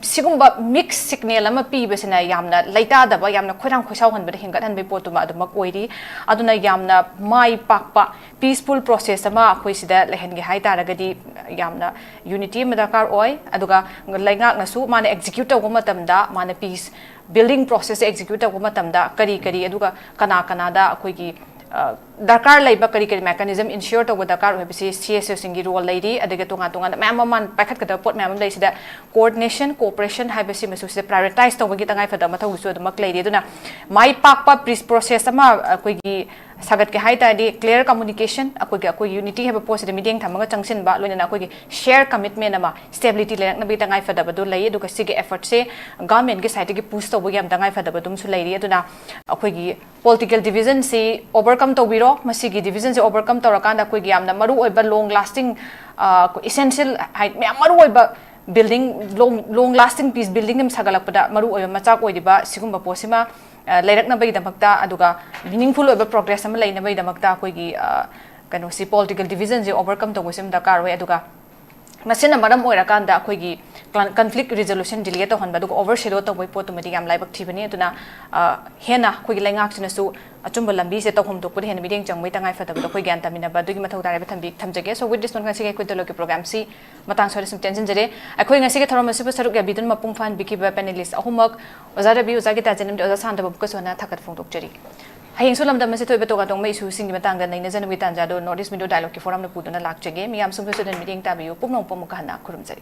ꯁꯤꯒꯨꯝꯕ ꯃꯤꯛꯁ ꯁꯤꯒꯅꯦꯜ ꯑꯃ ꯄꯤꯕꯁꯤꯅ ꯌꯥꯝꯅ ꯂꯩꯇꯥꯗꯕ, ꯌꯥꯝꯅ ꯈꯣꯏꯔꯥꯡ ꯈꯣꯏꯁꯥꯎꯍꯟꯕꯗ ꯍꯦꯟꯒꯠꯍꯟꯕꯒꯤ ꯄꯣꯠꯇꯨꯃ ꯑꯗꯨꯃꯛ ꯑꯣꯏꯔꯤ꯫ ꯑꯗꯨꯅ ꯌꯥꯝꯅ ꯃꯥꯏ ꯄꯥꯛꯄ ꯄꯤꯁꯐꯨꯜ ꯄ꯭ꯔꯣꯁꯦꯁ ꯑꯃ ꯑꯩꯈꯣꯏ ꯁꯤꯗ ꯂꯩꯍꯟꯒꯦ ꯍꯥꯏ ꯇꯥꯔꯒꯗꯤ ꯌꯥꯝꯅ ꯌꯨꯅꯤꯇꯤ ꯑꯃ ꯗꯔꯀꯥꯔ ꯑꯣꯏ꯫ ꯑꯗꯨꯒ ꯂꯩꯉꯥꯛꯅꯁꯨ ꯃꯥꯅ ꯑꯦꯛꯖꯤꯀ꯭ꯌꯨꯠ ꯇꯧꯕ ꯃꯇꯝꯗ, ꯃꯥꯅ ꯄꯤꯁ ꯕꯤꯜꯗꯤꯡ ꯄ꯭ꯔꯣꯁꯦꯁꯁꯦ ꯑꯦꯛꯖꯤꯀ꯭ꯌꯨꯠ ꯇꯧꯕ ꯃꯇꯝꯗ ꯀꯔꯤ ꯀꯔꯤ, ꯑꯗꯨꯒ ꯀꯅꯥ ꯀꯅꯥꯗ ꯑꯩꯈꯣꯏꯒꯤ, ꯑ, ꯗꯔꯀꯥꯔ ꯂꯩꯕ ꯀꯔꯤ ꯀꯔꯤ ꯃꯦꯀꯥꯅꯤꯖꯝ ꯏꯟꯁꯤꯌꯣꯔ ꯇꯧꯕ ꯗꯔꯀꯥꯔ ꯑꯣꯏ ꯍꯥꯏꯕꯁꯤ ꯁꯤ ꯑꯦꯁ ꯑꯣꯁꯤꯡꯒꯤ ꯔꯣꯜ ꯂꯩꯔꯤ꯫ ꯑꯗꯒꯤ ꯇꯣꯉꯥꯟ ꯇꯣꯉꯥꯟꯕ ꯃꯌꯥꯝ ꯑꯃ ꯃꯥꯅ ꯄꯥꯏꯈꯠꯀꯗꯕ ꯄꯣꯠ ꯃꯌꯥꯝ ꯑꯃ ꯂꯩ꯫ ꯁꯤꯗ ꯀꯣꯑꯣꯔꯗꯤꯅꯦꯁꯟ, ꯀꯣꯑꯣꯄꯔꯦꯁꯟ ꯍꯥꯏꯕꯁꯤꯃꯁꯨ ꯁꯤꯗ ꯄ꯭ꯔꯥꯏꯑꯣꯔꯤꯇꯥꯏꯁ ꯇꯧꯕꯒꯤ ꯇꯉꯥꯏꯐꯗꯕ ꯃꯊꯧꯗꯨꯁꯨ ꯑꯗꯨꯃꯛ ꯂꯩꯔꯤ꯫ ꯑꯗꯨꯅ ꯃꯥꯏ ꯄꯥꯛꯄ ꯄ꯭ꯔꯤꯁ ꯄ꯭ꯔꯣꯁꯦꯁ ꯑꯃ ꯑꯩꯈꯣꯏꯒꯤ ꯁꯥꯒꯠꯀꯦ ꯍꯥꯏ ꯇꯥꯔꯗꯤ, ꯀ꯭ꯂꯤꯌꯔ ꯀꯝꯃꯨꯅꯤꯀꯦꯁꯟ, ꯑꯩꯈꯣꯏꯒꯤ, ꯑꯩꯈꯣꯏꯒꯤ ꯌꯨꯅꯤꯇꯤ ꯍꯥꯏꯕ ꯄꯣꯠꯁꯤꯗ ꯃꯤꯠꯌꯦꯡ ꯊꯝꯃꯒ ꯆꯪꯁꯤꯟꯕ, ꯂꯣꯏꯅꯅ ꯑꯩꯈꯣꯏꯒꯤ ꯁꯦꯌꯔ ꯀꯃꯤꯠꯃꯦꯟ ꯑꯃ, ꯁ꯭ꯇꯦꯕꯤꯂꯤꯇꯤ ꯂꯩꯔꯛꯅꯕꯒꯤ ꯇꯉꯥꯏꯐꯗꯕꯗꯨ ꯂꯩ꯫ ꯑꯗꯨꯒ ꯁꯤꯒꯤ ꯑꯦꯐꯔꯠꯁꯦ ꯒꯚꯔꯟꯃꯦꯟꯠꯀꯤ ꯁꯥꯏꯠꯇꯒꯤ ꯄꯨꯁ ꯇꯧꯕꯒꯤ ꯌꯥꯝ ꯇꯉꯥꯏꯐꯗꯕ ꯑꯗꯨꯝꯁꯨ ꯂꯩꯔꯤ꯫ ꯑꯗꯨꯅ ꯑꯩꯈꯣꯏꯒꯤ ꯄꯣꯂꯤꯇꯤꯀꯦꯜ ꯗꯤꯕꯤꯖꯟꯁꯤ ꯑꯣꯚꯔꯀꯝ ꯇꯧꯕꯤꯔꯣ꯫ ꯃꯁꯤꯒꯤ ꯗꯤꯕꯤꯖꯟꯁꯤ ꯑꯣꯚꯔꯀꯝ ꯇꯧꯔꯀꯥꯟꯗ ꯑꯩꯈꯣꯏꯒꯤ ꯌꯥꯝꯅ ꯃꯔꯨꯑꯣꯏꯕ ꯂꯣꯡ ꯂꯥꯁꯇꯤꯡ, ꯏꯁꯦꯟꯁꯤꯌꯦꯜ ꯍꯥꯏ, ꯃꯌꯥꯝ ꯃꯔꯨꯑꯣꯏꯕ ꯕꯤꯜꯗꯤꯡ, ꯂꯣꯡ, ꯂꯣꯡ ꯂꯥꯁꯇꯤꯡ ꯄꯤꯁ ꯕꯤꯜꯗꯤꯡ ꯑꯃ ꯁꯥꯒꯠꯂꯛꯄꯗ ꯃꯔꯨꯑꯣꯏꯕ ꯃꯆꯥꯛ ꯑꯣꯏꯔꯤꯕ ꯁꯤꯒꯨꯝꯕ ꯄꯣꯠꯁꯤꯃ, ꯑ, ꯂꯩꯔꯛꯅꯕꯒꯤꯗꯃꯛꯇ, ꯑꯗꯨꯒ ꯃꯤꯅꯤꯡꯐꯨꯜ ꯑꯣꯏꯕ ꯄ꯭ꯔꯣꯒ꯭ꯔꯦꯁ ꯑꯃ ꯂꯩꯅꯕꯒꯤꯗꯃꯛꯇ ꯑꯩꯈꯣꯏꯒꯤ, ꯑ, ꯀꯩꯅꯣꯁꯤ, ꯄꯣꯂꯤꯇꯤꯀꯦꯜ ꯗꯤꯕꯤꯖꯟꯁꯤ ꯑꯣꯚꯔꯀꯝ ꯇꯧꯕꯁꯤ ꯑꯃ ꯗꯔꯀꯥꯔ ꯑꯣꯏ꯫ ꯑꯗꯨꯒ ꯃꯁꯤꯅ ꯃꯔꯝ ꯑꯣꯏꯔꯀꯥꯟꯗ ꯑꯩꯈꯣꯏꯒꯤ ꯀꯟꯐ꯭ꯂꯤꯛ ꯔꯤꯖꯣꯂꯨꯁꯟ ꯗꯤꯂꯦ ꯇꯧꯍꯟꯕ, ꯑꯗꯨꯒ ꯑꯣꯚꯔ ꯁꯦꯗꯣ ꯇꯧꯕꯒꯤ ꯄꯣꯠꯇꯨꯃꯗꯤ ꯌꯥꯝ ꯂꯥꯏꯕꯛ ꯊꯤꯕꯅꯤ꯫ ꯑꯗꯨꯅ, ꯑ, ꯍꯦꯟꯅ ꯑꯩꯈꯣꯏꯒꯤ ꯂꯩꯉꯥꯛꯁꯤꯅꯁꯨ ꯑꯆꯨꯝꯕ ꯂꯝꯕꯤꯁꯦ ꯇꯧꯐꯝ ꯊꯣꯛꯄꯗ ꯍꯦꯟꯅ ꯃꯤꯠꯌꯦꯡ ꯆꯪꯕꯒꯤ ꯇꯉꯥꯏ ꯐꯗꯕꯗꯣ ꯑꯩꯈꯣꯏ ꯒ꯭ꯌꯥꯟ ꯇꯥꯃꯤꯟꯅꯕ ꯑꯗꯨꯒꯤ ꯃꯊꯧ ꯇꯥꯔꯦ꯫ ꯊꯝꯕꯤ-, ꯊꯝꯖꯒꯦ꯫ So, with this note, ꯉꯁꯤꯒꯤ ꯑꯩꯈꯣꯏ ꯗꯥꯏꯂꯣꯒꯀꯤ ꯄ꯭ꯔꯣꯒ꯭ꯔꯥꯝꯁꯤ ꯃꯇꯥꯡ ꯁ꯭ꯋꯥꯏꯗ ꯁꯨꯝ ꯇꯦꯟꯁꯤꯟꯖꯔꯦ꯫ ꯑꯩꯈꯣꯏ ꯉꯁꯤꯒꯤ ꯊꯧꯔꯝ ꯑꯁꯤꯕꯨ ꯁꯔꯨꯛ ꯌꯥꯕꯤꯗꯨꯅ ꯃꯄꯨꯡ ꯐꯥꯍꯟꯕꯤꯈꯤꯕ ꯄꯦꯅꯦꯂꯤꯁ ꯑꯍꯨꯝꯃꯛ, ꯑꯣꯖꯥ ꯔꯕꯤ, ꯑꯣꯖꯥ ꯒꯤꯇꯥꯖꯤꯠ ꯑꯃꯗꯤ ꯑꯣꯖꯥ ꯁꯥꯟꯇꯕꯕꯨ ꯀꯁꯨ ꯍꯟꯅ ꯊꯥꯒꯠ ꯐꯣꯡꯗꯣꯛꯆꯔꯤ꯫ ꯍꯌꯦꯡꯁꯨ ꯂꯝꯗꯝ ꯑꯁꯤꯗ ꯊꯣꯛꯏꯕ ꯇꯣꯉꯥꯟ ꯇꯣꯉꯥꯟꯕ ꯏꯁꯨꯁꯤꯡꯒꯤ ꯃꯇꯥꯡꯗ ꯅꯩꯅꯖꯅꯕꯒꯤ ꯇꯥꯟꯖꯥꯗꯨ ꯅꯣꯔꯠ ꯏꯁ ꯃꯤꯗꯤꯌꯥ ꯗꯥꯏꯂꯣꯒꯀꯤ ꯐꯣꯔꯝꯅ ꯄꯨꯗꯨꯅ ꯂꯥꯛꯆꯒꯦ꯫ ꯃꯤꯌꯥꯝ ꯁꯨꯝ ꯁꯣꯏꯗꯅ ꯃꯤꯠꯌꯦꯡ ꯇꯥꯕꯤꯌꯨ꯫ ꯄꯨꯝꯅꯃꯛꯄꯨ ꯑꯃꯨꯛꯀ ꯍꯟꯅ ꯈꯨꯔꯨꯝꯖꯔꯤ꯫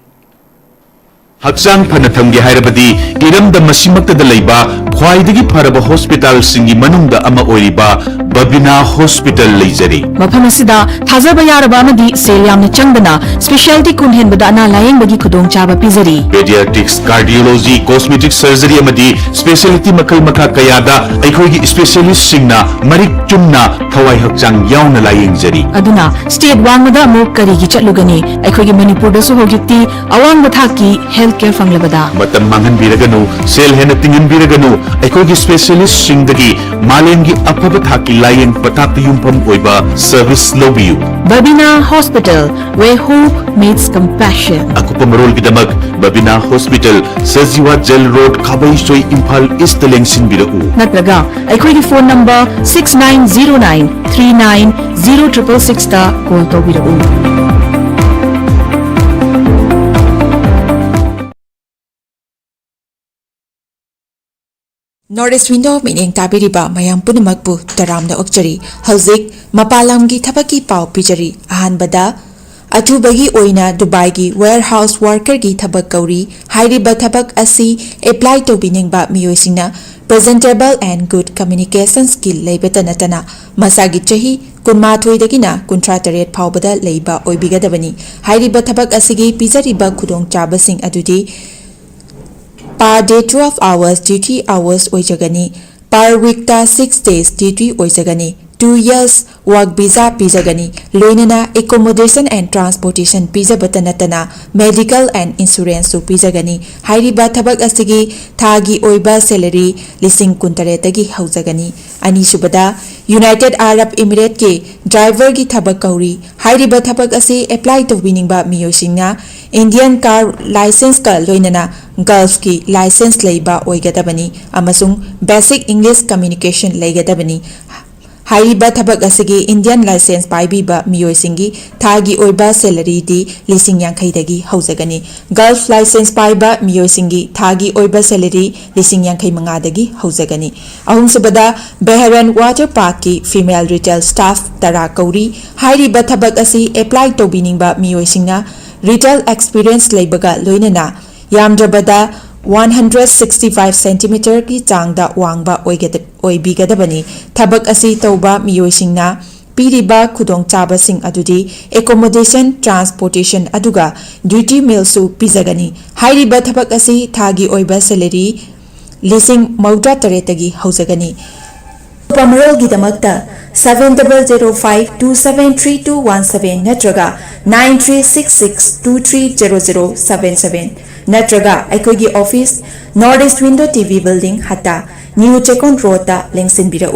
ꯍꯛꯆꯥꯡ ꯐꯅ ꯊꯝꯒꯦ ꯍꯥꯏꯔꯕꯗꯤ ꯏꯔꯝꯗꯝ ꯑꯁꯤꯃꯛꯇꯗ ꯂꯩꯕ ꯈ꯭ꯋꯥꯏꯗꯒꯤ ꯐꯔꯕ ꯍꯣꯁꯄꯤꯇꯥꯜꯁꯤꯡꯒꯤ ꯃꯅꯨꯡꯗ ꯑꯃ ꯑꯣꯏꯔꯤꯕ ꯕꯕꯤꯅꯥ ꯍꯣꯁꯄꯤꯇꯥꯜ ꯂꯩꯖꯔꯤ꯫ ꯃꯐꯝ ꯑꯁꯤꯗ ꯊꯥꯖꯕ ꯌꯥꯔꯕ ꯑꯃꯗꯤ ꯁꯦꯜ ꯌꯥꯝꯅ ꯆꯪꯗꯅ ꯁ꯭ꯄꯦꯁꯤꯌꯥꯂꯤꯇꯤ ꯀꯨꯟ ꯍꯦꯟꯕꯗ ꯑꯅꯥ ꯂꯥꯌꯦꯡꯕꯒꯤ ꯈꯨꯗꯣꯡꯆꯥꯕ ꯄꯤꯖꯔꯤ꯫ ꯄꯦꯗꯤꯌꯥꯇ꯭ꯔꯤꯛꯁ, ꯀꯥꯔꯗꯤꯑꯣꯂꯣꯖꯤ, ꯀꯣꯁꯃꯦꯇꯤꯛ ꯁꯔꯖꯔꯤ ꯑꯃꯗꯤ ꯁ꯭ꯄꯦꯁꯤꯌꯥꯂꯤꯇꯤ ꯃꯈꯜ ꯃꯈꯥ ꯀꯌꯥꯗ ꯑꯩꯈꯣꯏꯒꯤ ꯁ꯭ꯄꯦꯁꯤꯌꯥꯂꯤꯁꯁꯤꯡꯅ ꯃꯔꯤꯛ ꯆꯨꯝꯅ ꯊꯋꯥꯏ ꯍꯛꯆꯥꯡ ꯌꯥꯎꯅ ꯂꯥꯌꯦꯡꯖꯔꯤ꯫ ꯑꯗꯨꯅ ꯁ꯭ꯇꯦꯠ ꯋꯥꯡꯃꯗ ꯑꯃꯨꯛ ꯀꯔꯤꯒꯤ ꯆꯠꯂꯨꯒꯅꯤ? ꯑꯩꯈꯣꯏꯒꯤ ꯃꯅꯤꯄꯨꯔꯗꯁꯨ ꯍꯧꯖꯤꯛꯇꯤ ꯑꯋꯥꯡꯕ ꯊꯥꯛꯀꯤ ꯍꯦꯜꯊ ꯍꯦꯜꯊ ꯀꯦꯌꯔ ꯐꯪꯂꯕꯗ꯫ ꯃꯇꯝ ꯃꯥꯡꯍꯟꯕꯤꯔꯒꯅꯨ, ꯁꯦꯜ ꯍꯦꯟꯅ ꯇꯤꯡꯍꯟꯕꯤꯔꯒꯅꯨ꯫ ꯑꯩꯈꯣꯏꯒꯤ ꯁ꯭ꯄꯦꯁꯤꯌꯦꯂꯤꯁ꯭ꯠꯁꯤꯡꯗꯒꯤ ꯃꯥꯂꯦꯝꯒꯤ ꯑꯐꯕ ꯊꯥꯛꯀꯤ ꯂꯥꯌꯦꯡ ꯄꯊꯥꯞꯇ ꯌꯨꯝꯐꯝ ꯑꯣꯏꯕ ꯁꯔꯚꯤꯁ ꯂꯧꯕꯤꯌꯨ꯫ Babina Hospital, where hope meets compassion. ꯑꯀꯨꯞꯄ ꯃꯔꯣꯜꯒꯤꯗꯃꯛ Babina hospital, Sajiwa jail road, Khabeisoi, Imphal ꯏꯁ꯭ꯠꯇ ꯂꯦꯡꯁꯤꯟꯕꯤꯔꯛꯎ꯫ ꯅꯠꯇ꯭ꯔꯒ ꯑꯩꯈꯣꯏꯒꯤ phone number six nine zero nine three nine zero triple sixꯇ ꯀꯣꯜ ꯇꯧꯕꯤꯔꯛꯎ꯫ North East Window ꯃꯤꯠꯌꯦꯡ ꯇꯥꯕꯤꯔꯤꯕ ꯃꯌꯥꯝ ꯄꯨꯝꯅꯃꯛꯄꯨ ꯇꯔꯥꯝꯅ ꯑꯣꯛꯆꯔꯤ꯫ ꯍꯧꯖꯤꯛ ꯃꯄꯥꯟ ꯂꯝꯒꯤ ꯊꯕꯛꯀꯤ ꯄꯥꯎ ꯄꯤꯖꯔꯤ꯫ ꯑꯍꯥꯟꯕꯗ, ꯑꯊꯨꯕꯒꯤ ꯑꯣꯏꯅ ꯗꯨꯕꯥꯏꯒꯤ warehouse workerꯒꯤ ꯊꯕꯛ ꯀꯧꯔꯤ꯫ ꯍꯥꯏꯔꯤꯕ ꯊꯕꯛ ꯑꯁꯤ apply ꯇꯧꯕꯤꯅꯤꯡꯕ ꯃꯤꯑꯣꯏꯁꯤꯡꯅ presentable and good communication skill ꯂꯩꯕꯇ ꯅꯠꯇꯅ ꯃꯁꯥꯒꯤ ꯆꯍꯤ ꯀꯨꯟꯃꯥꯊꯣꯏꯗꯒꯤꯅ ꯀꯨꯟꯊ꯭ꯔꯥ ꯇꯔꯦꯠ ꯐꯥꯎꯕꯗ ꯂꯩꯕ ꯑꯣꯏꯕꯤꯒꯗꯕꯅꯤ꯫ ꯍꯥꯏꯔꯤꯕ ꯊꯕꯛ ꯑꯁꯤꯒꯤ ꯄꯤꯖꯔꯤꯕ ꯈꯨꯗꯣꯡꯆꯥꯕꯁꯤꯡ ꯑꯗꯨꯗꯤ per day twelve hours duty hours ꯑꯣꯏꯖꯒꯅꯤ꯫ Per weekꯇ six days duty ꯑꯣꯏꯖꯒꯅꯤ꯫ Two years work visa ꯄꯤꯖꯒꯅꯤ꯫ ꯂꯣꯏꯅꯅ accommodation and transportation ꯄꯤꯖꯕꯇ ꯅꯠꯇꯅ medical and insuranceꯁꯨ ꯄꯤꯖꯒꯅꯤ꯫ ꯍꯥꯏꯔꯤꯕ ꯊꯕꯛ ꯑꯁꯤꯒꯤ ꯊꯥꯒꯤ ꯑꯣꯏꯕ salary ꯂꯤꯁꯤꯡ ꯀꯨꯟꯇꯔꯦꯠꯇꯒꯤ ꯍꯧꯖꯒꯅꯤ꯫ ꯑꯅꯤꯁꯨꯕꯗ, United Arab Emirateꯀꯤ driverꯒꯤ ꯊꯕꯛ ꯀꯧꯔꯤ꯫ ꯍꯥꯏꯔꯤꯕ ꯊꯕꯛ ꯑꯁꯤ apply ꯇꯧꯕꯤꯅꯤꯡꯕ ꯃꯤꯑꯣꯏꯁꯤꯡꯅ Indian car licenceꯀ ꯂꯣꯏꯅꯅ Gulfꯀꯤ license ꯂꯩꯕ ꯑꯣꯏꯒꯗꯕꯅꯤ ꯑꯃꯁꯨꯡ basic English communication ꯂꯩꯒꯗꯕꯅꯤ꯫ ꯍꯥꯏꯔꯤꯕ ꯊꯕꯛ ꯑꯁꯤꯒꯤ Indian license ꯄꯥꯏꯕꯤꯕ ꯃꯤꯑꯣꯏꯁꯤꯡꯒꯤ ꯊꯥꯒꯤ ꯑꯣꯏꯕ salaryꯗꯤ ꯂꯤꯁꯤꯡ ꯌꯥꯡꯈꯩꯗꯒꯤ ꯍꯧꯖꯒꯅꯤ꯫ Gulf license ꯄꯥꯏꯕ ꯃꯤꯑꯣꯏꯁꯤꯡꯒꯤ ꯊꯥꯒꯤ ꯑꯣꯏꯕ salary ꯂꯤꯁꯤꯡ ꯌꯥꯡꯈꯩ ꯃꯉꯥꯗꯒꯤ ꯍꯧꯖꯒꯅꯤ꯫ ꯑꯍꯨꯝꯁꯨꯕꯗ, Bahrain Water Parkꯀꯤ female retail staff ꯇꯔꯥ ꯀꯧꯔꯤ꯫ ꯍꯥꯏꯔꯤꯕ ꯊꯕꯛ ꯑꯁꯤ apply ꯇꯧꯕꯤꯅꯤꯡꯕ ꯃꯤꯑꯣꯏꯁꯤꯡꯅ retail experience ꯂꯩꯕꯒ ꯂꯣꯏꯅꯅ ꯌꯥꯝꯗ꯭ꯔꯕꯗ one hundred sixty five centimeterꯒꯤ ꯆꯥꯡꯗ ꯋꯥꯡꯕ ꯑꯣꯏꯒꯗ-, ꯑꯣꯏꯕꯤꯒꯗꯕꯅꯤ꯫ ꯊꯕꯛ ꯑꯁꯤ ꯇꯧꯕ ꯃꯤꯑꯣꯏꯁꯤꯡꯅ ꯄꯤꯔꯤꯕ ꯈꯨꯗꯣꯡꯆꯥꯕꯁꯤꯡ ꯑꯗꯨꯗꯤ accommodation, transportation ꯑꯗꯨꯒ duty mealꯁꯨ ꯄꯤꯖꯒꯅꯤ꯫ ꯍꯥꯏꯔꯤꯕ ꯊꯕꯛ ꯑꯁꯤ ꯊꯥꯒꯤ ꯑꯣꯏꯕ salary ꯂꯤꯁꯤꯡ ꯃꯧꯗ꯭ꯔꯥ ꯇꯔꯦꯠꯇꯒꯤ ꯍꯧꯖꯒꯅꯤ꯫ ꯑꯀꯨꯞꯄ ꯃꯔꯣꯜꯒꯤꯗꯃꯛꯇ seven double zero five two seven three two one seven ꯅꯠꯇ꯭ꯔꯒ nine three six six two three zero zero seven seven꯫ ꯅꯠꯇ꯭ꯔꯒ ꯑꯩꯈꯣꯏꯒꯤ office North East Window T V Building, ꯍꯠꯇꯥ, New ꯆꯦꯛꯀꯣꯟ Road ꯇ ꯂꯦꯡꯁꯤꯟꯕꯤꯔꯛꯎ꯫